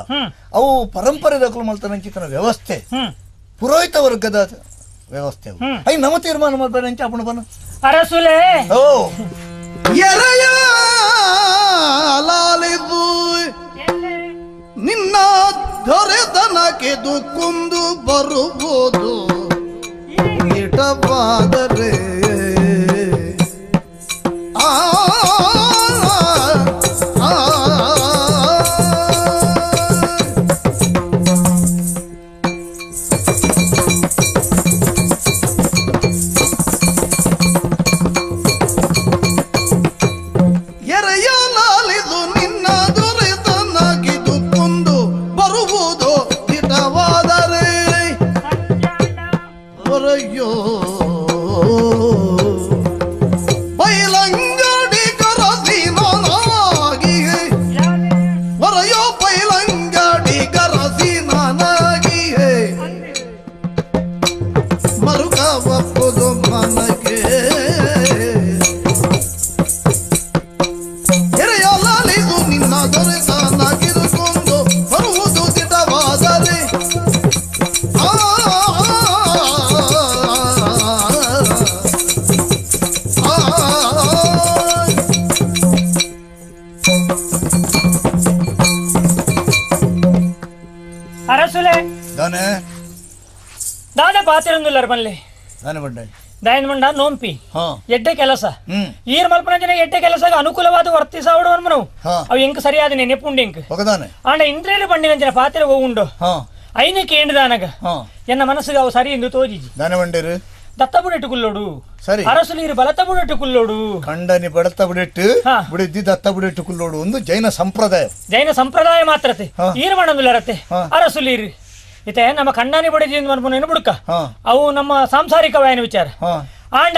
[SPEAKER 13] ಅವು ಪರಂಪರೆ ಮಲ್ತನ ಅಂಚಿತನ ವ್ಯವಸ್ಥೆ ಪುರೋಹಿತ ವರ್ಗದ ವ್ಯವಸ್ಥೆ I ನಮ್ಮ ತೀರ್ಮಾನ ಮಲ್ಪನ ಎಂಚ ಅಪಣ ಬನ
[SPEAKER 14] ಅರಸುಲೇ
[SPEAKER 13] ಓ
[SPEAKER 12] ಎರೆಯಲಾಲಿದು ನಿನ್ನ ದೊರೆತನಕ್ಕೆ ದುಕ್ಕೊಂದು ಬರುವುದು ಇಟವಾದರೆ ಆ ಎರೆಯಲಾಲಿದು ನಿನ್ನ ದೊರೆತನಕ್ಕೆ ದುಕ್ಕೊಂದು ಬರುವುದು ಹಿತವಾದರೆ ಹೊರೆಯೋ ಬೈಲಂಗಡಿ ಕರಸಿ ನಾನಾಗಿ ಹೊರೆಯೋ ಬೈಲಂಗಡಿ ಕರಸಿ ನಾನಾಗಿ ಮರುಗ ಒಪ್ಪುದು ಮನಗೆ ಎರೆಯಲಾಲಿದು ನಿನ್ನ ದೊರೆತನಗಿದುಕೊಂಡು ಬರುವುದು ದಿಟವಾದರೆ ಆ ಆ
[SPEAKER 14] ಅರಸುಲೆ
[SPEAKER 13] ದಾನೆ
[SPEAKER 14] ದಾದ ಪಾತಿರಂದುಲ್ಲರ್ ಬಲ್ಲೆ
[SPEAKER 13] ದಾನೆ ಬಂಡೆ
[SPEAKER 14] ದಾಯನ್ ಮಂಡ ನೋಂಪಿ ಎಡ್ಡೆ ಕೆಲಸ ಈರ್ ಮಲ್ಪನ ಎಡ್ಡೆ ಕೆಲಸ ಅನುಕೂಲವಾದ ವರ್ತಿಸಾವಡು ಅನ್ಮನವು ಅವು ಎಂಕ್ ಸರಿಯಾದ ನೆನಪುಂಡು ಎಂಕ್
[SPEAKER 13] ఒకదాನೆ
[SPEAKER 14] ಆಂಡ ಇಂದ್ರೇರು ಬಂಡಿನಂಚಿನ ಪಾತ್ರೆ ಹೋಗುಂಡು ಐನ ಕೇಂದ್ರದಾನಗ ಎನ್ನ ಮನಸ್ಸಿಗೆ ಅವು ಸರಿ ಎಂದು ತೋಜಿಜಿ
[SPEAKER 13] ದಾನ ಮಂಡೇರು
[SPEAKER 14] ದತ್ತ ಬುಡೆಟ್ಟು ಕುಲ್ಲೋಡು
[SPEAKER 13] ಸರಿ
[SPEAKER 14] ಅರಸುಲೀರು ಬಲತ ಬುಡೆಟ್ಟು ಕುಲ್ಲೋಡು
[SPEAKER 13] ಖಂಡನಿ ಬಡತ ಬುಡೆಟ್ಟು ಬುಡೆದ್ದಿ ದತ್ತ ಬುಡೆಟ್ಟು ಕುಲ್ಲೋಡು ಒಂದು ಜೈನ ಸಂಪ್ರದಾಯ
[SPEAKER 14] ಜೈನ ಸಂಪ್ರದಾಯ ಮಾತ್ರತೆ ಈರು ಮಾಡಂದುಲ್ಲರತ್ತೆ ಅರಸುಲೀರು ಇತ್ತೆ ನಮ್ಮ ಖಂಡನಿ ಬುಡೆದಿ ಮನ್ಪುನೇನು ಬುಡ್ಕ ಅವು ನಮ್ಮ ಸಾಂಸಾರಿಕ ವಾಯನ ವಿಚಾರ ಆಂಡ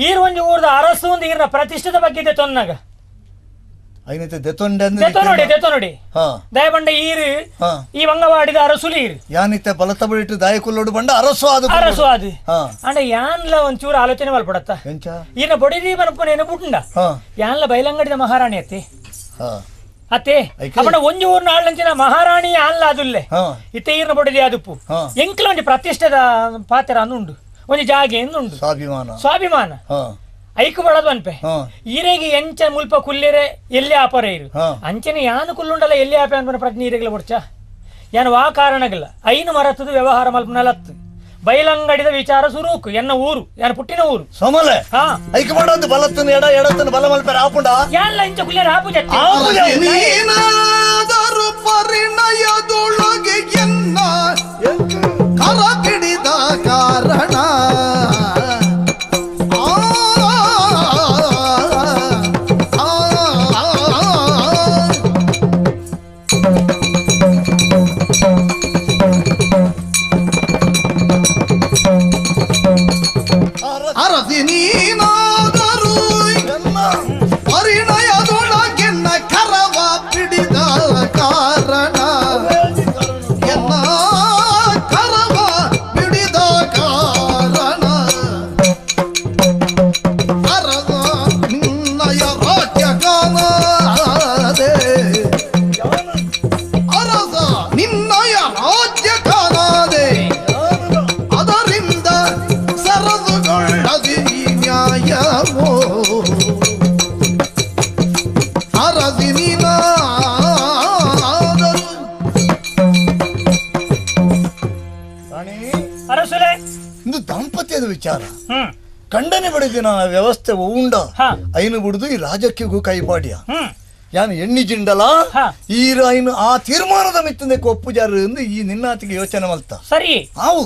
[SPEAKER 14] ಈರು ಒಂಜಿ ಊರ್ದ ಅರಸು ಒಂದು ಈರಿನ ಪ್ರತಿಷ್ಠೆದ ಬಗ್ಗೆ ಇದೆ ತೊನ್ನಾಗ ದೆತೊನೊಡಿ ದಯಬಂಡ ಈರು ಈ ವಂಗವಾಡಿದ ಅರಸುಲಿ ಈರು
[SPEAKER 13] ಯಾನಿತ್ತೆ ಬಲತ ಬಡಿಟ್ಟು ದಾಯ ಕುಲ್ಲೋಡು ಬಂಡ ಅರಸು ಅದು
[SPEAKER 14] ಅರಸು ಅದು ಅಂಡ ಯಾನ್ಲ ಒಂಚೂರು ಆಲೋಚನೆ ಮಲ್ಪಡತ್ತ ಈನ ಬೊಡಿದಿ ಮನಪುನೇನು ಬುಡ್ಡ ಯಾನ್ಲ ಬೈಲಂಗಡಿದ ಮಹಾರಾಣಿ ಅತ್ತೆ ಅತ್ತೆ ಅಪ್ಪಣ ಒಂಜಿ ಊರ್ನ ಆಳ್ಳಂಚಿನ ಮಹಾರಾಣಿ ಆನ್ಲ ಅದುಲ್ಲೆ ಇತ್ತೆ ಈರ್ನ ಬೊಡಿದಿ ಅದುಪ್ಪು ಎಂಕ್ಲ ಒಂಜಿ ಪ್ರತಿಷ್ಠೆದ ಪಾತ್ರ ಅಂದುಂಡು ಒಂಜಿ ಜಾಗೆ ಉಂಡು
[SPEAKER 13] ಸ್ವಾಭಿಮಾನ
[SPEAKER 14] ಸ್ವಾಭಿಮಾನ ಐಕು ಬಳದು ಅನ್ಪೆ ಈರೆಗೆ ಎಂಚ ಮುಲ್ಪ ಕುಲ್ಲೇರೆ ಎಲ್ಲಿ ಆಪರ ಇರು ಅಂಚನೆ ಯಾನು ಕುಲ್ಲುಂಡಲ್ಲ ಎಲ್ಲಿ ಆಪೆ ಅನ್ಪನ ಪ್ರಜ್ಞೆ ಈರೆಗಳ ಬೊಡ್ಚ ಯಾನು ವಾ ಕಾರಣಗಿಲ್ಲ ಐನು ಮರತದ ವ್ಯವಹಾರ ಮಲ್ಪನಲತ್ತು ಬೈಲಂಗಡಿದ ವಿಚಾರ ಸುರೂಕು ಎನ್ನ ಊರು ಯಾನು ಪುಟ್ಟಿನ ಊರು
[SPEAKER 13] ಸೋಮಲೆ ಐಕು ಮಾಡೋದು ಬಲತ್ತನ ಎಡ ಎಡತ್ತನ ಬಲ ಮಲ್ಪೆರ ಆಪುಂಡ
[SPEAKER 14] ಯಾನ್ಲ ಇಂಚ ಕುಲ್ಲೇರೆ ಆಪು ಜತ್ತಿ
[SPEAKER 12] ನೀನಾದರೂ ಪರಿಣಯದೊಳಗೆ ಎನ್ನ ಕರ ಹಿಡಿದ ಕಾರಣ ಅರಸಿ ನೀನಾದರೂ ಪರಿಣಯದೊಳಗೆನ್ನ ಕರವ ಪಿಡಿದ ಕಾರಣ ಎನ್ನ ಕರವ ಪಿಡಿದ ಕಾರಣ ಅರಸ ನಿನ್ನಯ ರಾಜ್ಯ ಕಾಣದೆ ಅರಸ ನಿನ್ನಯ ರಾಜ್ಯ ಕಾಣದೆ ಅದರಿಂದ ಸರಸುಗೊಳ್ಳದಿ ನ್ಯಾಯವೋ ಅರಸಿ ನೀನಾದರೂ
[SPEAKER 14] ಅರಸುಲೆ
[SPEAKER 13] ಇದು ದಾಂಪತ್ಯದ ವಿಚಾರ ಖಂಡನೆ ಬಡಿದಿನ ವ್ಯವಸ್ಥೆ ಉಂಡ ಐನು ಬಿಡುದು ಈ ರಾಜಕ್ಕಿಗೂ ಕೈಪಾಡ್ಯ ಯಾನು ಎಣ್ಣಿ ಜಿಂಡಲ ಈ ಐನು ಆ ತೀರ್ಮಾನದ ಮಿತ್ತಂದೆ ಒಪ್ಪುಜಾರು ಎಂದು ಈ ನಿನ್ನಾತಿಗೆ ಯೋಚನೆ ಮಲ್ತ
[SPEAKER 14] ಸರಿ
[SPEAKER 13] ಆವು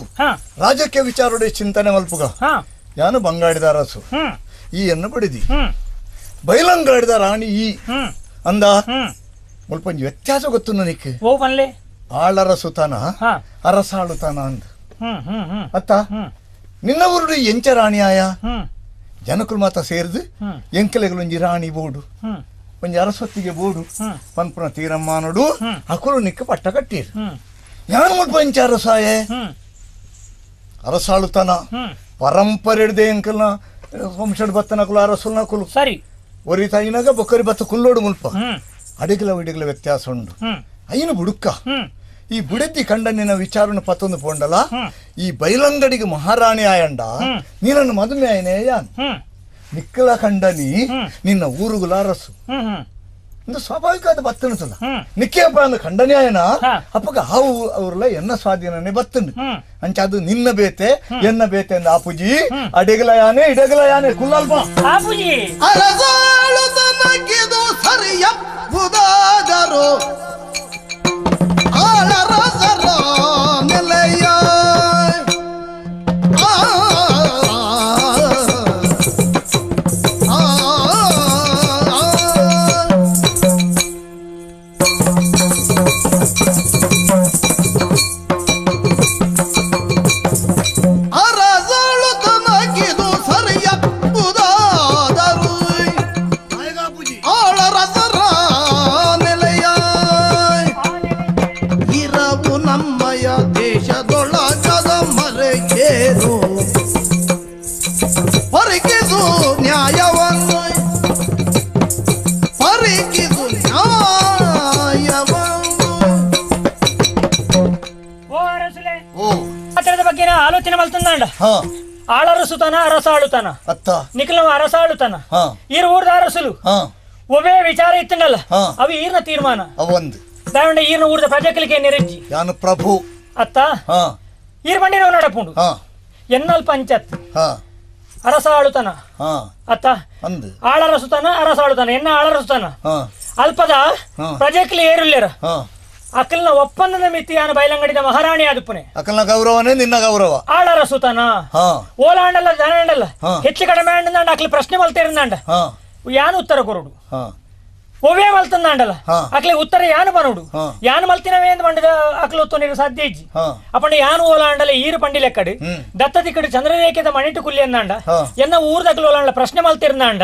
[SPEAKER 13] ರಾಜಕೀಯ ವಿಚಾರಡೆ ಚಿಂತನೆ ಮಲ್ಪುಗ ಯಾನು ಬಂಗಾಡಿದ ಅರಸು ಈ ಎನ್ನು ಬಡಿದಿ ಬೈಲಂಗಾಡಿದ ರಾಣಿ ಈ ಅಂದ ಮುಲ್ಪಂಜಿ ವ್ಯತ್ಯಾಸ ಗೊತ್ತು ನನಗೆ
[SPEAKER 14] ಓ ಮಲ್ಲೆ
[SPEAKER 13] ಆಳರಸುತನ ಅರಸಾಳುತನ ಅಂದ ಅತ್ತ ನಿನ್ನ ಊರುಡು ಎಂಚ ರಾಣಿಯಾಯ ಜನಕುಲ್ ಮಾತ ಸೇರಿದು ಎಂಕಲೆಗಳೊಂಜಿ ರಾಣಿ ಬೋಡು ಒಂಜಿ ಅರಸೊತ್ತಿಗೆ ಬೋಡು ಪನ್ಪುನ ತೀರಮ್ಮನೋಡು ಅಕುಲು ನಿಕ್ಕ ಪಟ್ಟ ಕಟ್ಟೀರು ಯಾನು ಮುಲ್ಪ ಎಂಚ ಅರಸಾಯೆ ಅರಸಾಳುತನ ಪರಂಪರೆ ಹಿಡ್ದೆ ಎಂಕಲ್ನ ವಂಶಡ್ ಬತ್ತನಕುಲು ಅರಸುಲ್ನಕುಲು
[SPEAKER 14] ಸರಿ
[SPEAKER 13] ಒರಿ ತಾಯಿನಾಗ ಬೊಕ್ಕರಿ ಬತ್ತ ಕುಲ್ಲೋಡು ಮುಲ್ಪ ಅಡಿಗಲ ಇಡಿಗಲ ವ್ಯತ್ಯಾಸ ಉಂಡು ಐನು ಬುಡುಕ ಈ ಬುಡೆದ್ದಿ ಕಂಡನಿನ ವಿಚಾರನ ಪತ್ತೊಂದು ಪೋಂಡಲ ಈ ಬೈಲಂಗಡಿಗೆ ಮಹಾರಾಣಿ ಆಯಂಡ ನೀನನ್ನು ಮದುವೆ ಆಯನೇ ಯಾನ್ ನಿಕ್ಕಲ ಕಂಡನಿ ನಿನ್ನ ಊರುಗುಲ ಅರಸು ಒಂದು ಸ್ವಾಭಾವಿಕವಾದ ಬತ್ತನಸಲ್ಲ ನಿಕ್ಕೆಯಪ್ಪ ಅಂದ ಖಂಡನಿ ಆಯನ ಅಪ್ಪಗ ಹಾವು ಅವ್ರಲ್ಲ ಎನ್ನ ಸ್ವಾಧೀನನೇ ಬತ್ತನು ಅಂಚ ಅದು ನಿನ್ನ ಬೇತೆ ಎನ್ನ ಬೇತೆ ಅಂದ ಆಪುಜಿ ಅಡೆಗಲ ಯಾನೆ ಇಡಗಲ ಯಾನೆ ಕುಲ್ಲಲ್ಪ
[SPEAKER 14] ಆಪುಜಿ
[SPEAKER 12] ಅರಸಾಳು ತನಗಿದು ಸರಿಯಪ್ಪುದಾದರು ಆಳರಸರ ನೆಲೆಯ ಅರಸಾಳು ತನಗಿದು ಸರಿಯಪ್ಪುದಾದರು ಆಳರಸರ ನೆಲೆಯ ಇರವು ನಮ್ಮಯ ದೇಶದೊಳಗದ ಮರೆಯೇನು ಪರಿಕಿಸು ನ್ಯಾಯವನ್ನು ಪರಿಕಿಸು ನ್ಯಾಯವನ್ನು
[SPEAKER 14] ಓ ಅರಸುಲೆ ಆತರದ ಬಗ್ಗೆ ಆಲೋಚನೆ ಮಲ್ತಂದಾಂಡ ಆಳರಸುತನ ಅರಸಾಳುತನ
[SPEAKER 13] ಅತ್ತ
[SPEAKER 14] ನಿಖಲ ಅರಸಾಳುತನ ಈರು ಊರ್ದ ಅರಸುಲು ಒಬ್ಬೇ ವಿಚಾರ ಇತ್ತಂಡಲ್ಲ ಅವು ಈರ್ನ ತೀರ್ಮಾನ
[SPEAKER 13] ಅವೊಂದು
[SPEAKER 14] ದಾವಂಡ ಈರ್ನ ಊರ್ದ ಪ್ರಜೆಗಳಿಗೆ ನೆರೆಜ್ಜಿ
[SPEAKER 13] ಯಾನು ಪ್ರಭು
[SPEAKER 14] ಅತ್ತ ಈರ್ ಬಂಡಿನ ನಡಪುಂಡು ಎನ್ನಲ್ ಪಂಚತ್ ಅರಸಾಳುತನ ಅತ್ತ
[SPEAKER 13] ಅಂದು
[SPEAKER 14] ಆಳರಸುತನ ಅರಸಾಳುತನ ಎನ್ನ ಆಳರಸುತನ ಅಲ್ಪದ ಪ್ರಜೆಕ್ಲಿ ಏರುಲ್ಲೇರ ಅಕಲ್ನ ಒಪ್ಪಂದದ ಮಿತಿ ಯಾನು ಬೈಲಂಗಡಿದ ಮಹಾರಾಣಿ ಆದುಪ್ಪನೆ
[SPEAKER 13] ಅಕಲ್ನ ಗೌರವನೇ ನಿನ್ನ ಗೌರವ
[SPEAKER 14] ಆಳರ ಸುತನ ಓಲಾಂಡಲ್ಲ ದನಾಂಡಲ್ಲ ಹೆಚ್ಚು ಕಡಿಮೆ ಅಂಡ ಅಕ್ಲಿ ಪ್ರಶ್ನೆ ಮಲ್ತೇರಿಂದಾಂಡ ಯಾನು ಉತ್ತರ ಕೊರಡು ಒವೇ ಮಲ್ತಂದಾಂಡಲ್ಲ ಅಕ್ಲಿ ಉತ್ತರ ಯಾನು ಬರೋಡು ಯಾನು ಮಲ್ತಿನವೇ ಎಂದು ಮಂಡದ ಅಕ್ಲು ಒತ್ತು ಸಾಧ್ಯ ಇಜ್ಜಿ ಅಪ್ಪಂಡ ಯಾನು ಓಲಾಂಡಲ್ಲ ಈರು ಪಂಡಿ ಲೆಕ್ಕಡು ದತ್ತ ದಿಕ್ಕಡು ಚಂದ್ರರೇಖೆದ ಮಣಿಟು ಕುಲ್ಲಿ ಅಂದಾಂಡ ಎನ್ನ ಊರ್ದಕ್ಲು ಓಲಾಂಡ ಪ್ರಶ್ನೆ ಮಲ್ತಿರ್ನಾಂಡ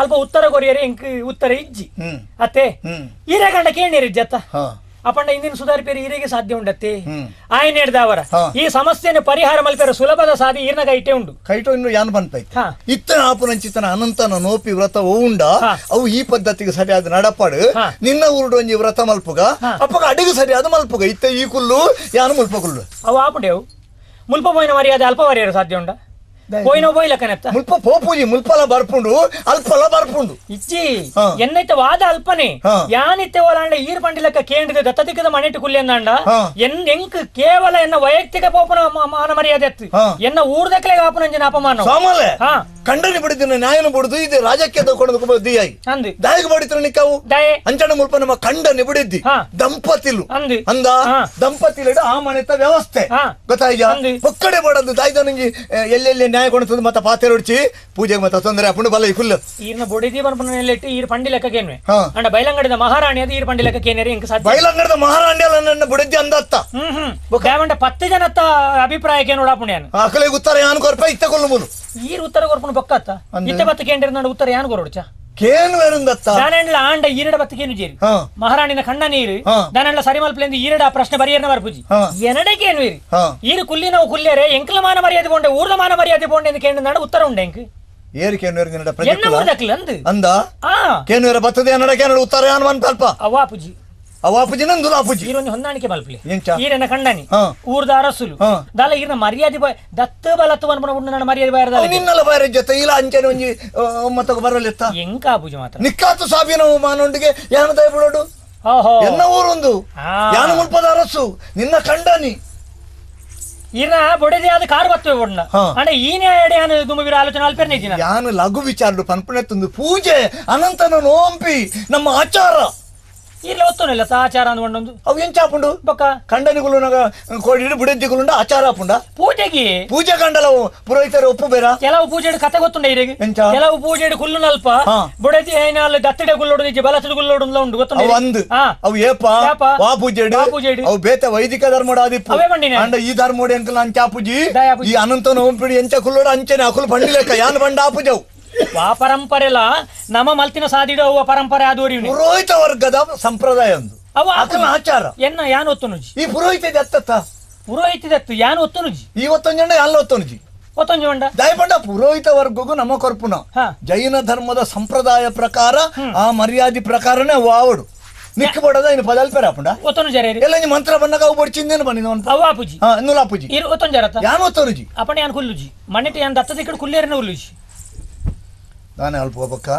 [SPEAKER 14] ಅಲ್ಪ ಉತ್ತರ ಕೊರಿಯರೆ ಇಂಕ್ ಉತ್ತರ ಇಜ್ಜಿ ಅತ್ತೆ ಈರೇ ಕಂಡ ಕೇಣಿರಿಜ್ಜಿ ಅತ್ತ ಅಪ್ಪಂಡ ಇಂದಿನ ಸುಧಾರಿಪೇರು ಈರಿಗೆ ಸಾಧ್ಯ ಉಂಡತ್ತೆ ಆಯ್ನ ಹಿಡ್ದವರ ಈ ಸಮಸ್ಯೆಯನ್ನು ಪರಿಹಾರ ಮಲ್ಪೇರ ಸುಲಭದ ಸಾಧಿ ಈರ್ನ ಕೈಟೆ ಉಂಡು
[SPEAKER 13] ಕೈಟೆ ಉಂಡು ಯಾನ್ ಬಂತೈತೆ ಇತ್ತನ ಆಪುನಂಚಿತನ ಅನಂತನ ನೋಪಿ ವ್ರತ ಉಂಡ ಅವು ಈ ಪದ್ಧತಿಗೆ ಸರಿಯಾದ ನಡಪಾಡು ನಿನ್ನ ಊರುಡು ಒಂಜಿ ವ್ರತ ಮಲ್ಪುಗ ಅಪ್ಪಗ ಅಡಿಗೆ ಸರಿಯಾದ ಮಲ್ಪುಗ ಇತ್ತ ಈ ಕುಲ್ಲು ಯಾನು ಮುಲ್ಪ ಕುಲ್ಲು
[SPEAKER 14] ಅವು ಆಪುಂಡೆವು ಮುಲ್ಪ ಪೋಯಿನ ಮರ್ಯಾದೆ ಅಲ್ಪ ಮರ್ಯಾದೆ ಸಾಧ್ಯ ಉಂಡ ಪೋಯಿನ ಪೋಯಿಲಕ್ಕನೆತ್ತ
[SPEAKER 13] ಮುಲ್ಪ ಪೋಪುಜಿ ಮುಲ್ಪಲ ಬರ್ಪುಂಡು ಅಲ್ಪಲ ಬರ್ಪುಂಡು
[SPEAKER 14] ಇಜ್ಜಿ ಎನ್ನೈತೆ ವಾದ ಅಲ್ಪನೆ ಯಾನಿತ್ತೆ ಓಲಾಂಡ ಈರ್ ಪಂಡಿಲಕ್ಕ ಕೇಂದ್ರದ ದತ್ತದಿಕ್ಕದ ಮನೆಟ್ಟು ಕುಲ್ಲೆಂದಾಂಡ ಎನ್ ಎಂಕ್ ಕೇವಲ ಎನ್ನ ವೈಯಕ್ತಿಕ ಪೋಪನ ಮಾನ ಮರ್ಯಾದೆ ಅತ್ತು ಎನ್ನ ಊರ್ದಕ್ಲೆ ಆಪನಂಜಿನ ಅಪಮಾನ
[SPEAKER 13] ಸಾಮಾನ್ಯ ಖಂಡನೆ ಬಿಡಿದಿನ ನ್ಯಾಯನ ಬಿಡುದು ಇದು ರಾಜಕೀಯ ತಗೊಂಡು ದಿಯಾಯಿ ದಾಯಿಗೆ ಬಡಿತ್ರ ನಿಕ್ಕಾವು ಅಂಚಣ ಮುಲ್ಪ ನಮ್ಮ ಖಂಡನೆ ಬಿಡಿದ್ದಿ ದಂಪತಿಲು ಅಂದ ದಂಪತಿಲಿಡ ಆ ಮನೆತ ವ್ಯವಸ್ಥೆ ಗೊತ್ತಾಯ್ಯಾ ಒಕ್ಕಡೆ ಬಡದು ದಾಯ್ದ ನಂಗೆ ಎಲ್ಲೆಲ್ಲಿ ನ್ಯಾಯ ಕೊಡ್ತದೆ ಮತ್ತೆ ಪಾತ್ರೆ ಹೊಡ್ಚಿ ಪೂಜೆಗೆ ಮತ್ತೆ ತೊಂದರೆ ಅಪ್ಪುಂಡು ಬಲ ಈ ಕುಲ್ಲು
[SPEAKER 14] ಈರ್ನ ಬೊಡಿದಿ ಬರ್ಪುನ ಈರ್ ಪಂಡಿ ಲೆಕ್ಕಕೇನ್ವೆ ಅಂಡ ಬೈಲಂಗಡಿದ ಮಹಾರಾಣಿ ಅದು ಈರ್ ಪಂಡಿ ಲೆಕ್ಕಕೇನೇರಿ ಇಂಕ ಸಾಧ್ಯ
[SPEAKER 13] ಬೈಲಂಗಡದ ಮಹಾರಾಣಿ ಅಲ್ಲ ನನ್ನ ಬುಡಿದ್ದಿ ಅಂದತ್ತ
[SPEAKER 14] ದಾವಂಡ 10 ಜನತ್ತ ಅಭಿಪ್ರಾಯಕ್ಕೆ ನೋಡಾಪುಣ್ಯಾನು
[SPEAKER 13] ಆಕಲೆ ಉತ್ತರ ಯಾನು ಕೊರ್ಪ ಇತ್ತ ಕೊಲ್ಲು ಮುಲು
[SPEAKER 14] ಈರ್ ಉತ್ತರ ಕೊರ್ಪುಣ ಬೊಕ್ಕತ್ತ ಇತ್ತೆ ಬತ್ತ ಕೇಂದ್ರ ಉತ್ತರ ಯಾನು ಕೊರೊಡ್ಚ
[SPEAKER 13] ಕೇನು ವೇರುಂದತ್ತ
[SPEAKER 14] ದಾನೆಂಡ್ಲ ಆಂಡ ಈರಡ ಬತ್ತಕೇನು ಜೇರಿ ಮಹಾರಾಣಿನ ಕಣ್ಣ ನೀರು ದಾನೆಂಡ್ಲ ಸರಿಮಲ್ಪಲೆಂದು ಈರಡ ಪ್ರಶ್ನೆ ಬರಿಯರ್ನ ಬರ್ಪುಜಿ ಎನಡಕೇನು ಇರಿ ಈರು ಕುಲ್ಲಿ ನಾವು ಕುಲ್ಲೇರೆ ಎಂಕ್ಲ ಮಾನ ಮರ್ಯಾದೆ ಪೋಂಡೆ ಊರ್ದ ಮಾನ ಮರ್ಯಾದೆ ಪೋಂಡೆ ಎಂದು ಕೇಂದ್ರ ಉತ್ತರ ಉಂಡೆ ಎಂಕ್
[SPEAKER 13] ಏರು ಕೇನು
[SPEAKER 14] ಎನ್ನ ಊರ್ದಕ್ಲ ಅಂದು
[SPEAKER 13] ಅಂದ ಕೇನು ಬತ್ತದೆ ಅನ್ನಡ ಕೇನಡ ಉತ್ತರ ಯಾನು ಮನ್ ಅಲ್ಪ
[SPEAKER 14] ಅವಾಪುಜಿ
[SPEAKER 13] ಅವಾಪುಜಿ ನಂದು ಆಪುಜಿ
[SPEAKER 14] ಈರೊಂದು ಹೊಂದಾಣಿಕೆ ಮಲ್ಪಲಿ ಈರನ್ನ ಕಂಡನಿ ಊರ್ದ ಅರಸುಲು ದಾಲ ಈರ್ನ ಮರ್ಯಾದೆ ದತ್ತ ಬಲತ್ತು ಅನ್ಪನ ಉಂಡು ನನ್ನ ಮರ್ಯಾದೆ ಬಾಯರ್ದ
[SPEAKER 13] ನಿನ್ನಲ ಬಾಯರ ಜೊತೆ ಇಲ್ಲ ಅಂಚನೆ ಒಂಜಿ ಮತ್ತೊಗ ಬರಲಿತ್ತ
[SPEAKER 14] ಎಂಕಾಪುಜಿ ಮಾತ್ರ
[SPEAKER 13] ನಿಕ್ಕಾತು ಸಾಬಿನ ಮಾನೊಂಡಿಗೆ ಯಾನು ದಯ ಬಿಡೋಡು ಎನ್ನ ಊರೊಂದು ಯಾನು ಮುಲ್ಪದ ಅರಸು ನಿನ್ನ ಕಂಡನಿ
[SPEAKER 14] ಈರ್ನ ಬೊಡೆದಿ ಆದ ಕಾರು ಬತ್ತವೆ ಒಡ್ನ ಅಂಡ ಈ ನ್ಯಾಯ ಯಾನು ದುಮುವಿರ ಆಲೋಚನೆ ಅಲ್ಪೇರ್ನೆ ಇದ್ದೀನ
[SPEAKER 13] ಯಾನು ಲಘು ವಿಚಾರಡು ಪನ್ಪುಣೆತ್ತೊಂದು ಪೂಜೆ ಅನಂತನ ನೋಂಪಿ ನಮ್ಮ ಆಚಾರ
[SPEAKER 14] ಈರ್ಲ ಒತ್ತುನಿಲ್ಲ ಆಚಾರ ಅಂದ್ಕೊಂಡೊಂದು
[SPEAKER 13] ಅವು ಎಂಚಾಪುಂಡು
[SPEAKER 14] ಬೊಕ್ಕ
[SPEAKER 13] ಕಂಡನಿಗುಲು ಕೋಡಿ ಬುಡೆಜ್ಜಿಗುಲುಂಡ ಆಚಾರ ಆಪುಂಡ
[SPEAKER 14] ಪೂಜೆಗೆ
[SPEAKER 13] ಪೂಜೆ ಕಂಡಲವು ಪುರೋಹಿತರು ಒಪ್ಪು ಬೇರ
[SPEAKER 14] ಕೆಲವು ಪೂಜೆ ಕತೆ ಗೊತ್ತುಂಡ ಈರಿಗೆ ಕೆಲವು ಪೂಜೆ ಕುಲ್ಲು ನಲ್ಪ ಬುಡೆಜಿ ಏನಾಲ್ ದತ್ತಿಡೆ ಗುಲ್ಲೋಡು ನಿಜ ಬಲತದ ಗುಲ್ಲೋಡು ಉಂಡು ಗೊತ್ತುಂಡ
[SPEAKER 13] ಅಂದು ಅವು ಏಪ ವಾ ಪೂಜೆ ಅವು ಬೇತ ವೈದಿಕ ಧರ್ಮಡ ಆದಿಪ್ಪು ಅಂಡ ಈ ಧರ್ಮೋಡಿ ಅಂಕಲ್ ಅಂಚಾಪುಜಿ ಈ ಅನಂತನ ಓಂಪಿಡಿ ಎಂಚ ಕುಲ್ಲೋಡು ಅಂಚನೆ ಅಕುಲು ಬಂಡಿಲೆಕ್ಕ ಯಾನ್ ಬಂಡ ಆಪುಜವು
[SPEAKER 14] ವಾ ಪರಂಪರೆಲ ನಮ್ಮ ಮಲ್ತಿನ ಸಾದಿಡ ಅವ್ವ ಪರಂಪರೆ ಆದೋರಿ
[SPEAKER 13] ಪುರೋಹಿತ ವರ್ಗದ ಸಂಪ್ರದಾಯ ಒಂದು
[SPEAKER 14] ಅವ
[SPEAKER 13] ಆಚಾರ
[SPEAKER 14] ಎನ್ನ ಯಾನು ಒತ್ತುನುಜಿ
[SPEAKER 13] ಈ ಪುರೋಹಿತ ದತ್ತತ್ತ
[SPEAKER 14] ಪುರೋಹಿತ ದತ್ತು ಯಾನು ಒತ್ತುನುಜಿ
[SPEAKER 13] ಈ ಒತ್ತೊಂಜಂಡ ಯಾನ್ ಒತ್ತುನುಜಿ
[SPEAKER 14] ಒತ್ತೊಂಜಿ ಮಂಡ
[SPEAKER 13] ದಯಪಂಡ ಪುರೋಹಿತ ವರ್ಗಗೂ ನಮ್ಮ ಕೊರ್ಪುನ ಜೈನ ಧರ್ಮದ ಸಂಪ್ರದಾಯ ಪ್ರಕಾರ ಆ ಮರ್ಯಾದೆ ಪ್ರಕಾರನೇ ವಾವಡು ನಿಕ್ಕಬಡದ ಇನ್ನು ಪದಲ್ಪೇರ ಆಪುಂಡ
[SPEAKER 14] ಒತ್ತೊಂದು ಜರ
[SPEAKER 13] ಎಲ್ಲ ಮಂತ್ರ ಬನ್ನಗ ಅವು ಬಡ್ಚಿಂದೇನು ಬನ್ನಿ
[SPEAKER 14] ಅವ ಆಪುಜಿ
[SPEAKER 13] ಇನ್ನೂ ಆಪುಜಿ
[SPEAKER 14] ಒತ್ತೊಂದು ಜರತ್ತ
[SPEAKER 13] ಯಾನು ಒತ್ತೊನುಜಿ
[SPEAKER 14] ಅಪ್ಪಣ ಯಾನ್ ಕುಲ್ಲುಜಿ ಮಣ್ಣಿಟ್ಟು ಯಾನ್ ದತ್ತದ ಈ ಕಡೆ ಕುಲ್ಲೇರನ ಉಲ್ಲುಜಿ
[SPEAKER 13] ದಾನೆ ಅಲ್ಪ ಹೋಗ್ಬಕ್ಕ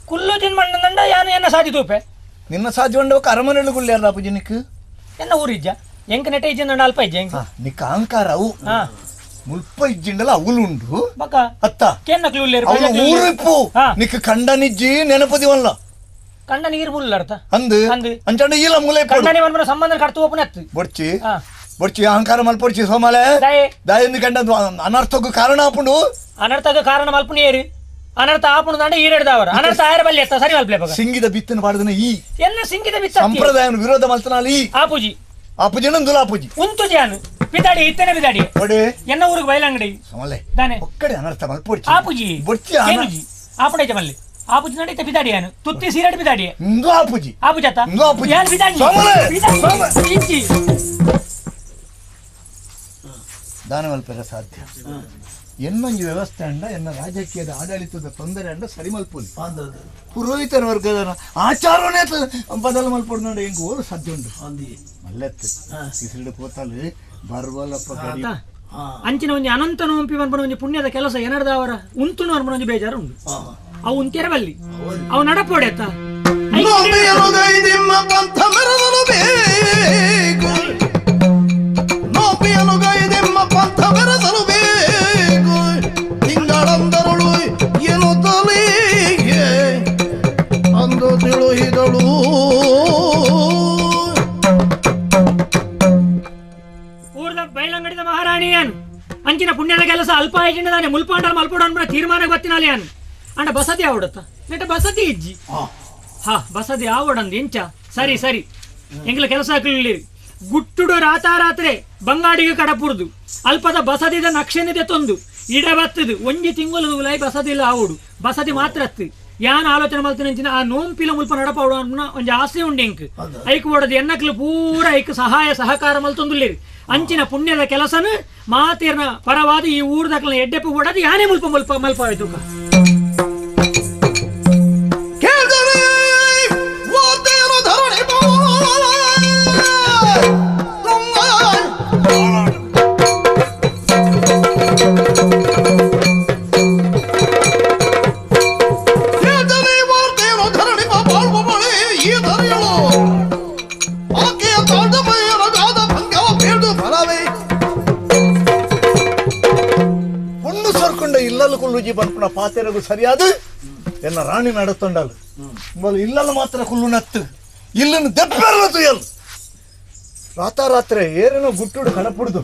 [SPEAKER 14] ಕುಲ್ಲು ತಿನ್ ಮಣ್ಣಂಡ ಯಾನು ಎನ್ನ ಸಾಧಿ ತೂಪೆ
[SPEAKER 13] ನಿನ್ನ ಸಾಧಿ ಉಂಡವಕ್ಕ ಅರಮನೆಯಲ್ಲಿ ಗುಳ್ಳಿ ಅಪುಜಿ ನಿಕ್
[SPEAKER 14] ಎನ್ನ ಊರಿಜ್ಜ ಎಂಕ ನೆಟ ಇಜ್ಜಂಡ ಅಲ್ಪ ಇಜ್ಜ ಎಂಕ
[SPEAKER 13] ನಿಕ್ಕ ಅಹಂಕಾರ ಅವು ಮುಲ್ಪ ಇಜ್ಜಿಂಡಲ ಅವಲು ಉಂಡು
[SPEAKER 14] ಬಕ್ಕ
[SPEAKER 13] ಅತ್ತ
[SPEAKER 14] ಕೇನ್ನಕ್ಲು ಉಲ್ಲೇರು
[SPEAKER 13] ಅವಳು ಊರಿಪ್ಪು ನಿಕ್ ಕಂಡನಿಜ್ಜಿ ನೆನಪದಿವಲ್ಲ
[SPEAKER 14] ಕಂಡ ನೀರು ಮುಲ್ಲರ್ತ
[SPEAKER 13] ಅಂದು ಅಂಚಂಡ ಈಲ ಮೂಲೆ
[SPEAKER 14] ಕಂಡನಿ ಮನ್ಮನ ಸಂಬಂಧ ಕಡ್ತು ಓಪನ್ ಅತ್ತು
[SPEAKER 13] ಬೊಡ್ಚಿ ಬೊಡ್ಚಿ ಅಹಂಕಾರ ಮಲ್ಪೊಡ್ಚಿ ಸೋಮಲೆ ದಾಯಂದು ಕಂಡ ಅನರ್ಥಕ್ಕೂ ಕಾರಣ ಆಪುಂಡು
[SPEAKER 14] ಅನರ್ಥಕ್ಕೆ ಕಾರಣ ಮಲ್ಪುನೇರು ಅನರ್ಥ ಆಪುಣ ದಂಡ ಈರೆಡ್ದವರ ಅನರ್ಥ ಆಯರ ಬಲ್ಲಿ ಎತ್ತ ಸರಿ ಮಲ್ಪಲೆ ಬಗ
[SPEAKER 13] ಸಿಂಗಿದ ಬಿತ್ತನ ಪಾಡದನ ಈ
[SPEAKER 14] ಎನ್ನ ಸಿಂಗಿದ ಬಿತ್ತ
[SPEAKER 13] ಸಂಪ್ರದಾಯನ ವಿರೋಧ ಮಲ್ತನಾಲ ಈ
[SPEAKER 14] ಆಪುಜಿ
[SPEAKER 13] ಆಪುಜಿ ನಂದುಲ ಆಪುಜಿ
[SPEAKER 14] ಉಂತು ಜಾನು ಪಿದಾಡಿ ಇತ್ತನೆ ಪಿದಾಡಿ
[SPEAKER 13] ಒಡೆ
[SPEAKER 14] ಎನ್ನ ಊರಿಗೆ ಬೈಲಂಗಡಿ
[SPEAKER 13] ಸೋಮಲೆ
[SPEAKER 14] ದಾನೆ
[SPEAKER 13] ಒಕ್ಕಡೆ ಅನರ್ಥ ಮಲ್ಪೊಡ್ಚಿ
[SPEAKER 14] ಆಪುಜಿ
[SPEAKER 13] ಬೊಡ್ಚಿ
[SPEAKER 14] ಕೇನುಜಿ ಆಪುಣೈತೆ ಮಲ್ಲಿ ಆಪುಜಿ ನಡೀತೆ ಪಿದಾಡಿ ಯಾನು ತುತ್ತಿ ಸೀರಡ್ ಪಿದಾಡಿ
[SPEAKER 13] ಇಂದು ಆಪುಜಿ
[SPEAKER 14] ಆಪುಜಾತ
[SPEAKER 13] ಇಂದು ಆಪುಜಿ
[SPEAKER 14] ಯಾನ್ ಪಿದಾಡಿ
[SPEAKER 13] ಸೋಮಲೆ
[SPEAKER 14] ಪಿದಾಡಿ ಇಂಚಿ
[SPEAKER 13] ದಾನ ಮಲ್ಪೆರ ಸಾಧ್ಯ ಎನ್ನೊಂದು ವ್ಯವಸ್ಥೆ ಅಂಡ ಎನ್ನ ರಾಜಕೀಯದ ಆಡಳಿತದ ತೊಂದರೆ ಅಂಡ ಸರಿ ಮಲ್ಪೊಲಿ ಪುರೋಹಿತರ ವರ್ಗದ ಆಚಾರನೇ ಬದಲು ಮಲ್ಪೊಡು ಹೆಂಗ್ ಓರು ಸಾಧ್ಯ ಉಂಟು ಮಲ್ಲೆತ್ತು ಬಿಸಿಲು ಪೋತಾಲು ಬರ್ವಲ್ಲಪ್ಪ ಗಡಿ
[SPEAKER 14] ಅಂಚಿನ ಒಂಜಿ ಅನಂತ ನೋಂಪಿ ಮನ್ಪನ ಒಂಜಿ ಪುಣ್ಯದ ಕೆಲಸ ಏನರ್ದ ಅವರ ಉಂತುನು ಅನ್ಪನ ಒಂಜಿ ಬೇಜಾರು ಉಂಡು ಅವು ಉಂತಿರ ಬಲ್ಲಿ ಅವು ನಡಪೋಡೆತ್ತ
[SPEAKER 12] ಅಂದು ತಿಳುಹಿದಳು.
[SPEAKER 14] ತೀರ್ಮಾನ ಬತ್ತಿನಾಲೆ ಯಾನು ಅಂಡ ಬಸದಿ ಆವಡತ್ತ ನೆಟ ಬಸದಿ ಇಜ್ಜಿ ಹಾ ಬಸದಿ ಆವಡಂದು ಎಂಚ ಸರಿ ಸರಿ ಎಂಗ್ಲ ಕೆಲಸ ಹಾಕಲಿ ಗುಟ್ಟುಡು ರಾತಾರಾತ್ರೆ ಬಂಗಾಡಿಗೆ ಕಡಪುರ್ದು ಅಲ್ಪದ ಬಸದಿದ ನಕ್ಷೆನಿದೆ ತೊಂದು ಇಡ ಬತ್ತದು ಒಂಜಿ ತಿಂಗಳು ಉಲಾಯಿ ಬಸದಿಲ್ಲ ಆವುಡು ಬಸದಿ ಮಾತ್ರ ಅತ್ತು ಯಾನ್ ಆಲೋಚನೆ ಮಲ್ತಿನ ಆ ನೋಂಪಿಲ ಮುಲ್ಪ ನಡಪಾವಡು ಅನ್ನ ಒಂಜಿ ಆಸೆ ಉಂಡು ಎಂಕ್ ಐಕ್ ಓಡದು ಎನ್ನಕ್ಲು ಪೂರ ಐಕ್ ಸಹಾಯ ಸಹಕಾರ ಮಲ್ತೊಂದುಲ್ಲೇರಿ ಅಂಚಿನ ಪುಣ್ಯದ ಕೆಲಸನ ಮಾತೇರ್ನ ಪರವಾದ ಈ ಊರ್ದಕ್ಲ ಎಡ್ಡೆಪ್ಪು ಓಡದು ಯಾನೇ ಮುಲ್ಪ ಮುಲ್ಪ ಮಲ್ಪಾಯ್ತು
[SPEAKER 13] ಬನ್ಪುಣ ಪಾತೆರಗು ಸರಿಯಾದ ಎನ್ನ ರಾಣಿ ನಡತೊಂಡಲು ಮೊದಲು ಇಲ್ಲಲ್ಲ ಮಾತ್ರ ಕುಲ್ಲು ನತ್ತು ಇಲ್ಲನ್ನು ದೆಪ್ಪೆರಲ ತುಯಲ್ ರಾತಾರಾತ್ರೆ ಏರೇನೋ ಗುಟ್ಟುಡು ಕಡಪುಡ್ದು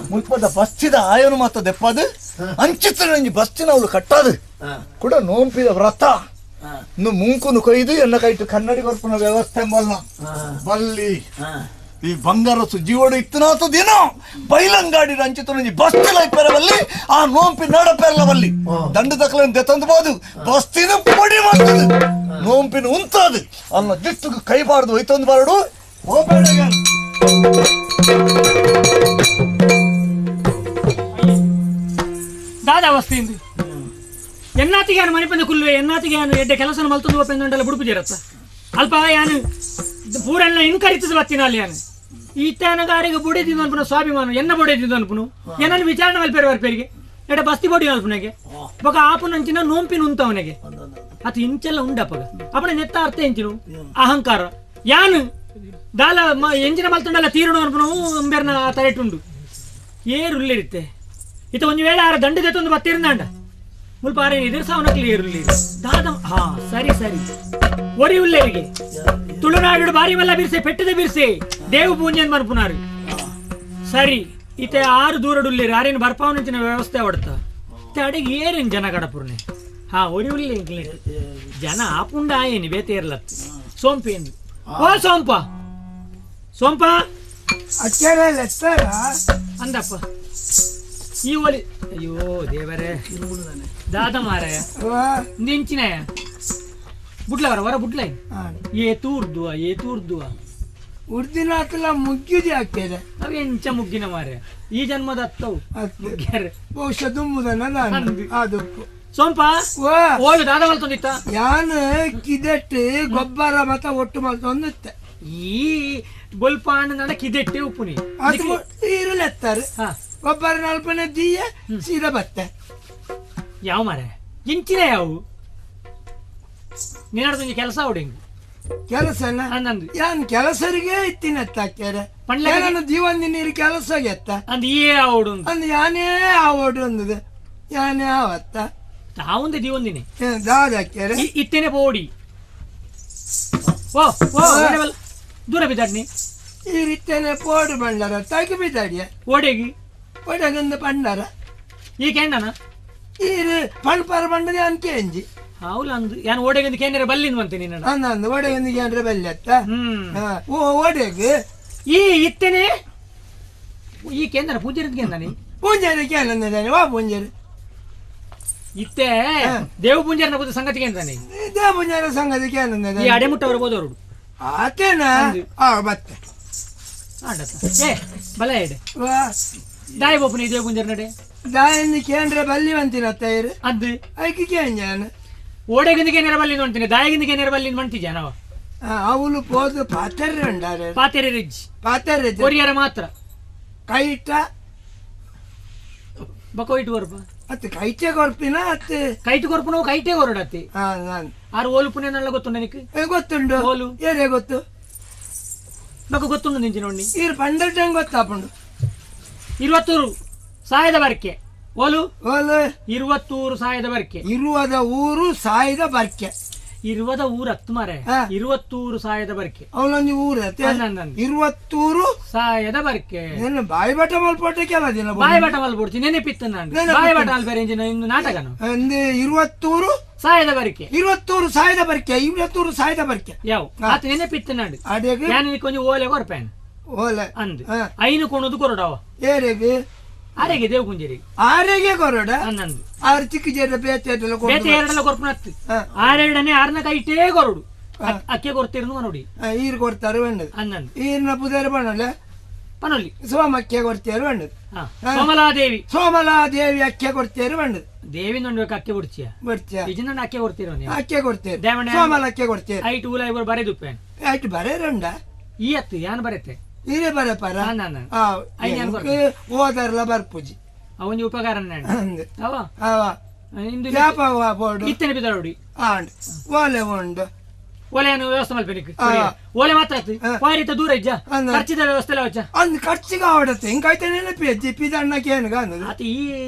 [SPEAKER 13] ಮುಲ್ಪದ ಬಸ್ತಿದ ಆಯನು ಮಾತ್ರ ದೆಪ್ಪದು ಅಂಚಿತ್ರ ನಂಜಿ ಬಸ್ತಿನ ಅವಳು ಕಟ್ಟಾದು ಕೂಡ ನೋಂಪಿದ ವ್ರತ ಇನ್ನು ಮುಂಕುನು ಕೊಯ್ದು ಎನ್ನ ಕೈಟು ಕನ್ನಡಿ ಕೊರ್ಪುನ ವ್ಯವಸ್ಥೆ ಬಲ್ಲ ಬಲ್ಲಿ ಈ ಬಂಗಾರ ಸುಜೀವಡು ಇತ್ತನಾತ ದಿನ ಬೈಲಂಗಾಡಿ ರಂಚಿತ ಬಸ್ತಿಲ ಪೆರವಲ್ಲಿ ಆ ನೋಂಪಿ ನಾಡ ಪೆರಲವಲ್ಲಿ ದಂಡು ತಕಲನ್ನು ದೆತ್ತಂದ್ಬೋದು ಬಸ್ತಿನ ಪೊಡಿ ಮಾಡ್ತದೆ ನೋಂಪಿನ ಉಂತಾದು ಅನ್ನ ದಿಟ್ಟು ಕೈಬಾರ್ದು ಹೋಯ್ತಂದು ಬಾರಡು ಹೋಗ್ಬೇಡ.
[SPEAKER 14] ದಾದಾ ಅವಸ್ಥೆಯಿಂದ ಎನ್ನಾತಿಗೆ ಯಾನು ಮನೆ ಪಂದ ಕುಲ್ಲುವೆ ಎನ್ನಾತಿಗೆ ಯಾನು ಎಡ್ಡೆ ಕೆಲಸನ ಮಲ್ತಂದು ಒಪ್ಪೆಂದಂಡಲ್ಲ ಬುಡುಪು ಜರತ್ತ ಅಲ್ಪ ಯಾನು ಪೂರೆಲ್ಲ ಇನ್ಕರಿತದ ಬತ್ತಿನ ಅಲ್ಲಿ ಯಾನು ಈತನಗಾರಿಗೆ ಬೊಡೆದಿದ್ದು ಅನ್ಪುನ ಸ್ವಾಭಿಮಾನ ಎನ್ನ ಬೊಡೆದಿದ್ದು ಅನ್ಪುನು ಏನನ್ನು ವಿಚಾರಣೆ ಮಲ್ಪೇರು ಬರ್ಪೇರಿಗೆ ಎಡ ಬಸ್ತಿ ಬೊಡಿ ಅಲ್ಪುನಗೆ ಬೊಕ ಆಪುನಂಚಿನ ನೋಂಪಿನ ಉಂತವನಿಗೆ ಅದು ಇಂಚೆಲ್ಲ ಉಂಡಪ್ಪಗ ಅಪ್ಪಣ ನೆತ್ತ ಅರ್ಥ ಎಂಚಿನು ಅಹಂಕಾರ ಯಾನು ದಾಲ ಎಂಜಿನ ಮಲ್ತುಂಡಲ್ಲ ತೀರುಡು ಅನ್ಪುನು ಅಂಬೇರ್ನ ತರೆಟುಂಡು ಏರುಲ್ಲಿರುತ್ತೆ ಇತ ಒಂದು ವೇಳೆ ಆರ ದಂಡ ಜೊತೆ ಬತ್ತಿರ್ನಾಂಡ ಮುಲ್ಪ ಆರೇನು ಎದುರ್ಸಾವನಕ್ಲಿ ಏರುಲ್ಲಿ ದಾದ ಹಾ ಸರಿ ಸರಿ ಒರಿ ಉಲ್ಲೇರಿಗೆ ತುಳುನಾಡು ಬಾರಿ ಮಲ್ಲ ಬಿರ್ಸೆ ಪೆಟ್ಟದ ಬಿರ್ಸೆ ದೇವು ಪೂಂಜನ್ ಮನ್ಪುನಾರು ಸರಿ ಇತ ಆರು ದೂರಡುಲ್ಲೇರು ಆರೇನು ಬರ್ಪಾವನಂಚಿನ ವ್ಯವಸ್ಥೆ ಹೊಡ್ತ ಇತ್ತೆ ಅಡಿಗೆ ಏರೇನು ಜನ ಕಡಪುರ್ನೆ ಹಾ ಒರಿ ಉಲ್ಲೆ ಜನ ಆಪುಂಡ ಆಯೇನಿ ಬೇತೇರ್ಲತ್ತು ಸೋಂಪಿ ಎಂದು ಓ ಸೋಂಪ ಸೋಂಪ ಅಂದಪ್ಪ ಈ ಒಲಿ ಅಯ್ಯೋ ದೇವರೇ ದಾದ ಮಾರಾಯ ನಿಂಚಿನ ಬುಡ್ಲವರ ವರ ಬುಡ್ಲ ಏ ತೂರ್ದುವ ಏ ತೂರ್ದುವ
[SPEAKER 4] ಉರ್ದಿನಾತಲ ಮುಗ್ಗಿದೆ ಆಗ್ತದೆ
[SPEAKER 14] ಅವು ಎಂಚ ಮುಗ್ಗಿನ ಮಾರ್ರೆ ಈ ಜನ್ಮದ ಅತ್ತವು ಮುಗ್ಗ್ಯಾರೆ
[SPEAKER 4] ಬಹುಶಃ ದುಮ್ಮುದನ್ನ ನಾನು ಅದಕ್ಕೂ
[SPEAKER 14] ಸೋಂಪ ಓಳು ದಾದ ಮಲ್ತೊಂದಿತ್ತ
[SPEAKER 4] ಯಾನು ಕಿದೆಟ್ಟು ಗೊಬ್ಬರ ಮತ ಒಟ್ಟು ಮಲ್ತೊಂದಿತ್ತೆ
[SPEAKER 14] ಈ ಬೊಲ್ಪ ಹಣ್ಣು ಕಿದೆಟ್ಟೆ ಉಪ್ಪುನಿ
[SPEAKER 4] ಅದು ಈರುಲೆತ್ತಾರೆ ಗೊಬ್ಬರ ನಲ್ಪನೆ ದೀಯ ಸೀದಾ ಬತ್ತೆ
[SPEAKER 14] ಯಾವ ಮಾರೆ ಇಂಚಿನ ಯಾವು ನಿನ್ನೊಂದು ಕೆಲಸ ಹೊಡಿಂಗ್
[SPEAKER 4] ಕೆಲಸ ಯಾನ್ ಕೆಲಸರಿಗೆ ಇತ್ತಿನ ಹಾಕ್ಯಾರೆ ನಾನು ಜೀವನ ನೀರು ಕೆಲಸ ಗೆತ್ತ
[SPEAKER 14] ಅಂದ್ ಏ ಆವಡು
[SPEAKER 4] ಅಂದ್ ಯಾನೇ ಆವಡು ಅಂದದ ಯಾನೇ ಆವತ್ತ
[SPEAKER 14] ತಾವಂದೆ ಜೀವನ್ದಿನಿ
[SPEAKER 4] ದಾದ ಹಾಕ್ಯಾರೆ
[SPEAKER 14] ಇತ್ತೇನೆ ಪೋಡಿ ಓ ಓ ದೂರ ಬಿದ್ದಾಡ್ನಿ
[SPEAKER 4] ಈ ರೀತಿಯೇ ಪೋಡು ಬಂಡಾರ ತಾಕಿ ಬಿದ್ದಾಡಿಯ
[SPEAKER 14] ಓಡೇಗಿ
[SPEAKER 4] ಓಡಗಂದ ಬಂಡಾರ
[SPEAKER 14] ಈ ಕೆಂಡನ
[SPEAKER 4] ಈ ಪಣ್ ಪರ ಬಂಡದ ಅನ್ಕೆ ಅಂಜಿ
[SPEAKER 14] ಹೌಲ್ಲ ಅಂದು ಯಾನ್ ಓಡೆಗಂದು ಕೇಂದ್ರ ಬಲ್ಲಿಂದು ಅಂತೀನಿ ನಾನು
[SPEAKER 4] ಅಂದ ಓಡೆಗಂದು ಕೇಂದ್ರ ಬಲ್ಲಿ ಅತ್ತ ಓ ಓಡೆಗ್
[SPEAKER 14] ಈ ಇತ್ತೇನೆ ಈ ಕೇಂದ್ರ ಪೂಜಾರಿ ಕೇಂದ್ರನೇ
[SPEAKER 4] ಪೂಜಾರಿ ಕೇಂದ್ರ ವಾ ಪೂಜಾರಿ
[SPEAKER 14] ಇತ್ತೆ ದೇವ ಪೂಂಜಾರನ ಬುದ್ಧ ಸಂಗತಿ ಕೇಂದ್ರನೇ
[SPEAKER 4] ದೇವ ಪೂಂಜಾರ ಸಂಗತಿ ಕೇಂದ್ರ
[SPEAKER 14] ಈ ಅಡೆಮುಟ್ಟವರು ಬೋದವರು
[SPEAKER 4] ಆತೇನ ಆ ಬತ್ತೆ
[SPEAKER 14] ಏ ಬಲ ಎಡೆ ದಾಯಿ ಬೋಪನ ದೇವ ಪೂಂಜಾರ ನಡೆ
[SPEAKER 4] ದಾಯನ್ನು ಕೇಂದ್ರ ಬಲ್ಲಿ ಅಂತೀನ ತೈರು
[SPEAKER 14] ಅದು
[SPEAKER 4] ಐಕಿ ಕೇಂಜಾನ
[SPEAKER 14] ಓಡೆಗಿಂದಿಗೆ ನೇರ ಬಲ್ಲಿ ಅಂತೀನಿ ದಾಯಗಿಂದಿಗೆ ನೇರ ಬಲ್ಲಿ ಅಂತಿದ್ಯಾ ನಾವು
[SPEAKER 4] ಅವಳು ಪೋದು ಪಾತೆರೆ ಉಂಡಾರೆ
[SPEAKER 14] ಪಾತೆರೆ ರಿಜ್
[SPEAKER 4] ಪಾತೆರೆ
[SPEAKER 14] ಕೊರಿಯರ ಮಾತ್ರ
[SPEAKER 4] ಕೈಟ
[SPEAKER 14] ಬಕೋ ಇಟ್ಟು ಕೊರ್ಪ
[SPEAKER 4] ಅತ್ತೆ ಕೈಟೆ ಕೊರ್ಪಿನ ಅತ್ತೆ
[SPEAKER 14] ಕೈಟು ಕೊರ್ಪುನ ಕೈಟೆ ಕೊರಡತ್ತಿ ಆರು ಓಲು ಪುಣ್ಯ ನಲ್ಲ ಗೊತ್ತುಂಡ ನಿಕ್
[SPEAKER 4] ಗೊತ್ತುಂಡು
[SPEAKER 14] ಓಲು
[SPEAKER 4] ಏರೇ ಗೊತ್ತು
[SPEAKER 14] ಬಕ ಗೊತ್ತುಂಡು ನಿಂಚಿ ನೋಡಿ
[SPEAKER 4] ಈರು ಪಂಡರ್ ಗೊತ್ತಾಪುಂಡು
[SPEAKER 14] ಇರುವತ್ತೂರು ಸಾಯದ ಬರ್ಕೆ ಓಲು
[SPEAKER 4] ಓಲು
[SPEAKER 14] ಇರುವತ್ತೂರು ಸಾಯದ ಬರ್ಕೆ
[SPEAKER 4] ಇರುವದ ಊರು ಸಾಯದ ಬರ್ಕೆ
[SPEAKER 14] ಇರುವದ ಊರ ಹತ್ತು ಮಾರೆ 20 ಸಾಯದ ಬರ್ಕೆ
[SPEAKER 4] ಅವನೊಂದು ಊರ 20
[SPEAKER 14] ಸಾಯದ ಬರ್ಕೆ
[SPEAKER 4] ಬಾಯಿ ಬಟ ಮಲ್ಪಟ್ಟೆ ಕೆಲ ದಿನ
[SPEAKER 14] ಬಾಯಿ ಬಟ ಮಲ್ಪಡ್ತೀನಿ ನೆನಪಿತ್ತು ನಾನು ಬಾಯಿ ಬಟ ಮಲ್ಪೇರೆ ಇಂದು ನಾಟಕನು
[SPEAKER 4] 20
[SPEAKER 14] ಸಾಯದ ಬರ್ಕೆ
[SPEAKER 4] 20 ಸಾಯದ ಬರ್ಕೆ 20 ಸಾಯದ ಬರ್ಕೆ
[SPEAKER 14] ಯಾವ ಆತ ನೆನಪಿತ್ತು ನಾನು ಯಾನ ಕೊಂಚ ಓಲೆ ಕೊರ್ಪೇನು
[SPEAKER 4] ಓಲೆ
[SPEAKER 14] ಅಂದ್ ಐನು ಕೊಣದು ಕೊರಡವ
[SPEAKER 4] ಏರೆಗೆ
[SPEAKER 14] ಆರೆಗೆ ದೇವ್ ಕುಂಜರಿ
[SPEAKER 4] ಆರೆಗೆ ಕೊರಡ
[SPEAKER 14] ಅನ್ನಂದು
[SPEAKER 4] ಆರು ಚಿಕ್ಕ ಜೇರ ಬೇತೆ
[SPEAKER 14] ಬೇತೆ ಎರಡೆಲ್ಲ ಕೊರ್ಪುನತ್ತು ಆರೆರಡನೆ ಆರ್ನ ಕೈಟೇ ಕೊರಡು ಅಕ್ಕೆ ಕೊರ್ತಿರ್ನು ನೋಡಿ
[SPEAKER 4] ಈರು ಕೊಡ್ತಾರೆ ಬಣ್ಣದು
[SPEAKER 14] ಅನ್ನಂದು
[SPEAKER 4] ಈರಿನ ಪುದೇರ ಬಣ್ಣಲ್ಲ
[SPEAKER 14] ಪನೊಲ್ಲಿ
[SPEAKER 4] ಸೋಮಕ್ಕೆ ಕೊಡ್ತೇರು ಬಣ್ಣದು
[SPEAKER 14] ಸೋಮಲಾದೇವಿ
[SPEAKER 4] ಸೋಮಲಾದೇವಿ ಅಕ್ಕೆ ಕೊಡ್ತೇರು ಬಣ್ಣದು
[SPEAKER 14] ದೇವಿ ನೋಡ್ಬೇಕು ಅಕ್ಕೆ ಬಿಡ್ಚಿಯ
[SPEAKER 4] ಬಿಡ್ಚಿಯ
[SPEAKER 14] ಇಜಿನ ಅಕ್ಕೆ ಕೊಡ್ತೀರ
[SPEAKER 4] ಅಕ್ಕೆ ಕೊಡ್ತೇರು ಸೋಮಲ ಅಕ್ಕೆ ಕೊಡ್ತೇರು
[SPEAKER 14] ಐಟು ಊಲ ಇವರು ಬರೆದುಪ್ಪೇನು
[SPEAKER 4] ಐಟು ಬರೇರುಂಡ
[SPEAKER 14] ಈ ಅತ್ತು ಯಾನ್ ಬರೆತೆ
[SPEAKER 4] ಇರೇ ಬರಪರ ಓದರ್ಲ ಬರ್ಪುಜಿ
[SPEAKER 14] ಅವನಿ ಉಪಕಾರ ಇತ್ತನೆ ಬಿದರೋಡಿ
[SPEAKER 4] ಓಲೆ ಉಂಡು
[SPEAKER 14] ಓಲೆಯನ್ನು ವ್ಯವಸ್ಥೆ ಮಲ್ಪೆನಿಕ್ ಓಲೆ ಮಾತ್ರ ಪಾರಿತ ದೂರ ಇಜ್ಜ ಖರ್ಚಿದ ವ್ಯವಸ್ಥೆ ಎಲ್ಲ ವಚ್ಚ
[SPEAKER 4] ಅಂದ್ ಖರ್ಚಿಗೆ ಆವಡತ್ತೆ ಹಿಂಗಾಯ್ತ ನೆನಪಿ ಜಿಪ್ಪಿದ ಅಣ್ಣ ಕೇನುಗ
[SPEAKER 14] ಆತ ಈ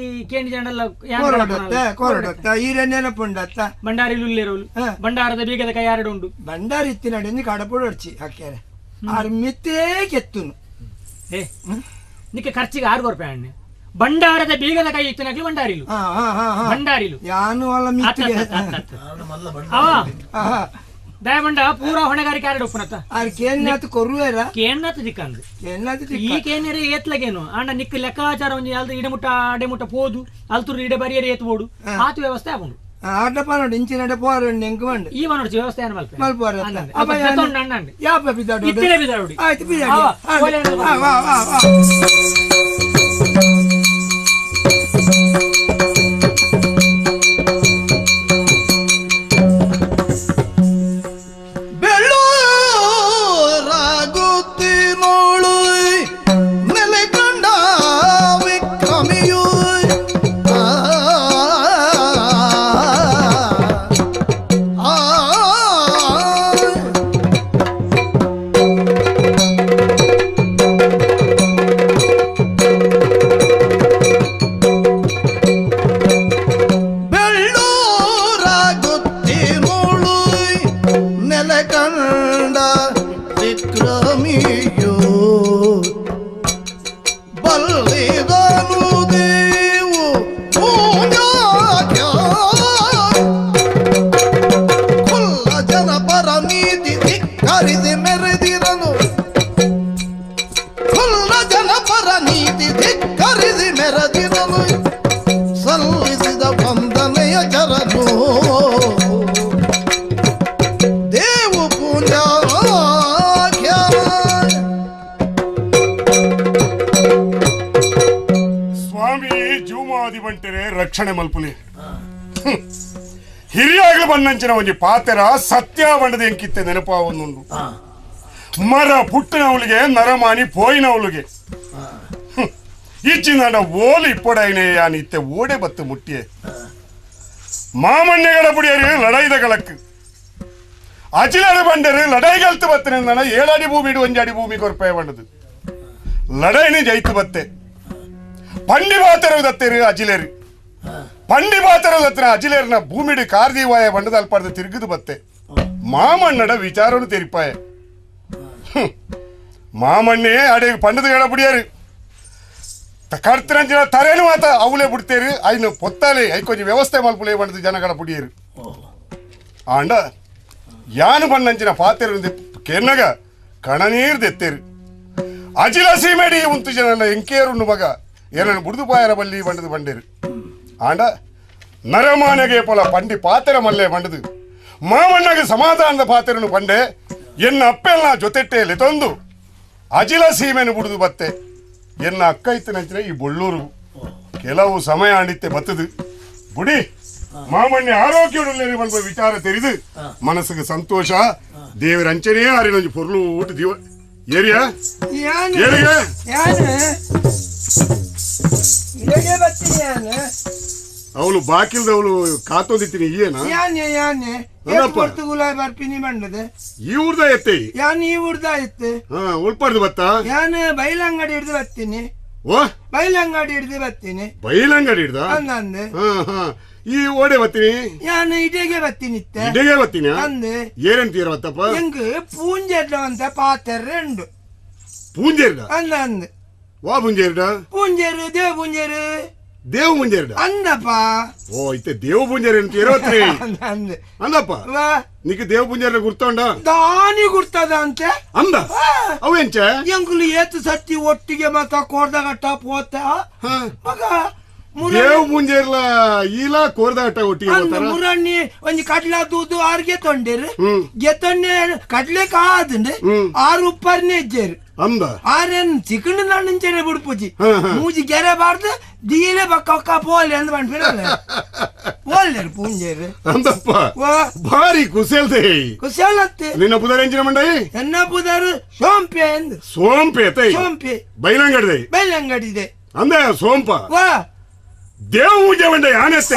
[SPEAKER 14] ಕೇಂದ್ರ ಜನಲ್ಲ
[SPEAKER 4] ಕೊರಡತ್ತೆ ಕೊರಡತ್ತ ಈರೆ ನೆನಪುಂಡತ್ತ
[SPEAKER 14] ಭಂಡಾರಿ ಲುಲ್ಲೇರೋಲು ಭಂಡಾರದ ಬೀಗದ ಕೈ ಯಾರಡು ಉಂಡು
[SPEAKER 4] ಭಂಡಾರಿ ಇತ್ತಿನಡಿ ಕಡಪುಡು ಹೊಡ್ಚಿ ಹಾಕ್ಯಾರೆ ಆರು ಮಿತ್ತೇ ಕೆತ್ತುನು
[SPEAKER 14] ಏ ನಿಕ್ಕೆ ಖರ್ಚಿಗೆ 6 ರೂಪಾಯಿ ಅಣ್ಣೆ ಭಂಡಾರದ ಬೀಗದ ಕೈ ಇತ್ತಿನಕ್ಲಿ ಭಂಡಾರಿಲು ಭಂಡಾರಿಲು
[SPEAKER 4] ಯಾನು ಅಲ್ಲ ಮಿತ್ತಿಗೆ
[SPEAKER 14] ಅವ ದಯಮಂಡ ಪೂರಾ ಹೊಣೆಗಾರಿಕೆ ಆರಡು ಒಪ್ಪನತ್ತ
[SPEAKER 4] ಆರ್ ಕೇನ್ನಾತು ಕೊರುವೇರ
[SPEAKER 14] ಕೇನ್ನಾತು ದಿಕ್ಕಂದು
[SPEAKER 4] ಕೇನ್ನಾತು
[SPEAKER 14] ಈ ಕೇನೇರೆ ಏತ್ಲಗೇನು ಅಣ್ಣ ನಿಕ್ಕ ಲೆಕ್ಕಾಚಾರ ಒಂಜಿ ಅಲ್ದು ಇಡಮುಟ್ಟ ಅಡೆಮುಟ್ಟ ಪೋದು ಅಲ್ತುರು ಇಡೆ ಬರಿಯರೆ ಏತ್ ಬೋಡು ಆತು ವ್ಯವಸ್ಥೆ ಆಪುಂಡು
[SPEAKER 4] ಆರ್ಡಪ್ಪ ನೋಡಿ ಇಂಚಿನ ಪೋರ ಎಂಕ್ ಬಂಡು
[SPEAKER 14] ಈ ನೋಡಿ ವ್ಯವಸ್ಥೆ ಏನು ಮಲ್ಪ
[SPEAKER 4] ಮಲ್ಪೋರ ಯಾಪ ಬಿದ್ದಾಡು
[SPEAKER 14] ಇತ್ತಿನ ಬಿದ್ದಾಡು
[SPEAKER 4] ಆಯ್ತು ಬಿದ್ದಾಡು
[SPEAKER 12] ಬೆಳ್ಳೂರಾಗುತ್ತಿ ನೋಳು ನೆಲೆ ಕಂಡ ವಿಕ್ರಮಿಯು ವಿಕ್ರಮಿಯು ಬಲ್ಲಿದನು ದೇವು ಕುಲ್ಲ ಜನಪರ ನೀತಿ ಧಿಕ್ಕರಿಸಿ ಮೆರೆದಿರನು ಕುಲ್ಲ ಜನಪರ ನೀತಿ ಧಿಕ್ಕರಿಸಿ ಮೆರೆದಿರನು ಸಲ್ಲಿಸಿದ ವಂದನೆಯ ಚರನು ದೇವು ಪೂಜಾ
[SPEAKER 15] ಸ್ವಾಮಿ ಜೂಮಾದಿ ಬಂಟರೆ ರಕ್ಷಣೆ ಮಲ್ಪುಲಿ ಹಿರಿಯಾಗಲು ಬಣ್ಣಂಚಿನ ಒಂಜಿ ಪಾತೆರ ಸತ್ಯ ಬಂಡದ ಎಂಕಿತ್ತೆ ನೆನಪಾವೊಂದುಂಡು ಮರ ಪುಟ್ಟಿನವಳಿಗೆ ನರಮಾನಿ ಪೋಯಿನವಳಿಗೆ ಇಚ್ಚಿನ ಓಲು ಇಪ್ಪೊಡೈನೆ ಯಾನಿತ್ತೆ ಓಡೆ ಬತ್ತು ಮುಟ್ಟಿಯೆ ಮಾಮಣ್ಯಗಳ ಪುಡಿಯರು ಲಡೈದ ಕಳಕ್ ಅಚಿಲರ ಬಂಡರು ಲಡೈಗಲ್ತು ಬತ್ತನೆ 7 ಅಡಿ ಭೂಮಿ 1 ಅಡಿ ಭೂಮಿ ಕೊರ್ಪೆ ಬಂಡದು ಲಡೈನಿ ಜೈತು ಬತ್ತೆ ಪಂಡಿ ಬಾತರು ಅಜಿಲೇರು ಪಂಡಿ ಬಾತರು ದತ್ತಿನ ಅಜಿಲೇರ್ನ ಭೂಮಿಡಿ ಕಾರ್ದೀವಾಯ ಬಂಡದ ಅಲ್ಪಾರ್ದ ತಿರುಗಿದು ಬತ್ತೆ ಮಾಮಣ್ಣಡ ವಿಚಾರನು ತೆರಿಪಾಯ ಮಾಮಣ್ಣೇ ಅಡೆ ಪಂಡದ ಹೇಳ ಬಿಡಿಯಾರು ಕರ್ತರಂಜಿನ ತರೇನು ಮಾತ ಅವಲೇ ಬಿಡ್ತೇರು ಐನು ಪೊತ್ತಾಲೆ I ಕೊಂಚ ವ್ಯವಸ್ಥೆ ಮಲ್ಪುಲೇ ಬಂಡದ ಜನಗಳ ಪುಡಿಯರು ಆಂಡ ಯಾನು ಬಣ್ಣಂಚಿನ ಪಾತೆರು ಕೆನ್ನಗ ಕಣನೀರ್ ದೆತ್ತೇರು ಅಜಿಲ ಸೀಮೆಡಿ ಉಂತು ಜನ ಎಂಕೇರುಣ್ಣು ಮಗ ಏನನ್ನು ಬುಡ್ದು ಪಾಯರ ಬಲ್ಲಿ ಬಂಡದು ಬಂಡೇರು ಆಂಡ ನರಮಾನೆಗೆ ಪೊಲ ಪಂಡಿ ಪಾತೆರ ಮಲ್ಲೆ ಬಂಡದು ಮಾಮಣ್ಣಗೆ ಸಮಾಧಾನದ ಪಾತೆರನು ಪಂಡೆ ಎನ್ನ ಅಪ್ಪೆಲ್ಲ ಜೊತೆಟ್ಟೆ ಲೆತೊಂದು ಅಜಿಲ ಸೀಮೆನು ಬುಡುದು ಬತ್ತೆ ಎನ್ನ ಅಕ್ಕ ಇತ್ತನಂಚಿನ ಈ ಬೊಳ್ಳೂರು ಕೆಲವು ಸಮಯ ಆಂಡಿತ್ತೆ ಬತ್ತದು ಬುಡಿ ಮಾಮಣ್ಯ ಆರೋಗ್ಯ ಬಂದ ವಿಚಾರ ತೆರಿದು ಮನಸ್ಸಿಗೆ ಸಂತೋಷ ದೇವರ ಅಂಚನೇ ಆರಿನೊಂಜಿ ಪೊರ್ಲು ಊಟ ದೀವ ಏರಿಯಾ ಏರಿಗೆ ಅವಳು ಬಾಕಿಲ್ದವಳು ಕಾತೋದಿತ್ತೀನಿ ಏನ
[SPEAKER 4] ಯಾನೆ ಯಾನೆ ಬರ್ಪಿನಿ ಬಂಡದೆ
[SPEAKER 15] ಈ ಊರ್ದ ಎತ್ತೆ
[SPEAKER 4] ಯಾನ್ ಈ ಊರ್ದ ಎತ್ತೆ
[SPEAKER 15] ಉಳ್ಪಾರ್ದು ಬತ್ತ
[SPEAKER 4] ಯಾನ್ ಬೈಲಂಗಡಿ ಹಿಡಿದು ಬರ್ತೀನಿ
[SPEAKER 15] ಓ
[SPEAKER 4] ಬೈಲಂಗಡಿ ಹಿಡಿದು ಬರ್ತೀನಿ
[SPEAKER 15] ಬೈಲಂಗಡಿ ಹಿಡ್ದ
[SPEAKER 4] ಅಂದೆ
[SPEAKER 15] ಹಾ ಈ ಓಡೆ ಬತ್ತೀನಿ
[SPEAKER 4] ಯಾನು ಇಡೆಗೆ ಬತ್ತೀನಿ
[SPEAKER 15] ಇಡೆಗೆ ಬತ್ತೀನಿ
[SPEAKER 4] ಅಂದೆ
[SPEAKER 15] ಏನಂತೀರ ಬತ್ತಪ್ಪ
[SPEAKER 4] ಎಂಗ್ ಪೂಂಜೆರ್ಡ ಅಂತ ಪಾತೆರ್ರೆ ಉಂಡು
[SPEAKER 15] ಪೂಂಜೆರ್ಡ
[SPEAKER 4] ಅಂದ ಅಂದ
[SPEAKER 15] ವಾ ಪೂಂಜೆರ್ಡ
[SPEAKER 4] ಪೂಂಜೆರು ದೇವ ಪೂಂಜೆರು
[SPEAKER 15] ದೇವ ಪೂಂಜೆರ್ಡ
[SPEAKER 4] ಅಂದಪ್ಪ
[SPEAKER 15] ಓ ಇತ್ತೆ ದೇವ ಪೂಂಜೆರ್ ಅಂತೀರ ಬತ್ತೀನಿ
[SPEAKER 4] ಅಂದ
[SPEAKER 15] ಅಂದಪ್ಪ ನಿಕ್ ದೇವ ಪೂಂಜೆರ್ನ ಗುರ್ತುಂಡ
[SPEAKER 4] ದಾನಿ ಗುರ್ತದ ಅಂತೆ
[SPEAKER 15] ಅಂದ ಅವು ಎಂಚ
[SPEAKER 4] ಎಂಗುಲು ಏತು ಸತ್ತಿ ಒಟ್ಟಿಗೆ ಮಾತ ಕೋರ್ದಗಟ್ಟ ಪೋತ ಮಗ
[SPEAKER 15] ದೇವ ಪೂಂಜೆರ್ಲ ಈಲ ಕೋರ್ದಗಟ್ಟ ಒಟ್ಟಿಗೆ ಹೋತಾರ
[SPEAKER 4] ಮುರಣ್ಣಿ ಒಂಜಿ ಕಡ್ಲ ದೂದು ಆರ್ಗೆ ತೊಂಡೇರು ಗೆತೊನ್ನೆ ಕಡ್ಲೆ ಕಾದಂಡೆ ಆರು ಉಪ್ಪರ್ನೆ ಇಜ್ಜೇರು
[SPEAKER 15] ಅಂದ
[SPEAKER 4] ಆರೇನ್ ಚಿಕನ್ ನಣ್ಣಂಚನೆ ಬಿಡ್ಪುಜಿ ಮೂಜಿ ಗೆರೆ ಬಾರ್ದು ದೀಲೆ ಬಕ್ಕ ಪೋಲೆ ಅಂದ್ ಬಂಡ್ಪಿರಲ್ಲ ಪೋಲ್ಲೇರು ಪೂಂಜೇರು
[SPEAKER 15] ಅಂದಪ್ಪ ಭಾರಿ ಕುಸೇಲ್ದೆ
[SPEAKER 4] ಕುಸೇಲತ್ತೆ
[SPEAKER 15] ನಿನ್ನ ಪುದರ್ ಎಂಚಿನ ಮಂಡೈ
[SPEAKER 4] ಎನ್ನ ಪುದರ್ ಸೋಂಪೆ ಅಂದ್
[SPEAKER 15] ಸೋಂಪೆ ತೈ
[SPEAKER 4] ಸೋಂಪೆ
[SPEAKER 15] ಬೈಲಂಗಡಿದೆ
[SPEAKER 4] ಬೈಲಂಗಡಿದೆ
[SPEAKER 15] ಅಂದ ಸೋಂಪ
[SPEAKER 4] ವಾ
[SPEAKER 15] ದೇವ ಪೂಜೆ ಮಂಡೈ ಆನೆತ್ತೆ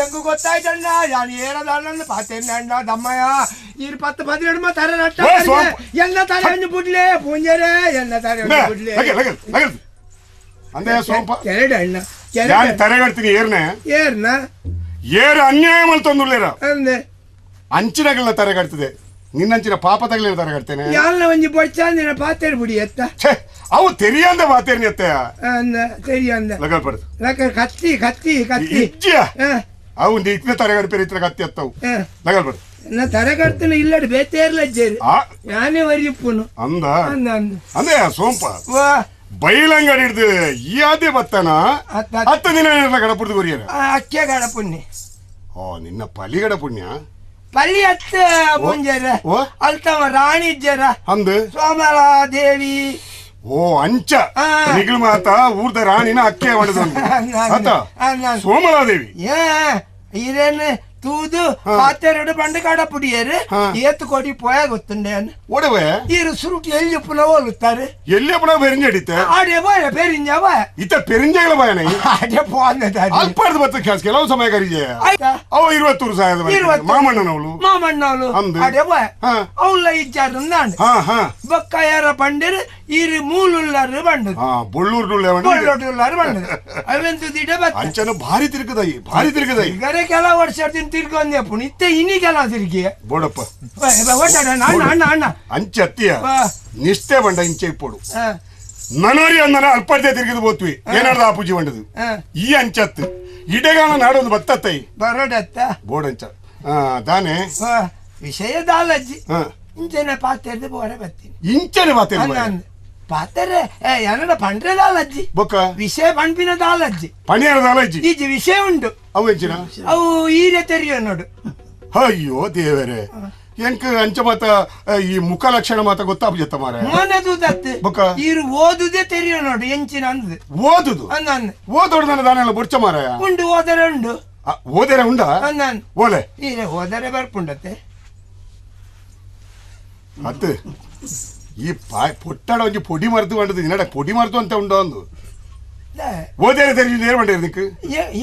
[SPEAKER 4] ಎಂಗು ಗೊತ್ತಾಯ್ತಣ್ಣ ಯಾನು ಏರದಣ್ಣ ಪಾತೇನೆ ಅಣ್ಣ ದಮ್ಮಯ್ಯ ಈ 10 15 ತರ ನಟ್ಟ ಎಲ್ಲ ತಾರೆ ಒಂದು ಬುಡ್ಲೆ ಪೂಂಜರೆ ಎಲ್ಲ ತಾರೆ ಒಂದು ಬುಡ್ಲೆ
[SPEAKER 15] ಅಂದೇ ಸೋಂಪ
[SPEAKER 4] ಕೆರಡೆ ಅಣ್ಣ
[SPEAKER 15] ಯಾರು ತರೆಗಡ್ತೀನಿ ಏರ್ನೆ
[SPEAKER 4] ಏರ್ನ
[SPEAKER 15] ಏರು ಅನ್ಯಾಯ ಮಲ್ತೊಂದುಳ್ಳೇರ
[SPEAKER 4] ಅಂದೆ
[SPEAKER 15] ಅಂಚಿನಗಳನ್ನ ತರೆಗಡ್ತದೆ ನಿನ್ನಂಚಿನ ಪಾಪ ತಗಲಿನ ತರೆಗಡ್ತೇನೆ
[SPEAKER 4] ಯಾಲ್ನ ಒಂಜಿ ಬೊಡ್ಚಾಂದಿನ ಪಾತೇರು ಬಿಡಿ ಎತ್ತ
[SPEAKER 15] ಅವು ತೆರಿಯಂದ ಪಾತೇರ್ನಿ ಎತ್ತ
[SPEAKER 4] ಅಂದ ತೆರಿಯಂದ
[SPEAKER 15] ಲಗಲ್ಪಡ್ದು
[SPEAKER 4] ಲಗ ಕತ್ತಿ ಕತ್ತಿ ಕತ್ತಿ
[SPEAKER 15] ಇಜ್ಜಿಯ ಅವು ಇತ್ನ ತರೆಗಡ್ಪೇರು ಇತ್ರ ಕತ್ತಿ ಎತ್ತವು ಲಗಲ್ಪಡ್ದು
[SPEAKER 4] ನಾ ತರೆಗಡ್ತೇನೆ ಇಲ್ಲಡ್ ಬೇತೇರ್ಲ ಜೇರು ಯಾನೇ ವರಿಪ್ಪುನು
[SPEAKER 15] ಅಂದ
[SPEAKER 4] ಅಂದ ಅಂದ
[SPEAKER 15] ಅಂದೆ ಸೋಂಪ ಬೈಲಂಗಡಿ ಹಿಡ್ದು ಈ ಆದೇ ಬತ್ತನ 10 ದಿನ ಗಡಪುರ್ದು ಕೊರಿಯರ
[SPEAKER 4] ಅಕ್ಕೆ ಗಡಪುಣ್ಯ
[SPEAKER 15] ಓ ನಿನ್ನ ಪಲಿಗಡ ಪುಣ್ಯ
[SPEAKER 4] ಪಲ್ಲಿ ಅತ್ತ ಪುಂಜರ ಅಲ್ತವ ರಾಣಿ ಇಜ್ಜರ
[SPEAKER 15] ಅಂದ
[SPEAKER 4] ಸೋಮಲಾ ದೇವಿ
[SPEAKER 15] ಓ ಅಂಚ ನಿಗಲ್ ಮಾತ ಊರ್ದ ರಾಣಿನ ಅಕ್ಕೆ ಮಾಡಿದ ಆತ ಸೋಮಲಾದೇವಿ
[SPEAKER 4] ಏ ಇರೇನು ತೂದು ಪಾತೆರಡು ಬಂಡು ಕಡಪುಡಿಯರು ಏತು ಕೊಡಿ ಪೋಯ ಗೊತ್ತುಂಡೆ
[SPEAKER 15] ಒಡವೆ
[SPEAKER 4] ಈರು ಸುರುಟಿ ಎಲ್ಲಿ ಪುನಃ ಹೋಲುತ್ತಾರೆ
[SPEAKER 15] ಎಲ್ಲಿ ಪುನಃ ಬೆರಿಂಜ ಹಿಡಿತೆ
[SPEAKER 4] ಆಡೆ ಬಾಯ ಪೆರಿಂಜ ಬಾಯ
[SPEAKER 15] ಇತ್ತ ಪೆರಿಂಜಗಳ ಬಾಯನ
[SPEAKER 4] ಆಡೆ ಪೋಂದ
[SPEAKER 15] ಅಲ್ಪಾರ್ದು ಬತ್ತ ಕೆಲವು ಸಮಯ ಕರಿಜೆ ಅವ 21 ಸಾವಿರದ ಮಾಮಣ್ಣನವಳು
[SPEAKER 4] ಮಾಮಣ್ಣವಳು ಆಡೆ ಬಾಯ ಅವಳ ಇಜ್ಜಾರು ಬೊಕ್ಕ ಯಾರ ಪಂಡರು ಈರು ಮೂಲುಲ್ಲಾರು ಬಂಡು
[SPEAKER 15] ಬೊಳ್ಳೂರು
[SPEAKER 4] ಬೊಳ್ಳೂರುಲ್ಲಾರು ಬಂಡು ಅವೆಂತು ದಿಡ ಬತ್ತ
[SPEAKER 15] ಅಂಚನ ಭಾರಿ ತಿರುಗದೈ ಭಾರಿ ತಿರುಗದೈ
[SPEAKER 4] ಗರೆ ಕೆಲವು ವರ್ಷ ತಿರ್ಗೊಂದೆ ಪುಣಿ ಇತ್ತೆ ಇನಿ ಕೆಲ ತಿರುಗಿ
[SPEAKER 15] ಬೋಡಪ್ಪ
[SPEAKER 4] ಅಣ್ಣ ಅಣ್ಣ ಅಣ್ಣ
[SPEAKER 15] ಅಂಚೆ ಅತ್ತಿಯ ನಿಷ್ಠೆ ಬಂಡ ಇಂಚೆ ಇಪ್ಪೋಡು ನನೋರಿ ಅಂದನ ಅಲ್ಪರ್ದೆ ತಿರುಗಿದು ಬೋತ್ವಿ ಏನಾರ್ದ ಆ ಪೂಜೆ ಬಂಡದು ಈ ಅಂಚತ್ತು ಇಡೆಗಾಲ ನಾಡೊಂದು ಬತ್ತತ್ತೈ
[SPEAKER 4] ಬರೋಡತ್ತ
[SPEAKER 15] ಬೋಡಂಚ ದಾನೆ
[SPEAKER 4] ವಿಷಯ ದಾಲಜ್ಜಿ ಇಂಚನೆ ಪಾತೆರ್ದು ಬೋರೆ ಬತ್ತೀನಿ
[SPEAKER 15] ಇಂಚನೆ ಪಾತೆರ್ದು
[SPEAKER 4] ಪಾತೆರೆ ಏನಡ ಪಂಡ್ರೆ ದಾಲಜ್ಜಿ
[SPEAKER 15] ಬೊಕ್ಕ
[SPEAKER 4] ವಿಷಯ ಪಂಪಿನ ದಾಲಜ್ಜಿ
[SPEAKER 15] ಪಣಿಯಾರ ದಾಲಜ್ಜಿ
[SPEAKER 4] ಈಜಿ ವಿಷಯ ಉಂಟು
[SPEAKER 15] ಅವು ಎಂಚಿನ
[SPEAKER 4] ಅವು ಈರೆ ತೆರಿಯೋ ನೋಡು
[SPEAKER 15] ಅಯ್ಯೋ ದೇವರೇ ಎಂಕ್ ಅಂಚ ಮಾತ ಈ ಮುಖ ಲಕ್ಷಣ ಮಾತ ಗೊತ್ತಾಪುಜತ್ತ ಮಾರ
[SPEAKER 4] ಮನದುದತ್ತೆ
[SPEAKER 15] ಬೊಕ್ಕ
[SPEAKER 4] ಈರು ಓದುದೇ ತೆರಿಯೋ ನೋಡು ಎಂಚಿನ ಅಂದು
[SPEAKER 15] ಓದುದು
[SPEAKER 4] ಅಂದ
[SPEAKER 15] ಓದೋಡು ನನ್ನ ದಾನೆಲ್ಲ ಬೊಡ್ಚ ಮಾರಾಯ
[SPEAKER 4] ಉಂಡು ಓದರೆ ಉಂಡು
[SPEAKER 15] ಓದರೆ ಉಂಡ ಓಲೆ
[SPEAKER 4] ಈರೆ ಓದರೆ ಬರ್ಪುಂಡತ್ತೆ
[SPEAKER 15] ಅತ್ತು ಈ ಪೊಟ್ಟಾಡ ಒಂಜಿ ಪೊಡಿ ಮರ್ದು ಬಂಡದು ನಿನ್ನಡ ಪೊಡಿ ಮರ್ದು ಅಂತ ಉಂಡು ಅಂದು ಓದೇರೆ ತೆರಿಯು ನೇರ ಬಂಡೇರು ನಿಕ್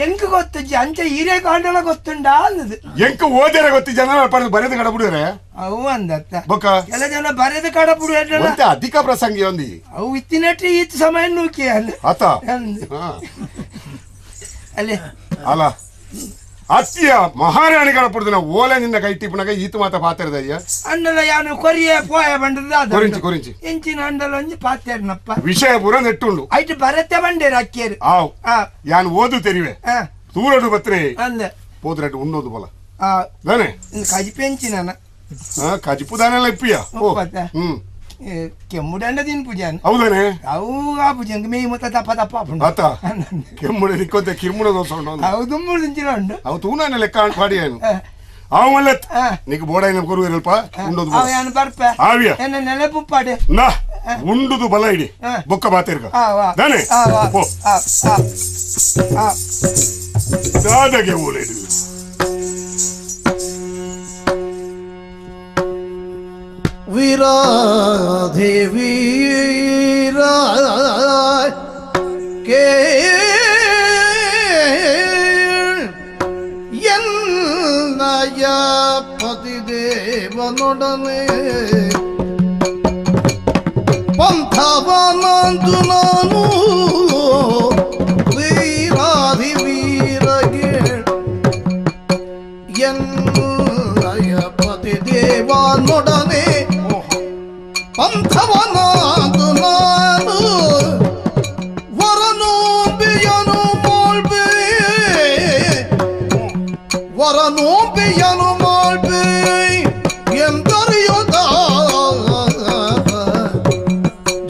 [SPEAKER 4] ಎಂಕ್ ಗೊತ್ತಜ್ಜಿ ಅಂಚ ಹೀರೆ ಕಾಂಡಲ ಗೊತ್ತುಂಡ ಅಂದದು
[SPEAKER 15] ಎಂಕ್ ಓದೇರೆ ಗೊತ್ತಿ ಜನ ಬರೆದು ಕಡಬಿಡುವರೆ
[SPEAKER 4] ಅವು ಅಂದತ್ತ
[SPEAKER 15] ಬೊಕ್ಕ
[SPEAKER 4] ಕೆಲ ಜನ ಬರೆದು ಕಡಬಿಡು
[SPEAKER 15] ಮತ್ತೆ ಅಧಿಕ ಪ್ರಸಂಗಿ ಒಂದಿ
[SPEAKER 4] ಅವು ಇತ್ತಿನಟ್ಟಿ ಈತ ಸಮಯ ನೂಕಿ ಅಲ್ಲ
[SPEAKER 15] ಆತ
[SPEAKER 4] ಅಲ್ಲಿ
[SPEAKER 15] ಅಲ್ಲ ಅತ್ತಿಯ ಮಹಾರಾಣಿ ಕಡಪುಡ್ದಿನ ಓಲೆ ನಿನ್ನ ಕೈ ಟಿಪ್ಪನಾಗ ಈತ ಮಾತ ಪಾತೆರದಯ್ಯ
[SPEAKER 4] ಅಂಡಲ ಯಾನು ಕೊರಿಯ ಪೋಯ ಬಂಡದ
[SPEAKER 15] ಕೊರಿಂಚಿ ಕೊರಿಂಚಿ
[SPEAKER 4] ಎಂಚಿನ ಅಂಡಲ ಒಂಜಿ ಪಾತೆರ್ನಪ್ಪ
[SPEAKER 15] ವಿಷಯ ಪೂರ ನೆಟ್ಟುಂಡು
[SPEAKER 4] ಐಟ್ ಬರತ್ತೆ ಬಂಡೇರು ಅಕ್ಕೇರು
[SPEAKER 15] ಆವ್ ಯಾನು ಓದು ತೆರಿವೆ ತೂರಡು ಬತ್ರೆ
[SPEAKER 4] ಅಂದ
[SPEAKER 15] ಪೋದ್ರಟ್ಟು ಉಣ್ಣೋದು ಬಲ ದಾನೆ
[SPEAKER 4] ಕಜಿಪು ಎಂಚಿನ
[SPEAKER 15] ಕಜಿಪು ದಾನೆಲ್ಲ ಇಪ್ಪಿಯ ಹ್ಮ್
[SPEAKER 4] ಕೆಮ್ಮುಡಂಡ ತಿನ್ಪುಜಾನ
[SPEAKER 15] ಹೌದಾನೆ
[SPEAKER 4] ಅವು ಆ ಪೂಜೆ ಮೇಯ್ ಮೊತ್ತ ದಪ್ಪ ದಪ್ಪ
[SPEAKER 15] ಆತ ಕೆಮ್ಮುಡ ನಿಕ್ಕೊಂತೆ ಕಿರ್ಮುಡ ದೋಸೆ ಉಂಡು
[SPEAKER 4] ಹೌದು ಮುಳುಂಚಿನ ಉಂಡು
[SPEAKER 15] ಅವು ತೂನಾನೆ ಲೆಕ್ಕ ಪಾಡಿ ಏನು ಅವ ಮಲ್ಲೆ ನಿಕ್ ಬೋಡ ಕೊರುವಿರಲ್ಪ ಉಂಡೋದು
[SPEAKER 4] ಅವ ಯಾನು ಬರ್ಪ
[SPEAKER 15] ಆವಿಯ
[SPEAKER 4] ಎನ್ನ ನೆನಪುಪ್ಪಾಡೆ
[SPEAKER 15] ನಾ ಉಂಡುದು ಬಲ ಇಡಿ ಬೊಕ್ಕ ಬಾತಿರ್ಕ ದಾನೆ ಓ ದಾದಗೆ ಓಲೇಡು
[SPEAKER 12] ವೀರಾಧಿ ವೀರ ಕೇ ಎನ್ನಯ ಪತಿದೇವ ದೇವನೊಡನೆ ಪಂಥವನಂದು ನಾನು ವೀರಾಧಿ ವೀರಗೆ ಎನ್ನಯ ಪತಿ ದೇವನೊಡನೆ ಪಂಥವನಂದು ನಾನು ವರನೋಬಿಯನು ಮಾಳ್ಬೆ ವರನೋಬಿಯನು ಮಾಳ್ಬೆ ಎಂದರಿಯುತ್ತ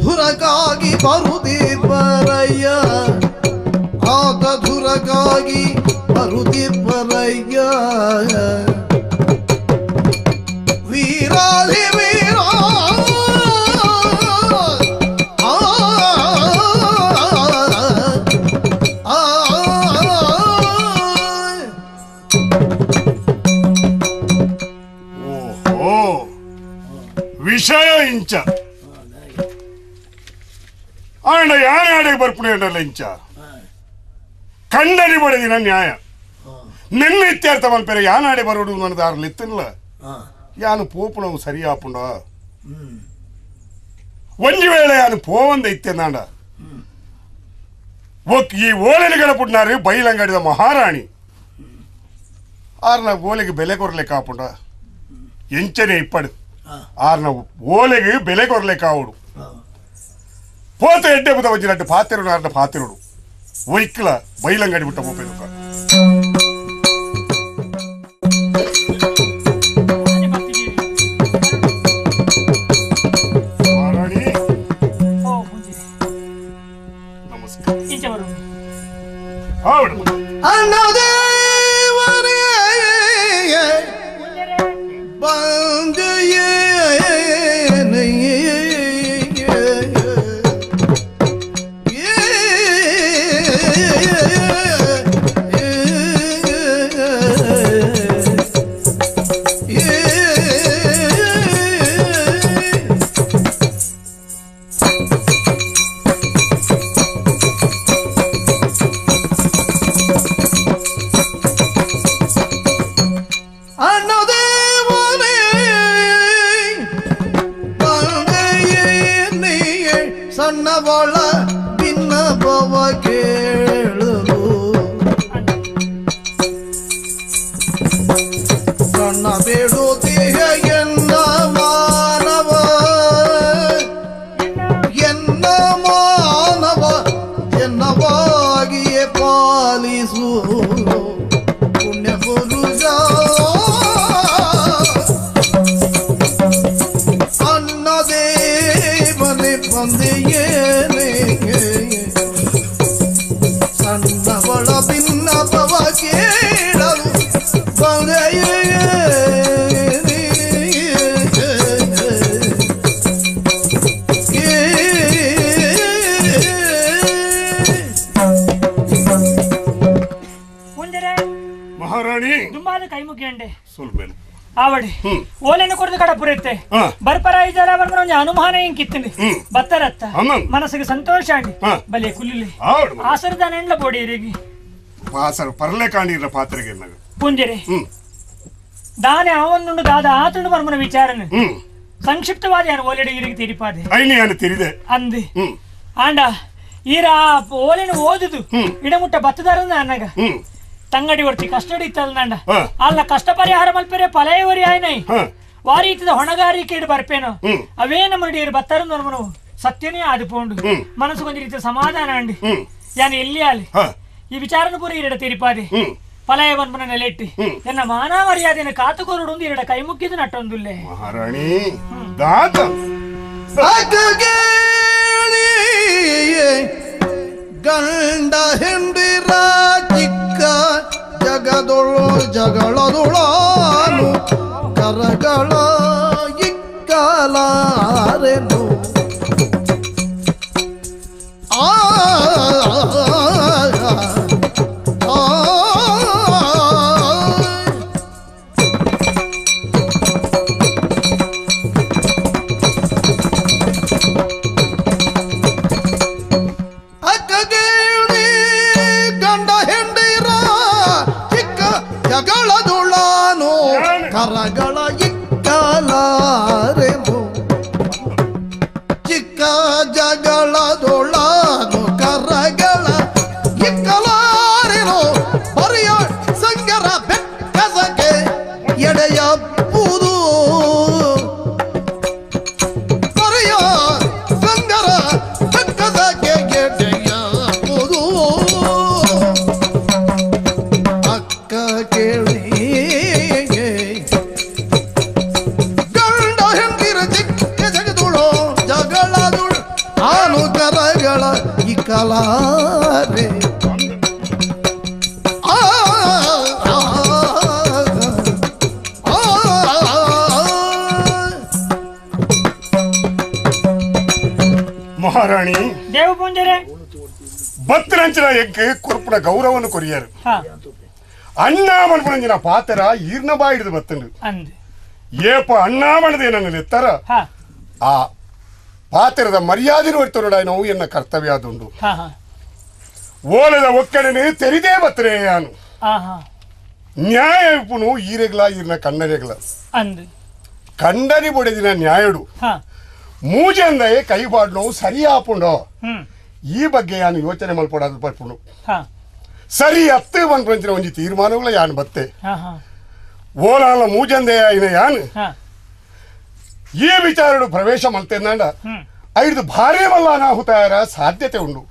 [SPEAKER 12] ಧುರಗಾಗಿ ಬರುದಿಬ್ಬರಯ್ಯ ಆತ ಧುರಗಾಗಿ ಬರುದಿಬ್ಬರಯ್ಯ ವೀರಾಧಿ ವೀರ
[SPEAKER 15] ಓಹೋ ವಿಷಯ ಇಂಚ ಆಂಡ ಯಾರ್ಯಾಡಿಗೆ ಬರ್ಪುಣೆ ಇಂಚ ಕಂಡನಿ ಬಡದಿನ ನ್ಯಾಯ ನಿನ್ನ ಇತ್ಯರ್ಥ ಮಲ್ಪೆರೆ ಯಾನಾಡೆ ಬರೋಡು ನನದಾರಲಿ ಇತ್ತಿಲ್ಲ ಯಾನು ಪೋಪುಣವು ಸರಿಯಾಪುಂಡ ಒಂಜಿ ವೇಳೆ ಯಾನು ಪೋವಂದ ಇತ್ತೆಂದಾಂಡ ಒಕ್ ಈ ಓಲೆನ ಗಡಪುಡ್ನಾರು ಬೈಲಂಗಡಿದ ಮಹಾರಾಣಿ ಆರ್ನ ಓಲೆಗೆ ಬೆಲೆ ಕೊರ್ಲೆ ಕಾಪುಂಡ ಎಂಚನೆ ಇಪ್ಪಡು ಆರ್ನ ಓಲೆಗೆ ಬೆಲೆ ಕೊರ್ಲೆ ಕಾವುಡು ಪೋತ ಎಡ್ಡೆ ಬುದ ಒಂಜಿನಟ್ಟು ಪಾತಿರುಡು ಆರ್ನ ಪಾತಿರುಡು ಒಯ್ಕ್ಲ ಬೈಲಂಗಡಿ ಬಿಟ್ಟ ಪೋಪೆದುಕ ಮಹಾರಾಣಿ ನಮಸ್ಕಾರ ಹೌದು
[SPEAKER 12] ಅನ್ನದೇವನೇ ಬಂದೆಯೇ ಅನ್ನದೇವನೇ ತಂದೆಯೇ ಸಣ್ಣವಳ ಭಿನ್ನಭವ ಕೇಳಲು ಸಣ್ಣ ಬೇಡುತ್ತೀಯ ಎನ್ನ ಮಾನವ ಎನ್ನ ಮಾನವ ಎನ್ನವಾಗಿಯೇ ಪಾಲಿಸು ಪುಣ್ಯ ಪುರುಷ ಅನ್ನದೇವನೇ ಬಂದೆಯೇನೆ ಸಣ್ಣವಳ ಭಿನ್ನಭವ ಕೇಳಲು ಬಂದೆಯೇನೆ
[SPEAKER 15] ಮಹಾರಾಣಿ
[SPEAKER 14] ದುಂಬಾದ ಕೈ ಮುಗಿಯಂಡೆ
[SPEAKER 15] ಸುಲ್ಬೇನು
[SPEAKER 14] ಆವಡಿ ಓಲೆಯನ್ನು ಕೊಡದು ಕಡ ಪುರತ್ತೆ ಬರ್ಪರ ಇಜಾರ ಬರ್ಪರ ಒಂಜಿ ಅನುಮಾನ ಇಂಕಿತ್ತಂಡಿ ಬತ್ತರತ್ತ ಮನಸ್ಸಿಗೆ ಸಂತೋಷ ಆಂಡಿ ಬಲೆ ಕುಲ್ಲಿಲಿ ಆಸರದ ನೆಂಡ್ಲ ಬೋಡಿ ಇರಿಗೆ
[SPEAKER 15] ಪಾಸರು ಪರ್ಲೆ ಕಾಣಿರ ಪಾತ್ರೆಗೆ ನಗ
[SPEAKER 14] ಪುಂಜರೆ ದಾನೆ ಆವೊಂದುಂಡು ದಾದ ಆತುಂಡು ಬರ್ಮನ ವಿಚಾರನೆ ಸಂಕ್ಷಿಪ್ತವಾದ ಯಾರು ಓಲೆಡೆ ಇರಿಗೆ ತಿರಿಪಾದೆ
[SPEAKER 15] ಐನಿ ಯಾನು ತಿರಿದೆ
[SPEAKER 14] ಅಂದಿ ಆಂಡ ಈರ ಓಲೆನ ಓದುದು ಇಡಮುಟ್ಟ ಬತ್ತದಾರಂದ ಅನ್ನಗ ತಂಗಡಿ ಹೊರ್ತಿ ಕಷ್ಟಡಿ ಇತ್ತಲ್ಲ ಅಲ್ಲ ಕಷ್ಟ ಪರಿಹಾರ ಮಲ್ಪೆರೆ ಪಲಯವರಿ ಆಯ್ನೈ ವಾರೀತದ ಹೊಣಗಾರಿಕೆ ಇಡು ಬರ್ಪೇನು ಅವೇ ನಮ್ಮ ನಡಿಯರು ಬತ್ತಾರ ನೋರ್ಮನು ಸತ್ಯನೇ ಆದು ಪೋಂಡು ಮನಸ್ಸು ಕೊಂದು ರೀತಿಯ ಸಮಾಧಾನ ಅಂಡಿ ಯಾನು ಎಲ್ಲಿ ಆಲಿ ಈ ವಿಚಾರನ ಪೂರ ಇರಡ ತಿರಿಪಾದೆ ಪಲಯ ಬನ್ಮನ ನೆಲೆಟ್ಟಿ ಎನ್ನ ಮಾನ ಮರ್ಯಾದೆಯನ್ನು ಕಾತುಕೊರುಡು ಇರಡ ಕೈ ಮುಕ್ಕಿದ್ದು ನಟ್ಟೊಂದುಲ್ಲೆ
[SPEAKER 15] ಮಹಾರಾಣಿ ದಾತ
[SPEAKER 12] ಗಂಡ ಹೆಂಡಿರ ಚಿಕ್ಕ ಜಗದೊಳು ಜಗಳದುಳಾನು ಕರಗಳ ಇಕ್ಕಲಾರೆನು ಆ ಅಕ್ಕಗೇಳಿ ಗಂಡ ಹೆಂಡಿರ ಚಿಕ್ಕ ಜಗಳದುಳಾನು ಕರಗಳ ಇಕ್ಕಲಾರೆನು. ಕಲಾರೆ ಆ ಆ ಆ
[SPEAKER 15] ಮಹಾರಾಣಿ
[SPEAKER 14] ದೇವ ಪೂಂಜರೆ
[SPEAKER 15] ಬತ್ತರಂಚಿನ ಎಗ್ ಕುರ್ಪುನ ಗೌರವನು ಕೊರಿಯರು ಅಣ್ಣ ಮನ್ಪುನಂಚಿನ ಪಾತ್ರ ಈರ್ನ ಬಾಯಿಡ್ದು ಬತ್ತಂಡು ಏಪ ಅಣ್ಣ ಮಣದೇನನ್ನು ಎತ್ತರ ಆ ಪಾತ್ರದ ಮರ್ಯಾದೆ ಹೊರ್ತೊರಡ ನೋವು ಎನ್ನ ಕರ್ತವ್ಯ ಅದುಂಡು ಓಲದ ಒಕ್ಕಣೆ ತೆರಿದೇ ಬತ್ತರೆ ಯಾನು ನ್ಯಾಯ ಇಪ್ಪುನು ಈರೆಗ್ಲ ಈರ್ನ ಕಣ್ಣರೆಗ್ಲ ಕಂಡನಿ ಬೊಡೆದಿನ ನ್ಯಾಯಡು ಮೂಜಂದಯೇ ಕೈಬಾಡ್ ನೋವು ಸರಿಯಾಪುಂಡೋ ಈ ಬಗ್ಗೆ ಯಾನು ಯೋಚನೆ ಮಲ್ಪಡಾದ ಪರ್ಪುಂಡು ಸರಿ ಅತ್ತೆ ಪನ್ಪಂಚಿನ ಒಂಜಿ ತೀರ್ಮಾನಗಳ ಯಾನು ಬತ್ತೆ ಓಲಾಲ ಮೂಜಂದೆ ಆಯ್ನ ಯಾನು ಈ ವಿಚಾರಡು ಪ್ರವೇಶ ಮಲ್ತೆಂದಾಂಡ ಐದು ಭಾರಿ ಮಲ್ಲ ಅನಾಹುತಾಯರ ಸಾಧ್ಯತೆ ಉಂಡು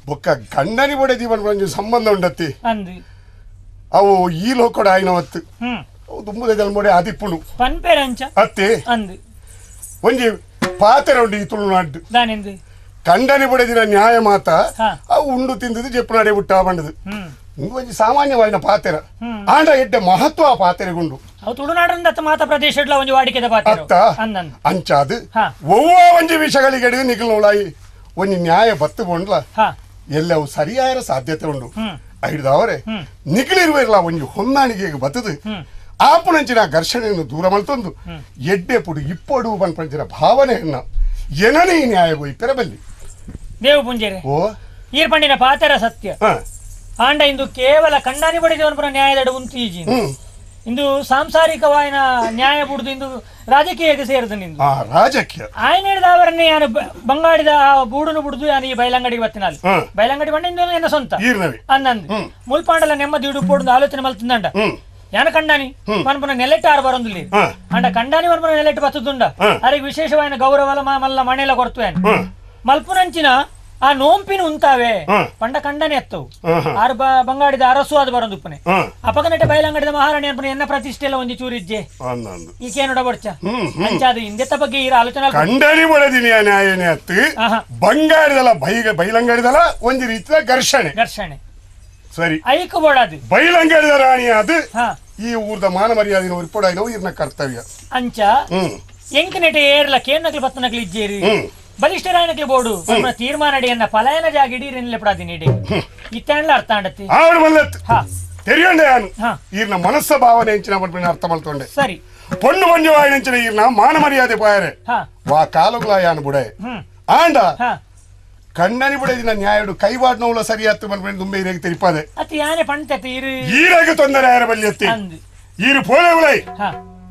[SPEAKER 15] ಬೊಕ್ಕ ಗಂಡನಿ ಬೊಡೆದಿ ಪನ್ಪಂಚಿ ಸಂಬಂಧ ಉಂಡತ್ತಿ ಅವು ಈ ಲೋಕಡ ಆಯ್ನವತ್ತು ಅವು ದುಂಬುದ ಜನ್ಮೊಡೆ ಆದಿಪ್ಪುಂಡು ಅತ್ತೆ ಒಂಜಿ ಪಾತ್ರೆ ಉಂಡು ಈ ತುಳುನಾಡು ಕಂಡನಿ ಬೊಡೆದಿನ ನ್ಯಾಯ ಮಾತ ಅವು ಉಂಡು ತಿಂದದ್ದು ಜೆಪ್ಪುನಾಡೆ ಬಿಟ್ಟ ಬಂಡದು ಒಂಜಿ ಸಾಮಾನ್ಯವಾಯಿನ ಪಾತ್ರೆ ಆಂಡ ಎಡ್ಡೆ ಮಹತ್ವ ಆ ಪಾತ್ರೆಗುಂಡು
[SPEAKER 14] ತುಳುನಾಡಿನ ಮಾತ ಪ್ರದೇಶ ಒಂಜಿ ವಾಡಿಕೆದ ಪಾತ್ರೆ
[SPEAKER 15] ಅತ್ತ ಅಂಚಾದು ಒವ್ವ ಒಂಜಿ ವಿಷಯಗಳಿಗೆ ನಿಗಲೋಳಾಯಿ ಒಂಜಿ ನ್ಯಾಯ ಬತ್ತು ಕೊಂಡ್ಲ ಎಲ್ಲವು ಸರಿಯಾದ ಸಾಧ್ಯತೆ ಉಂಡು ಐಡ್ದವರೆ ನಿಗಲಿರುವಿರಲ್ಲ ಒಂಜಿ ಹೊಂದಾಣಿಕೆಗೆ ಬತ್ತದು ಆಪುನಂಚಿನ ಘರ್ಷಣೆಯನ್ನು ದೂರ ಮಲ್ತೊಂದು ಎಡ್ಡೆ ಪುಡು ಇಪ್ಪಡು ಪನ್ಪಂಚಿನ ಭಾವನೆಯನ್ನ ಏನನೇ ನ್ಯಾಯ ಪೆರಬಲ್ಲಿ
[SPEAKER 14] ದೇವ ಪುಂಜರೆ ಈರ್ ಪಂಡಿನ ಪಾತರ ಸತ್ಯ ಆಂಡ ಇಂದು ಕೇವಲ ಕಂಡಾನಿ ಬಡಿದವನ ನ್ಯಾಯದಡ ಉಂತು ಈಜಿ ಇಂದು ಸಾಂಸಾರಿಕವಾಯಿನ ನ್ಯಾಯ ಬುಡುದು ಇಂದು ರಾಜಕೀಯಕ್ಕೆ ಸೇರಿದ ನಿಂದು
[SPEAKER 15] ರಾಜಕೀಯ
[SPEAKER 14] ಆಯ್ನ ಹಿಡಿದವರನ್ನೇ ಯಾನು ಬಂಗಾಡಿದ ಬೂಡುನು ಬುಡುದು ಯಾನು ಈ ಬೈಲಂಗಡಿಗೆ ಬತ್ತಿನಲ್ಲಿ ಬೈಲಂಗಡಿ ಬಂಡ ಇಂದು ಎನ್ನ ಸ್ವಂತ ಅನ್ನಂದು ಮುಲ್ಪಾಂಡಲ ನೆಮ್ಮದಿ ಇಡು ಆಲೋಚನೆ ಮಲ್ತಿಂದಂಡ ಯಾನ ಕಂಡಾನಿ ಮನ್ಪುನ ನೆಲೆಟ್ಟು ಆರು ಬರೊಂದಿಲ್ಲ ಅಂಡ ಕಂಡಾನಿ ಮನ್ಪುನ ನೆಲೆಟ್ಟು ಬತ್ತುಂಡ ಅರಿಗೆ ವಿಶೇಷವಾದ ಗೌರವಲ ಮಲ್ಲ ಮಣೆಲ ಕೊಡ್ತು ಮಲ್ಪುನಂಚಿನ ಆ ನೋಂಪಿನ ಉಂತಾವೆ ಪಂಡ ಕಂಡನೆ ಎತ್ತವು ಆರು ಬಂಗಾಡಿದ ಅರಸು ಅದು ಬರೊಂದುಪ್ಪನೆ ಅಪಗನಟ ಬೈಲಂಗಡಿದ ಮಹಾರಾಣಿ ಅನ್ಪುನ ಎನ್ನ ಪ್ರತಿಷ್ಠೆ ಎಲ್ಲ ಒಂಜಿ ಚೂರಿಜ್ಜೆ ಈಕೇನುಡ ಬಡ್ಚ ಅಂಚಾದ ಇಂದೆತ್ತ ಬಗ್ಗೆ ಈ ಆಲೋಚನೆ
[SPEAKER 15] ಕಂಡನಿ ಬಡದಿನಿ ನ್ಯಾಯನೇ ಅತ್ತು ಬಂಗಾಡಿದಲ ಬೈಲಂಗಡಿದಲ ಒಂಜಿ ರೀತಿಯ ಘರ್ಷಣೆ
[SPEAKER 14] ಘರ್ಷಣೆ
[SPEAKER 15] ಸರಿ
[SPEAKER 14] ಐಕು ಬೋಡಾದು
[SPEAKER 15] ಬೈಲಂಗಡಿದ ರಾಣಿ ಅದು ಈ ಊರ್ದ ಮಾನ ಮರ್ಯಾದಿನ ಉರ್ಪೊಡಾಯಿನವು ಇರ್ನ ಕರ್ತವ್ಯ
[SPEAKER 14] ಅಂಚ ಎಂಕನೆಟೆ ಏರ್ಲ ಕೇನ್ನಕ್ಲು ಪತ್ತನಕ್ಲು ಇಜ್ಜೇರಿ ಬಲಿಷ್ಠರಾಯನಕ್ಲು ಬೋಡು ತೀರ್ಮಾನ ಅಡಿಯನ್ನ ಪಲಾಯನ ಜಾಗ ಇಡೀ ಪಡಾದಿ ನೀಡಿ ಇತ್ತಾನ್ಲ ಅರ್ಥ ಆಂಡತ್ತಿ
[SPEAKER 15] ಆವಡು ಮಲ್ಲತ್ ತೆರಿಯಂಡೆ ಯಾನು ಈರ್ನ ಮನಸ್ಸ ಭಾವನೆ ಎಂಚಿನ ಪನ್ಪಿನ ಅರ್ಥ ಮಲ್ತೊಂಡೆ
[SPEAKER 14] ಸರಿ
[SPEAKER 15] ಪೊಣ್ಣು ಮಂಜುವಾಯಿನ ಈರ್ನ ಮಾನ ಮರ್ಯಾದೆ ಪಾಯರೆ ವಾ ಕಾಲುಗಳ ಯಾನು ಬುಡೆ ಆಂಡ ಕಣ್ಣನಿ ಬುಡೆದಿನ ನ್ಯಾಯಡು ಕೈವಾಡ್ ನೋವುಲ ಸರಿಯಾತ್ತು ಪನ್ಪಿನ ದುಂಬೆ ಈರೆಗೆ ತೆರಿಪಾದೆ
[SPEAKER 14] ಅತಿ ಯಾನೆ ಪಂತತಿ ಈರು
[SPEAKER 15] ಈರೆಗೆ ತೊಂದರೆ ಆಯರ ಬಲ್ಲಿ ಅತ್ತಿ ಈರು ಪೋಲೆ ಉಲೈ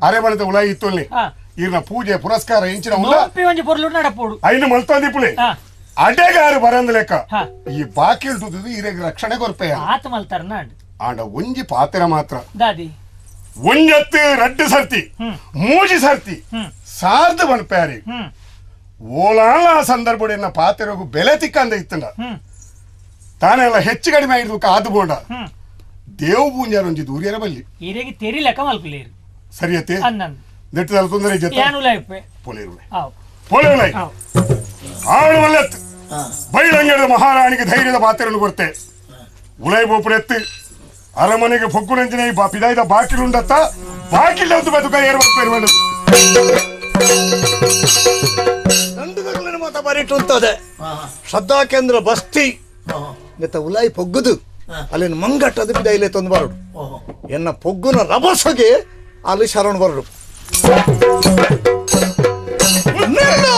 [SPEAKER 15] ಅರೆ ಬಣದ ಉಲೈ ಇತ್ತೊಲ್ಲಿ ಈರ್ನ ಪೂಜೆ ಪುರಸ್ಕಾರ ಎಂಚಿನ ಉಲ್ಲ
[SPEAKER 14] ಒಂಜಿ ಪೊರ್ಲು ನಡಪೋಡು
[SPEAKER 15] ಐನು ಮಲ್ತೊಂದಿಪ್ಪುಲೆ ಅಡೆಗಾರು ಬರಂದ ಲೆಕ್ಕ ಈ ಬಾಕಿಲ್ ತುದು ಈರೆಗೆ ರಕ್ಷಣೆ ಕೊರ್ಪೆಯ
[SPEAKER 14] ಆತ ಮಲ್ತಾರ
[SPEAKER 15] ಆಂಡ ಒಂಜಿ ಪಾತ್ರ ಮಾತ್ರ
[SPEAKER 14] ದಾದಿ
[SPEAKER 15] ಒಂಜತ್ತು ರಡ್ಡು ಸರ್ತಿ ಮೂಜಿ ಸರ್ತಿ ಸಾರ್ದು ಬನ್ಪ್ಯಾರಿ ಓಲಾಲ ಸಂದರ್ಭ ಪಾತ್ರೆಗೂ ಬೆಲೆ ತಿಕ್ಕಂದ ಇತ್ತಂಡ ತಾನೆಲ್ಲ ಹೆಚ್ಚು ಕಡಿಮೆ ಆಗಿದ್ದು ಕಾದು ಬೋಂಡ ದೇವ್ ಪೂಂಜಾರ ಒಂಜಿ ದೂರಿಯರ ಬಲ್ಲಿ
[SPEAKER 14] ಈರೆಗೆ ತೆರಿ ಲೆಕ್ಕ ಮಲ್ಪುಲೇರು
[SPEAKER 15] ಸರಿಯತ್ತೆ ನೆಟ್ಟದಲ್ಲ ತೊಂದರೆ ಜೊತೆ ಪೋಲೆ ಆಳು ಮಲ್ಲತ್ ಬೈಲಂಗಡದ ಮಹಾರಾಣಿಗೆ ಧೈರ್ಯದ ಪಾತ್ರೆಯನ್ನು ಕೊಡ್ತೆ ಉಲೈ ಬೋಪುರೆತ್ತು ಅರಮನೆಗೆ ಪೊಗ್ಗುನಂಚಿನ ಈ ಪಿದಾಯ್ದ ಬಾಕಿಲುಂಡತ್ತ ಬಾಕಿಲ್ ಬದುಕ ಏರು
[SPEAKER 13] ಮಾತ ಬಾರಿಟ್ಟು ಅಂತದೆ ಶ್ರದ್ಧಾ ಕೇಂದ್ರ ಬಸ್ತಿ ನೆತ್ತ ಉಲಾಯಿ ಪೊಗ್ಗುದು ಅಲ್ಲಿನ ಮಂಗಟ್ಟದ ಬಿದಾಯಿಲೆ ತಂದು ಬರಡು ಎನ್ನ ಪೊಗ್ಗುನ ರಭಸಗೆ ಅಲ್ಲಿ ಶರಣ ಬರಡು
[SPEAKER 12] ನಿಲ್ಲು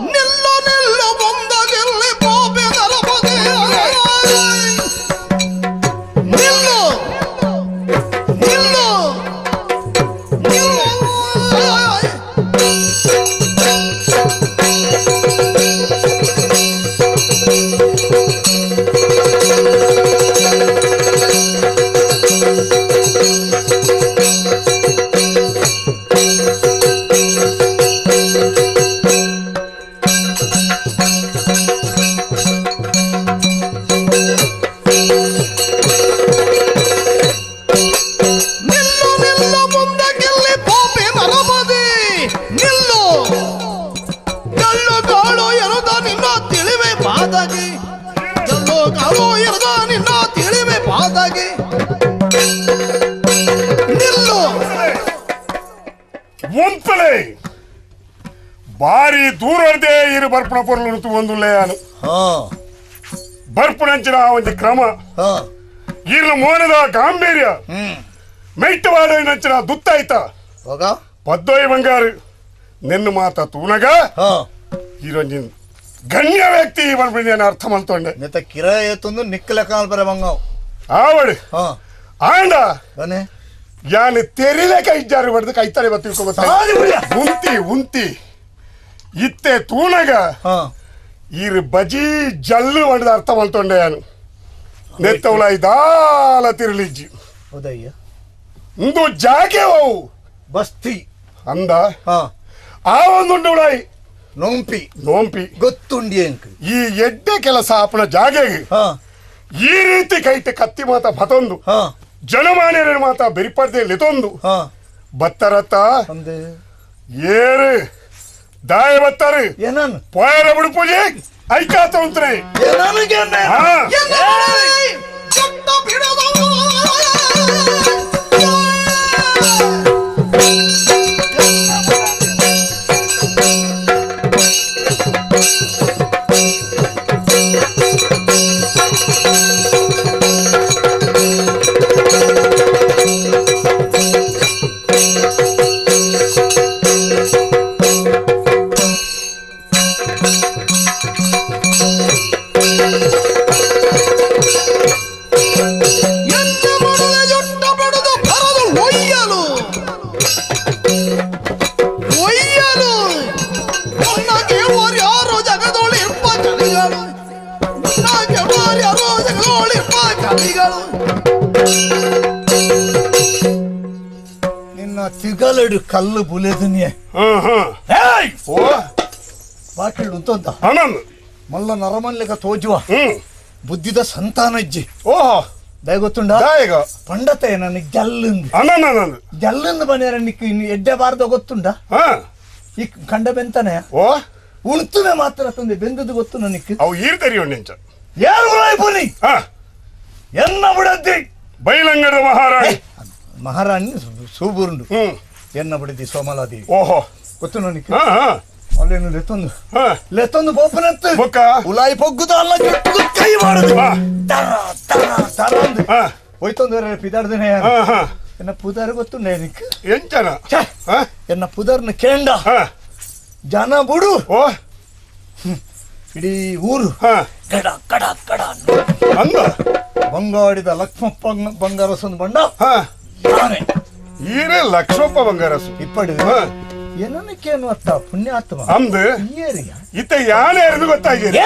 [SPEAKER 12] ನಿಲ್ಲು ನಿಲ್ಲು ಬಂದಗೆಲ್ಲಿ ಬೋಬೆ ನರಪದೆ ನಿಲ್ಲು ನಿಲ್ಲು ನಿಲ್ಲು ಕಾಲು ಇರದ ನಿನ್ನ ತಿಳಿವೆ ಪಾದಾಗಿ ನಿಲ್ಲು
[SPEAKER 15] ಒಂತಲೆ ಬಾರಿ ದೂರದೇ ಇರು ಬರ್ಪಣ ಪೊರ್ಲು ಒಂದು ಲೇಯಾನು ಬರ್ಪಣಂಚಿನ ಒಂದು ಕ್ರಮ ಇರ್ನ ಮೋನದ ಗಾಂಭೀರ್ಯ ಮೆಟ್ಟವಾಡಿನಂಚಿನ ದುತ್ತಾಯ್ತ ಪದ್ದೋಯ್ ಬಂಗಾರು ನಿನ್ನ ಮಾತ ತೂನಗ ಈರೊಂಜಿನ್ ಗಣ್ಯ ವ್ಯಕ್ತಿ ಬರ್ಪಣ ಅರ್ಥ ಮಲ್ತೊಂಡೆ
[SPEAKER 13] ನೆತ್ತ ಕಿರಾಯ ತಂದು ನಿಕ್ಕಲ ಕಾಲ್ ಬರ ಬಂಗಾವ್
[SPEAKER 15] ಆವಡು ಆಂಡ ಯಾನು ತೆರಿಲೆ ಕೈ ಜಾರಿ ಬಡ್ದು ಕೈತಾರೆ ಬತ್ತಿಕೊ ಉಂತಿ ಉಂತಿ ಇತ್ತೆ ತೂನಗ ಈರು ಬಜಿ ಜಲ್ಲು వండದ ಅರ್ಥ ಮಲ್ತೊಂಡೆ ಯಾನು ನೆತ್ತವಳ ಇದಾಲ ತಿರುಲಿಜ್ಜಿ
[SPEAKER 13] ಹೌದಯ್ಯ
[SPEAKER 15] ಇಂದು ಜಾಗೆ ಅವು
[SPEAKER 13] ಬಸ್ತಿ
[SPEAKER 15] ಅಂದ ಆ ಒಂದುಂಡು ಉಳಾಯಿ
[SPEAKER 13] ನೋಂಪಿ
[SPEAKER 15] ನೋಂಪಿ
[SPEAKER 13] ಗೊತ್ತುಂಡಿ ಎಂಕ್
[SPEAKER 15] ಈ ಎಡ್ಡೆ ಕೆಲಸ ಆಪನ ಜಾಗೆಗೆ ಈ ರೀತಿ ಕೈತೆ ಕತ್ತಿ ಮಾತ ಬತೊಂದು ಜನಮಾನ್ಯರ ಮಾತ ಬೆರಿಪರ್ದೆ ಲೆತೊಂದು ಬತ್ತರತ್ತ ಏರು ದಾಯ ಬತ್ತಾರೆ
[SPEAKER 13] ಏನನ್
[SPEAKER 15] ಪೋಯರ ಬಿಡು ಪೂಜೆ ಐಕಾತ ಉಂತ್ರೆ
[SPEAKER 13] ನಿನ್ನ ತಿಗಲಡು ಕಲ್ಲು ಬುಲೆದನಿಯೇ ಬಾಕಿಲ್ ಉಂತಂತ ಮಲ್ಲ ನರಮನ್ಲೆಗ ತೋಜುವ ಬುದ್ಧಿದ ಸಂತಾನಜ್ಜಿ
[SPEAKER 15] ಓಹೋ
[SPEAKER 13] ದಯ ಗೊತ್ತುಂಡ ಪಂಡತೆ ನನಗೆ ಜಲ್ಲಂದು ಜಲ್ಲಂದು ಬನ್ನಿರ ನಿಕ್ಕು ಇನ್ನು ಎಡ್ಡೆ ಬಾರ್ದ ಗೊತ್ತುಂಡ ಈ ಕಂಡ ಬೆಂತಾನೆ
[SPEAKER 15] ಓ
[SPEAKER 13] ಉಣ್ತುನೆ ಮಾತ್ರ ತಂದೆ ಬೆಂದದ್ದು ಗೊತ್ತು ನನಗೆ
[SPEAKER 15] ಅವು ಈರ್ತರಿ ನಿಂಚ
[SPEAKER 13] ಯಾರು ಪುನಿ ಎನ್ನ ಬಿಡದ್ದಿ
[SPEAKER 15] ಬೈಲಂಗಡ ಮಹಾರಾಣಿ
[SPEAKER 13] ಮಹಾರಾಣಿ ಸೂಬುರುಂಡು ಎನ್ನ ಬಿಡದಿ ಸೋಮಲಾದೇವಿ
[SPEAKER 15] ಓಹೋ
[SPEAKER 13] ಗೊತ್ತು ನನಗೆ ಅಲ್ಲೇನು ಲೆತ್ತೊಂದು ಲೆತ್ತೊಂದು ಬೋಪನತ್ತು ಉಲಾಯಿ ಪೊಗ್ಗುದ ಅಲ್ಲ ಜೊಟ್ಟುಗು ಕೈ ಮಾಡುದು ತರ ತರ ತರ ಅಂದು ಹೋಯ್ತೊಂದು ಪಿದಾಡ್ದೇನೆ ಎನ್ನ ಪುದಾರ್ ಗೊತ್ತುಂಡ ನಿಕ್
[SPEAKER 15] ಎಂಚನ
[SPEAKER 13] ಎನ್ನ ಪುದಾರ್ನ ಕೇಂಡ ಜನ ಬುಡು ಇಡೀ ಊರು ಕಡ ಕಡ ಕಡ
[SPEAKER 15] ಅಂದ
[SPEAKER 13] ಬಂಗಾಡಿದ ಲಕ್ಷ್ಮಪ್ಪ ಬಂಗಾರಸೊಂದು ಬಂಡ
[SPEAKER 15] ಈರೇ ಲಕ್ಷ್ಮಪ್ಪ ಬಂಗಾರಸು
[SPEAKER 13] ಇಪ್ಪಡಿ ಏನಕ್ಕೇನು ಅತ್ತ ಪುಣ್ಯಾತ್ಮ
[SPEAKER 15] ಅಂದು ಇತ್ತ ಯಾನೆ ಯಾರು ಗೊತ್ತಾಗಿದೆ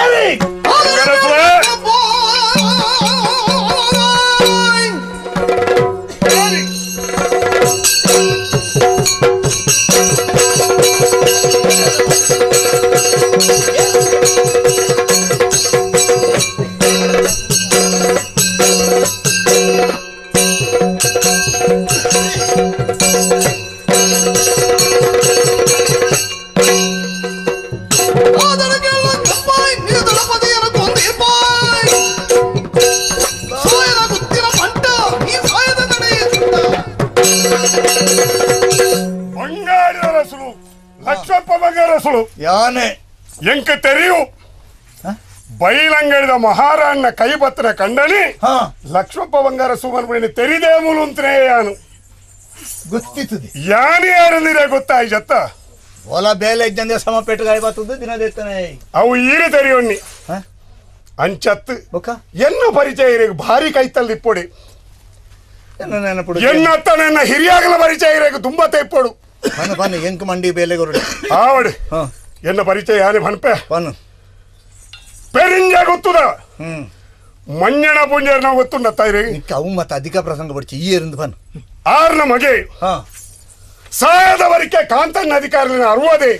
[SPEAKER 15] ಲಕ್ಷ್ಮಪ್ಪ ಬಂಗಾರಸುಳು
[SPEAKER 13] ಯಾನೆ
[SPEAKER 15] ಎಂಕ ತೆರೆಯು ಬೈಲಂಗಡಿದ ಮಹಾರಾಣ್ನ ಕೈಪತ್ರ ಕಂಡನಿ ಲಕ್ಷ್ಮಪ್ಪ ಬಂಗಾರಸು ಮನ್ಬಿಡಿ ತೆರಿದೇ ಮೂಲಂತ್ರೇ ಯಾನು
[SPEAKER 13] ಗೊತ್ತಿತ್ತದೆ
[SPEAKER 15] ಯಾನೆ ಯಾರಂದಿರ ಗೊತ್ತಾಯ್ತತ್ತ
[SPEAKER 13] ಓಲ ಬೇಲೆ ಇದ್ದಂದೆ ಸಮಪೇಟಗಾಯಿ ಬರ್ತದೆ ದಿನದೇತನೆ
[SPEAKER 15] ಅವು ಈರು ತೆರೆಯೊಣ್ಣಿ ಅಂಚತ್ತು ಎನ್ನ ಪರಿಚಯ ಇರಬೇಕು ಭಾರಿ ಕೈತಲ್ಲಿ ಇಪ್ಪೊಡಿ ಎನ್ನತ್ತ ನನ್ನ ಹಿರಿಯಾಗಲ ಪರಿಚಯ ಇರಬೇಕು ತುಂಬಾ ತೈಪೊಡು
[SPEAKER 13] ಬನ್ನ ಬನ್ನ ಎಂಕ್ ಮಂಡಿ ಬೇಲೆಗೊರಡು
[SPEAKER 15] ಆವಡು ಎನ್ನ ಪರಿಚಯ ಯಾನೆ ಬನ್ಪೆ
[SPEAKER 13] ಬನ್ನ
[SPEAKER 15] ಪೆರಿಂಜ ಗೊತ್ತುದ ಮಂಜಣ ಪುಂಜರ್ನ ಗೊತ್ತುಂಡ ತಾಯಿರಿ
[SPEAKER 13] ಅವು ಮತ್ತೆ ಅಧಿಕ ಪ್ರಸಂಗ ಪಡಿಸಿ ಈ ಎರಿಂದ ಬನ್
[SPEAKER 15] ಆರ್ನ ಮಗೆ ಸಾಯದವರಿಕೆ ಕಾಂತಣ್ಣ ಅಧಿಕಾರಿನ ಅರುವದೆ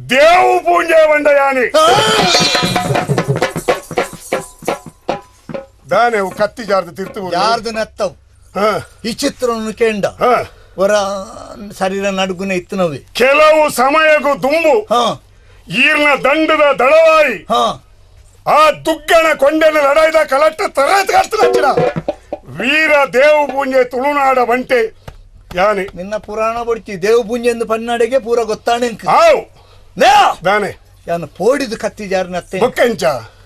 [SPEAKER 15] ದೇವು ಪೂಂಜೆ ಬಂಡ ಯಾನೆ ದಾನೆ ಕತ್ತಿ ಜಾರ್ದು ತಿರ್ತು
[SPEAKER 13] ಯಾರ್ದು ನತ್ತವು ಈ ಚಿತ್ರವನ್ನು ಕೇಂಡ ವರ ಶರೀರ ನಡುಗುನೆ ಇತ್ತು ನವಿ
[SPEAKER 15] ಕೆಲವು ಸಮಯಕ್ಕೂ ತುಂಬು ಈರ್ನ ದಂಡದ ದಳವಾಯಿ ಆ ದುಗ್ಗಣ ಕೊಂಡೆನ ಲಡಾಯ್ದ ಕಲಟ್ಟ ತರತ್ ವೀರ ದೇವು ಪೂಂಜೆ ತುಳುನಾಡ ಬಂಟೆ ಯಾನೆ
[SPEAKER 13] ನಿನ್ನ ಪುರಾಣ ಬಡ್ತಿ ದೇವು ಪೂಂಜೆ ಎಂದು ಪನ್ನಾಡೆಗೆ ಪೂರ ಗೊತ್ತಾಣೆ
[SPEAKER 15] ದಾನೆ
[SPEAKER 13] ಯಾನು ಪೋಡಿದು ಕತ್ತಿ ಜಾರಿನತ್ತೆ
[SPEAKER 15] ಬೊಕ್ಕಂಚ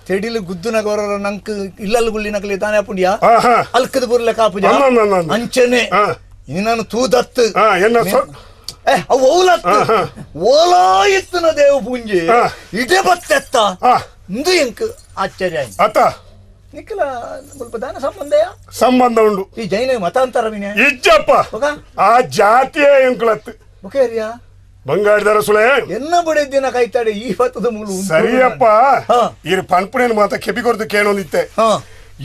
[SPEAKER 13] ತೆಡಿಲು ಗುದ್ದುನ ಗೌರವ ನಂಕ್ ಇಲ್ಲಲ್ ಗುಳ್ಳಿ ನಕಲಿ ತಾನೇ ಪುಂಡಿಯ ಅಲ್ಕದ ಬುರ್ಲೆ ಕಾಪುಜ ಅಂಚನೆ ನಿನ್ನನ್ನು ತೂದತ್ತು ಓಲಾ ಇತ್ತನ ದೇವ ಪೂಂಜೆ ಇದೇ ಬತ್ತೆತ್ತ ಇಂದು ಎಂಕ್ ಆಶ್ಚರ್ಯ
[SPEAKER 15] ಅತ್ತ
[SPEAKER 13] ನಿಖಲ ಸ್ವಲ್ಪ ದಾನ ಸಂಬಂಧಯ
[SPEAKER 15] ಸಂಬಂಧ ಉಂಡು
[SPEAKER 13] ಈ ಜೈನ ಮತಾಂತರ
[SPEAKER 15] ಇಜ್ಜಪ್ಪ ಆ ಜಾತಿಯೇ ಎಂಕುಲತ್ತು
[SPEAKER 13] ಓಕೆ
[SPEAKER 15] ಬಂಗಾರದರ ಸುಳೆ
[SPEAKER 13] ಎನ್ನ ಬಡಿದಿನ ಕೈತಾಡೆ ಈ ಹೊತ್ತದ ಮೂಲು
[SPEAKER 15] ಸರಿಯಪ್ಪ ಇರು ಪನ್ಪುಣೇನು ಮಾತ ಕೆಬಿ ಕೊರ್ದು ಕೇಳೋದಿತ್ತೆ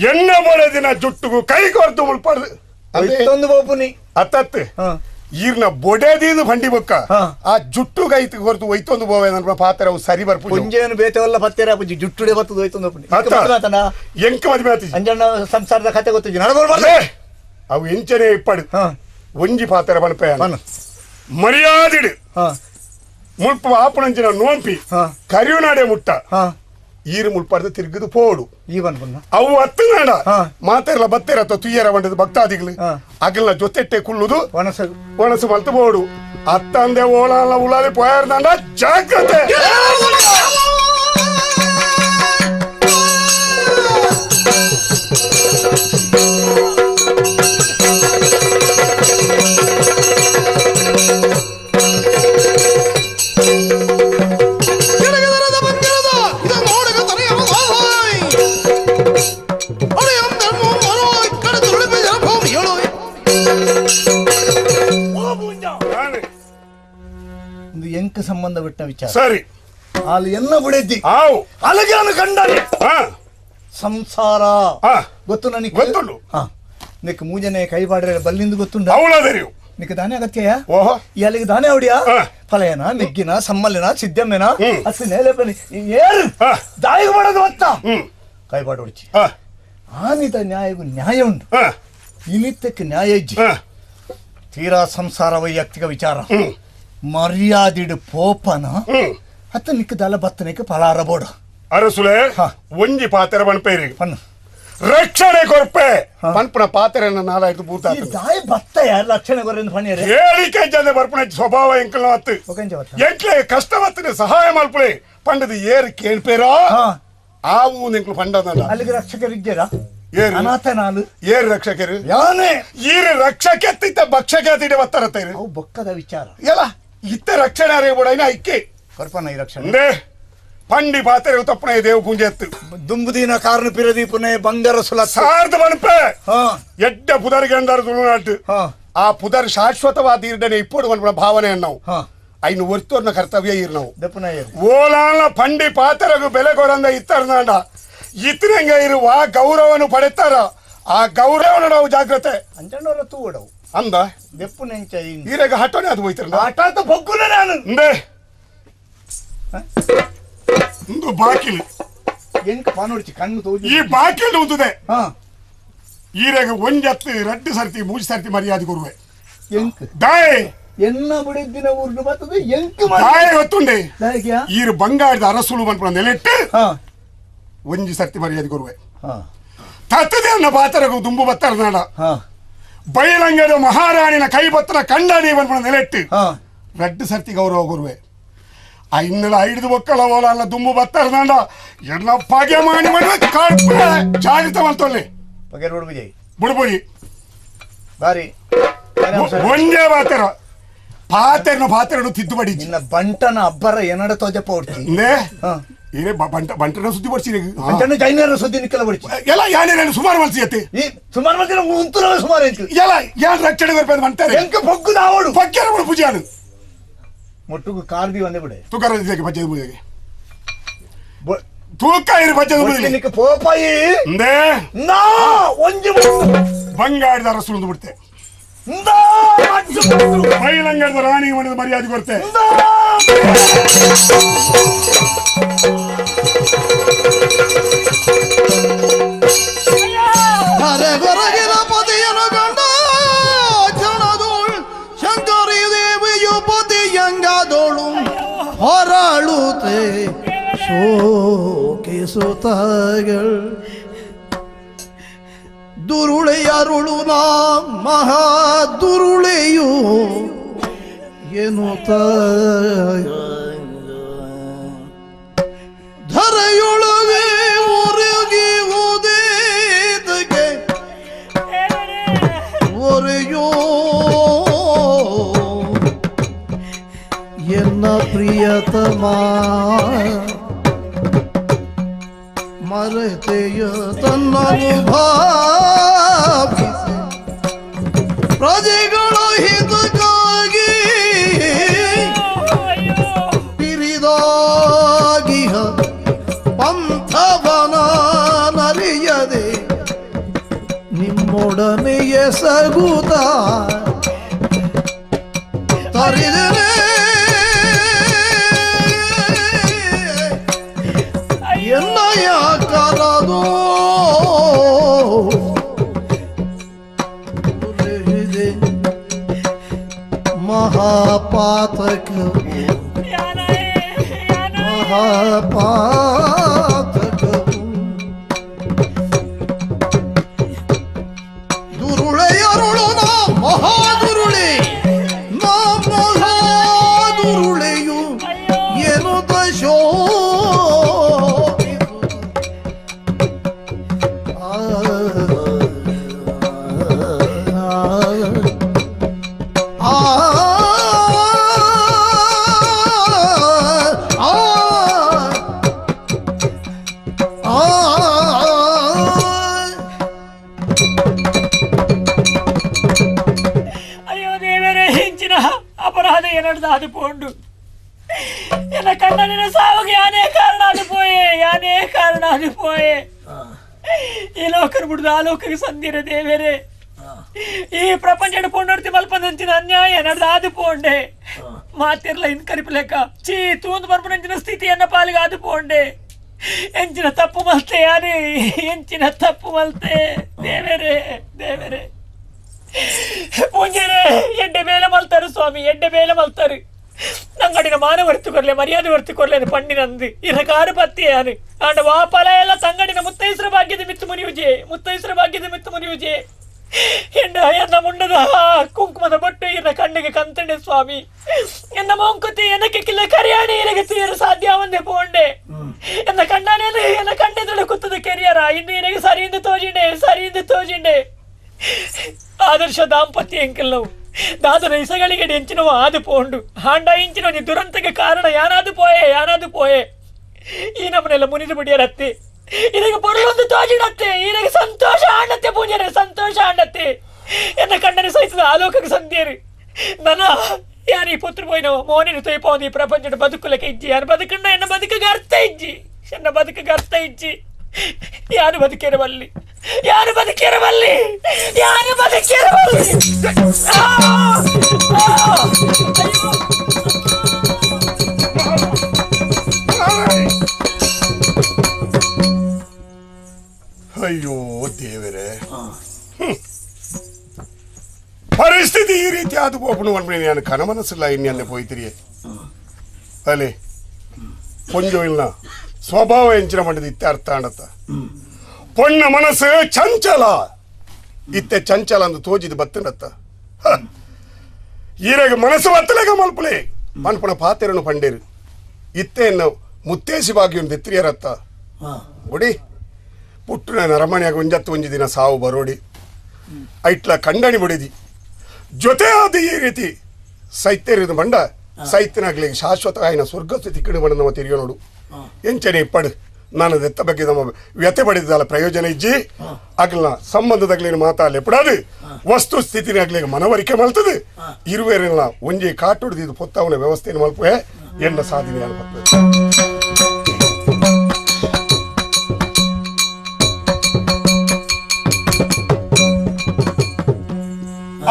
[SPEAKER 15] ಎನ್ನ ಬಡದಿನ ಜುಟ್ಟುಗು ಕೈ ಕೊರ್ದು ಮುಳ್ಪಾಡ್ದು
[SPEAKER 13] ಒಂದು ಬೋಪುನಿ
[SPEAKER 15] ಅತ್ತತ್ತು ಈರ್ನ ಬೊಡೆದೀದು ಬಂಡಿ ಬೊಕ್ಕ ಆ ಜುಟ್ಟು ಕೈ ಕೊರ್ದು ಒಯ್ತೊಂದು ಬೋವೆ ನನ್ನ ಪಾತ್ರ ಅವು ಸರಿ ಬರ್ಪು
[SPEAKER 13] ಪುಂಜೆಯನ್ನು ಬೇತವಲ್ಲ ಪತ್ತೇರ ಪುಂಜಿ ಜುಟ್ಟುಡೆ ಬತ್ತದ ಒಯ್ತೊಂದು ಪುಂಜಿ
[SPEAKER 15] ಎಂಕ ಮದುವೆ ಆತಿ
[SPEAKER 13] ಅಂಜಣ್ಣ ಸಂಸಾರದ ಕತೆ ಗೊತ್ತಿದ್ದಿ
[SPEAKER 15] ಅವು ಎಂಚನೆ ಇಪ್ಪಡು ಒಂಜಿ ಪಾತ್ರ ಬಣಪೆ ಮರ್ಯಾದಿಡು ಮುಲ್ಪ ಆಪಣಂಚಿನ ನೋಂಪಿ ಕರಿಯುನಾಡೆ ಮುಟ್ಟ ಈರು ಮುಲ್ಪಾರ್ದು ತಿರುಗಿದು ಪೋಡು ಅವು ಹತ್ತು ನಾಡ ಮಾತೆಲ್ಲ ಬತ್ತೆರ ಅಥವಾ ತುಯ್ಯರ ಬಂಡದ ಭಕ್ತಾದಿಗಳು ಅಗಲ್ನ ಜೊತೆಟ್ಟೆ ಕುಳ್ಳುದು ಒಣಸು ಒಣಸು ಮಲ್ತು ಬೋಡು ಅತ್ತಂದೆ ಓಲಾಲ ಉಳಾದೆ ಪೋಯಾರ್ದಂಡ ಜಾಗ್ರತೆ
[SPEAKER 13] ಎಂಕ ಸಂಬಂಧ ಬಿಟ್ಟ ವಿಚಾರ
[SPEAKER 15] ಸರಿ
[SPEAKER 13] ಅಲ್ಲಿ ಎನ್ನ ಬಿಡಿದ್ದಿ ಅಲಗಾನು ಕಂಡನೆ ಸಂಸಾರ ಗೊತ್ತು ನನಗೆ
[SPEAKER 15] ಗೊತ್ತುಂಡು
[SPEAKER 13] ನಿಕ್ ಮೂಜನೆ ಕೈ ಬಾಡ್ರೆ ಬಲ್ಲಿಂದು ಗೊತ್ತುಂಡ ನಿಕ್ ದಾನೆ ಅಗತ್ಯ
[SPEAKER 15] ಓಹೋ
[SPEAKER 13] ಈ ಅಲ್ಲಿಗೆ ದಾನೆ ಅವಡಿಯ ಫಲಯನ ಮೆಗ್ಗಿನ ಸಮ್ಮಲಿನ ಸಿದ್ದಮ್ಮೆನ ಅಸಿ ನೇಲೆ ಬನ್ನಿ ಏರು ದಾಯಿಗೆ ಮಾಡೋದು ಗೊತ್ತಾ ಕೈ ಬಾಡೋಡ್ಚಿ ಆನಿದ ನ್ಯಾಯಗೂ ನ್ಯಾಯ ಉಂಟು ಇನಿತ್ತಕ್ಕೆ ನ್ಯಾಯ ಇಜ್ಜಿ ತೀರಾ ಸಂಸಾರ ವೈಯಕ್ತಿಕ ವಿಚಾರ ಮರ್ಯಾದಿಡು ಪೋಪನ ಅತ್ತ ನಿಕ್ಕದಲ್ಲ ಬತ್ತನಿಕ ಫಲಾರ ಬೋಡ
[SPEAKER 15] ಅರಸುಲೆ ಒಂಜಿ ಪಾತ್ರ ಬಣ್ಪೇರಿ ರಕ್ಷಣೆ ಕೊರ್ಪೆ ಪನ್ಪುನ ಪಾತ್ರೆನ ನಾಲಾಯ್ತು ಪೂರ್ತ
[SPEAKER 13] ದಾಯ ಬತ್ತ ಯಾರು ರಕ್ಷಣೆ ಕೊರ್ರೆಂದು ಪಣಿಯರೆ
[SPEAKER 15] ಹೇಳಿಕೆ ಜನ ಬರ್ಪುನ ಸ್ವಭಾವ ಎಂಕಲ್ನ ಅತ್ತು ಎಂಕ್ಲೆ ಕಷ್ಟವತ್ತಿನ ಸಹಾಯ ಮಲ್ಪುಳೆ ಪಂಡದ ಏರು ಕೇಳ್ಪೇರೋ ಆವು ನಿಂಕ್ಲು ಪಂಡದಲ್ಲ
[SPEAKER 13] ಅಲ್ಲಿಗೆ ರಕ್ಷಕರು ಇದ್ದೀರಾ ಅನಾಥ ನಾನು
[SPEAKER 15] ಏರು ರಕ್ಷಕರು
[SPEAKER 13] ಯಾನೇ
[SPEAKER 15] ಈರು ರಕ್ಷಕೆತ್ತಿತ್ತ ಭಕ್ಷಕೆತ್ತಿಡ ಬತ್ತಾರತ್ತೇರು
[SPEAKER 13] ಅವು ಬೊಕ್ಕದ ವಿಚಾರ
[SPEAKER 15] ಎಲ್ಲ ಇತ್ತ ರಕ್ಷಣೆ ಅರೇಬೋಡ ಇಕ್ಕೆ
[SPEAKER 13] ಕೊರ್ಪನ ಈ ರಕ್ಷಣೆ
[SPEAKER 15] ಪಂಡಿ ಪಾತ್ರೆ ತಪ್ಪನೆ ದೇವು ಪೂಂಜೆ ಎತ್ತು
[SPEAKER 13] ದುಂಬುದಿನ ಕಾರಣ ಪಿರದೀಪನೆ ಬಂಗಾರ ಸುಲ
[SPEAKER 15] ಸಾರ್ದ ಬಣಪೆ ಎಡ್ಡ ಪುದರ್ಗೆ ಅಂದಾರು ತುಳುನಾಟು ಆ ಪುದರ್ ಶಾಶ್ವತವಾದ ಇರ್ಡನೆ ಇಪ್ಪಡು ಮನ್ಪುನ ಭಾವನೆ ನಾವು ಐನು ಒರ್ತೋರ್ನ ಕರ್ತವ್ಯ ಇರ್ ನಾವು ಓಲಾನ ಪಂಡಿ ಪಾತ್ರಗೂ ಬೆಲೆ ಕೊರಂದ ಇತ್ತರ್ನಾಂಡ ಇತ್ತರಂಗ ಇರುವ ಗೌರವನು ಪಡೆತಾರ ಆ ಗೌರವನು ನಾವು ಜಾಗ್ರತೆ
[SPEAKER 13] ಅಂಜಣ್ಣವರ ತೂಡವು
[SPEAKER 15] ಅಂದ
[SPEAKER 13] ದೆಪ್ಪು ನೆಂಚ
[SPEAKER 15] ಈರಾಗ ಹಟೋನೆ ಅದು ಹೋಯ್ತಾರ
[SPEAKER 13] ಆಟ ಅಂತ ಬೊಗ್ಗುನ ನಾನು
[SPEAKER 15] ಒಂದು ಬಾಕಿಲು
[SPEAKER 13] ಎಂಕ ಪಾನೋಡ್ಚಿ ಕಣ್ಣು ತೋಜಿ
[SPEAKER 15] ಈ ಬಾಕಿಲು ಉಂತದೆ ಈರಾಗ ಒಂಜತ್ತು ರಡ್ಡು ಸರ್ತಿ ಮೂಜು ಸರ್ತಿ ಮರ್ಯಾದೆ ಕೊರುವೆ
[SPEAKER 13] ಎಂಕ್
[SPEAKER 15] ದಾಯ್
[SPEAKER 13] ಎನ್ನ ಬಡಿದ್ದಿನ ಊರ್ನು ಬರ್ತದೆ ಎಂಕ್
[SPEAKER 15] ದಾಯ ಗೊತ್ತುಂಡೆ ಈರು ಬಂಗಾರದ ಅರಸುಳು ಮನ್ಪುನ ನೆಲೆಟ್ಟು ಒಂಜಿ ಸರ್ತಿ ಮರ್ಯಾದೆ ಕೊರುವೆ ತತ್ತದೆ ಅನ್ನ ಪಾತ್ರಗೂ ದುಂಬು ಬತ್ತರ ನಾಡ ಬೈಲಂಗದ ಮಹಾರಾಣಿನ ಕೈ ಬತ್ತನ ಕಂಡಾಣಿ ಮನ್ಪುನ ನೆಲೆಟ್ಟು ರಡ್ಡು ಸರ್ತಿ ಗೌರವ ಕೊರುವೆ ಇನ್ನೆಲ್ಲ ಹಿಡಿದು ಒಕ್ಕಳ ಓಲ ಅಲ್ಲ ದುಂಬು ಬತ್ತರ ನಾಡ ಎಲ್ಲ ಪಗೆ ಮಾಡಿ ಮಾಡಿ ಕಾಡ್ಪೆ ಜಾಗೃತ ಮಾಡ್ತೊಳ್ಳಿ
[SPEAKER 13] ಪಗೆ ಬುಡ್ಬುಜಿ
[SPEAKER 15] ಬುಡ್ಬುಜಿ
[SPEAKER 13] ಬಾರಿ
[SPEAKER 15] ಒಂದೇ ಪಾತ್ರ ಪಾತೆರ್ನ ಪಾತೆರಡು ತಿದ್ದುಪಡಿ
[SPEAKER 13] ನಿನ್ನ ಬಂಟನ ಅಬ್ಬರ ಏನಡ ತೋಜಪ್ಪ ಹೊಡ್ತಿ
[SPEAKER 15] ಏನೇ ಬಂಟ ಬಂಟನ ಸುದ್ದಿ ಪಡಿಸಿ
[SPEAKER 13] ಬಂಟನ ಜೈನರ ಸುದ್ದಿ ನಿಕ್ಕಲ ಪಡಿಸಿ
[SPEAKER 15] ಎಲ್ಲ ಯಾನೇನು ಸುಮಾರು ಮಲ್ಸಿ ಅತ್ತೆ
[SPEAKER 13] ಈ ಸುಮಾರು ಮಲ್ಸಿ ಉಂತುರವ ಸುಮಾರು ಎಂಕು
[SPEAKER 15] ಎಲ್ಲ ಯಾನ್ ರಕ್ಷಣೆ ಬರ್ಪೇದು ಮಂತಾರೆ
[SPEAKER 13] ಎಂಕ ಬೊಗ್ಗುದ ಆವಡು
[SPEAKER 15] ಪಕ್ಕೆರ ಬಿಡು ಪೂಜೆ
[SPEAKER 13] ಮೊಟ್ಟುಗು ಕಾರ್ದಿ ಒಂದೇ ಬಿಡೆ
[SPEAKER 15] ತುಕಾರ ಇದಕ್ಕೆ ಬಜ್ಜೆ ಪೂಜೆಗೆ ತೂಕ ಇರು ಬಜ್ಜೆ ಪೂಜೆಗೆ
[SPEAKER 13] ನಿಕ್ಕ ಪೋಪಾಯಿ
[SPEAKER 15] ಅಂದೇ
[SPEAKER 13] ನಾ ಒಂಜಿ
[SPEAKER 15] ಬಂಗಾರದ ಅರಸುಂದು ಬಿಡ್ತೆ ಬೈಲಂಗಡದ ರಾಣಿ ಮನದ ಮರ್ಯಾದೆ ಕೊಡ್ತೆ
[SPEAKER 12] ಹೊರಗಿನ ಪತಿಯನ್ನು ಕಂಡ ಕ್ಷಣದೋಳ್ ಶಂಕರಿ ದೇವಿಯು ಪತಿಯಂಗದೋಳು ಹೊರಳುತ್ತೆ ಶೋಕಿಸುತ್ತಗಳು ದುರುಳೆಯರುಳು ನಾ ಮಹಾ ದುರುಳೆಯು ಎನ್ನುತ್ತ ಧರೆಯೊಳಗೆ ಒರಗಿ ಓದೇದಗೆ ಒರೆಯೋ ಎನ್ನ ಪ್ರಿಯತಮ ಮರೆತೆಯ ತನ್ನನು ಭಾವಿಸಿ ಪ್ರಜೆಗಳ ಹಿತಕ್ಕಾಗಿ ಪಿರಿದಾಗಿಹ ಪಂಥವನ ನರಿಯದೆ ನಿಮ್ಮೊಡನೆಯ ಸಗುತ ತರಿದರೆ ಎನ್ನಯ ಕರದೋ ಮಹಾಪಾತಕ ಮಹಾಪಾತಕ ದುರುಳೆಯರುಳು ನಾ ಮಹಾದುರುಳೆ ನಾ ಮಹಾದುರುಳೆಯು ಏನು ದಶೋ
[SPEAKER 14] ಅಯ್ಯೋ ದೇವರೇ, ಹೆಂಚಿನ ಅಪರಾಧ ಏನಾಡ್ದು ಪೋಂಡು ಎನ್ನ ಕಣ್ಣನಿನ ಸಾವುಗೆ ಯಾನೇ ಕಾರಣ ಅದು ಪೋಯೆ, ಯಾನೇ ಕಾರಣ ಅದು ಪೋಯೆ. ಈ ಲೋಕನ ಬಿಡುದು ಆ ಲೋಕಕ್ಕೆ ಸಂದಿರ ದೇವರೇ, ಈ ಪ್ರಪಂಚ ಪೋಂಡೋಡ್ತಿ ಮಲ್ಪಂದಂಚಿನ ಅನ್ಯಾಯ ನಡೆದು ಅದು ಪೋಂಡೆ. ಮಾತಿರ್ಲ ಇನ್ ಕರಿಪಲೆಕ್ಕ ಚೀ ತೂಂದು ಬರ್ಪನಂಚಿನ ಸ್ಥಿತಿಯನ್ನ ಪಾಲಿಗೆ ಅದು ಪೋಂಡೆ. ಎಂಚಿನ ತಪ್ಪು ಮಲ್ತೆ ಯಾರೇ, ಎಂಚಿನ ತಪ್ಪು ಮಲ್ತೆ ದೇವರೇ ದೇವರೇ. ಪೂಂಜರೇ ಎಡ್ಡೆ ಬೇಲೆ ಮಲ್ತಾರೆ ಸ್ವಾಮಿ, ಎಡ್ಡೆ ಬೇಲೆ ಮಲ್ತಾರೆ. ನಂಗಡಿನ ಮಾನ ವರ್ತಿಕೊರ್ಲೆ ಮರ್ಯಾದೆ ವರ್ತಿಕೊರ್ಲೆ ಪಂಡಿನಂದು ಇರ ಕಾರು ಪತ್ತಿ ಯಾರು ಆಂಡ ವಾಪಲ ಎಲ್ಲ ತಂಗಡಿನ ಮುತ್ತೈಸರ ಭಾಗ್ಯದ ಮಿತ್ತು ಮುನಿಯುಜೆ, ಮುತ್ತೈಸರ ಭಾಗ್ಯದ ಮಿತ್ತು ಮುನಿಯುಜೆ. ಎಂಡ ಎನ್ನ ಮುಂಡದ ಕುಂಕುಮದ ಬೊಟ್ಟು ಎನ್ನ ಕಣ್ಣಿಗೆ ಕಂತಂಡೆ ಸ್ವಾಮಿ. ಎನ್ನ ಮಂಕುತಿ ಎನ್ನಕ್ಕೆ ಕಿಲ್ಲ ಕರಿಯಾಣಿ ಇರಗೆ ತೀರ ಸಾಧ್ಯ ಒಂದೇ ಪೋಂಡೆ. ಎನ್ನ ಕಣ್ಣಾನೆ ಎನ್ನ ಕಣ್ಣೆದುಳು ಕುತ್ತದ ಕೆರಿಯರ ಇನ್ನು ಇರಗೆ ಸರಿಯಿಂದ ತೋಜಿಂಡೆ, ಸರಿಯಿಂದ ತೋಜಿಂಡೆ. ಆದರ್ಶ ದಾಂಪತ್ಯ ಎಂಕೆಲ್ಲವು ದಾದನ ಇಸಗಳಿಗೆ ಎಂಚಿನವ ಆದು ಪೋಂಡು ಹಾಂಡ ಇಂಚಿನ ದುರಂತಕ್ಕೆ ಕಾರಣ ಯಾನಾದು ಪೋಯೆ, ಯಾನಾದು ಪೋಯೆ. ಈ ನಮ್ಮನೆಲ್ಲ ಮುನಿದು ಬಿಡಿಯರತ್ತೆ, ಇದಕ್ಕೆ ಪೊರುಳೊಂದು ತೋಜಿಡತ್ತೆ, ಇದಕ್ಕೆ ಸಂತೋಷ ಆಂಡತ್ತೆ ಪೂಜಾರೆ, ಸಂತೋಷ ಆಂಡತ್ತೆ. ಎನ್ನ ಕಣ್ಣನೆ ಸಹಿತದ ಆಲೋಕಕ್ಕೆ ಸಂಧಿಯರು ನನ್ನ ಯಾರು ಈ ಪುತ್ರ ಪೋಯಿನವ ಮೋನಿನ ತೊಯ್ಪೋದು ಈ ಪ್ರಪಂಚದ ಬದುಕುಲಕ್ಕೆ ಇಜ್ಜಿ. ಯಾರು ಬದುಕಣ್ಣ ಎನ್ನ ಬದುಕಿಗೆ ಅರ್ಥ ಇಜ್ಜಿ, ಎನ್ನ ಬದುಕಿಗೆ ಅರ್ಥ ಇಜ್ಜಿ. ಯಾರು ಬದುಕಿರಬಲ್ಲಿ, ಯಾರು ಬದುಕಿರಬಲ್ಲಿ, ಯಾರು ಬದುಕಿರಬಲ್ಲಿ.
[SPEAKER 15] ಅಯ್ಯೋ ದೇವರೇ, ಪರಿಸ್ಥಿತಿ ಈ ರೀತಿ ಆದ ಹೋಗ್ಬಿಡು ನಾನು ಕನ ಮನಸ್ಸಿಲ್ಲ ಇನ್ನೆಲ್ಲ ಪೋಯ್ತಿರಿ. ಅಲ್ಲಿ ಕೊಂಜೋ ಇಲ್ಲ ಸ್ವಭಾವ ಎಂಚಿನ ಮಾಡಿದ ಇತ್ತೆ ಅರ್ಥ ಆಡತ್ತ. ಪೊಣ್ಣ ಮನಸ್ಸು ಚಂಚಲ ಇತ್ತೆ ಚಂಚಲ ಅಂದು ತೋಜಿದ ಬತ್ತನತ್ತ. ಈರಾಗ ಮನಸ್ಸು ಬತ್ತಲೇಗ ಮಲ್ಪಲೆ ಮನ್ಪಣ ಪಾತೆರನು ಪಂಡೇರು ಇತ್ತೆಯನ್ನು ಮುತ್ತೇಸಿ ಭಾಗ್ಯವನ್ನು ದೆತ್ರಿಯರತ್ತ. ಒಡಿ ಪುಟ್ಟುನ ಅರಮನೆಯಾಗ ಒಂಜತ್ತು ಒಂಜಿ ದಿನ ಸಾವು ಬರೋಡಿ ಐಟ್ಲ ಕಂಡಣಿ ಬಡಿದಿ ಜೊತೆ ಆದ ಈ ರೀತಿ ಸೈತ್ಯರಿದ ಬಂಡ ಸೈತ್ಯನಾಗ್ಲಿ ಶಾಶ್ವತ ಆಯ್ನ ಸ್ವರ್ಗ ಸ್ಥಿತಿ ಬಂಡ ನಮ್ಮ ತಿರುಗಿ ನೋಡು ಎಂಚನೆ ಇಪ್ಪಡು ನಾನು ದೆತ್ತ ಬಗ್ಗೆ ನಮ್ಮ ವ್ಯತೆ ಪಡೆದಲ್ಲ ಪ್ರಯೋಜನ ಇಜ್ಜಿ ಆಗ್ಲ ಸಂಬಂಧದಾಗ್ಲಿನ ಮಾತಾಡಲಿ ಎಪ್ಪಡಾದು ವಸ್ತು ಸ್ಥಿತಿನಾಗ್ಲಿ ಮನವರಿಕೆ ಮಲ್ತದೆ ಇರುವೇರಿಲ್ಲ ಒಂಜಿ ಕಾಟುಡ್ದು ಪೊತ್ತವನ ವ್ಯವಸ್ಥೆಯನ್ನು ಮಲ್ಪೆ ಎನ್ನ ಸಾಧನೆ ಅನ್ಪತ್ತದೆ.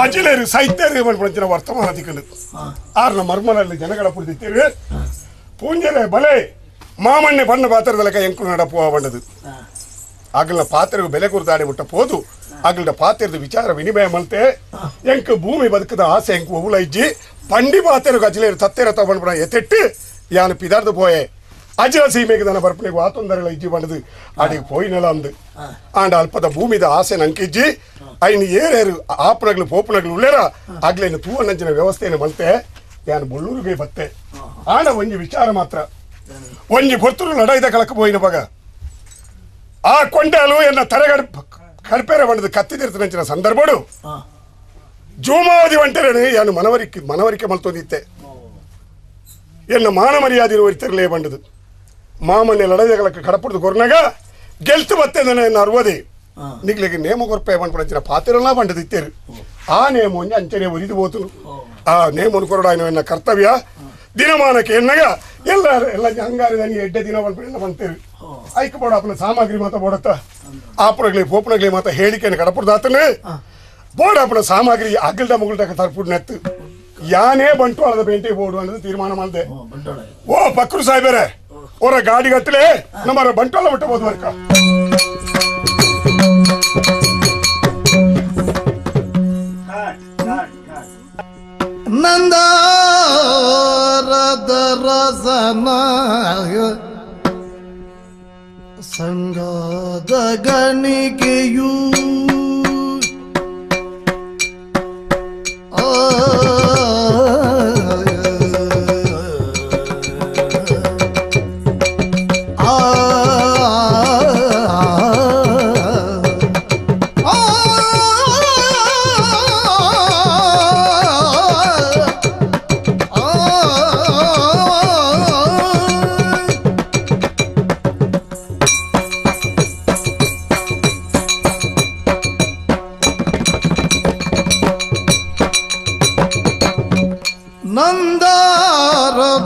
[SPEAKER 15] ಅಜಿಲೇರು ಸೈತ್ಯರು ಮಲ್ಪಂಚಿನ ವರ್ತಮಾನ ದಿಕ್ಕಲು ಆರ್ನ ಮರ್ಮನಲ್ಲಿ ಜನಗಳ ಪುಡಿದಿತ್ತೇವೆ ಪೂಂಜರೆ ಬಲೆ ಮಾಮಣ್ಣೆ ಬಣ್ಣ ಪಾತ್ರದಲಕ ಎಂಕು ನಡಪುವ ಬಣ್ಣದು ಆಗಲ ಪಾತ್ರೆಗೂ ಬೆಲೆ ಕುರಿತಾಡಿ ಮುಟ್ಟ ಪೋದು ಆಗಲ ಪಾತ್ರದ ವಿಚಾರ ವಿನಿಮಯ ಮಲ್ತೆ ಎಂಕು ಭೂಮಿ ಬದುಕದ ಆಸೆ ಎಂಕು ಒವುಲ ಇಜ್ಜಿ ಪಂಡಿ ಪಾತ್ರೆಗೂ ಅಜಿಲೇರು ತತ್ತೇರ ತಗೊಂಡ್ಬಿಡ ಎತ್ತೆಟ್ಟು ಯಾನು ಪಿದಾರ್ದು ಪೋಯೆ ಅಜಿಲ ಸೀಮೆಗೆ ದನ ಬರ್ಪಣೆಗೆ ವಾತೊಂದರೆಲ್ಲ ಇಜ್ಜಿ ಬಂಡದು ಅಡಿಗೆ ಪೋಯಿನೆಲ ಅಂದು ಆಂಡ ಅಲ್ಪದ ಭೂಮಿದ ಆಸೆ ನಂಕಿಜ್ಜಿ ಐನು ಏರೇರು ಆಪುನಗ್ಲು ಪೋಪುನಗ್ಲು ಉಳ್ಳೇರ ಆಗ್ಲೇನು ತೂವನಂಚಿನ ವ್ಯವಸ್ಥೆಯನ್ನು ಮಲ್ತೆ ಯಾನು ಬೊಳ್ಳೂರಿಗೆ ಬತ್ತೆ ಆಂಡ ಒಂಜಿ ವಿಚಾರ ಮಾತ್ರ ಒಂಜಿ ಪೊರ್ತುರು ಲಡಾಯ್ದ ಕಳಕ ಪೋಯಿನ ಬಗ ಆ ಕೊಂಡಾಲು ಎನ್ನ ತರೆಗಡ ಕಡ್ಪೇರ ಬಂಡದು ಕತ್ತಿದಿರ್ತನಂಚಿನ ಸಂದರ್ಭಡು ಜೋಮಾವಧಿ వంటರನೆ ಯಾನು ಮನವರಿಕೆ ಮನವರಿಕೆ ಮಲ್ತೊಂದಿತ್ತೆ ಎನ್ನ ಮಾನ ಮರ್ಯಾದೆ ಒರಿತಿರಲೇ ಬಂಡದು ಮಾಮಣ್ಣೆ ಲಡಾಯ್ದ ಕಡಪುಡ್ದು ಕೊರ್ನಾಗ ಗೆಲ್ತು ಬತ್ತೆ ಎನ್ನ ಅರ್ವದೆ ನಿಗ್ಲಿಗೆ ನೇಮ ಕೊರ್ಪೆ ಬಂಡ್ಪಡಂಚಿನ ಪಾತಿರಲ್ಲ ಬಂಡದಿತ್ತೇರು ಆ ನೇಮ ಒಂಜಿ ಅಂಚನೆ ಒರಿದು ಹೋತನು ಆ ನೇಮನು ಕೊರಡಾಯನ ಎನ್ನ ಕರ್ತವ್ಯ ದಿನಮಾನಕ್ಕೆ ಎನ್ನಗ ಎಲ್ಲ ಎಲ್ಲ ಹಂಗಾರಿ ಎಡ್ಡೆ ದಿನ ಬಂದ್ಬಿಡ ಬಂತೇರು ಐಕ್ ಬೋಡ ಅಪ್ಪನ ಸಾಮಗ್ರಿ ಮಾತ ಬೋಡತ್ತ ಆಪುರಗ್ಲಿ ಪೋಪುನಗ್ಲಿ ಮಾತ ಹೇಳಿಕೆಯನ್ನು ಕಡಪುಡ್ದಾತನೆ ಬೋಡ ಅಪ್ಪನ ಸಾಮಗ್ರಿ ಅಗಲ್ದ ಮುಗುಲ್ದ ತರ್ಪುಡ್ ನೆತ್ತು ಯಾನೇ ಬಂಟ್ವಾಳದ ಪೇಂಟೆ ಬೋಡು ಅನ್ನೋದು ತೀರ್ಮಾನ ಮಾಡಿದೆ. ಓ ಪಕ್ರು ಸಾಹೇಬರೇ ಅವರ ಗಾಡಿ ಗಟ್ಟಲೆ ನಮ್ಮ ಬಂಟ್ವಾಳ ಬಿಟ್ಟಬಹುದು ವರ್ಕ.
[SPEAKER 12] ನಂದಾರದರಸನ ಸಂಗದ ಗಣಿಕೆಯು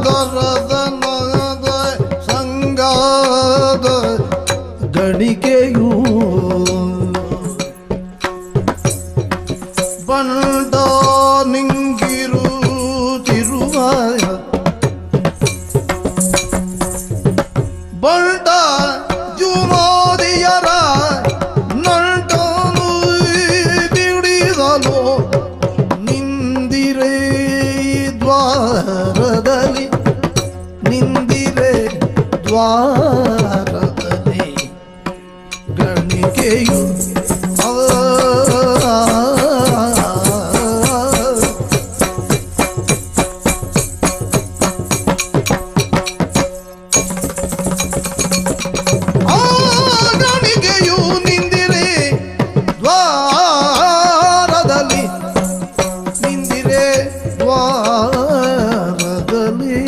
[SPEAKER 12] ನಂದಾರದರಸನದ ಸಂಗದ ಗಣಿಕೆಯು ಬಂಡ ನಿಂಗಿರುತ್ತಿರುವ ಬಂಡ ಜುಮೋದಿಯರ ನಂಟನು ಬಿಡಿಸಲು ನಿಂದಿರೇ ದ್ವಾರದಲ್ಲಿ ನಿಂದಿರೆ ದ್ವಾರದಲ್ಲಿ ಗಣಿಕೆಯು ಆ ಗಣಿಕೆಯು ನಿಂದಿರೆ ದ್ವಾರದಲ್ಲಿ ನಿಂದಿರೆ ದ್ವಾರದಲ್ಲಿ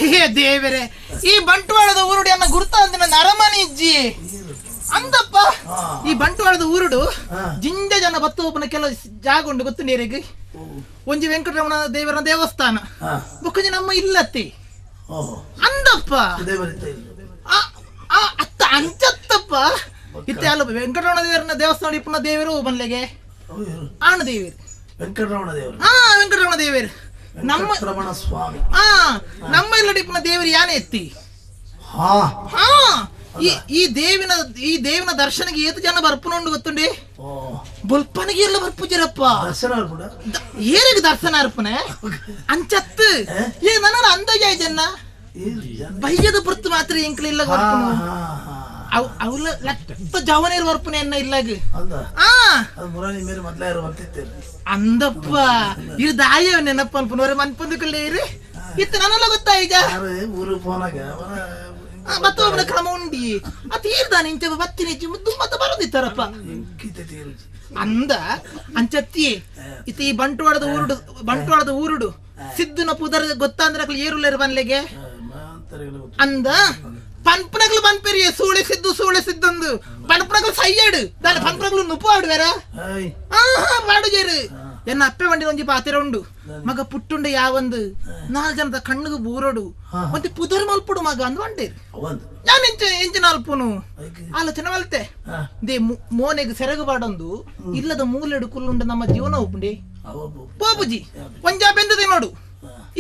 [SPEAKER 7] ಹೇ ದೇವರೇ, ಈ ಬಂಟ್ವಾಳದ ಊರುಡು ಅನ್ನ ಗುರುತ ಅಂತ ನನ್ನ ಅರಮನೆ ಇಜ್ಜಿ ಅಂದಪ್ಪ. ಈ ಬಂಟ್ವಾಳದ ಊರುಡು ಜಿಂಜ ಜನ ಬತ್ತು ಒಬ್ಬನ ಕೆಲವು ಜಾಗ ಉಂಟು ಗೊತ್ತು ನೀರಿಗೆ. ಒಂಜಿ ವೆಂಕಟರಮಣ ದೇವರ ದೇವಸ್ಥಾನ, ಬೊಕ್ಕಂಜಿ ನಮ್ಮ ಇಲ್ಲತ್ತಿ ಅಂದಪ್ಪ. ಅತ್ತ ಅಂಚತ್ತಪ್ಪ ಇತ್ತೆ ಅಲ್ಲ ವೆಂಕಟರಮಣ ದೇವರನ ದೇವಸ್ಥಾನ ಇಪ್ಪನ ದೇವರು ಬನ್ಲೆಗೆ ಆಣ ದೇವರು
[SPEAKER 12] ವೆಂಕಟರಮಣ ದೇವರು.
[SPEAKER 7] ಹಾ ವೆಂಕಟರಮಣ ದೇವರು ನಮ್ಮ
[SPEAKER 12] ರಮಣ ಸ್ವಾಮಿ.
[SPEAKER 7] ಆ ನಮ್ಮ ಇಲ್ಲಡಿಪ್ಪನ ದೇವರು ಯಾನೆ ಎತ್ತಿ.
[SPEAKER 12] ಹಾ
[SPEAKER 7] ಹಾ ಈ ದೇವಿನ ಈ ದೇವಿನ ದರ್ಶನಕ್ಕೆ ಏತು ಜನ ಬರ್ಪುನುಂಡು ಗೊತ್ತುಂಡೆ. ಬೊಲ್ಪನಿಗೆ ಎಲ್ಲ ಬರ್ಪುಜರಪ್ಪ ಏರಿಗೆ ದರ್ಶನ ಅರ್ಪಣೆ ಅಂಚತ್ತು ಏ ನನ್ನ ಅಂದಾಜ ಜನ ಬಯ್ಯದ ಪುರ್ತು ಮಾತ್ರ ಎಂಕ್ಲ ಇಲ್ಲ ಬರ್ಪುನು ಅವಲ ಲತ್ತ ಜವನೇರು ಬರ್ಪುನೆ ಎನ್ನ ಇಲ್ಲಾಗ. ಅಂದಪ್ಪ ಇರು ದಾಯ ನೆನಪ ಅನ್ಪುನವರೆ ಮನ್ಪಂದುಕೊಳ್ಳೇರು ಇತ್ತು ನನ್ನೆಲ್ಲ ಗೊತ್ತಾಯ್ತ ಮತ್ತೊಬ್ಬನ ಒಬ್ಬನ ಕ್ರಮ ಉಂಡಿ ಅತ್ ಈರ್ದಾನೆ ಇಂಚ ಬತ್ತಿನ ಹೆಚ್ಚು ಮುದ್ದು ಮತ್ತೆ ಬರೋದಿತ್ತಾರಪ್ಪ ಅಂದ ಅಂಚತ್ತಿ. ಇತ್ತ ಈ ಬಂಟ್ವಾಳದ ಊರುಡು ಬಂಟ್ವಾಳದ ಊರುಡು ಸಿದ್ದುನ ಪುದರ್ ಗೊತ್ತಾಂದ್ರೆ ಏರುಲೇರು ಬನ್ಲೆಗೆ ಅಂದ ಪನ್ಪನಗಳು ಪನ್ಪೆರಿಯ ಸೂಳೆ ಸಿದ್ದು ಸೂಳೆ ಸಿದ್ದಂದು ಪನ್ಪನಗಳು ಸೈಯಾಡು ದಾನ ಪನ್ಪನಗಳು ನುಪ್ಪು ಆಡುವೆರ. ಆಹಾ ಪಾಡುಜೇರು ಎನ್ನ ಅಪ್ಪೆ ಬಂಡಿ ಒಂಜಿ ಪಾತೆರ ಉಂಡು ಮಗ ಪುಟ್ಟುಂಡೆ ಯಾವೊಂದು ನಾಲ್ ಜನದ ಕಣ್ಣುಗು ಬೂರೋಡು ಒಂಜಿ ಪುದರ್ ಮಲ್ಪುಡು ಮಗ ಅಂದ್ ಬಂಡೇರು ನಾನು ಎಂಚಿನ ಅಲ್ಪುನು ಆಲೋಚನೆ ಮಲ್ತೆ they ಮೋನೆಗ್ ಸೆರಗು ಬಾಡೊಂದು ಇಲ್ಲದ ಮೂಲೆಡು ಕುಲ್ಲುಂಡ ನಮ್ಮ ಜೀವನ ಒಪ್ಪುಂಡೆ ಪೋಪುಜಿ ಒಂಜಾ ಬೆಂದದೆ ನೋಡು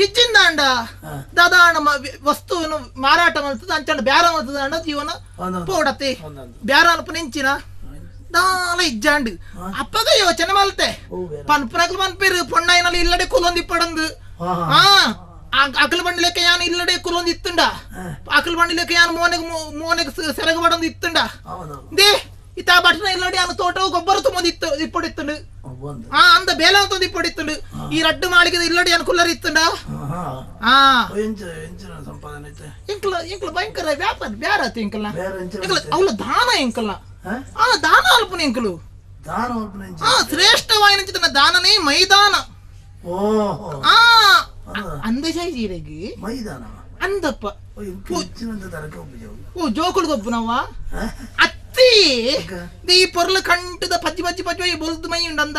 [SPEAKER 7] ಇಜ್ಜಿಂದಾಂಡ ದಾದಾಣ ವಸ್ತುವನ್ನು ಮಾರಾಟ ಮಾಡ್ತದ ಅಂಚಂಡ ಬ್ಯಾರ ಮಾಡ್ತದ ಜೀವನ ಪೋಡತೆ ಬ್ಯಾರ ಅಲ್ಪ ನೆಂಚಿನ ದಾಲ ಇಜ್ಜಾಂಡ್ ಅಪ್ಪಗ ಯೋಚನೆ ಮಲ್ತೆ ಪನ್ಪುನಕ್ಲು ಪನ್ಪೇರು ಪೊಣ್ಣಾಯಿನಲ್ಲಿ ಇಲ್ಲಡೆ ಕುಲೊಂದು ಇಪ್ಪಡಂದು ಆ ಅಕಲ್ ಬಂಡಿ ಲೆಕ್ಕ ಯಾನ್ ಇಲ್ಲಡೆ ಕುಲೊಂದು ಇತ್ತುಂಡ ಅಕಲ್ ಬಂಡಿ ಲೆಕ್ಕ ಯಾನ್ ಮೋನೆಗ್ ಮೋನೆಗ್ ಸೆರಗು ಬಡಂದು ಇತ್ತುಂಡ they ಇತ್ತ ಬಟ್ಟನ ಇಲ್ಲಡೆ ಯಾನು ತೋಟ ಗೊಬ್ಬರ ತುಂಬೊಂದು ಇತ್ತು ಇಪ್ಪಡಿತ್ತುಂಡು ಆ ಅಂದ ಬೇಲ ತಂದು ಇಪ್ಪಡಿತ್ತುಂಡು ಈ ರಡ್ಡು ಮಾಳಿಗೆ ಇಲ್ಲಡೆ ಯಾನ್ ಕುಲ್ಲರ್ ಇತ್ತುಂಡ ಆ ಎಂಕಲ ಎಂಕಲ ಭಯಂಕರ ವ್ಯಾಪಾರ ಬ್ಯಾರ ಆತು ಎಂಕಲ್ನ ಎಂಕಲ ಅವಳ ದಾನ ಎಂಕಲ್ನ ಆ ದಾನ ಅಲ್ಪನ ಎಂಕಲು ಆ ಶ್ರೇಷ್ಠವಾಯಿನ ದಾನನೇ ಮೈದಾನ ಆ ಅಂದಜಾಯಿಗೆ
[SPEAKER 16] ಮೈದಾನ
[SPEAKER 7] ಅಂದಪ್ಪ ಓ ಜೋಕುಳು ಗೊಬ್ಬುನವ್ವ ಅತ್ತಿ ಈ ಪೊರ್ಲು ಕಂಟದ ಪಜ್ಜಿ ಪಜ್ಜಿ ಪಜ್ಜಿ ಈ ಬೊಲ್ದು ಮೈ ಉಂಡಂದ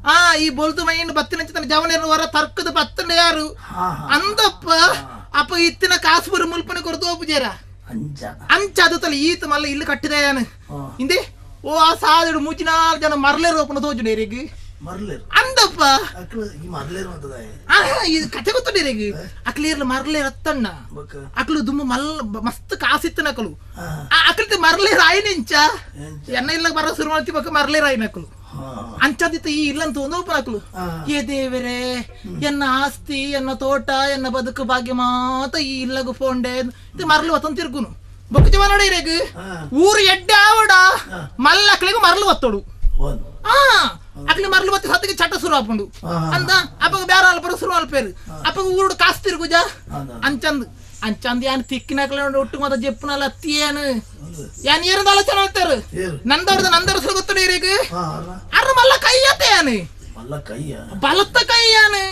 [SPEAKER 7] ಆ ಈ ಬೊಲ್ದು ಮೈ ಬತ್ತಿನ ತನ್ನ ಜವನೇರು ಹೊರ ತರ್ಕದ ಬತ್ತಂಡ ಯಾರು ಅಂದಪ್ಪ ಅಪ್ಪ ಇತ್ತಿನ ಕಾಸುಬುರು ಮುಲ್ಪನೆ ಕೊರತು ಒಪ್ಪುಜೇರ ಅಂಚ ಅದು ತಲೆ ಈತ ಮಲ್ಲ ಇಲ್ಲಿ ಕಟ್ಟಿದ ಯಾನು ಹಿಂದೆ ಓ ಆ ಸಾದಿಡು ಮುಚ್ಚಿನಾರು ಜನ ಮರ್ಲೇರು ಒಪ್ಪನ ತೋಜುಂಡು ಏರಿಗೆ ಅಂದಪ್ಪ ಇದು ಕತೆ ಗೊತ್ತುಂಡು ಏರಿಗೆ ಅಕ್ಲೇರ್ಲ ಮರ್ಲೇರ್ ಅತ್ತಣ್ಣ ಅಕ್ಲು ದುಮ್ಮ ಮಲ್ಲ ಮಸ್ತ್ ಕಾಸಿತ್ತನ ಅಕಲು ಆ ಅಕ್ಲಿತ ಮರ್ಲೇರ್ ಆಯ್ನಿಂಚ ಎನ್ನ ಇಲ್ಲ ಬರ ಶುರು ಮಾಡ್ತಿ ಬಕ್ಕ ಮರ್ಲೇರ್ ಆಯ್ನಕಲು ಅಂಚದಿತ್ತ ಈ ಇಲ್ಲಂತ ಒಂದು ಒಪ್ಪನ ಅಕಲು ಏ ದೇವರೇ ಎನ್ನ ಆಸ್ತಿ ಎನ್ನ ತೋಟ ಎನ್ನ ಬದುಕು ಭಾಗ್ಯ ಮಾತ ಈ ಇಲ್ಲಗು ಫೋಂಡೆ ಇದು ಮರಲು ಒತ್ತಂತ ತಿರ್ಗುನು ಬೊಕ್ಕ ಜವ ನೋಡಿ ರೇಗ್ ಊರು ಎಡ್ಡೆ ಆವಡ ಮಲ್ಲ ಅಕ್ಲಿಗೂ ಮರಲು ಒತ್ತೋಡು ಆ ಅಕ್ಲಿ ಮರಲು ಬತ್ತಿ ಸತ್ತಿಗೆ ಚಟ ಶುರು ಆಪುಂಡು ಅಂದ ಅಪ್ಪಗ ಬೇರೆ ಅಲ್ಪರ ಶುರು ಅಲ್ಪೇರು ಅಪ್ಪಗ ಊರುಡು ಕಾಸು ತಿರುಗುಜ ಅಂಚಂದ್ ಅಂಚಂದ್ ಯಾನ್ ತಿಕ್ಕಿನಕ್ಲೆ ಒಟ್ಟು ಮಾತ ಜೆಪ್ಪುನಲ್ಲ ಅತ್ತಿಯೇನು ಯಾನ್ ಏರಂದ ಆಲೋಚನೆ ಹೇಳ್ತಾರೆ ನಂದವ್ರದ್ದು ನಂದವ್ರ ಹೆಸರು ಗೊತ್ತು ನೀರಿಗೆ ಅರ್ರ ಮಲ್ಲ ಕೈಯತ್ತೆ ಯಾನು ಬಲತ್ತ ಕೈ ಯಾನು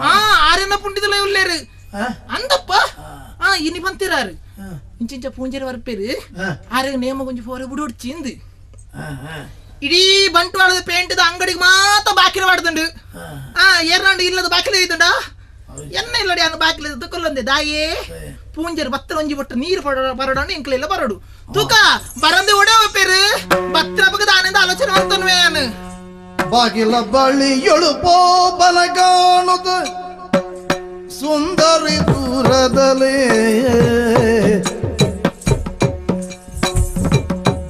[SPEAKER 7] ಆ ಆರೆನ ಪುಂಡಿದಲ್ಲ ಉಳ್ಳೇರು ಅಂದಪ್ಪ ಆ ಇನಿ ಬಂತಿರಾರು ಇಂಚಿಂಚ ಪೂಂಜರಿ ಬರ್ಪೇರು ಆರೆಗ್ ನೇಮ ಕೊಂಚ ಫೋರೆ ಬುಡಿ ಹೊಡ್ಚಿಂದು ಇಡೀ ಬಂಟ್ವಾಳದ ಪೇಂಟದ ಅಂಗಡಿಗೆ ಮಾತ್ರ ಬಾಕಿಲ ಮಾಡ್ದುಂಡು ಆ ಏರ್ನಾಂಡು ಇಲ್ಲದ ಬಾಕಿಲ ಇದ್ದುಂಡ ಎನ್ನ ಇಲ್ಲಡಿ ಅನ್ನ ಬಾಕಿಲ ತುಕೊಲ್ಲೊಂದೆ ದಾಯೇ ಪೂಂಜರು ಬತ್ತರ ಒಂಜಿ ಬೊಟ್ಟು ನೀರು ಬರಡೋಣ ಇಂಕ್ಲೆಲ್ಲ ಬರಡು ತೂಕ ಬರಂದೆ ಒಡೆ ಪೇರು ಬತ್ತರ ಬಗ್ಗೆ ದಾನಿಂದ ಆಲೋಚನೆ ಮಾಡ್ತಾನೆ
[SPEAKER 12] ಬಾಗಿಲ ಬಳಿಯೊಳು ಪೋಬಲ ಕಾಣುತ್ತ ಸುಂದರಿ ದೂರದಲೇ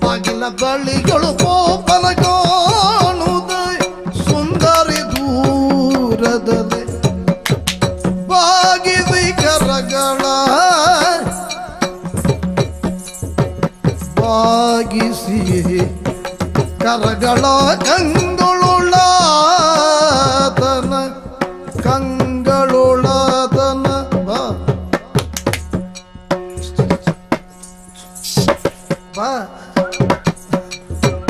[SPEAKER 12] ಬಾಗಿಲ ಬಳಿಯೊಳು ಪೋಬಲ ಕಾಣುತ್ತ ಸುಂದರಿ ದೂರದಲೇ ಬಾಗಿಸಿ ಕರಗಳ ಬಾಗಿಸಿ ಕರಗಳ ಕಂಗೊಳುಳಾತನ ಕಂಗಳೊಳಾತನ ಬಾ ಬಾ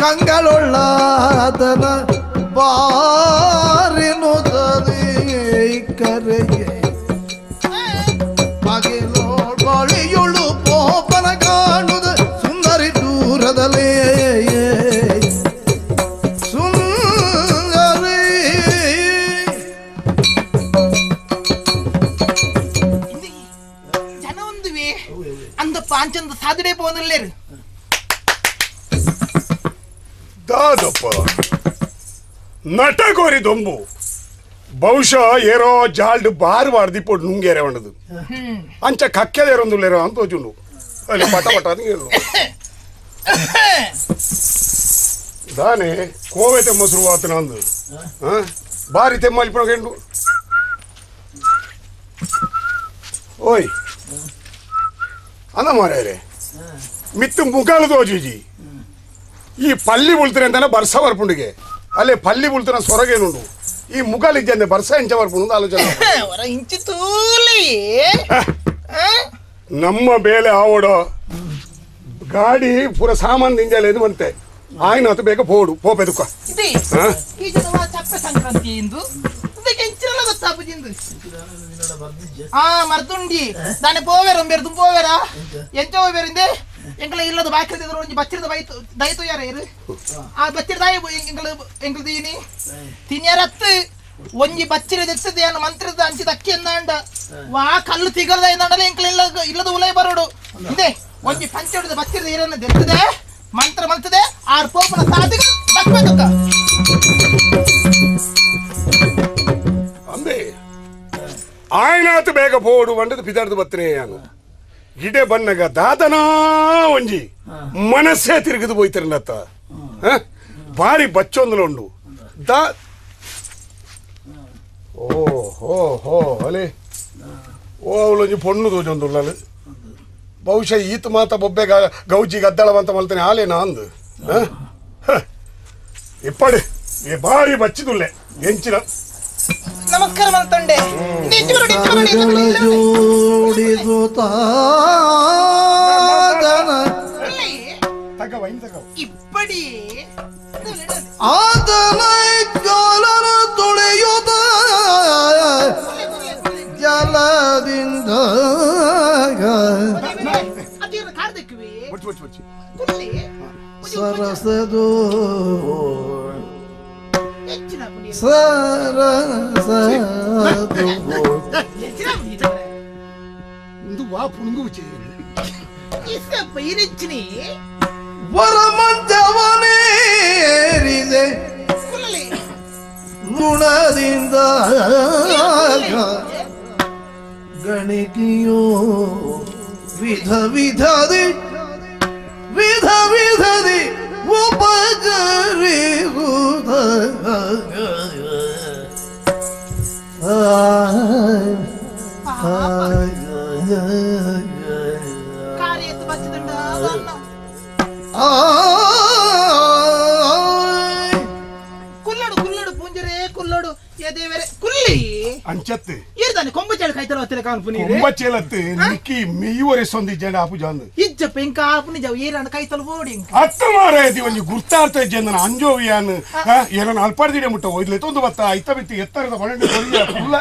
[SPEAKER 12] ಕಂಗಳೊಳಾತನ ಬಾರಿನು ಕರೆಗೆ ಬಾಗಿಲೋಳಿಯುಳು ಪೋಪನ ಕಾಣುದ ಸುಂದರಿ ದೂರದಲೇ ಸುಂದರಿ
[SPEAKER 7] ಜನ ಒಂದುವೆ ಅಂದಪ್ಪ ಅಂಚಂದ ಸಾಧನೆ ಪೋನಲ್ಲೇರು
[SPEAKER 15] ದಾದಪ್ಪ ನಟಗೋರಿ ದೊಂಬು ಬಹುಶಃ ಏರೋ ಜಾಲ್ಡ್ ಬಾರ್ ವಾರ್ದಿಪೋಡು ನುಂಗೇರೆ వండదు ಅಂಚ ಕಕ್ಕೆದೇರೊಂದುಲ್ಲೇರೋ ಅಂತ ತೋಚುಂಡು ಅಲ್ಲಿ ಪಟ ಪಟ ಅಂತ ಹೇಳು ದಾನೆ ಕೋವೆ ತೆಮ್ಮ ಶುರುವಾತನ ಅಂದು ಬಾರಿ ತೆಮ್ಮ ಅಲ್ಪಣಗೆಂಡು ಓಯ್ ಅಂದ ಮಾರ್ಯಾರೆ ಮಿತ್ತು ಮುಖಾಲು ತೋಚುಜಿ ಈ ಪಲ್ಲಿ ಬುಳ್ತಾರೆ ಅಂತಾನೆ ಬರ್ಸ ಬರ್ಪುಂಡಿಗೆ ಅಲ್ಲೇ ಪಲ್ಲಿ ಬುಳ್ತಾನ ಸೊರಗೇನುಂಡು ಈ ಮುಖಾಲಿದ್ದೆ ಬರ್ಸ ಎಂಚ ಬರ್ಪುಂಡು ಆಲೋಚನೆ ನಮ್ಮ ಬೇಲೆ ಆವಡ ಗಾಡಿ ಪೂರ ಸಾಮಾನು ನಿಂಜಾಲೇನು ಬಂತೆ ಆಯ್ನ ಅದು ಬೇಗ ಪೋಡು ಪೋಪೆದುಕ
[SPEAKER 7] ಸಂಕ್ರಾಂತಿ ಇಂದು ಆ ಮರ್ದುಂಡಿ ದಾನೆ ಪೋವೇರ ಒಂಬೇರು ತುಂಬ ಪೋವೇರಾ ಎಂಚ ಹೋವೇರಿಂದೆ ಎಂಕಲ ಇಲ್ಲದ ಬಾಕಿದ ಒಂಜಿ ಬಚ್ಚಿರದ ಬೈತು ದೈತು ಯಾರ ಇರು ಆ ಬಚ್ಚಿರ ದಾಯ ಎಂಕಲ ಎಂಕಲ ದೀನಿ ತಿನ್ಯರತ್ತು ಒಂಜಿ ಬಚ್ಚಿರ ದೆತ್ತದ ಏನು ಮಂತ್ರದ ಅಂಚಿ ದಕ್ಕಿ ಎಂದಾಂಡ ವಾ ಕಲ್ಲು ತಿಗಲ್ದ ಎಂದಾಂಡಲ ಎಂಕಲ ಇಲ್ಲ ಇಲ್ಲದ ಉಲೈ ಬರೋಡು ಇದೆ ಒಂಜಿ ಪಂಚೋಡದ ಬಚ್ಚಿರದ ಏರನ್ನ ದೆತ್ತದೆ ಮಂತ್ರ ಮಲ್ತದೆ ಆರ್ ಪೋಪನ ಸಾಧಿಗ ದಕ್ಕಬೇಕಕ್ಕ
[SPEAKER 15] ಅಂಬೆ ಆಯ್ನಾತು ಬೇಗ ಪೋಡು ಬಂಡದ ಪಿದಾರ್ದು ಬತ್ತನೆ ಯಾನು ಗಿಡೆ ಬನ್ನಗ ದಾದನಾ ಒಂಜಿ ಮನಸ್ಸೇ ತಿರುಗಿದು ಹೋಯ್ತಿರನತ್ತ ಬಾರಿ ಬಚ್ಚೊಂದಲುಂಡು ದಾ ಓ ಹೋ ಹೋ ಅಲೆ ಓ ಅವಳೊಂಜಿ ಪೊಣ್ಣು ತೋಜೊಂದುಳ್ಳಲು ಬಹುಶಃ ಈತ ಮಾತ ಬೊಬ್ಬೆ ಗೌಜಿ ಗದ್ದಳವಂತ ಮಲ್ತಾನೆ ಆಲೇನಾ ಅಂದು ಇಪ್ಪಡಿ ಏ ಬಾರಿ ಬಚ್ಚಿದುಲ್ಲೆ ಎಂಚಿನ
[SPEAKER 7] ನಮಸ್ಕಾರ ಮಲ್ತಂಡೆ ಇಪ್ಪಡಿ
[SPEAKER 12] ಆತನ ಕಾಲನ ತೊಳೆಯುತ್ತ ಜಲದಿಂದ ಸರಸದು ಸರಸದು
[SPEAKER 15] ಇಂದು ವಾ ಪುಣುಗು
[SPEAKER 12] ವರಮಂಜವನೇರಿದೆ ಗುಣದಿಂದ ಗಣಿಕೆಯೋ ವಿಧ ವಿಧದಿ ವಿಧ ವಿಧದಿ ಉಪಕರಿಸುತ್ತ
[SPEAKER 7] ಕುಲ್ಲಡು ಕುಲ್ಲಡು ಪೂಂಜರೇ ಕುಲ್ಲಡು ದೇವರೇ ಕುಲ್ಲಿ
[SPEAKER 15] ಅಂಚತ್ತೆ
[SPEAKER 7] ಏರ್ದಾನೆ ಕೊಂಬಚೇಳ ಕೈತಲ ಒತ್ತಲೆ ಕಾನ್ಪುನಿ
[SPEAKER 15] ಕೊಂಬಚೇಲತ್ತೆ ನಿಕ್ಕಿ ಮೆಯ್ಯುವರೆ ಸೊಂದಿ ಜನ ಆಪುಜಾಂದು
[SPEAKER 7] ಇಜ್ಜಪ್ಪ ಇಂಕ ಆಪುನಿ ಜಾವ್ ಏರಾನ ಕೈತಲ ಓಡಿ
[SPEAKER 15] ಅತ್ತ ಮಾರಾಯತಿ ಒಂಜಿ ಗುರ್ತಾರ್ಥ ಜನ ಅಂಜೋವಿಯಾನ್ ಏನನ ಅಲ್ಪಾರ್ದಿಡೆ ಮುಟ್ಟ ಒಯ್ಲೆ ತೊಂದು ಬತ್ತ ಐತ ಬಿತ್ತಿ ಎತ್ತರದ 12 ಕೊರಿಯ ಕುಲ್ಲ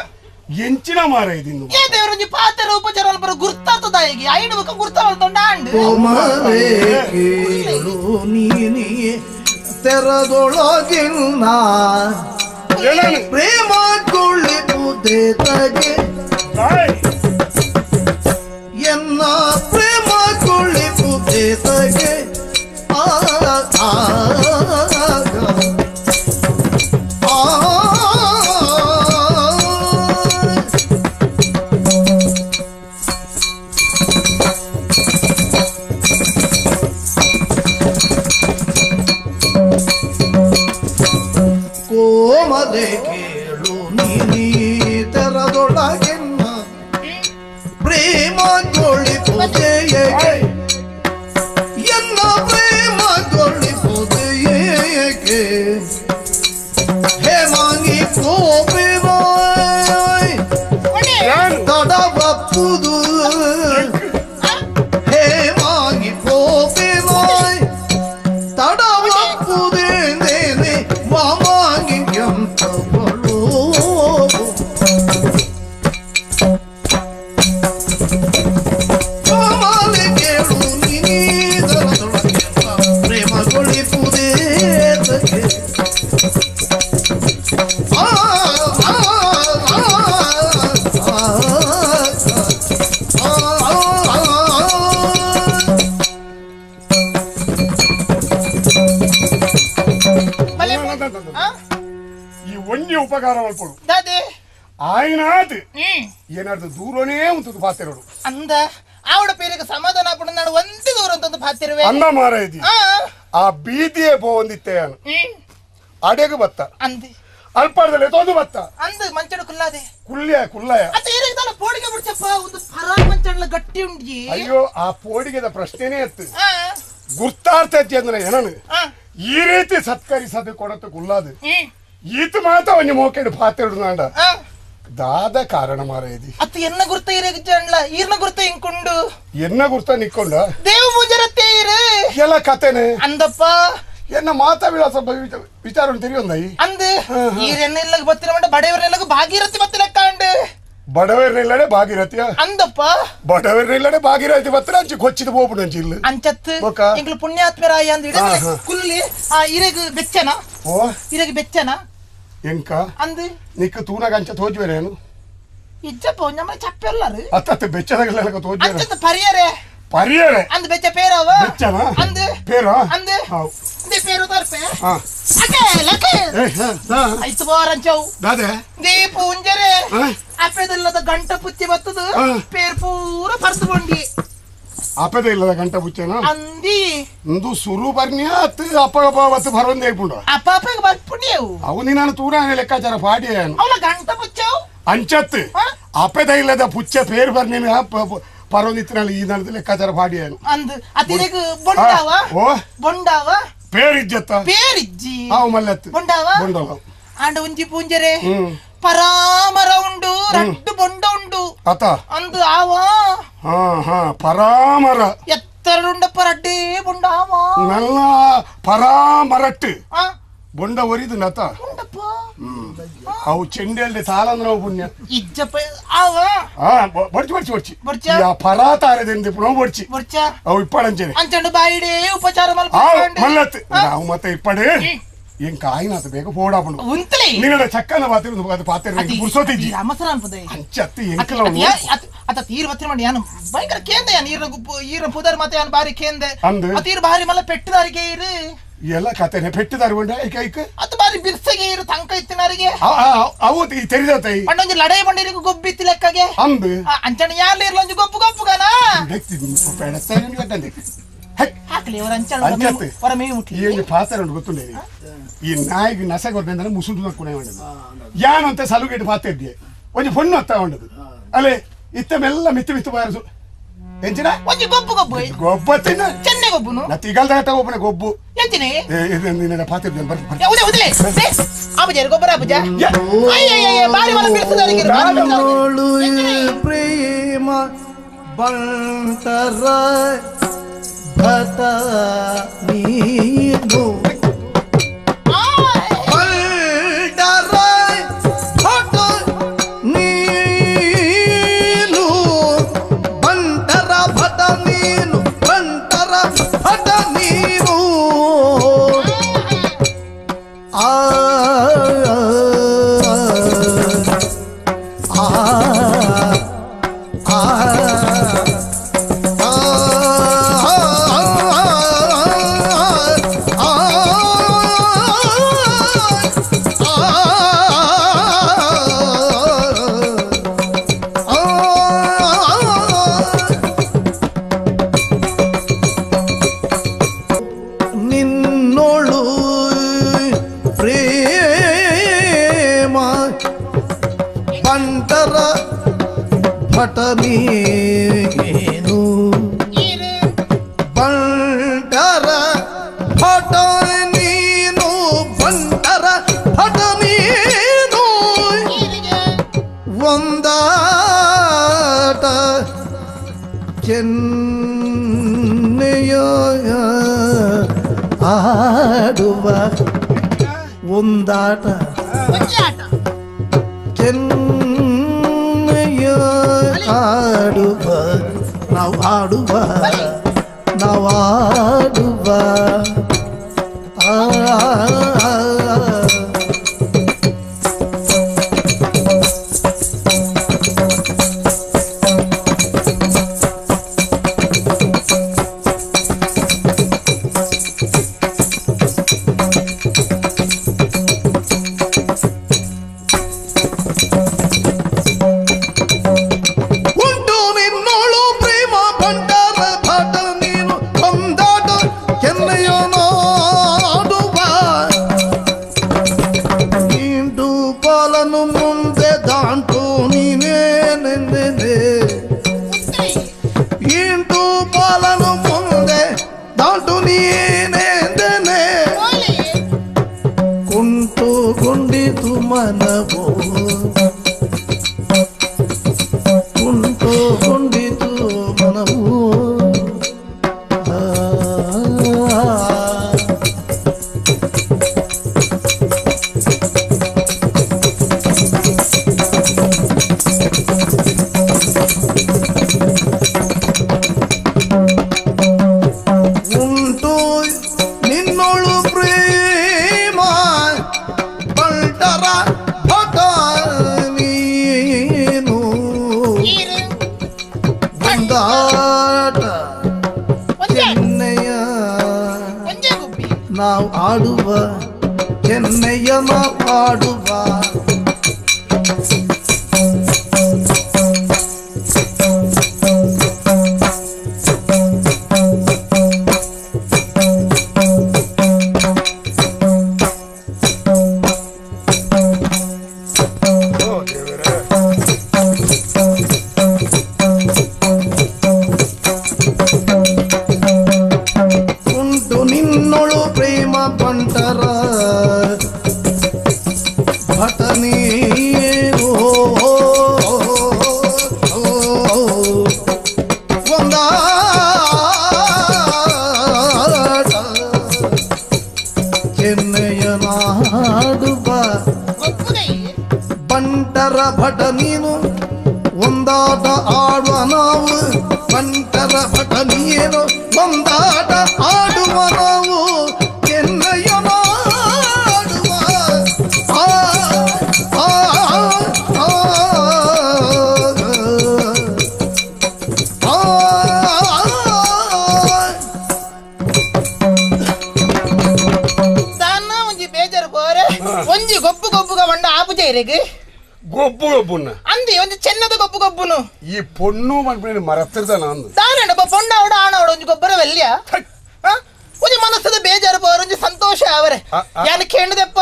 [SPEAKER 15] ಎಂಚಿನ ಮಾರಾಯತಿ ಇನ್ನು
[SPEAKER 7] ಏ ದೇವರೊಂಜಿ ಪಾತ್ರ ಉಪಚಾರ ಅಲ್ಪರ ಗುರ್ತಾತದ ಹೇಗೆ ಐಡು ಬಕ ಗುರ್ತಾವಲ್ತೊಂಡ ಅಂಡು
[SPEAKER 12] ಕೋಮಲೆ ಕೇಳು ನೀನಿಯೇ ತೆರದೊಳಗಿನ್ನ ಪ್ರೇಮ ಕೊಳಿಪುದೇತಗೆ ಎನ್ನ ಪ್ರೇಮ ಕೊಳಿಪುದೇತಗೆ ಆ ಆ ಕೋಮಲೆ ಕೇಳು ನೀನಿ ತೆರದೊಳಗೆನ್ನ ಪ್ರೇಮ ಗೊಳಿಪುದೆಯೇ ಎನ್ನ ಪ್ರೇಮ ಗೊಳಿಪುದೆಯೇಕೆ ಹೇಮಾಂಗಿ ಕೋಪಿನಾಯ್ ತಡವಪ್ಪುದು ಹೇಮಾಂಗಿ ಕೋಪಿನಾಯ್ ತಡವಪ್ಪುದೇನೆ ಮಾಮಾಂಗಿ ಎಂತವಳು ಕೋಮಲೆ ಕೇಳು ನೀನಿದರದೊಳಗೆಲ್ಲ ಪ್ರೇಮಗೊಳಿಪುದೇತಕ್ಕೆ ಆ ಆ ಆ ಆ ಆ
[SPEAKER 15] ಈ ಒಂಜಿ ಉಪಕಾರ ಮಲ್ಪಡು
[SPEAKER 7] ದಾದೆ
[SPEAKER 15] ಆಯ್ನಾತ್ ಏನಾದ್ರು ದೂರನೇ ಉಂಟು ಪಾತೆರಡು
[SPEAKER 7] ಅಂದ ಆವಡ ಪೇರಿಗೆ ಸಮಾಧಾನ ಆಪುಂಡು ನಾಡು ಒಂದೇ ದೂರ ಅಂತಂದು ಪಾತಿರುವೆ
[SPEAKER 15] ಅಂದ ಮಾರಾಯತಿ ಆ ಬೀದಿಯೇ ಪೋವಂದಿತ್ತೆ ಯಾನು ಅಡೆಗು ಬತ್ತ
[SPEAKER 7] ಅಂದಿ
[SPEAKER 15] ಅಲ್ಪಾರ್ದಲೆ ತೊಂದು ಬತ್ತ
[SPEAKER 7] ಅಂದು ಮಂಚಡು ಕುಲ್ಲಾದೆ
[SPEAKER 15] ಕುಲ್ಯ ಕುಲ್ಲಯ
[SPEAKER 7] ಅತ್ತ ಏರಿಗೆ ತಾನ ಪೋಡಿಗೆ ಬಿಡ್ಚಪ್ಪ ಒಂದು ಪರ ಮಂಚಡ್ಲ ಗಟ್ಟಿ ಉಂಡಿ
[SPEAKER 15] ಅಯ್ಯೋ ಆ ಪೋಡಿಗೆದ ಪ್ರಶ್ನೆನೇ ಎತ್ತು ಗುರ್ತಾರ್ಥ ಅಂದ್ರೆ ಏನನು ಈ ರೀತಿ ಸತ್ಕರಿಸದೆ ಕೊಡತ್ತು ಕುಲ್ಲಾದು ಈತ ಮಾತ ಒಂಜಿ ಮೋಕೆಡು ಪಾತೆರಡು ನಾಂಡ ದಾದ ಕಾರಣ ಮಾರಾಯದಿ
[SPEAKER 7] ಅತ್ತ ಎನ್ನ ಗುರ್ತ ಇರಗ ಜಂಡ್ಲ ಈರ್ನ ಗುರ್ತ ಇಂಕುಂಡು
[SPEAKER 15] ಎನ್ನ ಗುರ್ತ ನಿಕ್ಕೊಂಡ
[SPEAKER 7] ದೇವ ಪೂಜರತ್ತೆ ಇರು
[SPEAKER 15] ಎಲ್ಲ ಕತೆನೆ
[SPEAKER 7] ಅಂದಪ್ಪ
[SPEAKER 15] ಎನ್ನ ಮಾತಾ ವಿಳಾಸ ವಿಚಾರ ತಿಳಿಯೊಂದೈ
[SPEAKER 7] ಅಂದು ಈರೆನ್ನ ಇಲ್ಲಗ ಬತ್ತಿನ ಮಂಡ ಬಡೆಯವರೆಲ್ಲಗ ಭಾಗೀರಥಿ ಬತ್ತಿನ ಕಾಂಡು
[SPEAKER 15] ಬಡವೇರ್ನಿಲ್ಲಡೆ ಭಾಗೀರಥಿಯ
[SPEAKER 7] ಅಂದಪ್ಪ
[SPEAKER 15] ಬಡವೇರ್ನಿಲ್ಲಡೆ ಭಾಗೀರಥಿ ಬತ್ರ ಅಂಚಿ ಕೊಚ್ಚಿದ ಪೋಪುಂಡು ಅಂಚಿ ಇಲ್ಲ
[SPEAKER 7] ಅಂಚತ್ತು ಎಂಕ್ಲು ಪುಣ್ಯಾತ್ಮರಾಯ ಅಂದ್ ಇಡಲೆ ಕುಲ್ಲಿ ಆ ಇರೆಗ್ ಬೆಚ್ಚನ
[SPEAKER 15] ಓ
[SPEAKER 7] ಇರೆಗ್ ಬೆಚ್ಚನ
[SPEAKER 15] ಎಂಕ
[SPEAKER 7] ಅಂದ್
[SPEAKER 15] ನಿಕ್ಕ ತೂನಾಗ ಅಂಚ ತೋಜುವೆರೇನು
[SPEAKER 7] ಇಜ್ಜಪ್ಪ ನಮ್ಮ ಚಪ್ಪೆಲ್ಲರು
[SPEAKER 15] ಅತ್ತ ಬೆಚ್ಚದಾಗಲ್ಲ ತೋಜುವೆರ
[SPEAKER 7] ಅಂಚತ್ತು ಪರಿಯರೆ
[SPEAKER 15] ಪರಿಯರೆ
[SPEAKER 7] ಅಂದ್ ಬೆಚ್ಚ ಪೇರವ
[SPEAKER 15] ಬೆಚ್ಚನ
[SPEAKER 7] ಅಂದ್
[SPEAKER 15] ಪೇರ
[SPEAKER 7] ಅಂದ್
[SPEAKER 15] how
[SPEAKER 7] they ಪೇರು ತರ್ಪೆ
[SPEAKER 15] ಹಾ
[SPEAKER 7] ಅಕೆ ಲಕೆ ಐತು ಬೋರಂಚವು
[SPEAKER 15] ದಾದೆ
[SPEAKER 7] they ಪೂಂಜರೆ ಅಪ್ಪೆದಿಲ್ಲದ ಗಂಟ ಪುಚ್ಚಿ ಬತ್ತದು ಪೇರ್ ಪೂರ ಪರ್ತು ಬೊಂಡಿ
[SPEAKER 15] ಅಪ್ಪದ ಇಲ್ಲದ ಗಂಟ ಪುಚ್ಚನ
[SPEAKER 7] ಅಂದಿ
[SPEAKER 15] ಇಂದು ಸುರು ಬರ್ನಿಯ ಅತ್ತು ಅಪ್ಪಗಪ್ಪ ಬತ್ತು ಬರೊಂದು ಹೇಳ್ಪುಂಡು
[SPEAKER 7] ಅಪ್ಪ ಅಪ್ಪಗ ಬರ್ಪುಂಡಿಯವು
[SPEAKER 15] ಅವು ನೀನು ತೂರ ಲೆಕ್ಕಾಚಾರ ಪಾಡಿಯನು
[SPEAKER 7] ಅವಳ ಗಂಟ ಪುಚ್ಚವು
[SPEAKER 15] ಅಂಚತ್ತು ಅಪ್ಪದ ಇಲ್ಲದ ಪುಚ್ಚ ಪೇರ್ ಬರ್ನೇನು ಪರೊಂದಿತ್ತಿನಲ್ಲಿ ಈ ನಡದ ಲೆಕ್ಕಾಚಾರ ಪಾಡಿಯನು
[SPEAKER 7] ಅಂದ್ ಅತಿರೆಗ್ ಬೊಂಡಾವ
[SPEAKER 15] ಓ
[SPEAKER 7] ಬೊಂಡಾವ
[SPEAKER 15] ಪೇರಿಜ್ಜತ್ತ
[SPEAKER 7] ಪೇರಿಜ್ಜಿ
[SPEAKER 15] ಅವು ಮಲ್ಲತ್ತು
[SPEAKER 7] ಬೊಂಡಾವ
[SPEAKER 15] ಬೊಂಡಾವ
[SPEAKER 7] ಅಂಡ ಒಂಜಿ ಪೂಂಜರೆ ಪರಾಮರ ಉಂಡು ರಡ್ಡು ಬೊಂಡ ಉಂಡು
[SPEAKER 15] ಅತ
[SPEAKER 7] ಅಂದು ಆವ
[SPEAKER 15] ಹಾ ಹಾ ಪರಾಮರ
[SPEAKER 7] ಎತ್ತರ ಉಂಡಪ್ಪ ರಡ್ಡೇ ಬೊಂಡ ಆವ
[SPEAKER 15] ನಲ್ಲ ಪರಾಮರಟ್ಟು ಬೊಂಡ ಒರಿದು ನತ
[SPEAKER 7] ಉಂಡಪ್ಪ
[SPEAKER 15] ಅವು ಚೆಂಡೆಲ್ದೆ ತಾಳಂದ್ರೆ ಅವು ಪುಣ್ಯ
[SPEAKER 7] ಇಜ್ಜಪ್ಪ ಆವ
[SPEAKER 15] ಹಾ ಬಡ್ಚಿ ಬಡ್ಚಿ ಬಡ್ಚಿ
[SPEAKER 7] ಬಡ್ಚ
[SPEAKER 15] ಯಾ ಪರಾತಾರದೆಂದು ಪುನಃ ಬಡ್ಚಿ
[SPEAKER 7] ಬಡ್ಚ
[SPEAKER 15] ಅವು ಇಪ್ಪಡಂಚೆನೆ
[SPEAKER 7] ಅಂಚಂಡು ಬಾಯಿಡೇ ಉಪಚಾರ
[SPEAKER 15] ಮಲ್ಪ ಮಲ್ಲತ್ತು ನಾವು ಮತ್ತೆ ಇಪ್ಪಡೆ ಎಂಕ ಆಯ್ನಾತ ಬೇಗ ಪೋಡಾಪುಂಡು
[SPEAKER 7] ಉಂತಲೇ
[SPEAKER 15] ನಿನ್ನಡ ಚಕ್ಕನ ಪಾತಿರು ಅದು ಪಾತಿರ ಪುರ್ಸೋತಿಜ್ಜಿ
[SPEAKER 7] ಅಮಸರ ಅನ್ಪದೆ
[SPEAKER 15] ಅಂಚತ್ತು ಎಂಕಲ
[SPEAKER 7] ಅತ ತೀರ್ ಬತ್ತಿನ ಮಾಡಿ ಯಾನು ಭಯಂಕರ ಕೇಂದೆ ಯಾನು ಈರ ಗುಪ್ಪು ಈರ ಪುದರ್ ಮತ್ತೆ ಯಾನು ಬಾರಿ ಕೇಂದೆ
[SPEAKER 15] ಅಂದು
[SPEAKER 7] ಅತ ಈರ್ ಬಾರಿ ಮಲ್ಲ ಪೆಟ್ಟದಾರಿಗೆ ಈರು
[SPEAKER 15] ಎಲ್ಲ ಕತೆನೆ ಪೆಟ್ಟಿದಾರು ಉಂಡ ಐಕ ಐಕ
[SPEAKER 7] ಅತ ಬಾರಿ ಬಿರ್ಸಗೆ ಈರು ತಂಕ ಇತ್ತಿನರಿಗೆ
[SPEAKER 15] ಅವು ತೆರಿದತೈ
[SPEAKER 7] ಪಂಡೊಂಜಿ ಲಡೈ ಬಂಡಿರಿಗೆ ಗೊಬ್ಬಿತ್ತಿ ಲೆಕ್ಕಗೆ
[SPEAKER 15] ಅಂದು
[SPEAKER 7] ಅಂಚಣ ಯಾರ್ಲ ಇರ್ಲೊಂಜಿ ಗೊಬ್ಬು ಗೊಬ್ಬುಗನ
[SPEAKER 15] ಪೆಡತ್ತೆ
[SPEAKER 7] ಹಾಕ್ಲಿ ಅವರ ಅಂಚಣ ಹೊರ ಮೇವು ಮುಟ್ಲಿ
[SPEAKER 15] ಈ ಪಾತ್ರ ಉಂಟು ಗೊತ್ತುಂಡೆ ಈ ನಾಯಿಗೆ ನಸೆ ಕೊಡ್ತೇನೆ ಮುಸುಂಡು ನಕ್ಕುಣೆ ಉಂಡದು ಯಾನಂತ ಸಲುಗೆಟ್ಟು ಪಾತ್ರ ಇದ್ದೆ ಒಂಜಿ ಪೊಣ್ಣು ಅತ್ತ ಉಂಡದು ಅಲ್ಲೇ ಇತ್ತ ಮೆಲ್ಲ ಮಿತ್ತು ಮಿತ್ತು ಬಾರಸು ಎಂಚಿನ
[SPEAKER 7] ಒಂಜಿ ಗೊಬ್ಬು ಗೊಬ್ಬು
[SPEAKER 15] ಗೊಬ್ಬ ತಿನ್ನ
[SPEAKER 7] ಚೆನ್ನೆ ಗೊಬ್ಬುನು
[SPEAKER 15] ನತ್ತಿಗಲ್ದ ಒಬ್ಬನ ಗೊಬ್ಬು
[SPEAKER 7] ಎಂಚಿನ
[SPEAKER 15] ನಿನ್ನ ಪಾತ್ರ ಬರ್ರಿ
[SPEAKER 7] ಉದೆ ಉದಲೆ ಆಬುಜ ಗೊಬ್ಬರ ಆಬುಜ ಅಯ್ಯಯ್ಯ ಬಾರಿ ಮಲ ಬಿರ್ಸದಾರಿಗೆ
[SPEAKER 12] ಪ್ರೇಮ ಬಂಟರ ಭಟ ನೀನು ಬಂಟರ ಭಟ ನೀನು ಬಂಟರ ಭಟ ನೀನು ಬಂಟರ ಭಟ ನೀನು ಆ ಆ ಆ ನಿನ್ನೋಳು ಪ್ರೇಮ ಬಂಟರ ಭಟ ನೀನು ಬಂಟರ ಭಟ ನೀನು ಬಂಟರ ಭಟ ನೀನು ಒಂದಾಟ ಚೆನ್ನೆಯ ಆಡುವ ಒಂದಾಟ ಚೆನ್ನೆಯ ಆಡುವ ನಾವು ಆಡುವ ನಾವು ಆಡುವ ಆ ಉಂಟು ನಿನ್ನೋಳು ಪ್ರೇಮ ಬಂಟರ ಭಟ ನೀನು ಒಂದಾಟ ಚೆನ್ನೆಯ ನಾಡುವ ಇಂಟು ಪಾಲನು ಮುಂದೆ ದಾಂಟು ನೀನೇನೆಂದೆ ಇಂಟು ಪಾಲನು ಮುಂದೆ ದಾಂಟು ನೀನೆಂದನೆ ಕುಂಟು ಕೊಂಡಿತು ಮನವು ಕುಂಟು ಕೊಂಡಿತು ಮನವು ಆ ಬಂಟರ ಭಟ ನೀನು ಒಂದಾಟ ಚೆನ್ನಯ್ಯ ನಾವು ಆಡುವ ಚೆನ್ನಯ್ಯ ನಾವು ಆಡುವ ಭಟ ನೀನು ಒಂದಾಟ ಆಡುವ ನಾವು ಬಂಟರ ಭಟ ನೀನು ಒಂದಾಟ ಆಡುವ ನಾವು ಚೆನ್ನಯ್ಯ ಮಾಡುವ ಆ ಆ ಆ
[SPEAKER 7] ತಾನ ಒಂಜಿ ಬೇಜಾರು ಬೋರೆ ಒಂಜಿ ಗೊಬ್ಬು ಗೊಬ್ಬುಗ వంಡ ಆಪುಜ ಇರೆಗ್
[SPEAKER 15] ಗೊಬ್ಬು ಗೊಬ್ಬುನ
[SPEAKER 7] ಅಂದಿ ಒಂಜಿ ಚೆನ್ನದ ಗೊಬ್ಬು ಗೊಬ್ಬುನು
[SPEAKER 15] ಈ ಪೊಣ್ಣು ಮನ್ಪಿನ ಮರತ್ತಿರ್ದ ನಾನು
[SPEAKER 7] ದಾನಂಡ ಪೊಣ್ಣ ಅವಡ ಆಣ ಅವಡ ಒಂಜಿ ಗೊಬ್ಬರ ವಲ್ಯ ಒಂಜಿ ಮನಸ್ಸದ ಬೇಜಾರು ಬೋರ್ ಒಂಜಿ ಸಂತೋಷ ಅವರೆ ಯಾನ್ ಕೇಂಡದೆಪ್ಪ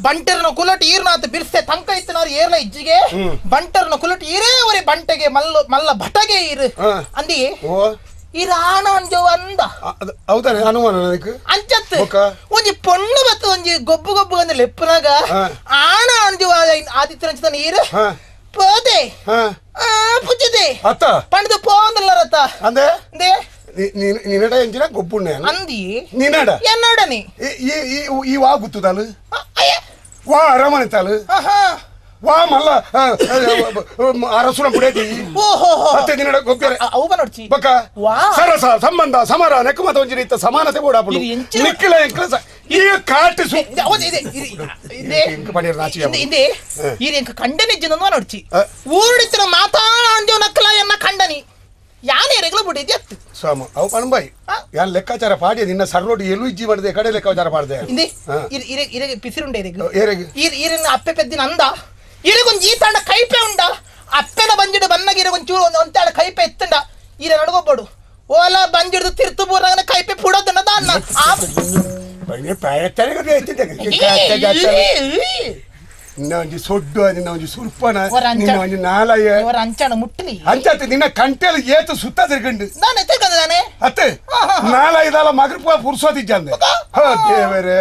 [SPEAKER 7] ಬಂಟರ್ನ ಕುಲಟ್ ಈರ್ನಾಥ ಬಿರ್ಸೆ ತಂಕ ಇತ್ತನವ್ರು ಏರ್ಲ ಇಜ್ಜಿಗೆ ಬಂಟರ್ನ ಕುಲಟ್ ಈರೇ ಒರಿ ಬಂಟೆಗೆ ಮಲ್ಲ ಮಲ್ಲ ಭಟಗೆ ಈರು ಅಂದಿ ಈರಾಣ ಅಂಜೋ ಅಂದ
[SPEAKER 15] ಹೌದಾ ಅನುಮಾನ ನನಗೆ
[SPEAKER 7] ಅಂಚತ್ ಒಂಜಿ ಪೊಣ್ಣು ಬತ್ತ ಒಂಜಿ ಗೊಬ್ಬು ಗೊಬ್ಬು ಅಂದ್ರೆ ಲೆಪ್ಪನಾಗ ಆಣ ಅಂಜು ಆದಿತ್ಯ ನೀರು ಪೋದೆ ಪುಜ್ಜದೆ
[SPEAKER 15] ಅತ್ತ
[SPEAKER 7] ಪಂಡದು ಪೋಂದಲ್ಲ ರತ್ತ
[SPEAKER 15] ಅಂದೆ
[SPEAKER 7] ಅಂದೆ
[SPEAKER 15] ನಿನ್ನಡ ಎಂಜಿನ ಗೊಬ್ಬುಣ್ಣೆ
[SPEAKER 7] ಅಂದಿ
[SPEAKER 15] ನಿನ್ನಡ
[SPEAKER 7] ಎನ್ನಡನಿ
[SPEAKER 15] ಈ ಈ ವಾ ಗುತ್ತುದಾಲು ವಾ ಅರಮನೆ ತಾಲು ವಾ ಮಲ್ಲ ಅರಸುನ ಬುಡೇತಿ ಮತ್ತೆ ನಿನ್ನಡ ಗೊಬ್ಬರ
[SPEAKER 7] ಅವು ಬನೋಡ್ಚಿ
[SPEAKER 15] ಬಕ್ಕ ಸರಸ ಸಂಬಂಧ ಸಮರ ನೆಕ್ಕಮತ ಒಂಜಿ ರೀತ ಸಮಾನತೆ ಬೋಡಾಪುಂಡು ನಿಕ್ಕಲ ಎಂಕಲ ಈ ಕಾಟು ಸು
[SPEAKER 7] ಇದೆ ಇದೆ
[SPEAKER 15] ಎಂಕ ಪಣಿರ ನಾಚಿ
[SPEAKER 7] ಇದೆ ಈ ಎಂಕ ಕಂಡನಿ ಜಿನನ್ನು ನೋಡ್ಚಿ ಊರುಡಿತ್ತಿನ ಮಾತಾಡ ಅಂಜೋ ನಕ್ಕಲ ಎನ್ನ ಕಂಡನಿ ಯಾನೇ ರೆಗ್ಲ ಬುಡಿದೆ ಅತ್ತು
[SPEAKER 15] ಸ್ವಾಮ ಅವು ಪಣಂಬಾಯಿ ಯಾನ್ ಲೆಕ್ಕಾಚಾರ ಪಾಡಿ ನಿನ್ನ ಸರ್ರೋಡಿ ಎಲ್ಲೂ ಇಜ್ಜಿ ಮಾಡಿದೆ ಕಡೆ ಲೆಕ್ಕಾಚಾರ ಪಾಡ್ದೆ
[SPEAKER 7] ಇಂದೆ ಇರೆ ಇರೆ ಪಿಸಿರುಂಡೆ ಇರೆಗ್
[SPEAKER 15] ಏರೆಗ್
[SPEAKER 7] ಇರೆನ ಅಪ್ಪೆ ಪೆದ್ದಿನ ಅಂದ ಇರೆಗೊಂಜಿ ಈ ತಾಂಡ ಕೈಪೆ ಉಂಡ ಅಪ್ಪೆನ ಬಂಜಿಡು ಬನ್ನಗ ಇರೆಗೊಂಚೂರು ಒಂದು ಒಂತಾಡ ಕೈಪೆ ಎತ್ತಂಡ ಇರೆ ನಡುಗೊಬ್ಬಡು ಓಲ ಬಂಜಿಡ್ದು ತಿರ್ತು ಬೂರಾಗನ ಕೈಪೆ ಪುಡೋದನ್ನ ದಾನ್ನ
[SPEAKER 15] ನಿನ್ನ ಒಂಜಿ ಸೊಡ್ಡು ನಿನ್ನ ಒಂಜಿ ಸುರ್ಪನ ನಿನ್ನ ಒಂಜಿ ನಾಲಯ
[SPEAKER 7] ಅಂಚಾಣ ಮುಟ್ಟಲಿ
[SPEAKER 15] ಅಂಚಾತ ನಿನ್ನ ಕಂಟೆಲ್ ಏತು ಸುತ್ತ ತಿರ್ಗಂಡು
[SPEAKER 7] ನಾನು ಎತ್ತಿರ್ಕಂದ
[SPEAKER 15] ಅತ್ತೆ ನಾಲಯದಾಲ ಮಗರ್ಪ ಪುರ್ಸೋದಿಜ್ಜಂದೆ ಹೋ ದೇವರೇ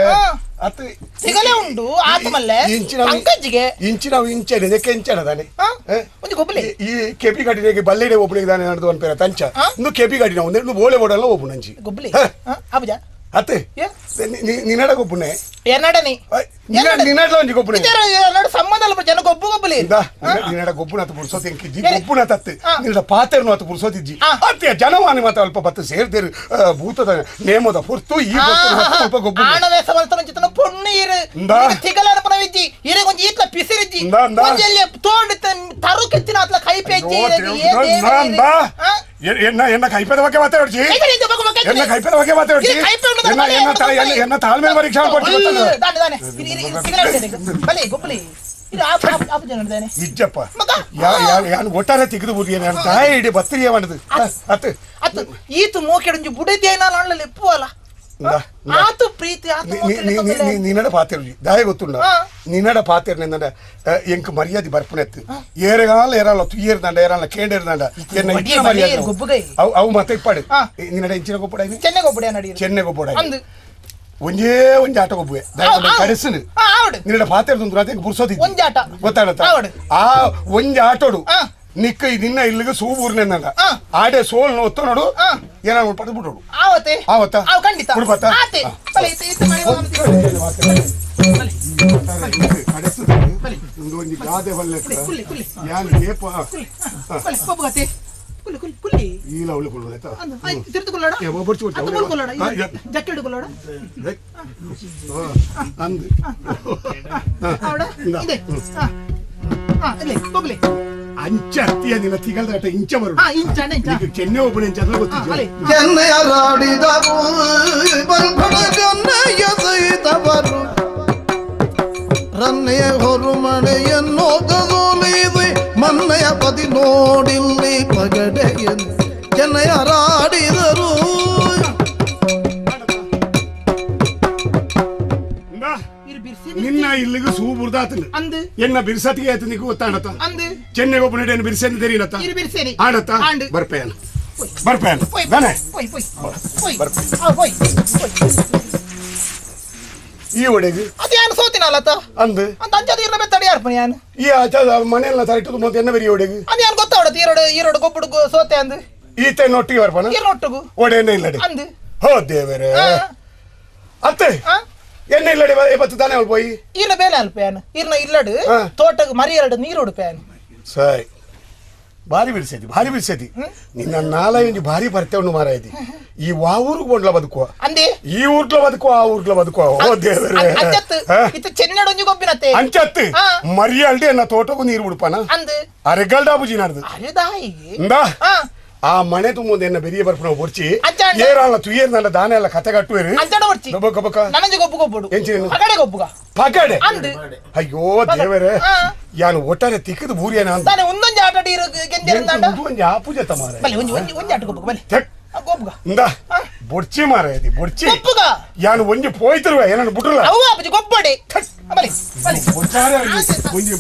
[SPEAKER 15] ಅತ್ತೆ
[SPEAKER 7] ಸಿಗಲೇ ಉಂಡು ಆತ್ಮಲ್ಲೆ ಅಂಕಜ್ಜಿಗೆ
[SPEAKER 15] ಇಂಚಿನ ಇಂಚೆ ಇದಕ್ಕೆ ಇಂಚಣ ತಾನೆ
[SPEAKER 7] ಒಂದು ಗೊಬ್ಬಲಿ
[SPEAKER 15] ಈ ಕೆಪಿ ಗಾಡಿಗೆ ಬಲ್ಲೆಡೆ ಒಬ್ಬನಿಗೆ ತಾನೆ ನಡೆದು ಅನ್ಪೇರ ತಂಚ ಇನ್ನು ಕೆಪಿ ಗಾಡಿನ ಒಂದೆರಡು ಬೋಳೆ ಬೋಡಲ್ಲ ಒಬ್ಬನಂಚಿ
[SPEAKER 7] ಗೊಬ್ಬಲಿ ಅಬುಜ
[SPEAKER 15] ಅತ್ತೆ ನಿನ್ನಡ ಗೊಬ್ಬುನೆ
[SPEAKER 7] ಎನ್ನಡನಿ
[SPEAKER 15] ನಿನ್ನಡ ಒಂಜಿ ಗೊಬ್ಬುನೆ
[SPEAKER 7] ಎನ್ನಡ ಸಂಬಂಧ ಅಲ್ಲ ಜನ ಗೊಬ್ಬು ಗೊಬ್ಬಲಿ
[SPEAKER 15] ನಿನ್ನಡ ಗೊಬ್ಬುನ ಆತ ಪುರ್ಸೋತಿ ಎಂಕಿಜ್ಜಿ ಗೊಬ್ಬುನ ತತ್ತೆ ನಿನ್ನಡ ಪಾತೆರ್ನು ಆತ ಪುರ್ಸೋತಿಜ್ಜಿ ಅತ್ತೆ ಜನವಾನಿ ಮಾತ ಅಲ್ಪ ಬತ್ತು ಸೇರ್ದೇರು ಭೂತದ ನೇಮದ ಹೊರ್ತು ಈ ಅಲ್ಪ ಗೊಬ್ಬು
[SPEAKER 7] ಆಣವೇ ಸಮಲ್ತನ ಚಿತನ ಪೊಣ್ಣು ಇರು ತಿಗಲ ಅನಪನ ವಿಜ್ಜಿ ಇರೆ ಒಂಜಿ ಈತ್ಲ ಪಿಸಿರಿಜ್ಜಿ ಒಂಜಿ ಎಲ್ಲಿ ತೋಂಡಿ ತರು ಕೆತ್ತಿನ ಆತ್ಲ ಕೈಪೆ
[SPEAKER 15] ಎನ್ನ ಎನ್ನ ಕೈಪೆದ ಬಗ್ಗೆ ಮಾತಾಡ್ಚಿ ಎನ್ನ ಕೈಪೆದ ಬಗ್ಗೆ ಮಾತಾಡ್ಚಿ ಎನ್ನ ಎನ್ನ ಎನ್ನ ತಾಳ್ಮೆ ಪರೀಕ್ಷೆ ಇಜ್ಜಪ್ಪ ಯಾನು ಒಟ್ಟಾರೆ ತೆಗೆದು ಬುದಿಯ ನಾನು ತಾಯಿ ಇಡೀ ಬತ್ತಿರಿಯ ಮಾಡಿದ್ ಅತ್ತು
[SPEAKER 7] ಅತ್ತು ಈತು ಮೋಕೆಡಂಜು ಬುಡದೇನ ನಾಳಲ್ಲಿ ಎಪ್ಪುವಲ್ಲ ಆತು ಪ್ರೀತಿ
[SPEAKER 15] ನಿನ್ನಡ ಪಾತಿರ್ಜಿ ದಾಯ ಗೊತ್ತುಂಡ ನಿನ್ನಡ ಪಾತಿರ್ನೆಂದಂಡ ಎಂಕ್ ಮರ್ಯಾದೆ ಬರ್ಪುನೆತ್ತು ಏರೆಗಾಲ ಏರಲ್ಲ ತುಯ್ಯರ್ದಂಡ ಏರಲ್ಲ ಕೇಂಡೇರ್ದಂಡ ಎನ್ನ ಇಚ್ಚಿನ ಮರ್ಯಾದೆ ಅವು ಅವು ಮತ್ತೆ ಇಪ್ಪಾಡು ನಿನ್ನಡ ಇಂಚಿನ ಗೊಬ್ಬಡ
[SPEAKER 7] ಚೆನ್ನೆ ಗೊಬ್ಬಡ ನಡಿ
[SPEAKER 15] ಚೆನ್ನೆ ಗೊಬ್ಬಡ ಒಂಜೇ ಒಂಜಿ ಆಟ ಗೊಬ್ಬುವೆ ಕಡೆಸನು ನಿನ್ನಡ ಪಾತಿರ್ದು ರಾತ್ರಿ ಪುರ್ಸೋತಿ
[SPEAKER 7] ಒಂಜಾಟ
[SPEAKER 15] ಗೊತ್ತಾಡತ್ತ ಆ ಒಂಜಿ ಆಟೋಡು ನಿಕ್ಕ ನಿನ್ನ ಇಲ್ಲಿಗೆ ಸೂಬೂರ್ನೆಂದಂಡ ಆಡೆ ಸೋಲ್ ಒತ್ತು ನೋಡು ಏನಾದ್ರು ಪಡೆದು ಬಿಡೋಡು
[SPEAKER 7] ಆವತ್ತೆ
[SPEAKER 15] ಆವತ್ತ
[SPEAKER 7] ಖಂಡಿತ
[SPEAKER 15] ಕುಡ್ಬತ್ತ ಒಂಜಿ ಗಾದೆ ಬಲ್ಲೆ ಯಾನ್ ಏಪ
[SPEAKER 8] ಕುಲ್ಲಿ ಕುಲ್ಲಿ ಕುಲ್ಲಿ
[SPEAKER 15] ಈಲ ಅವಳು ಕುಲ್ಲು ಆಯ್ತಾ
[SPEAKER 8] ಆಯ್ತು ತಿರ್ತು ಕುಲ್ಲಡ
[SPEAKER 15] ಏ ಒಬ್ಬರ್ಚಿ ಕೊಡ್ತಿ
[SPEAKER 8] ಅತ್ತ ಮುಲ್ ಕುಲ್ಲಡ ಜಕ್ಕೆಡ್ ಕುಲ್ಲಡ
[SPEAKER 15] ಅಂದು
[SPEAKER 8] ಅವಡ ಇದೆ ಹಾ ಇಲ್ಲಿ ಕೊಬ್ಲಿ
[SPEAKER 15] ಅಂಚ ಅತ್ತಿಯ ನಿನ್ನ ತಿಗಲ್ದ ಇಂಚ ಬರು
[SPEAKER 8] ಹಾ ಇಂಚ ಇಂಚ
[SPEAKER 15] ಚೆನ್ನೆ ಒಬ್ಬನ ಇಂಚ ಅಂದ್ರೆ ಗೊತ್ತಿಲ್ಲ
[SPEAKER 12] ಚೆನ್ನೆಯರಾಡಿದವು ಬರ್ಬಡ ಚೆನ್ನೆಯ ಸಹಿತವರು ರನ್ನೆಯ ಹೊರುಮಣೆಯನ್ನು ಗದೋಲಿದೆ ಮನ್ನೆಯ ಪದಿ ನೋಡಿಲ್ಲಿ ಪಗಡೆಯನ್ನು ಚೆನ್ನೆಯರಾಡಿದರು.
[SPEAKER 15] ನಿನ್ನ ಇಲ್ಲಿಗೆ ಸೂ ಬುರ್ದಾತನ ಎನ್ನ ಬಿರ್ಸತಿಗೆ ಆಯ್ತು ನಿಕ್ಕು ಗೊತ್ತಾಡತ್ತ ಚೆನ್ನೆ ಒಬ್ಬ ನಡೆಯನ್ನು ಬಿರ್ಸೆನ್ ತೆರೀನತ್ತ ಆಡತ್ತ ಬರ್ಪೇನ ಬರ್ಪೇನ ತಾನೆ ಈ ಒಡೆಗೆ
[SPEAKER 7] ಅದು ಸೋತಿನಲ್ಲತ್ತ
[SPEAKER 15] ಅಂದು
[SPEAKER 7] ಅಂತ ಅಂಚದ ಇರ್ನ ಬೆತ್ತಡಿ ಯಾರ್ಪಣ ಯಾನ್
[SPEAKER 15] ಈ ಆಚ ಮನೆಯಲ್ಲ ತರಿಟ್ಟು ಮತ್ತೆ ಎನ್ನ ಬೆರಿ ಒಡೆಗೆ
[SPEAKER 7] ಅದು ಯಾನ್ ಗೊತ್ತಾವಡತ್ತ ಈರೋಡು ಈರೋಡು ಗೊಬ್ಬಡು ಸೋತೆ ಅಂದು
[SPEAKER 15] ಈತೆ ನೊಟ್ಟಿಗೆ ಬರ್ಪಣ
[SPEAKER 7] ಈರೋಟ್ಟುಗು
[SPEAKER 15] ಒಡೆ ಎಣ್ಣೆ ಇಲ್ಲಡೆ
[SPEAKER 7] ಅಂದು
[SPEAKER 15] ಹೋ ದೇವರೇ ಅತ್ತೆ ಎಣ್ಣೆ ಇಲ್ಲಡೆ ಬತ್ತು ತಾನೆ ಅವಳು ಪೋಯಿ
[SPEAKER 7] ಈರ್ನ ಬೇಲೆ ಅಲ್ಪ ಯಾನ್ ಈರ್ನ ಇಲ್ಲಡು ತೋಟಕ್ಕೆ ಮರಿ ಎರಡು ನೀರು ಉಡುಪೇನ್
[SPEAKER 15] ಸರಿ ಭಾರಿ ಬಿಡಿಸೈತಿ ಭಾರಿ ಬಿಡಿಸೈತಿ ನಿನ್ನ ನಾಲೈಂಜು ಭಾರಿ ಬರ್ತೇವಣ್ಣು ಮಾರಾಯ್ತಿ ಈ ವಾ ಊರಿಗೆ ಕೊಂಡ್ಲ ಬದುಕುವ
[SPEAKER 7] ಅಂದೆ
[SPEAKER 15] ಈ ಊರ್ಗ್ಲ ಬದುಕುವ ಆ ಊರ್ಗ್ಲ ಬದುಕುವ ಓ ದೇವರೇ
[SPEAKER 7] ಅಂಚತ್ತು ಇತ್ತ ಚೆನ್ನಡೊಂಜಿ ಗೊಬ್ಬಿನತ್ತೆ
[SPEAKER 15] ಅಂಚತ್ತು ಮರಿ ಅಲ್ಡಿ ಅನ್ನ ತೋಟಕ್ಕೂ ನೀರು ಉಡುಪನ
[SPEAKER 7] ಅಂದು
[SPEAKER 15] ಅರೆಗಲ್ಡಾ ಬುಜಿ ನಾಡ್ದು
[SPEAKER 7] ಅರೆ ದಾಯಿಗೆ
[SPEAKER 15] ಇಂದಾ ಆ ಮನೆ ತುಂಬ ಎನ್ನ ಬೆರಿಯ ಬರ್ಪಣ ಒರ್ಚಿ ಏರಾಳ ತುಯೇರ್ ನನ್ನ ದಾನ ಎಲ್ಲ ಕತೆ ಕಟ್ಟುವೇರು
[SPEAKER 7] ನನಂಜಿ ಗೊಬ್ಬು ಗೊಬ್ಬಡು ಪಗಡೆ ಗೊಬ್ಬುಗ
[SPEAKER 15] ಪಗಡೆ
[SPEAKER 7] ಅಂದು
[SPEAKER 15] ಅಯ್ಯೋ ದೇವರೇ ಯಾನು ಒಟ್ಟಾರೆ ತಿಕ್ಕದು ಬೂರಿಯನ ಅಂತ
[SPEAKER 7] ತಾನೆ ಒಂದೊಂದು ಆಟ ಗೆಂದಿರಂದಾಂಡ
[SPEAKER 15] ಒಂದೊಂದು ಆಪುಜ ತಮಾರೆ
[SPEAKER 7] ಬಲೆ ಒಂಜಿ ಒಂಜಿ ಒಂಜಿ ಆಟ ಗೊಬ್ಬುಗ ಬಲೆ ಗೊಬ್ಬುಗ
[SPEAKER 15] ಇಂದಾ ಬೊಡ್ಚಿ ಮಾರಾಯತಿ ಬೊಡ್ಚಿ
[SPEAKER 7] ಗೊಬ್ಬುಗ
[SPEAKER 15] ಯಾನು ಒಂಜಿ ಪೋಯ್ತಿರುವ ಏನನ್ನು ಬಿಟ್ರಲ್ಲ
[SPEAKER 7] ಅವು ಆಪುಜಿ ಗೊಬ್ಬಡೆ ಬಲೆ ಬಲೆ
[SPEAKER 15] ಒಟ್ಟಾರೆ ಒಂಜಿ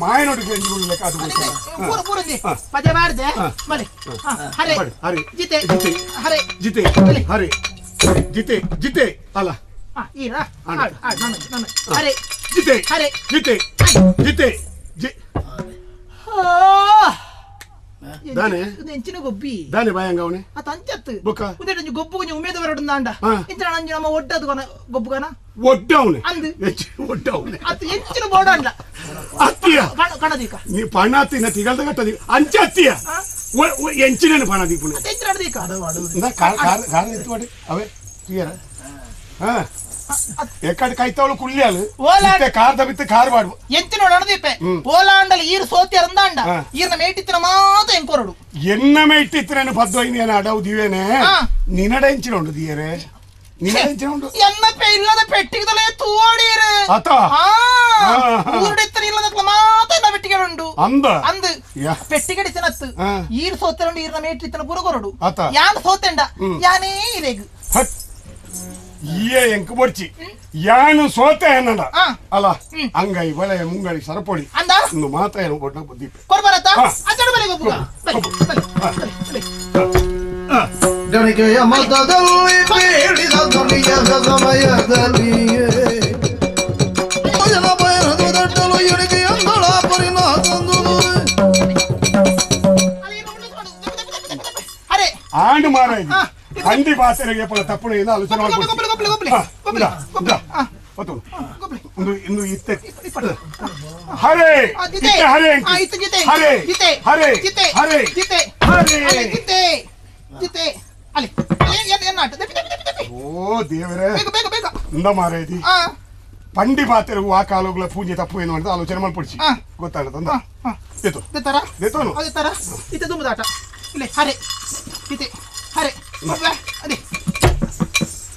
[SPEAKER 15] ಮಾಯನೊಟ್ಟಿಗೆ ಒಂಜಿ ಲೆಕ್ಕ ಅದು
[SPEAKER 7] ಪೂರ ಪೂರ ಒಂಜಿ ಪಜೆ ಬಾರ್ದೆ ಬಲೆ ಹರೆ
[SPEAKER 15] ಹರೆ
[SPEAKER 7] ಜಿತೆ ಹರೆ
[SPEAKER 15] ಜಿತೆ ಹರೆ ಜಿತೆ ಜಿತೆ ಅಲ್ಲ
[SPEAKER 7] ಈರ ಆಡು ಆಡು ನಾನು ನಾನು ಹರೆ
[SPEAKER 15] ಜಿತೆ
[SPEAKER 7] ಹರೆ
[SPEAKER 15] ಜಿತೆ ಜಿತೆ ಜಿ ದಾನೆ
[SPEAKER 7] ಎಂಚಿನ ಗೊಬ್ಬಿ
[SPEAKER 15] ದಾನೆ ಬಾಯಂಗ ಅವನೆ
[SPEAKER 7] ಅತ ಅಂಚತ್ತು
[SPEAKER 15] ಬೊಕ್ಕ
[SPEAKER 7] ಉದೇಟಂಜಿ ಗೊಬ್ಬು ಕೊಂಚ ಉಮೇದ ಬರಡುಂದಾಂಡ ಇಂಚನ ಅಂಜಿ ನಮ್ಮ ಒಡ್ಡದು ಕೊನ ಗೊಬ್ಬುಗನ
[SPEAKER 15] ಒಡ್ಡ ಅವನೆ
[SPEAKER 7] ಅಂದು
[SPEAKER 15] ಒಡ್ಡ ಅವನೆ
[SPEAKER 7] ಅತ್ ಎಂಚಿನ ಬೋಡಂಡ
[SPEAKER 15] ಅತ್ತಿಯ
[SPEAKER 7] ಕಣದೀಕ
[SPEAKER 15] ನೀ ಪಣಾತಿನ ತಿಗಲ್ದ ಕಟ್ಟದಿ ಅಂಚ ಅತ್ತಿಯ ಎಂಚಿನ ಪಣದೀಪುನೆ
[SPEAKER 7] ಎಂಚಿನ ಅಡದೀಕ
[SPEAKER 15] car car car ಎತ್ತು ಮಾಡಿ ಅವೇ ತುಯರ ಹಾ ಎಕ್ಕಡೆ ಕೈತಾವಳು ಕುಳ್ಳಿಯಾಲು ಕಾರ್ ದಬಿತ್ತು ಕಾರ್ ಬಾಡು
[SPEAKER 7] ಎಂಚಿನ ಅಣದೀಪೆ ಓಲಾಂಡಲ ಈರು ಸೋತಿ ಅರಂದಾಂಡ ಈರ್ನ ಮೇಟಿತ್ತಿನ ಮಾತ ಎಂಕೊರಡು
[SPEAKER 15] ಎನ್ನ ಮೇಟಿತ್ತಿನ ಪದ್ದೋಯಿನ ಅಡವು ದಿವೇನೆ ನಿನಡ ಎಂಚಿನ ಉಂಡು ದಿಯರೆ ನಿನಡ ಎಂಚಿನ ಉಂಡು
[SPEAKER 7] ಎನ್ನ ಇಲ್ಲದ ಪೆಟ್ಟಿಗೆದಲೇ ತೂವಡೀರು
[SPEAKER 15] ಆತ
[SPEAKER 7] ಊರುಡೆತ್ತನ ಇಲ್ಲದ ಮಾತ ಎನ್ನ ಪೆಟ್ಟಿಗೆ ಉಂಡು
[SPEAKER 15] ಅಂದ
[SPEAKER 7] ಅಂದು ಪೆಟ್ಟಿಗೆ ಡಿಸನತ್ತು ಈರು ಸೋತರುಂಡು ಈರ್ನ ಮೇಟಿತ್ತಿನ ಪುರಗೊರಡು
[SPEAKER 15] ಆತ
[SPEAKER 7] ಯಾನ್ ಸೋತೆಂಡ ಯಾನೇ ಇರೇಗು
[SPEAKER 15] ಈಯೇ ಎಂಕು ಬೊಡ್ಚಿ ಯಾನು ಸೋತೆ ಅನ್ನಡ ಅಲ್ಲ ಅಂಗೈ ಬಳೆ ಮುಂಗೈ ಸರಪೊಡಿ ಒಂದು ಮಾತ ಏನು ಕೊಟ್ಟ ದೀಪ
[SPEAKER 7] ಕೊಡ್ಬರತ್ತ ಅಚ್ಚಡು ಬಲೆ ಗೊಬ್ಬುಗ ಬಲೆ ಬಲೆ ಬಲೆ
[SPEAKER 12] ಗಣಿಕೆಯ ಮತದಲ್ಲಿ ಬೇಡಿದ ಧ್ವನಿಯ ಸಮಯದಲ್ಲಿ ಭಜನ ಪಯಣದ ದಟ್ಟಲು ಎಣಿಕೆಯಂಗಳ ಪರಿಣಾತಂದು
[SPEAKER 15] ಆಂಡು ಮಾರ ಅಂಡಿ ಪಾತ್ರೆಗೆ ಪಲ ತಪ್ಪುಣ ಏನು ಆಲೋಚನೆ ಇಂದು ಇತ್ತೆ ಹರೇ ಹರೇ ಹರೇ ಹರೇ ಹರೇ ಹರೇ ಓ ದೇವರೇ ಇಂದ ಮಾರೇದಿ ಪಂಡಿ ಪಾತ್ರೆಗೂ ಆ ಕಾಲುಗಳ ಪೂಜೆ ತಪ್ಪು ಏನು ಅಂತ ಆಲೋಚನೆ ಮಾಡ್ಪಡಿಸಿ ಗೊತ್ತಾಗತ್ತಂದ
[SPEAKER 7] ಹರೇ ಜಿತೆ ಹರೇ ಅದೇ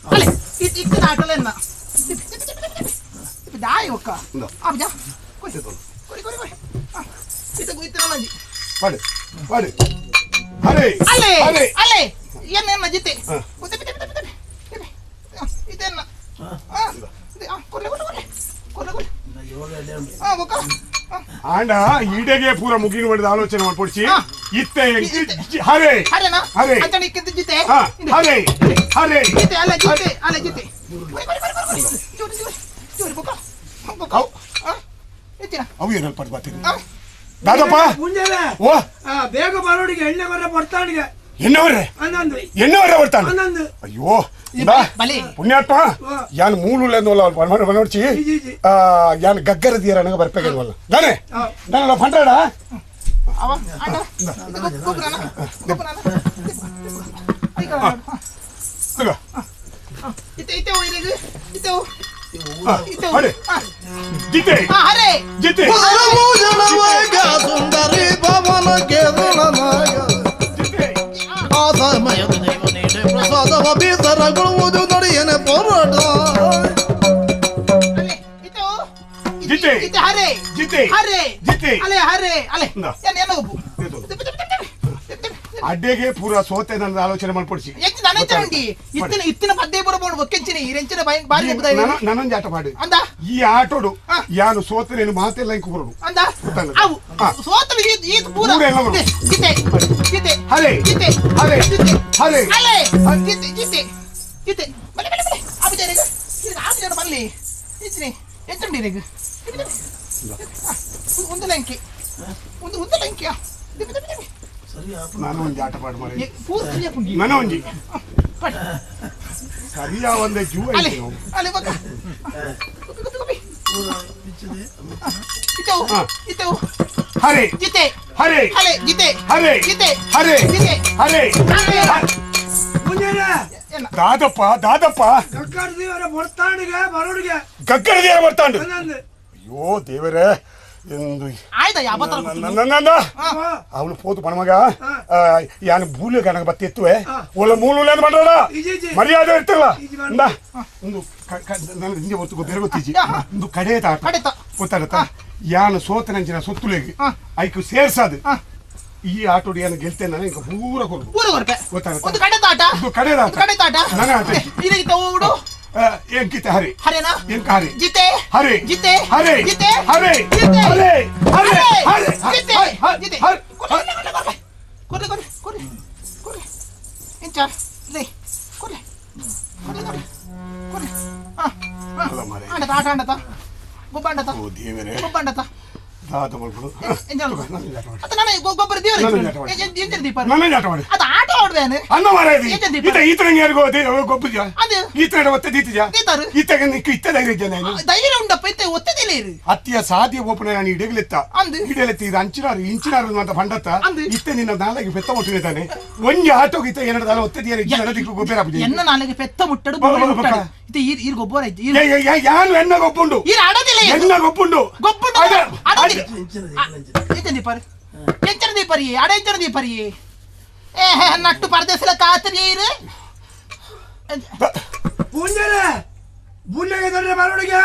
[SPEAKER 7] ಅಲೆ ಇತ್ತ ಆಟಲೆನ್ನ ದಾಯಿ ಒಕ್ಕ ಆಬ್ಜಾ ಕೊರಿ ಕೊರಿ ಕೊರಿ ಕೊರಿ ಇತ್ತ ಇತ್ತ ನಂಜಿ
[SPEAKER 15] ಪಾಡು ಪಾಡು ಹರೇ
[SPEAKER 7] ಅಲೆ ಅಲೆ ಎನ್ನ ಎನ್ನ ಜಿತೆ ಉತೆ ಪಿತೆ ಪಿತೆ ಪಿತೆ ಇತೆನ್ನ ಕೊರ್ಲೆ ಕೊರ್ಲೆ ಕೊರ್ಲೆ ಕೊರ್ಲೆ ಕೊರ್ಲೆ ಒಕ್ಕ
[SPEAKER 15] ಆಂಡ ಈಡೆಗೆ ಪೂರ ಮುಗಿನ ಮಾಡಿದ ಆಲೋಚನೆ ಮಾಡ್ಪಡಿಸಿ ಇತ್ತೆ ಹರೇ
[SPEAKER 7] ಹರೇನಾ
[SPEAKER 15] ಹರೇ
[SPEAKER 7] ಅಂಚನೆ ಇಕ್ಕಿದ್ದು ಜಿತೆ
[SPEAKER 15] ಹರೇ ಹರೇ
[SPEAKER 7] ಜಿತೆ ಅಲ್ಲ ಜಿತೆ ಅಲ್ಲ ಜಿತೆ ಕೊರಿ ಕೊರಿ ಕೊರಿ ಕೊರಿ ಜೋರಿ ಜೋರಿ ಜೋರಿ ಬೊಕ್ಕ ಬೊಕ್ಕ ಎತ್ತಿನ
[SPEAKER 15] ಅವು ಏನಲ್ಪ ಬರ್ತೀನಿ ದಾದಪ್ಪ
[SPEAKER 4] ಮುಂಜಾನೆ
[SPEAKER 15] ಓ
[SPEAKER 4] ಬೇಗ ಬರೋಡಿಗೆ ಎಣ್ಣೆ ಬರ ಬರ್ತಾನಿಗೆ
[SPEAKER 15] ಎಣ್ಣೆವರ್ರೆ ಎಣ್ಣೆವರ್ರೆ ಬರ್ತಾನೆ ಅಯ್ಯೋ ಪುಣ್ಯಾತ್ಮ ಯಾನ್ ಮೂಲು ನೋಡ್ಚಿ ಯಾನ್ ಗಗ್ಗರ ತೀರ ನನಗೆ ಬರ್ಪೇಕಲ್ವಲ್ಲ ನಾನೇ ನಾನು ಪಂಡ್ರಾಡ
[SPEAKER 7] ಅವ ಅಣ್ಣ ಗೊಬ್ಬರನ ಗೊಬ್ಬರನ ಇತ್ತೆ ಇತ್ತೆ ಇರಿಗೆ ಇತ್ತೆ ಇತ್ತೆ
[SPEAKER 15] ಹರೆ ಜಿತೆ
[SPEAKER 7] ಹರೆ
[SPEAKER 15] ಜಿತೆ
[SPEAKER 12] ಸುಂದರಿ ಭವನ ಕೇರಳನಾಗ ಆ ಸಮಯದ ದೈವ ನೀಡೆ ಪ್ರಸಾದವ ಬೀಸರಗೊಳ್ಳುವುದು ನಡೆಯನೆ ಪೊರಟ
[SPEAKER 15] ಜಿತೆ
[SPEAKER 7] ಇತ್ತೆ ಹರೆ
[SPEAKER 15] ಜಿತೆ
[SPEAKER 7] ಹರೆ
[SPEAKER 15] ಜಿತೆ
[SPEAKER 7] ಅಲೆ ಹರೆ ಅಲೆ ಏನು ಏನು ಒಬ್ಬು
[SPEAKER 15] ಅಡ್ಡೆಗೆ ಪೂರ ಸೋತೆ ನನ್ನ ಆಲೋಚನೆ ಮಾಡ್ಪಡಿಸಿ
[SPEAKER 7] ಇತ್ತಿನ ಇತ್ತಿನ ಪದ್ಯ ಬರಬಹುದು ಒಕ್ಕೆಂಚಿನಿ ಇರೆಂಚಿನ ಬಾರಿ
[SPEAKER 15] ನಾನೊಂದು ಆಟ ಪಾಡು
[SPEAKER 7] ಅಂದ
[SPEAKER 15] ಈ ಆಟೋಡು ಯಾನು ಸೋತನೇನು ಮಾತೆಲ್ಲ ಇಂಕು ಬರೋಡು
[SPEAKER 7] ಅಂದ ಅವು ಸೋತಲು ಈ ಪೂರ ಜಿತೆ ಜಿತೆ
[SPEAKER 15] ಹರೆ
[SPEAKER 7] ಜಿತೆ
[SPEAKER 15] ಹರೆ
[SPEAKER 7] ಜಿತೆ
[SPEAKER 15] ಹರೆ
[SPEAKER 7] ಅಲೆ ಜಿತೆ ಜಿತೆ ಜಿತೆ ಬಲೆ ಬಲೆ ಬಲೆ ಆಬಿಜಾರಿಗೆ ಆಬಿಜಾರ ಬಲ್ಲಿ ಇಚ್ಚಿನಿ ಎಂಚಂಡಿರಿಗೆ ಒಂದು ಲಂಕಿ ಒಂದು ಒಂದು ಲಂಕಿಯಾ
[SPEAKER 15] ನಾನು ಒಂದು ಆಟ ಪಾಡು ಮಾರೆ ನಾನು ಒಂಜಿ ಸರಿಯಾ ಒಂದೇ ಜೂ
[SPEAKER 7] ಆಯ್ತು ಅಲೆ ಬಕ್ಕ ಇತೋ ಇತೋ
[SPEAKER 15] ಹರೆ
[SPEAKER 7] ಜಿತೆ
[SPEAKER 15] ಹರೆ
[SPEAKER 7] ಅಲೆ ಜಿತೆ
[SPEAKER 15] ಹರೆ
[SPEAKER 7] ಜಿತೆ
[SPEAKER 15] ಹರೆ
[SPEAKER 7] ಜಿತೆ
[SPEAKER 15] ಹರೆ ದಾದಪ್ಪ ದಾದಪ್ಪ
[SPEAKER 4] ಗಕ್ಕಡ ದೇವರ ಬರ್ತಾಂಡಿಗೆ ಬರೋಡಿಗೆ
[SPEAKER 15] ಗಕ್ಕಡ ದೇವರ ಬರ್ತಾಂಡು ಅಯ್ಯೋ ದೇವರೇ ಎಂದು ಅವಳು ಪೋತು ಪಣಮಗ ಯಾನು ಭೂಲೆ ಗಣಗ ಬತ್ತಿ ಎತ್ತುವೆ ಒಳ್ಳೆ ಮೂಲ ಮಾಡ್ರಲ್ಲ ಮರ್ಯಾದೆ ಇರ್ತಲ್ಲ ಒಂದು ನನ್ನ ಹಿಂದೆ ಒತ್ತು ಬೇರೆ ಗೊತ್ತೀಜಿ ಒಂದು ಕಡೆತ ಆಟ ಗೊತ್ತಾಗತ್ತ ಯಾನು ಸೋತನಂಚಿನ ಸೊತ್ತುಲೆಗೆ ಐಕು ಸೇರ್ಸಾದು ಈ ಆಟೋಡಿ ಏನು ಗೆಲ್ತೇನೆ ನಾನು ಈಗ ಪೂರ ಕೊಡು ಗೊತ್ತಾಗತ್ತ
[SPEAKER 7] ಒಂದು ಕಡೆತ ಆಟ
[SPEAKER 15] ಒಂದು ಕಡೆದ ಆಟ ನನ್ನ ಆಟ ಎಂಕಿತ ಹರಿ
[SPEAKER 7] ಹರೇನಾ
[SPEAKER 15] ಎಂಕ ಹರಿ
[SPEAKER 7] ಜಿತೆ
[SPEAKER 15] ಹರಿ
[SPEAKER 7] ಜಿತೆ
[SPEAKER 15] ಹರಿ
[SPEAKER 7] ಜಿತೆ
[SPEAKER 15] ಹರಿ
[SPEAKER 7] ಜಿತೆ
[SPEAKER 15] ಹರಿ ಹರಿ ಹರಿ
[SPEAKER 7] ಜಿತೆ ಜಿತೆ
[SPEAKER 15] ಹರಿ
[SPEAKER 7] ಕೊರ್ಲೆ ಕೊರ್ಲೆ ಕೊರ್ಲೆ ಕೊರ್ಲೆ ಇಂಚ ಲೇ ಕೊರ್ಲೆ ಕೊರ್ಲೆ ಕೊರ್ಲೆ ಕೊರ್ಲೆ ಹಾ ಆಂಡತ ಆಟ ಆಂಡತ ಗೊಬ್ಬ ಆಂಡತ
[SPEAKER 15] ಓ ದೇವರೇ
[SPEAKER 7] ಗೊಬ್ಬ ಆಂಡತ
[SPEAKER 15] ದಾದ ಮಾಡ್ಬಿಡು
[SPEAKER 7] ಅತ್ತ ನಾನು ಗೊಬ್ಬರ ದೇವರೇ ಎಂಚ ದೀಪ
[SPEAKER 15] ನನ್ನ ಆಟ ಮಾಡಿ
[SPEAKER 7] ಅದು ಆಟ ಆಡುವೇನೆ
[SPEAKER 15] ಅನ್ನ ಮಾರಾಯದಿ ಈತ ಈತನ ಯಾರಿಗೋ ಗೊಬ್ಬುಜ
[SPEAKER 7] ಅದು
[SPEAKER 15] ಈತನ ಒತ್ತೆ ದೀತಿಜ
[SPEAKER 7] ದೀತಾರು
[SPEAKER 15] ಈತಗ ನಿಕ್ಕ ಇತ್ತ ಧೈರ್ಯ ಜನ
[SPEAKER 7] ಧೈರ್ಯ ಉಂಡಪ್ಪ ಇತ್ತೆ ಒತ್ತದಿಲ್ಲ ಇರು
[SPEAKER 15] ಅತ್ತಿಯ ಸಾಧ್ಯ ಓಪನ ನಾನು ಇಡಗಲೆತ್ತ
[SPEAKER 7] ಅಂದು
[SPEAKER 15] ಇಡಲೆತ್ತ ಇದು ಅಂಚಿನಾರು ಇಂಚಿನಾರು ಅಂತ ಪಂಡತ್ತ ಇತ್ತೆ ನಿನ್ನ ನಾಲೆಗೆ ಪೆತ್ತ ಮುಟ್ಟಿದ್ದಾನೆ ಒಂಜಿ ಆಟೋಗೆ ಇತ್ತ ಏನಾರ ದಾಲ ಒತ್ತೆ ದಿಯ ದಿಕ್ಕು ಗೊಬ್ಬರ ಆಪುಜಿ
[SPEAKER 7] ಎನ್ನ ನಾಲೆಗೆ ಪೆತ್ತ ಮುಟ್ಟಡು ಮುಟ್ಟಡು ಇತ್ತೆ ಈರ್ ಈರ್ ಗೊಬ್ಬರ ಐತಿ
[SPEAKER 15] ಯಾನು ಎನ್ನ ಗೊಬ್ಬುಂಡು
[SPEAKER 7] ಈರ್ ಆಡದಿಲ್ಲ
[SPEAKER 15] ಎನ್ನ ಗೊಬ್ಬುಂಡು
[SPEAKER 7] ಗೊಬ್ಬುಂಡು ಆಡದಿಲ್ಲ ಎಂಚ ದೀಪರ್ ಎಂಚನ ದೀಪರಿ ಅಡ ಎಂಚನ ದೀಪರಿ ಏ ನಟ್ಟು ಪರದೇಶಲ ಕಾತರಿ ಇರು
[SPEAKER 4] ಪೂಂಜರೆ ಬುಲ್ಲೆಗೆ ದೊಡ್ಡ ಬರೋಡಿಗೆ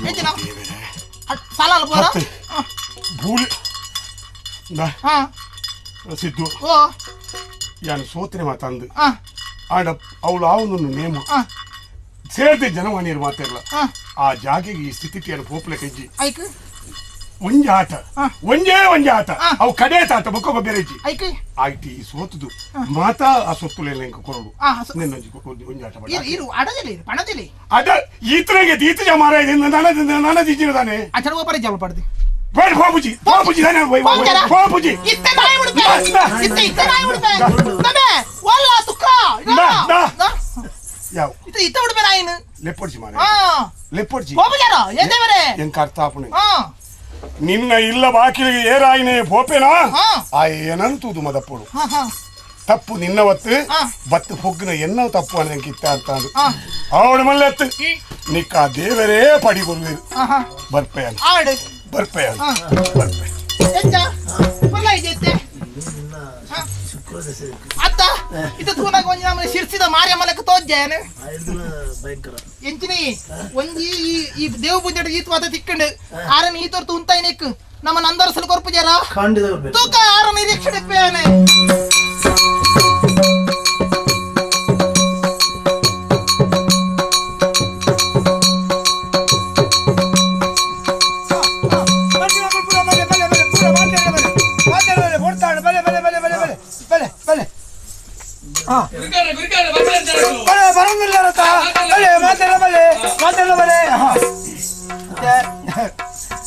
[SPEAKER 7] ಎಂಚನ ಸಾಲ ಬೋರ
[SPEAKER 15] ಭೂಲ್
[SPEAKER 7] ಹಾ
[SPEAKER 15] ಸಿದ್ದು
[SPEAKER 7] ಓ
[SPEAKER 15] ಯಾನು ಸೋತ್ರೆ ಮಾತಂದು ಆಡ ಅವಳು ಆವನು ನೇಮ ಸೇರ್ದೆ ಜನವಾಣಿಯರು ಮಾತಾಡಲ್ಲ ಆ ಜಾಗೆಗೆ ಈ ಸ್ಥಿತಿಯನ್ನು ಪೋಪ್ಲೆ ಕಜ್ಜಿ
[SPEAKER 7] ಐಕ್
[SPEAKER 15] ಒಂಜಿ ಆಟ ಒಂಜೇ ಒಂಜಿ ಆಟ ಅವು ಕಡೆ ತಾತ ಬೊಕ್ಕ ಬೇರೆ
[SPEAKER 7] ಐಕ್
[SPEAKER 15] ಆಯ್ತು ಈ ಸೋತುದು ಮಾತಾ ಆ ಸೊತ್ತುಲೆಲ್ಲ ಇಂಕ ಕೊರಡು ನಿನ್ನೊಂಜಿ ಒಂಜಿ ಆಟ
[SPEAKER 7] ಇರು ಇರು ಅಡದಿಲ್ಲ ಇರು ಪಣದಿಲ್ಲ
[SPEAKER 15] ಅದ ಈತನಿಗೆ ದೀತಜ ಮಾರ ನನ್ನ ನನ್ನ ದೀಜಿರದಾನೆ
[SPEAKER 7] ಅಚಡ ಗೋಪರ ಜವಳ ಪಡ್ದು
[SPEAKER 15] ಬೇಡ ಬಾಬುಜಿ ಬಾಬುಜಿ ತಾನೆ ಬಾಬುಜಿ
[SPEAKER 7] ಇತ್ತೆ ನಾಯಿ ಉಡುಪೆ ಇತ್ತೆ ಇತ್ತೆ ನಾಯಿ ಉಡುಪೆ ತಬೆ ಒಲ್ಲ ತುಕ್ಕ
[SPEAKER 15] ಯಾವ
[SPEAKER 7] ಇತ್ತೆ ಇತ್ತೆ ಉಡುಪೆ ನಾಯಿನ
[SPEAKER 15] ಲೆಪ್ಪಡ್ಜಿ ಮಾರೆ ಲೆಪ್ಪಡ್ಜಿ
[SPEAKER 7] ಬಾಬುಜಾರ ಏದೇವರೇ
[SPEAKER 15] ಎಂಕ ಅರ್ಥ ಆಪುಣೆ ನಿನ್ನ ಇಲ್ಲ ಬಾಕಿಲಿಗೆ ಏರಾಯಿನೇ ಭೋಪೇನಾ ಆ ಏನಂತೂದು ಮದಪ್ಪಡು ತಪ್ಪು ನಿನ್ನ ಒತ್ತು ಬತ್ತು ಪೊಗ್ಗಿನ ಎನ್ನ ತಪ್ಪು ಅನ್ನಂಗೆ ಇತ್ತ ಅಂತ ಅವಳು ಮಲ್ಲೆತ್ತು ನಿಕ್ಕ ದೇವರೇ ಪಡಿ ಕೊಡುವೆರು ಬರ್ಪೆ ಬರ್ಪೆ ಬರ್ಪೆ
[SPEAKER 7] ಅತ್ತ ಇದು ತೂನಾಗ ಒಂಜಿ ನಮ್ಮನೆ ಶಿರ್ಸಿದ ಮಾರಿಯಮ್ಮಲಕ್ಕೆ ತೋಜ್ಜೇನು ಎಂಚಿನಿ ಒಂಜಿ ಈ ದೇವ ಪೂಜೆ ಈತ್ವಾದ ತಿಕ್ಕಂಡು ಆರನ್ ಈ ತೋರ್ತು ಉಂತಾಯಿನೆಕ್ ನಮ್ಮ ನಂದರಸಲು ಕೊರ್ಪು ಜರ ತೂಕ ಆರ ನಿರೀಕ್ಷಣೆ ಪೇನೆ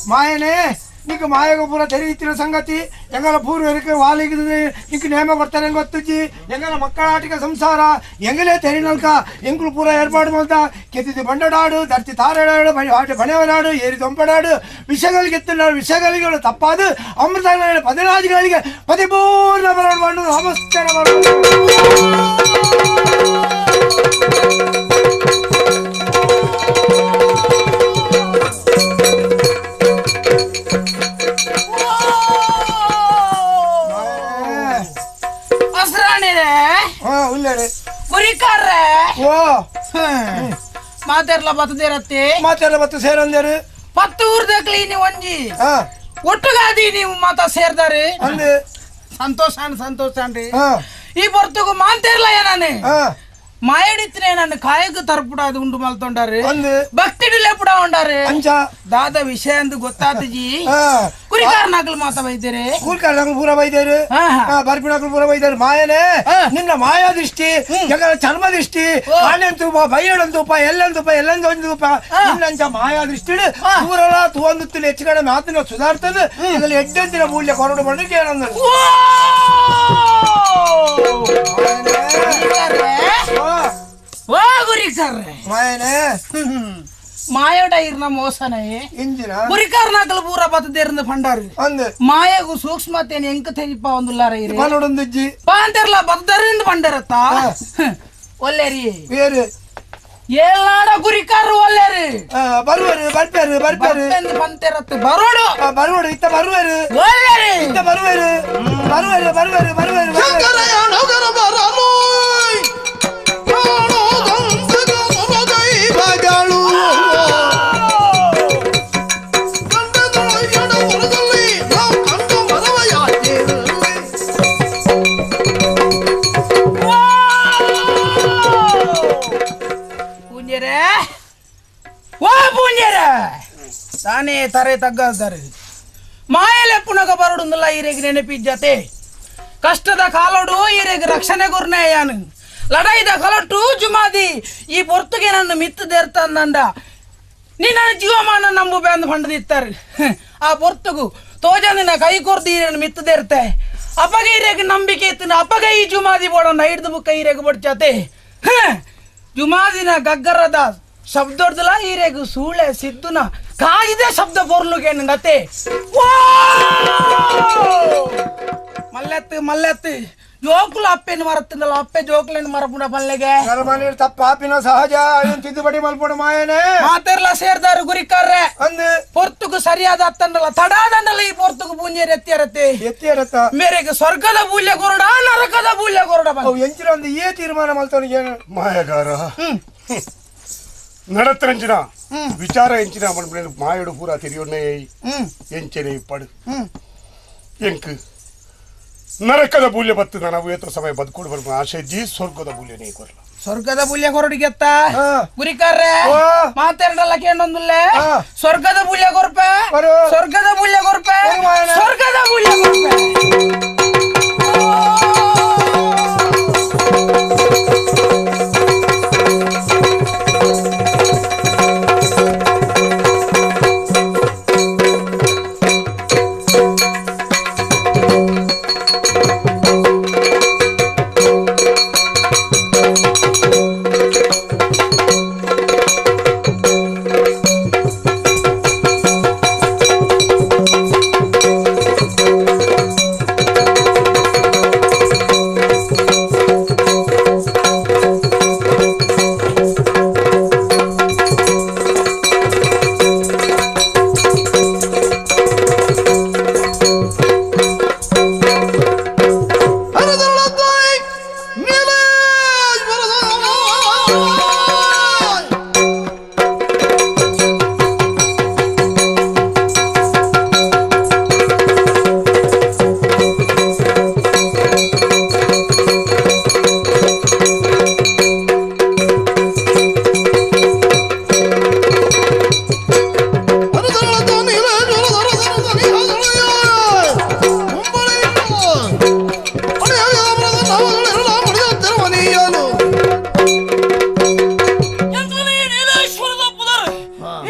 [SPEAKER 4] ಮಾಯನೆ ನಿಂಗೆ ಮಾಯಗ ಪೂರ ತೆರೆಯುತ್ತಿರೋ ಸಂಗತಿ ಎಂಗಲ ಪೂರ್ವರಿಗೆ ವಾಲಿಗೆ ನಿಂಗೆ ನೇಮ ಕೊಡ್ತಾರೆ ಗೊತ್ತುಜ್ಜಿ ಎಂಗಲ ಮಕ್ಕಳ ಆಟಿಕೆ ಸಂಸಾರ ಎಂಗಲೇ ತೆರಿನಲ್ಕ ಎಂಗುಳು ಪೂರ ಏರ್ಪಾಡು ಮಾಡ್ತಾ ಕೆತ್ತಿದ್ದು ಬಂಡಡಾಡು ದರ್ತಿ ತಾರಡಾಡು ಬಣೆವನಾಡು ಏರಿ ದೊಂಪಡಾಡು ವಿಷಗಳಿಗೆ ಎತ್ತಿನಾಡು ವಿಷಗಳಿಗೆ ತಪ್ಪಾದು ಅಮೃತ ಪದಿನಾಜಿಗಳಿಗೆ ಪದಿಪೂರ್ಣ ಬರಡು ನಮಸ್ಕಾರ.
[SPEAKER 8] ಮಾತೆರ್ಲ ಬತ್ತದೇರತ್ತೆ
[SPEAKER 4] ಮಾತೆರ್ಲ ಬತ್ತು ಸೇರಂದೇರು
[SPEAKER 8] ಪತ್ತು ಊರ್ದಕ್ಲಿ ನೀವು ಒಂಜಿ ಒಟ್ಟುಗಾದಿ ನೀವು ಮಾತಾ ಸೇರ್ದಾರೆ ಸಂತೋಷ ಸಂತೋಷ ಅನ್ರಿ. ಈ ಬರ್ತಗು ಮಾಂತೇರ್ಲ ನಾನು ಮಾಯಡಿತ್ರೆ ನನ್ನ ಕಾಯಕ ತರ್ಪುಡ ಅದು ಉಂಡು ಮಲ್ತೊಂಡಾರು ಭಕ್ತಿ ಲೇಪುಡ ಉಂಡಾರು ದಾದ ವಿಷಯ ಅಂದು ಗೊತ್ತಾತಜಿ. ಕುರಿಕಾರನಾಗಲು ಮಾತಾ ಬೈದೇರೆ
[SPEAKER 4] ಕುರಿಕಾರನಾಗಲು ಪೂರ ಬೈದೇರು ಬರ್ಪಿನಾಗಲು ಪೂರ ಬೈದಾರು. ಮಾಯನೇ ನಿನ್ನ ಮಾಯಾ ದೃಷ್ಟಿ ಜಗರ ಚರ್ಮ ದೃಷ್ಟಿ ಆನೆಂತೂಪ ಬೈಯಡಂತೂಪ ಎಲ್ಲಂತೂಪ ಎಲ್ಲಂದ ಒಂದೂಪ ನಿನ್ನಂಚ ಮಾಯಾ ದೃಷ್ಟಿ ಪೂರಲ ತೂವಂದುತ್ತಿಲ್ಲ ಹೆಚ್ಚು ಕಡಿಮೆ ಆತನ ಸುಧಾರ್ತದೆ. ಇದರಲ್ಲಿ ಎಡ್ಡೆಂತಿನ ಮೂಲ್ಯ ಕೊರಡು ಬಂದು ಕೇಳಂದ
[SPEAKER 8] ಮಾಯೋಡ ಇರ್ನ ಮೋಸನೇ ಗುರಿಕಾರನಾಗಲು ಪೂರ ಬತ್ತದೇರ್ನ ಪಂಡಾರು ಮಾಯಗು ಸೂಕ್ಷ್ಮತೇನೆ ಎಂಕ ತೆರಿಪ ಒಂದುಲ್ಲಾರ ಇರು ಪಾಂತೆರ್ಲ ಬತ್ತದರಿಂದ ಪಂಡರತ್ತ ಒಲ್ಲೇರಿ ಏಳಾಡ ಗುರಿಕಾರರು ಒಲ್ಲೇರಿ
[SPEAKER 4] ಬರುವರು ಬರ್ಪೇರು ಬರ್ಪೇರು
[SPEAKER 8] ಪಂತೆರತ್ತ ಬರೋಡು
[SPEAKER 4] ಬರುವಡು ಇತ್ತ ಬರುವರು
[SPEAKER 8] ಒಲ್ಲೇರಿ
[SPEAKER 4] ಇತ್ತ ಬರುವರು ಬರುವರು ಬರುವರು ಬರುವರು.
[SPEAKER 8] ತಾನೇ ತರೆ ತಗ್ಗಾಲ್ತಾರೆ ಮಾಯಲೆಪ್ಪುನಗ ಬರಡುಂದಲ್ಲ ಈರೆಗೆ ನೆನಪಿಜ್ಜತೆ. ಕಷ್ಟದ ಕಾಲೋಡು ಈರೆಗೆ ರಕ್ಷಣೆ ಗುರ್ನಯ್ಯಾನು ಲಡಾಯಿದ ಕಲಟು ಜುಮಾದಿ ಈ ಪೊರ್ತುಗೆ ನನ್ನ ಮಿತ್ತದೇರ್ತಂದಂಡ ನಿನ್ನ ಜೀವಮಾನ ನಂಬು ಬ್ಯಾಂದು ಪಂಡದಿತ್ತಾರೆ. ಆ ಪೊರ್ತುಗು ತೋಜಂದಿನ ಕೈ ಕೊರ್ದು ಈರನ್ನು ಮಿತ್ತದೇರ್ತೆ ಅಪಗ ಈರೆಗೆ ನಂಬಿಕೆ ಇತ್ತಿನ ಅಪಗ ಈ ಜುಮಾದಿ ಬೋಡಣ್ಣ ಹಿಡ್ದು ಬುಕ್ಕ ಈರೆಗೆ ಬಡ್ಚಾತೆ. ಜುಮಾದಿನ ಗಗ್ಗರದ ಶಬ್ದೊಡ್ದಲ ಈರೆಗು ಸೂಳೆ ಸಿದ್ದುನ ಕಾಯಿದೆ ಶಬ್ದ ಪೊರ್ಲುಗೆ ನಂಗತೆ. ಮಲ್ಲೆತ್ತು ಮಲ್ಲೆತ್ತು ಜೋಕುಲು ಅಪ್ಪೆನ ಮರತ್ತಿಂದಲ್ಲ ಅಪ್ಪೆ ಜೋಕುಲೇನು ಮರಪುಣ ಪಲ್ಲೆಗೆ
[SPEAKER 4] ತಪ್ಪಾಪಿನ ಸಹಜ ತಿದ್ದುಪಡಿ ಮಲ್ಪುಣ ಮಾಯನೆ
[SPEAKER 8] ಮಾತೆರ್ಲ ಸೇರ್ದಾರು ಗುರಿಕಾರ್ರೆ ಅಂದು ಪೊರ್ತುಗು ಸರಿಯಾದ ಅತ್ತಂಡಲ್ಲ ತಡಾದಂಡಲ್ಲ ಈ ಪೊರ್ತುಗು ಪೂಂಜೆ ಎತ್ತಿರತ್ತೆ
[SPEAKER 4] ಎತ್ತಿರತ್ತ
[SPEAKER 8] ಮೇರೆಗೆ ಸ್ವರ್ಗದ ಬೂಲ್ಯ ಕೊರಡ ನರಕದ ಬೂಲ್ಯ ಕೊರಡ
[SPEAKER 4] ಎಂಚಿನ ಒಂದು ಏ ತೀರ್ಮಾನ ಮಲ್ತವನಿಗೆ
[SPEAKER 15] ಮಾಯಗಾರ ನಡತ್ರಂಜಿನ ವಿಚಾರ ಎಂಚಿನ ಮಾಯಡು ಪೂರ ತೆರಿಯೊನ್ನೇ ಎಂಚನೆ ಇಪ್ಪಡು ಎಂಕ್ ನರಕದ ಬೂಲ್ಯ ಬತ್ತು ನಾನು ಏತ್ರ ಸಮಯ ಬದುಕೊಂಡು ಬರ್ಬ ಆಶೆ ಜಿ ಸ್ವರ್ಗದ ಬೂಲ್ಯನೇ ಕೊರಲ
[SPEAKER 8] ಸ್ವರ್ಗದ ಬೂಲ್ಯ ಕೊರಡಿಗೆತ್ತ ಗುರಿಕಾರ್ರೆ ಮಾತೆರಡಲ್ಲ ಕೇಂಡೊಂದುಲ್ಲೆ ಸ್ವರ್ಗದ ಬೂಲ್ಯ ಕೊರ್ಪೆ ಸ್ವರ್ಗದ ಬೂಲ್ಯ ಕೊರ್ಪೆ ಸ್ವರ್ಗದ ಬೂಲ್ಯ ಕೊರ್ಪೆ.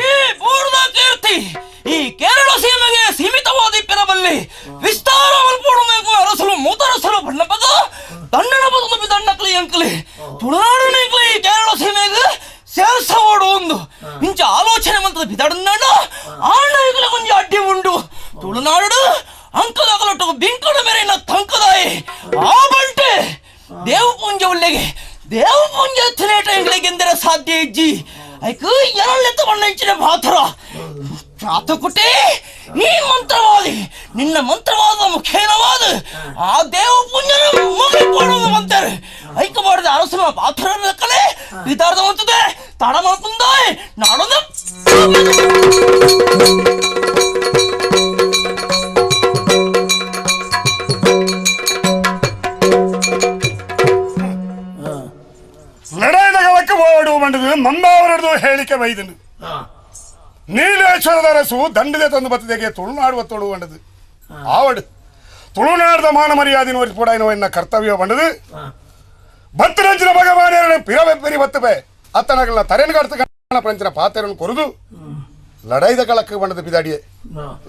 [SPEAKER 6] ಈ ಪೂರ್ಣ ಕೀರ್ತಿ ಈ ಕೇರಳ ಸೀಮೆಗೆ ಸೀಮಿತ
[SPEAKER 16] ತುಳುನಾಡು ಈ ಕೇರಳ ಸೀಮೆಗೆ ಸೇರ್ಸವೋಡು ಒಂದು ಇಂಚ ಆಲೋಚನೆ ಮಂತ್ರದ ಬಿದಾಡುನ್ನಾಡು ಆಂಡ ಈಗಲ ಕೊಂಚ ಅಡ್ಡಿ ಉಂಡು ತುಳುನಾಡು ಅಂಕದಾಗಲೊಟ್ಟು ಬಿಂಕಡ ಮೇರೆ ತಂಕದಾಯಿ ಆ ಬಂಟೆ ದೇವ ಪೂಂಜೆ ಉಳ್ಳೆಗೆ ದೇವ ಪೂಂಜೆ ಥಿನೇಟ ಎಂದರೆ ಸಾಧ್ಯ ಇಜ್ಜಿ ಐಕು ಎರಳೆತ್ತ ಬಣ್ಣಂಚಿನ ಪಾತ್ರ ಚಾತುಕುಟಿ ನೀ ಮಂತ್ರವಾದಿ ನಿನ್ನ ಮಂತ್ರವಾದ ಮುಖೇನವಾದ ಆ ದೇವ ಪುಂಜನ ಮುಗಿಪಡುವುದು ಅಂತಾರೆ ಐಕ ಮಾಡಿದ ಅರಸನ ಪಾತ್ರ ಕಲೆ ವಿತಾರ್ದವಂತದೆ ತಡ ಮಾಡ್ಕೊಂಡಾಯ್ ನಾಡೊಂದು
[SPEAKER 15] ಲಡಾಯಿದಗಳಕ್ಕೆ ಓಡು ಮಂಡದು ನಂದಾವರದು ಹೇಳಿಕೆ ಬೈದನು ನೀಲೇಶ್ವರದ ಅರಸು ದಂಡದೆ ತಂದು ಬತ್ತದೆಗೆ ತುಳುನಾಡುವ ತೊಳು ಬಂಡದು ಆವಡು ತುಳುನಾಡದ ಮಾನ ಮರ್ಯಾದಿನ ಒರಿಪೋಡಾಯಿನೋ ಎನ್ನ ಕರ್ತವ್ಯ ಬಂಡದು ಬತ್ತರಂಚಿನ ಭಗವಾನ ಪಿರವೆ ಪೆರಿ ಬತ್ತಬೆ ಅತ್ತನಗಳನ್ನ ತರೆನಗಾಡ್ತ ಪ್ರಂಚಿನ ಪಾತೆರನ್ನು ಕೊರದು ಲಡಾಯ್ದ ಕಳಕ್ಕೆ ಬಂಡದ ಬಿದಾಡಿಯೆ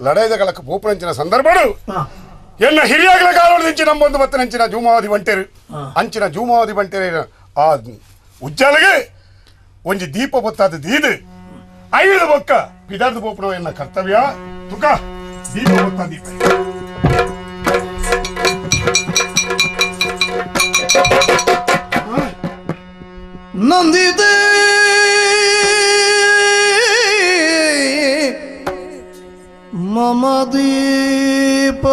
[SPEAKER 15] ಲಡಾಯ್ದ ಕಳಕ್ಕೆ ಪೋಪುರಂಚಿನ ಸಂದರ್ಭಡು ಎನ್ನ ಹಿರಿಯಾಗಲ ಕಾಲೊಳದಿಂಚಿ ನಂಬೊಂದು ಬತ್ತನಂಚಿನ ಜೂಮಾವಧಿ ಬಂಟೇರು ಅಂಚಿನ ಜೂಮಾವಧಿ ಬಂಟೇರು ಆ ಉಜ್ಜಾಲಿಗೆ ಒಂಜಿ ದೀಪ ಬೊತ್ತಾದ ದೀದು ಐದು ಬೊಕ್ಕ ಪಿದಾರ್ದ ಪೋಪುಣ ಎನ್ನ ಕರ್ತವ್ಯ ತುಕ ದೀಪ ಬೊತ್ತ ದೀಪ
[SPEAKER 12] ನಂದಿದೆ ಮಮ ದೀಪವಿಂದಿಗೆ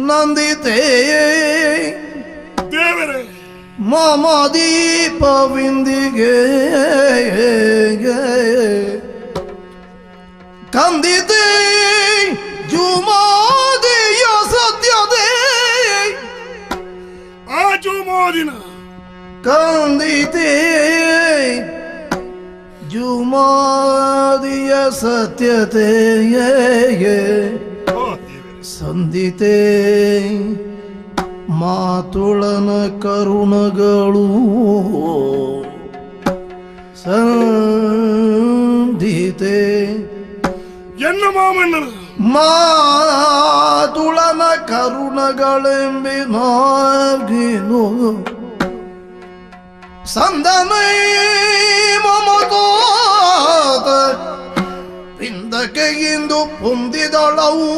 [SPEAKER 12] ನಂದಿತೆ
[SPEAKER 15] ದೇವರೇ
[SPEAKER 12] ಮಮ ದೀಪವಿಂದಿಗೆ ಕಂದಿದೆ ಜುಮಾದಿಯ ಸತ್ಯದೇ
[SPEAKER 15] ಆ ಜುಮಾದಿನ
[SPEAKER 12] ಕಂದಿತೆ ಜುಮಾದಿಯ ಸತ್ಯತೆ ಸಂದಿತೆ ಮಾತುಳನ ಕರುಣಗಳು ಸಂಧಿತೆ
[SPEAKER 15] ಎನ್ನ ಮಾಮಣ್ಣನ
[SPEAKER 12] ಮಾತುಳನ ಕರುಣಗಳೆಂಬಿನಾಗಿನು ಸಂದನೈ ಮಮತಾದ ಪಿಂದಕ್ಕೆ ಇಂದು ಪೊಂದಿದಳವು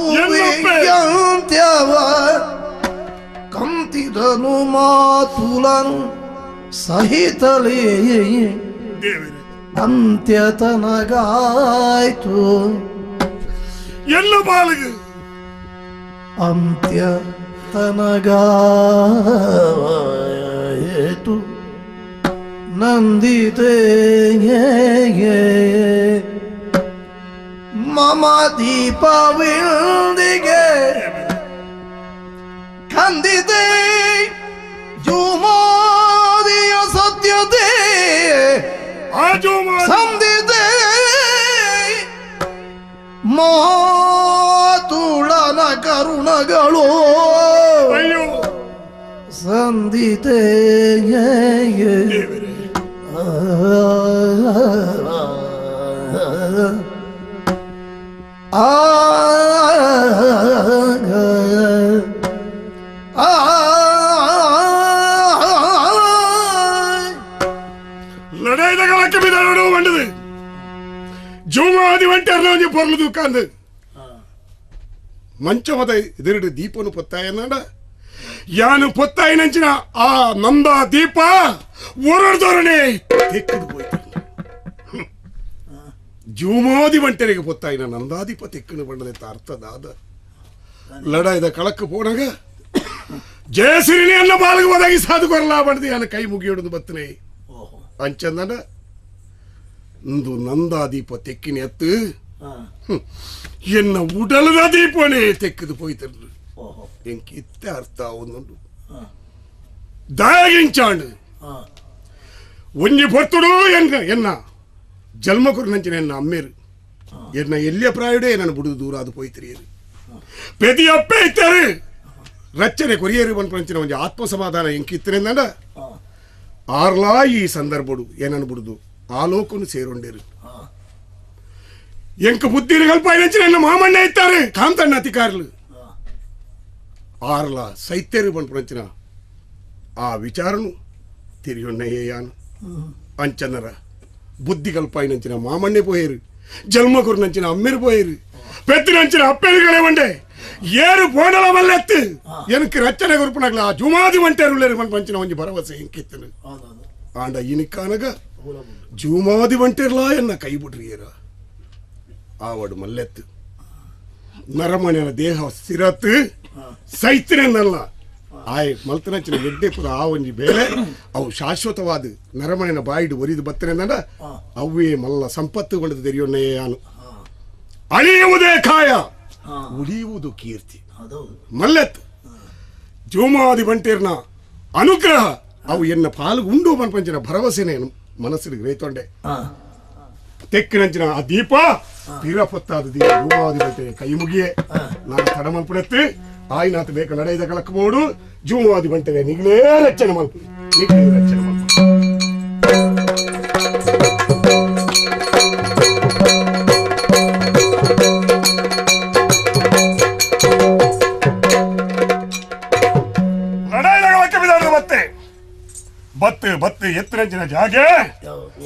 [SPEAKER 12] ಕಂತಿದನು ಮಾತುಲನು ಸಹಿತಲೇ ಅಂತ್ಯತನಗಾಯ್ತು
[SPEAKER 15] ಎಲ್ಲ ಬಾಲಿಗೆ
[SPEAKER 12] ಅಂತ್ಯ ತನಗಾಯಿತು ನಂದಿತೆ ಮಮ ದೀಪವಿಂದಿಗೆ ಕಂದಿದೆ ಜುಮಾದಿಯ ಸತ್ಯತೆ ಸಂದಿದೆ ಮಾತುಳನ ಕರುಣಗಳು ಸಂದಿತೆ ಆ
[SPEAKER 15] ಲಡಾಯಿದಗಳಕ್ಕೆ ಬಿದಾಡು ಬಂಡದು ಜುಮಾದಿ వంటి పొరలు దుకాందు ಮಂಚಮದ ಎದುರುಡು ದೀಪನು ಪೊತ್ತಾಯನಾಡ ಯಾನು ಪೊತ್ತಾಯಿನಂಚಿನ ಆ ನಂದ ದೀಪ ಒರಡ್ದೊರನೆ ತೆಕ್ಕದು ಹೋಯ್ತು ಜೂಮಾದಿ వంటರಿಗೆ ಪೊತ್ತಾಯಿನ ನಂದಾದೀಪ ತೆಕ್ಕನು ಬಂಡದೆ ಅರ್ಥದಾದ ಲಡಾಯ್ದ ಕಳಕ್ಕೆ ಪೋನಾಗ ಜಯಸಿರಿನಿ ಅನ್ನ ಬಾಲಿಗೆ ಒದಗಿ ಸಾಧುಕೊರಲಾ ಬಂಡದು ಯಾನ ಕೈ ಮುಗಿಯೋಡದು ಬತ್ತನೆ ಅಂಚಂದನ ಇಂದು ನಂದಾದೀಪ ತೆಕ್ಕಿನ ಎತ್ತು ಎನ್ನ ಉಡಲದ ದೀಪನೇ ತೆಕ್ಕದು ಪೋಯ್ತರು ಎಂಕ್ ಇತ್ತೆ ಅರ್ಥ ಒಂದುಂಡು ದಾಯಗಿಂಚಾಂಡು ಒಂಜಿ ಪೊರ್ತುಡು ಎನ್ನ ಎನ್ನ ಜನ್ಮಕುರು ನಂಚಿನ ಎನ್ನ ಅಮ್ಮೇರು ಎನ್ನ ಎಲ್ಲಿಯ ಪ್ರಾಯುಡೇ ನನ್ನ ಬುಡುದು ದೂರ ಅದು ಪೋಯ್ತಿರಿಯರು ಪೆದಿ ಅಪ್ಪೆ ಇತ್ತಾರೆ ರಚ್ಚನೆ ಕೊರಿಯರು ಬಂದು ಒಂಜಿ ಆತ್ಮ ಸಮಾಧಾನ ಎಂಕಿತ್ತನೆಂದ ಆರ್ಲಾ ಈ ಸಂದರ್ಭಡು ಏನನ್ನು ಬುಡುದು ಆಲೋಕನು ಸೇರೊಂಡೇರು ಎಂಕ ಬುದ್ಧಿನ ಕಲ್ಪ ನನ್ನ ಮಾಮಣ್ಣ ಇತ್ತಾರೆ ಕಾಂತಣ್ಣ ಅಧಿಕಾರಲು ಆರ್ಲ ಸೈತ್ಯರು ಪನ್ಪುನಂಚಿನ ಆ ವಿಚಾರನು ತಿರಿಯೊನ್ನಯ್ಯಾನು ಅಂಚನರ ಬುದ್ಧಿಗಲ್ಪಾಯಿನಂಚಿನ ಮಾಮಣ್ಣೆ ಪೋಯೇರು ಜನ್ಮಗುರುನಂಚಿನ ಅಮ್ಮೆರು ಪೋಯೇರು ಪೆತ್ತಿನಂಚಿನ ಅಪ್ಪೆರುಗಳೇ ಒಂಡೆ ಏರು ಪೋಣಲ ಮಲ್ಲೆತ್ತು எனக்கு ರಚನೆ ಗುರುಪುನಗ್ಲ ಆ ಜುಮಾದಿ వంటేరు ಪಂಚಿನ ಒಂಜಿ ಭರವಸೆ ಎಂಕಿತ್ತನು ಆಂಡ ಇನಿಕಾನಗ ಜುಮಾದಿ వంటేರ್ಲಾ ಎನ್ನ ಕೈ ಬಿಡ್ರಿಯೇರ ಆವಡು ಮಲ್ಲೆತ್ತು ನರಮನೆಯ ದೇಹ ಸ್ಥಿರತ್ತು ಸೈತಿನಲ್ಲ ಆಯ್ ಮಲ್ತನಂಚಿನ ಎಡ್ಡೆಪುರ ಆ ಒಂಜಿ ಬೇಳೆ ಅವು ಶಾಶ್ವತವಾದ ನರಮನೆಯ ಬಾಯಿಡು ಒರಿದು ಬತ್ತನೆಂದ ಅವೇ ಮಲ್ಲ ಸಂಪತ್ತುಗೊಂಡದು ತೆರಿಯೊನ್ನೆಯಾನು ಅಳಿಯುವುದೇ ಕಾಯ ಉಳಿಯುವುದು ಕೀರ್ತಿ ಮಲ್ಲೆತ್ತು ಜೋಮಾದಿ ಬಂಟೇರ್ನ ಅನುಗ್ರಹ ಅವು ಎನ್ನ ಪಾಲು ಉಂಡು ಪಂಚಿನ ಭರವಸೆನೇನು ಮನಸ್ಸಿಗೆ ರೇತೊಂಡೆ ತೆಕ್ಕಿನಂಚಿನ ಆ ದೀಪ ಪಿರ ಪೊತ್ತಾದ ದೀಪ ಜೋಮಾದಿ ಬಂಟೆ ಕೈ ಮುಗಿಯೇ ನಾನು ತಡಮಲ್ಪುಣೆತ್ತು ಆಯ್ನಾತ ಬೇಕ ನಡೆಯದ ಕಳಕಬೋಡು ಜೂಮಾದಿ ಬಂಟೆ ನಿಗ್ಲೇ ರಕ್ಷಣೆ ಮಲ್ಪು ನಿಗ್ಲೇ ರಕ್ಷಣೆ ಮಲ್ಪು. ಮತ್ತೆ ಬತ್ತು ಬತ್ತು ಎತ್ತರಂಚಿನ ಜಾಗೆ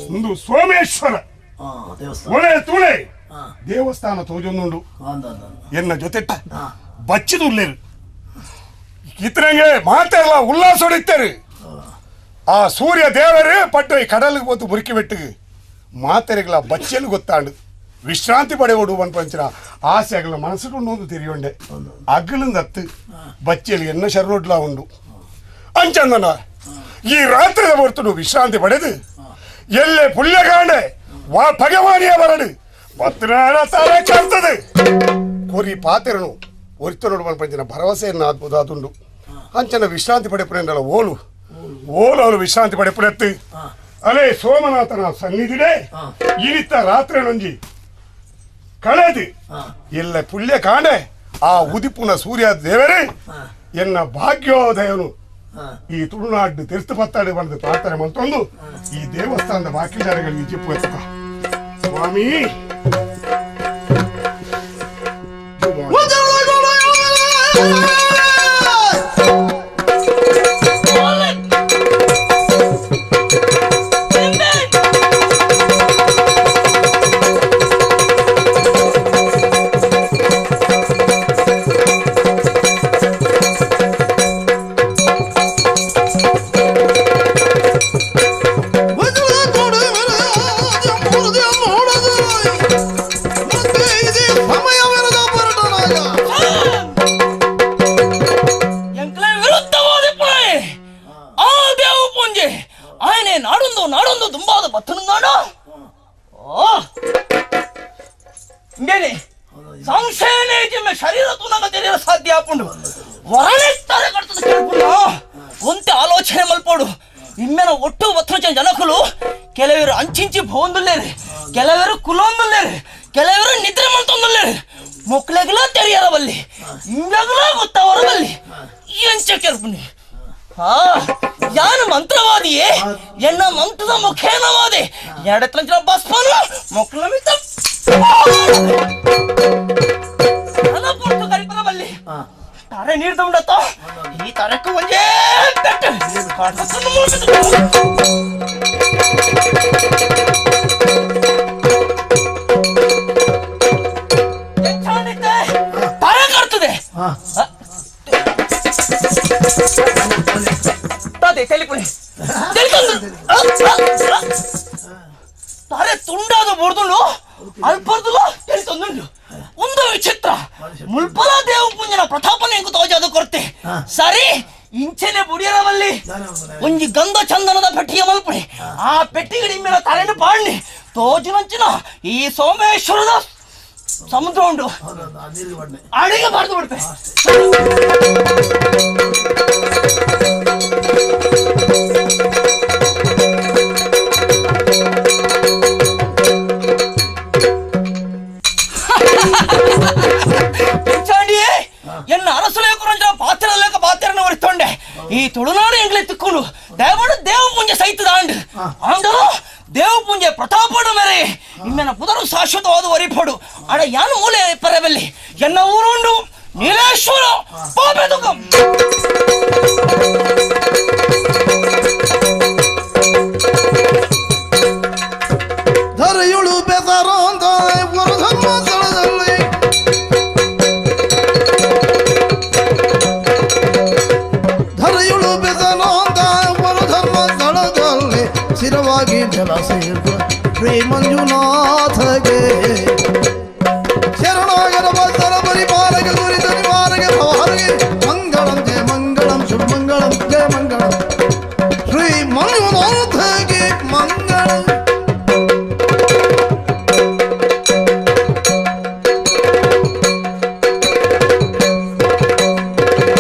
[SPEAKER 15] ಒಂದು ಸೋಮೇಶ್ವರ ಒಳ್ಳೆ ತೂಳೆ ದೇವಸ್ಥಾನ ತೋಜೊಂದುಂಡು ಎನ್ನ ಜೊತೆ ಬಚ್ಚಿದುಲ್ಲೇರು ಇತ್ತರಂಗೆ ಮಾತೆಲ್ಲ ಉಲ್ಲಾಸ ಹೊಡಿತಾರೆ ಆ ಸೂರ್ಯ ದೇವರು ಪಟ್ಟು ಈ ಕಡಲಿಗೆ ಹೋತು ಮುರುಕಿ ಬೆಟ್ಟಿಗೆ ಮಾತೆರೆಗಳ ಬಚ್ಚಲು ಗೊತ್ತಾಂಡು ವಿಶ್ರಾಂತಿ ಪಡೆಯೋಡು ಪಂಚಿನ ಆಸೆ ಅಗಲ ಮನಸ್ಸುಂಡು ಒಂದು ತೆರಿಯೊಂಡೆ ಅಗಲಿಂದತ್ತು ಬಚ್ಚಲು ಎನ್ನ ಶರ್ರೋಡ್ಲಾ ಉಂಡು ಅಂಚಂದನ ಈ ರಾತ್ರಿದ ಹೊರತು ವಿಶ್ರಾಂತಿ ಪಡೆದು ಎಲ್ಲೆ ಪುಳ್ಯಗಾಂಡೆ ವಾ ಭಗವಾನಿಯ ಬರಡು ಪತ್ನಾರ ತಾರೆ ಕರ್ತದೆ ಕೊರಿ ಪಾತೆರನು ಒರಿತನೋಡು ಪಂಚಿನ ಭರವಸೆಯನ್ನು ಅದ್ಭುತ ಅಂಚನ ವಿಶ್ರಾಂತಿ ಪಡೆಪುರೆಂದಲ್ಲ ಓಲು ಓಲು ಅವರು ವಿಶ್ರಾಂತಿ ಪಡೆಪುರೆತ್ತು ಅಲೇ ಸೋಮನಾಥನ ಸನ್ನಿಧಿಡೆ ಇನಿತ ರಾತ್ರಿ ನೊಂಜಿ ಕಳೆದು ಎಲ್ಲ ಪುಳ್ಯ ಕಾಂಡೆ ಆ ಉದಿಪುನ ಸೂರ್ಯ ದೇವರೇ ಎನ್ನ ಭಾಗ್ಯೋದಯನು ಈ ತುಳುನಾಡು ತೀರ್ಥ ಪತ್ತಾಡಿ ಬಂದು ಪ್ರಾರ್ಥನೆ ಮಂತೊಂದು ಈ ದೇವಸ್ಥಾನದ ಬಾಕಿದಾರಗಳಿಗೆ ಜಿಪ್ಪು ಎತ್ತ ಸ್ವಾಮಿ
[SPEAKER 16] ಕೆಲವರು ಅಂಚಿಂಚಿ ಭೋಂದುಲ್ಲೇರು, ಕೆಲವರು ಕುಲೊಂದುಲ್ಲೇರು, ಕೆಲವರು ನಿದ್ರೆ ಮಲ್ತೊಂದುಲ್ಲೇರು, ಮೊಕ್ಕಳೆಗಲ ತೆರಿಯರವಲ್ಲಿ ಇಂಗಲ ಗೊತ್ತವರವಲ್ಲಿ ಎಂಚ ಕೆರ್ಪುನಿ. ಹಾ ಯಾನು ಮಂತ್ರವಾದಿಯೇ ಎನ್ನ ಮಂತ್ರದ ಮುಖೇನವಾದೆ ಎಡತ್ರಂಚ ಬಸ್ಪನು ಮೊಕ್ಕಳ ಮಿತ್ತ ಕರಿಪರವಲ್ಲಿ ತಾರೆ ನೀರು ತಂಡತ್ತ ಈ ತರಕ್ಕೆ ಒಂದೇ ಪೆಟ್ಟು ತಾರೆ ಕರ್ತದೆ ತೆಲಿಪುಣಿ ತಾರೆ ತುಂಡಾದ ಬೊರ್ದುಂಡು ಅಲ್ಪರ್ದುಲ ತೆಲಿತೊಂದುಂಡು ಒಂದು ವಿಚಿತ್ರ ಮುಲ್ಪಲ ದೇವ ಪುಂಜನ ಪ್ರತಾಪನ ಎಂಕು ತೋಜಾದ ಕೊರತೆ ಸರಿ ಇಂಚೆನೆ ಬುಡಿಯರವಲ್ಲಿ ಒಂಜಿ ಗಂಧ ಚಂದನದ ಪೆಟ್ಟಿಗೆ ಮಲ್ಪುಣಿ ಆ ಪೆಟ್ಟಿಗೆ ಮೇಲೆ ತಲೆಯನ್ನು ಪಾಡ್ನಿ ತೋಜಿನಂಚಿನ ಈ ಸೋಮೇಶ್ವರದ ಸಮುದ್ರ ಉಂಟು ಅಡಿಗೆ ಬಾರ್ದು ಬಿಡ್ತೆ. ಎನ್ನ ಅರಸುಲೇಕುರಂಜ ಪಾತ್ರ ಪಾತ್ರನ ಒರಿತೊಂಡೆ ಈ ತುಳುನಾಡು ಎಂಗ್ಲೆ ತಿಕ್ಕೊಂಡು ದೇವಡು ದೇವ ಪೂಂಜೆ ಸಹಿತದ ಆಂಡು ಆಂಡಲು ದೇವ ಪೂಂಜೆ ಪ್ರತಾಪಡು ಮೇರೆ ಇಮ್ಮೆನ ಪುದರು ಶಾಶ್ವತವಾದ ಒರಿಪಡು ಅಡ ಯಾನು ಮೂಲೆ ಪರಬಲ್ಲಿ ಎನ್ನ ಊರುಂಡು ನೀಲೇಶ್ವರ ಪಾಪೆದುಕಂ
[SPEAKER 12] ಧರೆಯುಳು ಬೆದರೋಂದ ಒಂದು ಧರ್ಮಸ್ಥಳದಲ್ಲಿ ಧರೆಯುಳು ಬೆದರೋಂದ ಒಂದು ಧರ್ಮಸ್ಥಳದಲ್ಲಿ ಸ್ಥಿರವಾಗಿ ಜಲ ಸೇರುವ ಶ್ರೀ ಮಂಜುನಾಥಗೆ.